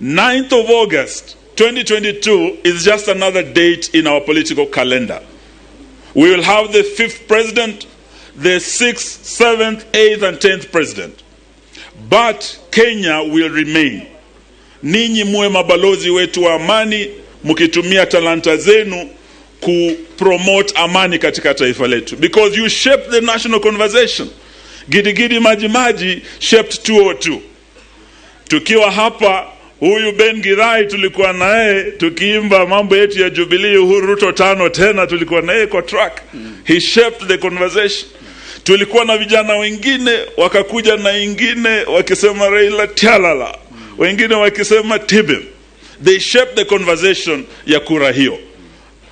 9th of August, 2022 is just another date in our political calendar. We will have the 5th president, the 6th, 7th, 8th, and 10th president. But Kenya will remain. Ninyi muwe mabalozi wetu wa amani, mkitumia talanta zenu kupromote amani katika taifa letu. Because you shape the national conversation. Gidigidi Maji Maji shaped 202. Tukiwa hapa, huyu Ben Girai tulikuwa naye tukiimba mambo yetu ya Jubilee Uhuru Ruto 5 tena, tulikuwa naye kwa track. He shaped the conversation. Tulikuwa na vijana wengine wakakuja na ingine wakisema Raila Tialala, wengine wakisema Tibim. They shaped the conversation ya kura hiyo.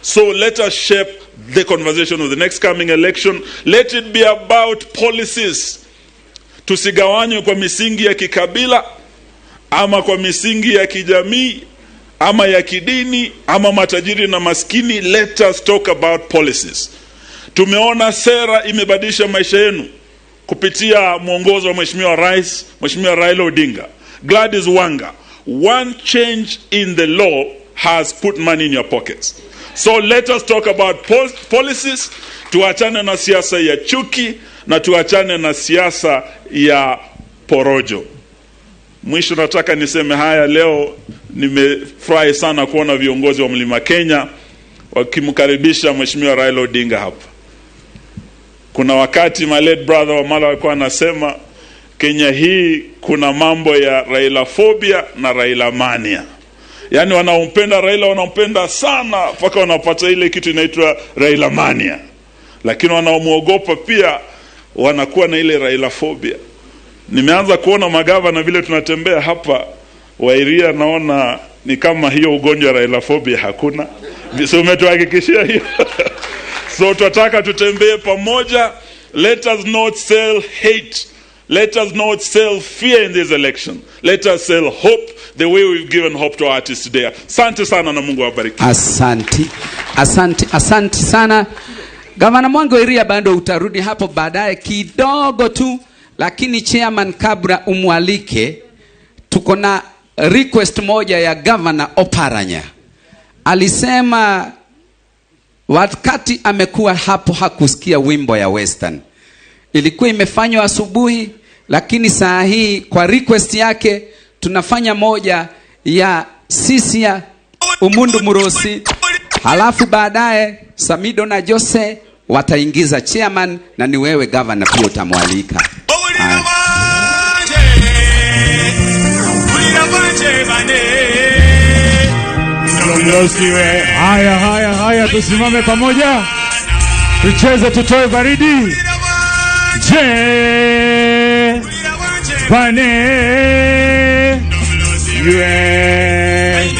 So let us shape the conversation of the next coming election. Let it be about policies. Tusigawanywe kwa misingi ya kikabila ama kwa misingi ya kijamii ama ya kidini ama matajiri na maskini. Let us talk about policies. Tumeona sera imebadilisha maisha yenu kupitia mwongozo wa Mheshimiwa Rais, Mheshimiwa Raila Odinga, Gladys Wanga. One change in the law has put money in your pockets. So let us talk about policies. Tuachane na siasa ya chuki na tuachane na siasa ya porojo. Mwisho nataka niseme haya leo, nimefurahi sana kuona viongozi wa Mlima Kenya wakimkaribisha Mheshimiwa Raila Odinga hapa. Kuna wakati my late brother Wamala alikuwa anasema Kenya hii kuna mambo ya Raila phobia na Raila mania. Yaani wanaompenda Raila wanampenda sana mpaka wanapata ile kitu inaitwa Raila mania. Lakini wanaomuogopa pia wanakuwa na ile Raila phobia. Nimeanza kuona magavana vile tunatembea hapa Wairia, naona ni kama hiyo ugonjwa Raila phobia hakuna. So umetuhakikishia hiyo. So tunataka tutembee pamoja. Let us not sell hate. Let us not sell fear in this election. Let us sell hope the way we've given hope to our artists today. Asante sana na Mungu awabariki. Asante. Asante, asante sana. Gavana Mwangi wa Iria, bado utarudi hapo baadaye kidogo tu, lakini chairman kabla umwalike, tuko na request moja ya Governor Oparanya. Alisema wakati amekuwa hapo hakusikia wimbo ya Western. Ilikuwa imefanywa asubuhi, lakini saa hii kwa request yake tunafanya moja ya Sisia Umundu Murosi, halafu baadaye Samido na Jose wataingiza chairman, na ni wewe governor pia utamwalika. Haya, haya, haya, tusimame pamoja, tucheze, tutoe baridi. Je, bane yue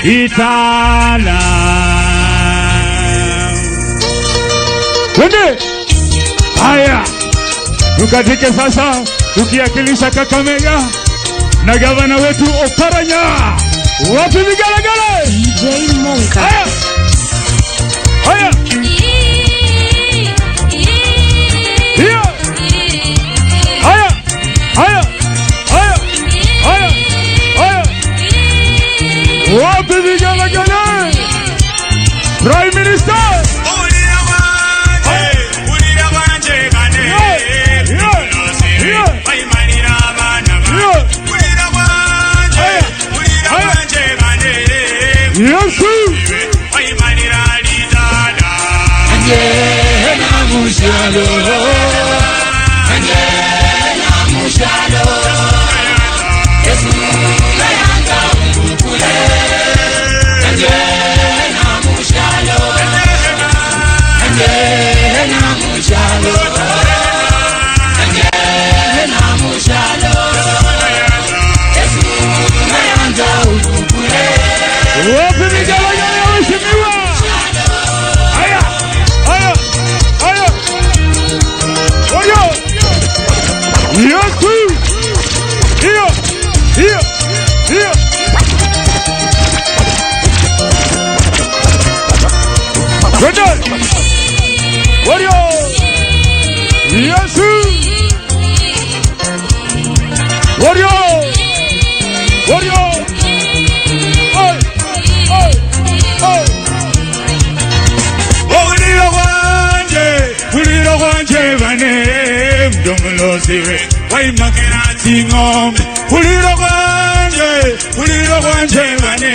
itala. Twende. Haya, tukatike sasa, tukiakilisha Kakamega na gavana wetu Oparanya. Wapi vigelegele? DJ Monka. Haya. Haya. Hiyo. Haya. Haya. Haya. Yesu. Wapi vigelegele waheshimiwa? Haya, haya, haya. Oyo. Yesu. Hiyo, hiyo, hiyo. Twende. Oyo. Yesu. Oyo. Oyo. Oi. Oi. Oi. Ulilo kwanje bane mdomlosiwe waimakera ching'ombe. Ulilo kwanje bane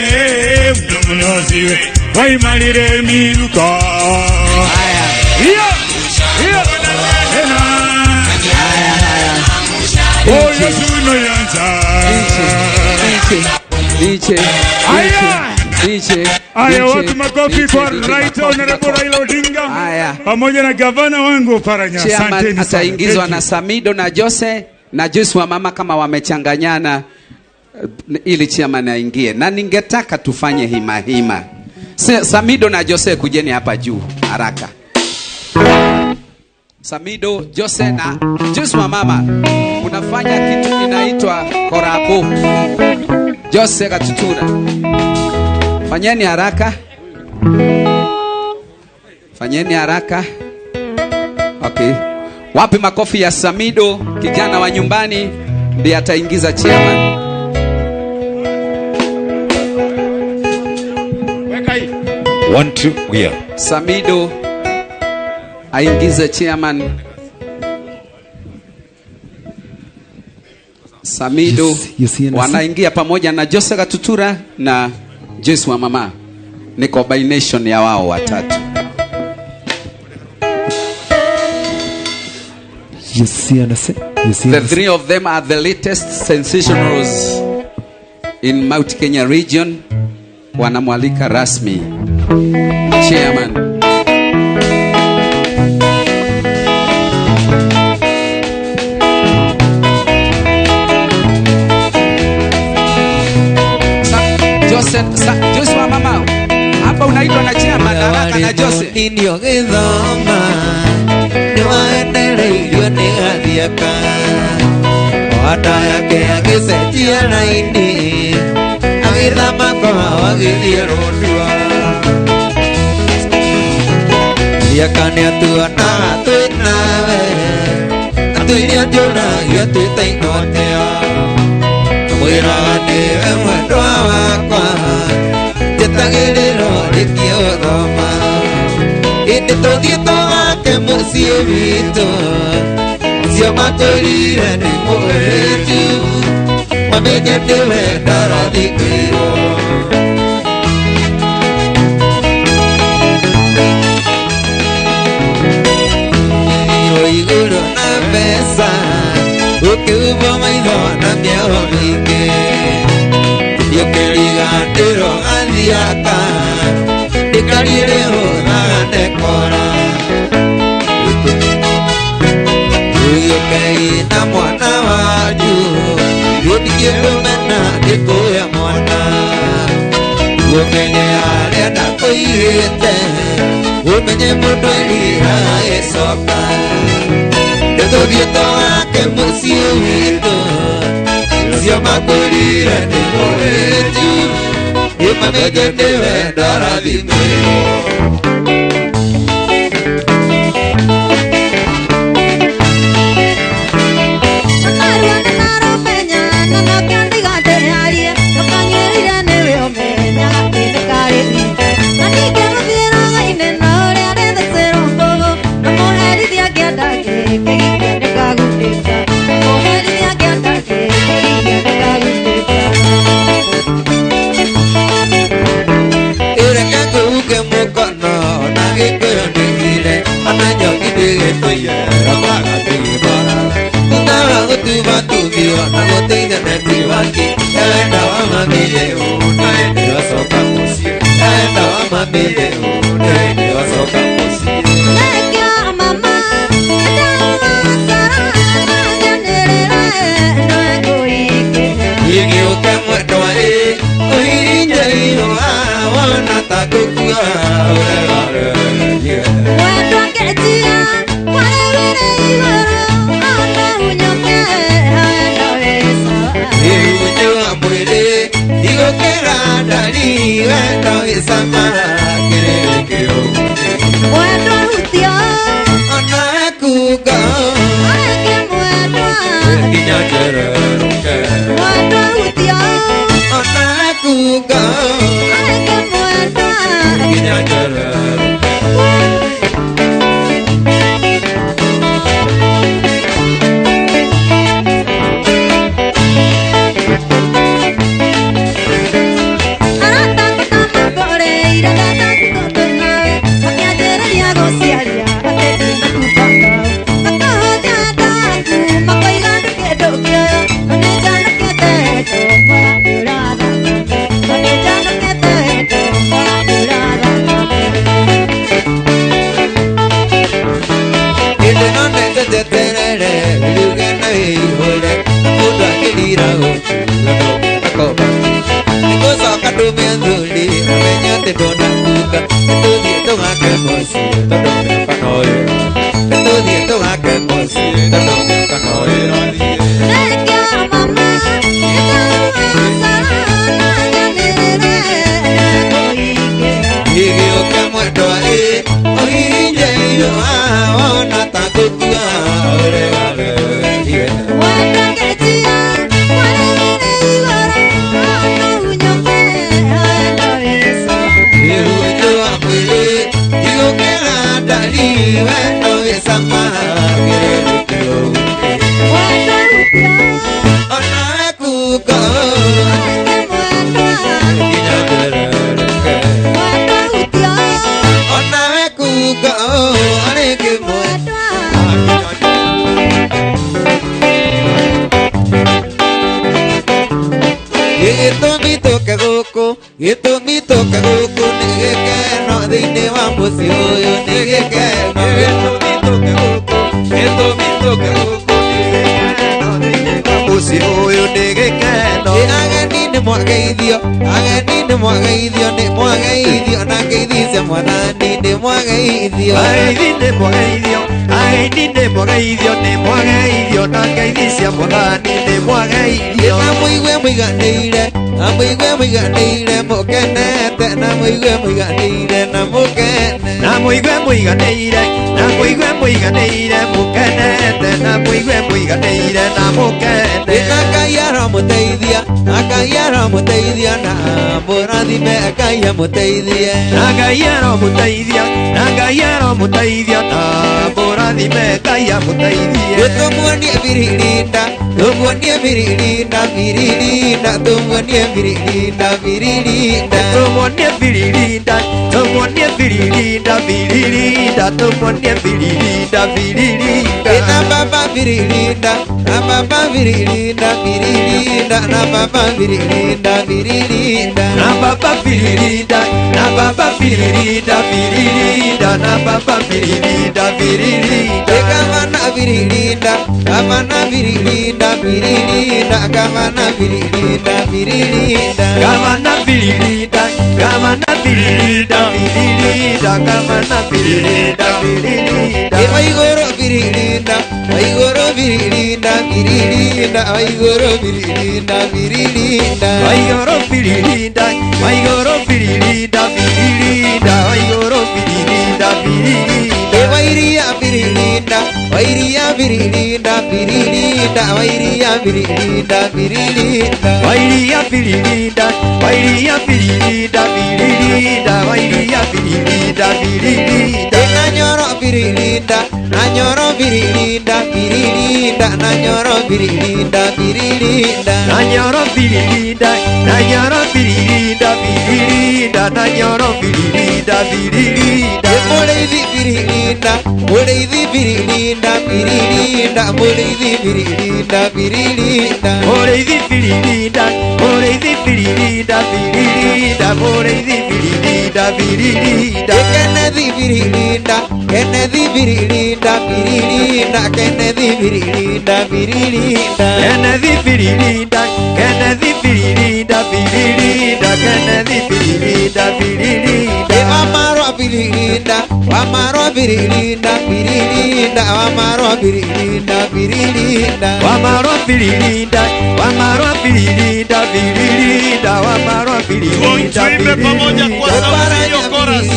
mdomlosiwe waimalire miluka. Haya. Hiyo. Hiyo. Haya, haya. Oh, Yesu no yanza. DJ. Haya. DJ. Haya, wapi makofi kwa Right Honorable Raila Odinga pamoja na gavana wangu Oparanya. Chairman Asanteni sana. ataingizwa na Samido na Jose na Joyce wa mama kama wamechanganyana ili chairman aingie. Na ningetaka tufanye hima hima. Samido na Jose kujeni hapa juu haraka. Samido, Jose na Joyce wa mama unafanya kitu inaitwa korabo. Jose Katutura. Fanyeni haraka. Fanyeni haraka. Okay. Wapi makofi ya Samido, kijana wa nyumbani, ndiye ataingiza chairman. Weka hii. 1 2 we are. Samido aingize chairman. Samido wanaingia pamoja na Jose Katutura na Joyce wa mama. Ni combination ya wao watatu. The three of them are the latest sensationals in Mount Kenya region. Wanamwalika rasmi chairman. Jose wa mama hapa unaitwa na chairman haraka na Jose. Ndio githoma ni waendereirio ni gathiaka wata yake agĩcenjia raini agĩthama kwa agĩthiĩ rũndua thiaka nĩatuonaga twĩ nawe atũiria njũragio twĩtainwo atĩa mwĩraga nĩwe mwendwa wakwa njetagĩrĩrwo rĩkie gũthoma ĩndĩ tũthiĩ tũgake mũciĩ witũ ũcio matũrire nĩ mũrĩtu mamenye nĩwe ndarathikĩirwo. Igũrũ na mbeca ũkĩhumbwo maitho na mĩeho mĩingĩ ndĩũkĩriganĩrwo gathiaka ndĩkariĩrĩ hũthaga ndekora ũgĩũkei na mwana wanyu gũthiĩ kũmena ndĩkũhe mwana ũmenye harĩa ndakũigĩte ũmenye mũndũ eriraga gĩcoka nĩtũthiĩ twake mũciĩ witũ ũcio makwĩrire nĩ mũrĩtu ĩmamenye nĩwe ndarathimĩrwo. mamile une wasoka musie enda wa mamile une wasoka musie Lekia mama Igeuke mwendwa ĩ ũhihinye riũa wona ta ngũkua ũregarũrie Mwendwa ngetia kwarĩwĩre igũrũ ona unyoke wendo wĩ sawa Ĩhunjũ wa mwĩrĩ igũkĩra ndari wendo wĩ cama kĩrĩrĩ kĩũguni Mwendwa hutia ona kunga Areke mwendwa nginya njereruke Mwendwa hutia ona kunga Areke mwendwa nginya njereruke Mũrĩithi biririnda, mũrĩithi biririnda, biririnda, mũrĩithi biririnda, biririnda. Mũrĩithi biririnda, mũrĩithi biririnda, biririnda, mũrĩithi biririnda, biririnda. Kenethi biririnda, Kenethi biririnda, biririnda, Kenethi biririnda, biririnda. Kenethi biririnda, Kenethi biririnda, biririnda, Kenethi biririnda, biririnda. Wamarwa biririnda, wamarwa biririnda, biririnda, wamarwa biririnda, biririnda. Wamarwa biririnda, wamarwa biririnda, biririnda, wamarwa biririnda. Tuimbe pamoja kwa sauti hiyo chorus.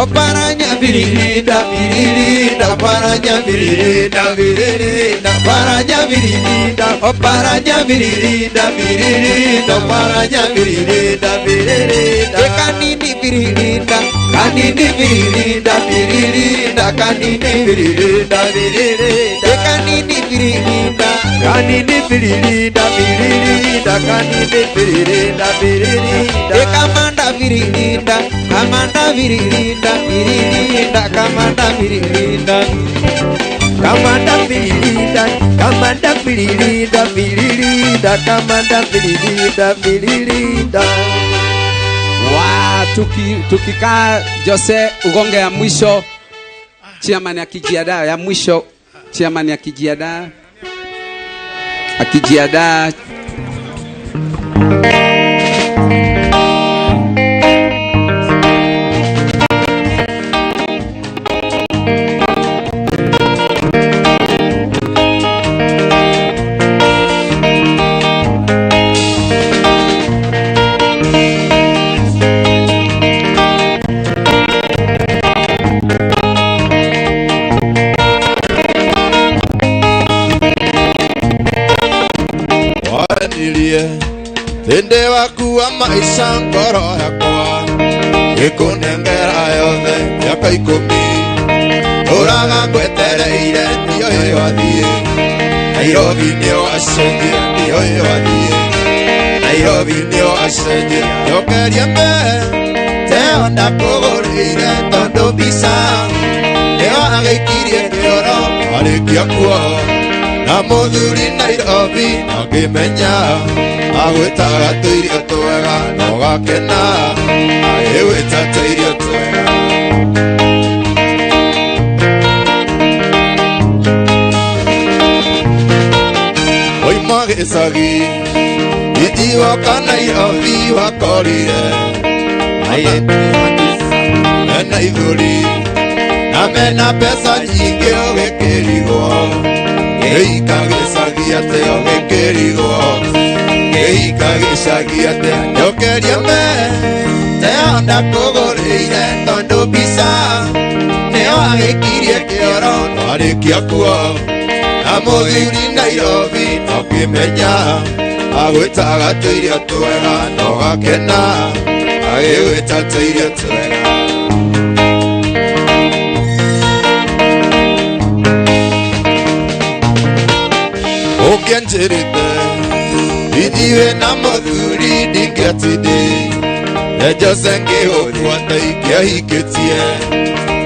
Oparanya biririnda, biririnda, oparanya biririnda, biririnda, oparanya biririnda, oparanya biririnda, biririnda, oparanya biririnda, biririnda. Kanini biririnda, kanini biririnda, biririnda, kanini biririnda, biririnda, kanini biririnda, kanini biririnda, biririnda, kanini biririnda, biririnda. Kamanda biririnda, kamanda biririnda, biririnda, kamanda biririnda. Kamanda biririnda, kamanda biririnda, biririnda, kamanda biririnda, biririnda. Wa tukikaa Jose ugonge ya mwisho, chairman akijiandaa ya mwisho, chairman akijiandaa, akijiandaa. Tende waku wa maisha ngoro yakwa ikunengera yothe miaka 10 uraga ngwetereire ndiyo ĩyo athiĩ Nairobi nĩyo acenjia ndiyo ĩyo athiĩ Nairobi nĩyo acenjia njokeria mbe teo ndakũgũrĩire tondũ mbica nĩyo agĩikirie kĩoro arĩkia kuo na mũthuri Nairobi akĩmenya agwĩtaga tũirio twega na ũgakena agĩgwĩta tũirio twega. Oima gĩcagi itiwoka Nairobi wakorire mena ithuri na mena mbeca nyingĩ ũgĩkĩrigwo gĩika gĩcagi atĩ ũgĩkĩrigwo gĩika gĩcagi atĩ njokeria me teo ndakũgũrĩire tondũ mbica nĩyo agĩkirie kĩoro arĩkia kuo na mũthuri Nairobi ũkĩmenya agwĩtaga tũirio twega na ũgakena agĩgwĩta tũirio twega. Ũkĩanjĩrĩte ithiĩ na mũthuri ndingĩatinde Jose ngĩgũbuata ingĩahikĩtie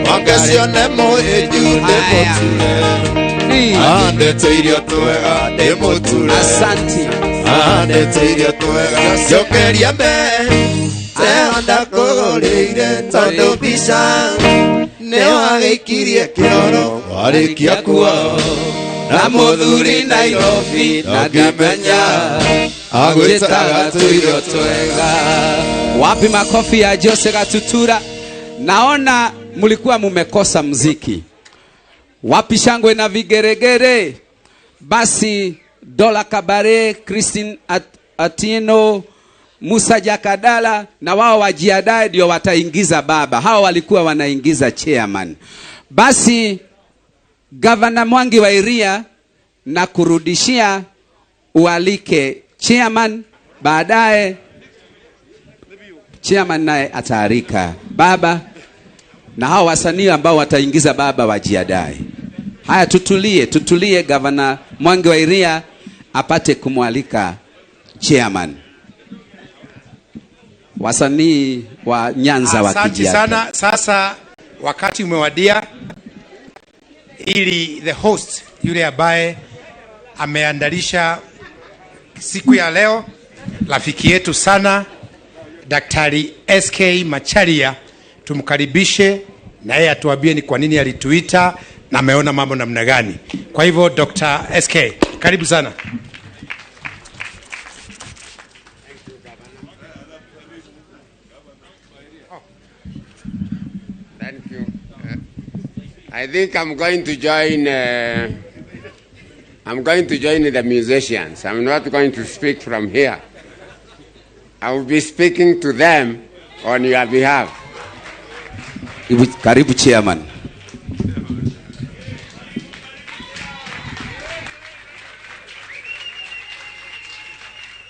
wange cione mũhĩnju ndĩmũture andete irio twega ndĩmũture andete irio twega njokeria me teo ndakũgũrĩire tondũ mbica nĩyo agĩikirie kĩoro arĩkia kuo na mũthuri Nairobi na ngĩmenya agwĩtaga tũirio twega. Wapi makofi ya Jose Gatutura? Naona mlikuwa mumekosa mziki. Wapi shangwe na vigeregere? Basi Dola Kabare, Christine Atieno, Musa Jakadala na wao wajiandae, ndio wataingiza baba. Hao walikuwa wanaingiza chairman. Basi Governor Mwangi wa Iria na kurudishia ualike chairman, baadaye chairman naye ataarika baba na hao wasanii ambao wataingiza baba wajiandae. Haya, tutulie, tutulie. Governor Mwangi wa Iria apate kumwalika chairman. Wasanii wa Nyanza Asante wakijiandaa. sana. Sasa Wakati umewadia ili the host yule ambaye ameandalisha siku ya leo, rafiki yetu sana Daktari SK Macharia, tumkaribishe na yeye atuambie ni kwa nini alituita na ameona mambo namna gani. Kwa hivyo Dr. SK, karibu sana. Thank you. I think I'm going to join. I'm going to join the musicians. I'm not going to speak from here. I will be speaking to them on your behalf. Karibu chairman.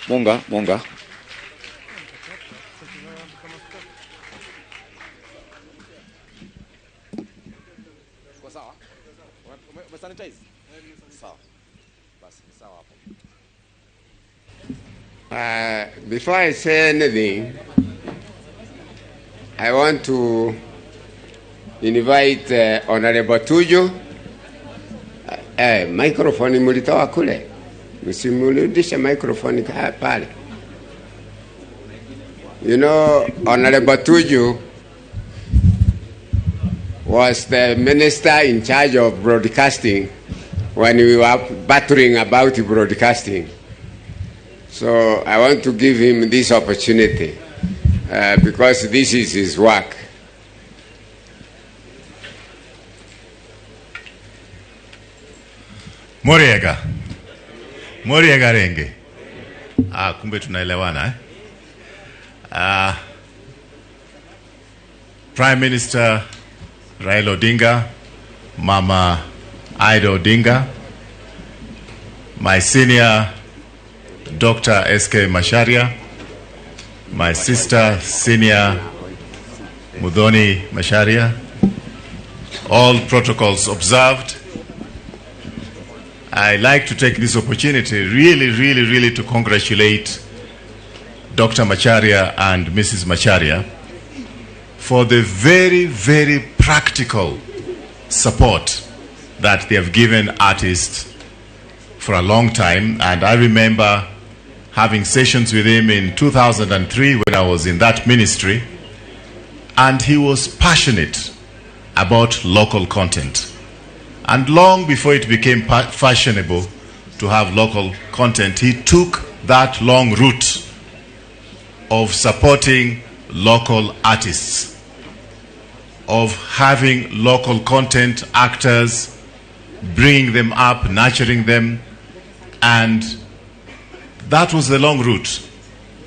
Munga, Munga. Before I say anything, I want to invite Honorable Tuju. Microphone mulitoa kule. Msimurudishe microphone pale. You know, Honorable Tuju was the minister in charge of broadcasting when we were battling about broadcasting. So I want to give him this opportunity because this is his work. Moriega. Moriega renge. Ah, kumbe tunaelewana eh? Prime Minister Raila Odinga, Mama Ida Odinga, my senior Dr. S.K. Macharia, my sister senior Muthoni Macharia, all protocols observed. I like to take this opportunity really, really, really to congratulate Dr. Macharia and Mrs. Macharia for the very, very practical support that they have given artists for a long time. And I remember having sessions with him in 2003 when I was in that ministry, and he was passionate about local content. And long before it became fashionable to have local content, he took that long route of supporting local artists, of having local content actors, bringing them up, nurturing them, and that was the long route.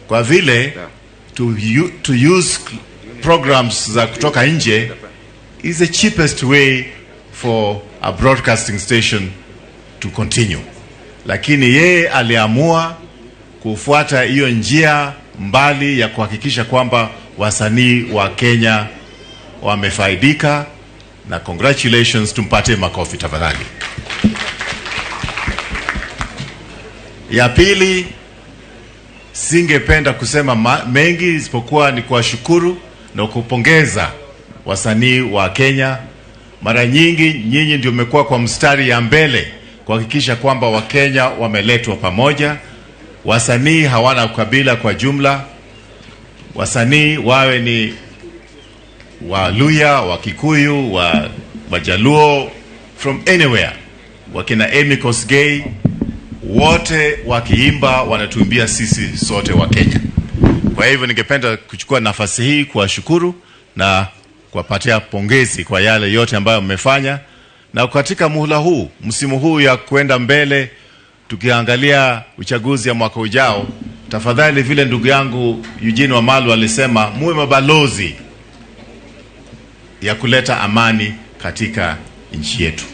Kwa vile to use programs za kutoka nje is the cheapest way for a broadcasting station to continue. Lakini yeye aliamua kufuata hiyo njia mbali ya kuhakikisha kwamba wasanii wa Kenya wamefaidika, na congratulations, tumpatie makofi tafadhali. Ya pili, singependa kusema mengi isipokuwa ni kuwashukuru na kupongeza wasanii wa Kenya. Mara nyingi nyinyi ndio mmekuwa kwa mstari ya mbele kuhakikisha kwamba Wakenya wameletwa pamoja. Wasanii hawana ukabila kwa jumla. Wasanii wawe ni Waluya, Wakikuyu, Wajaluo, from anywhere. Wakina Amy Kosgei, wote wakiimba wanatuimbia sisi sote wa Kenya. Kwa hivyo ningependa kuchukua nafasi hii kuwashukuru na kuwapatia pongezi kwa yale yote ambayo mmefanya. Na katika muhula huu, msimu huu ya kwenda mbele, tukiangalia uchaguzi ya mwaka ujao, tafadhali vile ndugu yangu Eugene Wamalwa alisema, muwe mabalozi ya kuleta amani katika nchi yetu.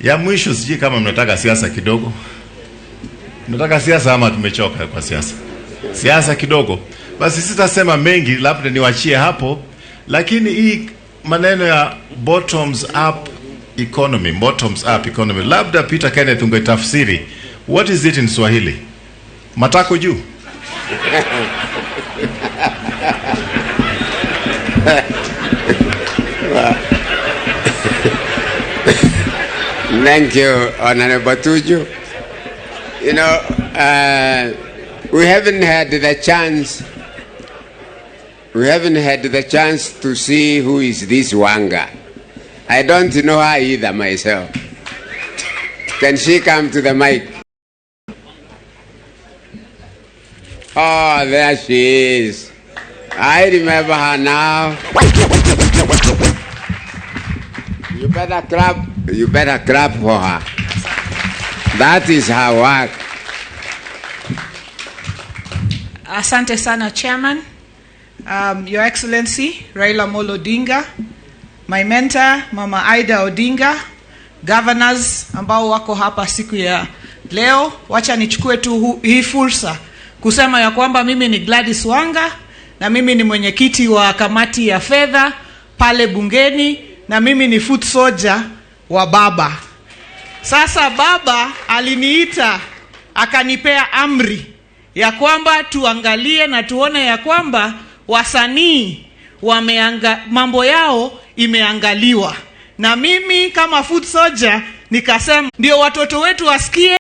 Ya mwisho, sijui kama mnataka siasa kidogo. Mnataka siasa ama tumechoka kwa siasa? Siasa kidogo. Basi sitasema mengi, labda niwachie hapo. Lakini hii maneno ya bottoms up economy, bottoms up economy, labda Peter Kenneth ungetafsiri. What is it in Swahili? Matako juu. Thank you, Honorable Tuju. We haven't had the chance. We haven't had the chance to see who is this Wanga. I don't know her either myself. Can she come to the mic? Oh, there she is. I remember her now. You better clap. You better clap for her. That is her work. Asante sana, Chairman. Your Excellency, Raila Amolo Odinga, my mentor, Mama Ida Odinga, governors ambao wako hapa siku ya leo, wacha nichukue tu hii fursa kusema ya kwamba mimi ni Gladys Wanga na mimi ni mwenyekiti wa kamati ya fedha pale bungeni na mimi ni foot soldier wa baba. Sasa baba aliniita akanipea amri ya kwamba tuangalie na tuone ya kwamba wasanii mambo yao imeangaliwa. Na mimi kama foot soldier nikasema ndio watoto wetu wasikie.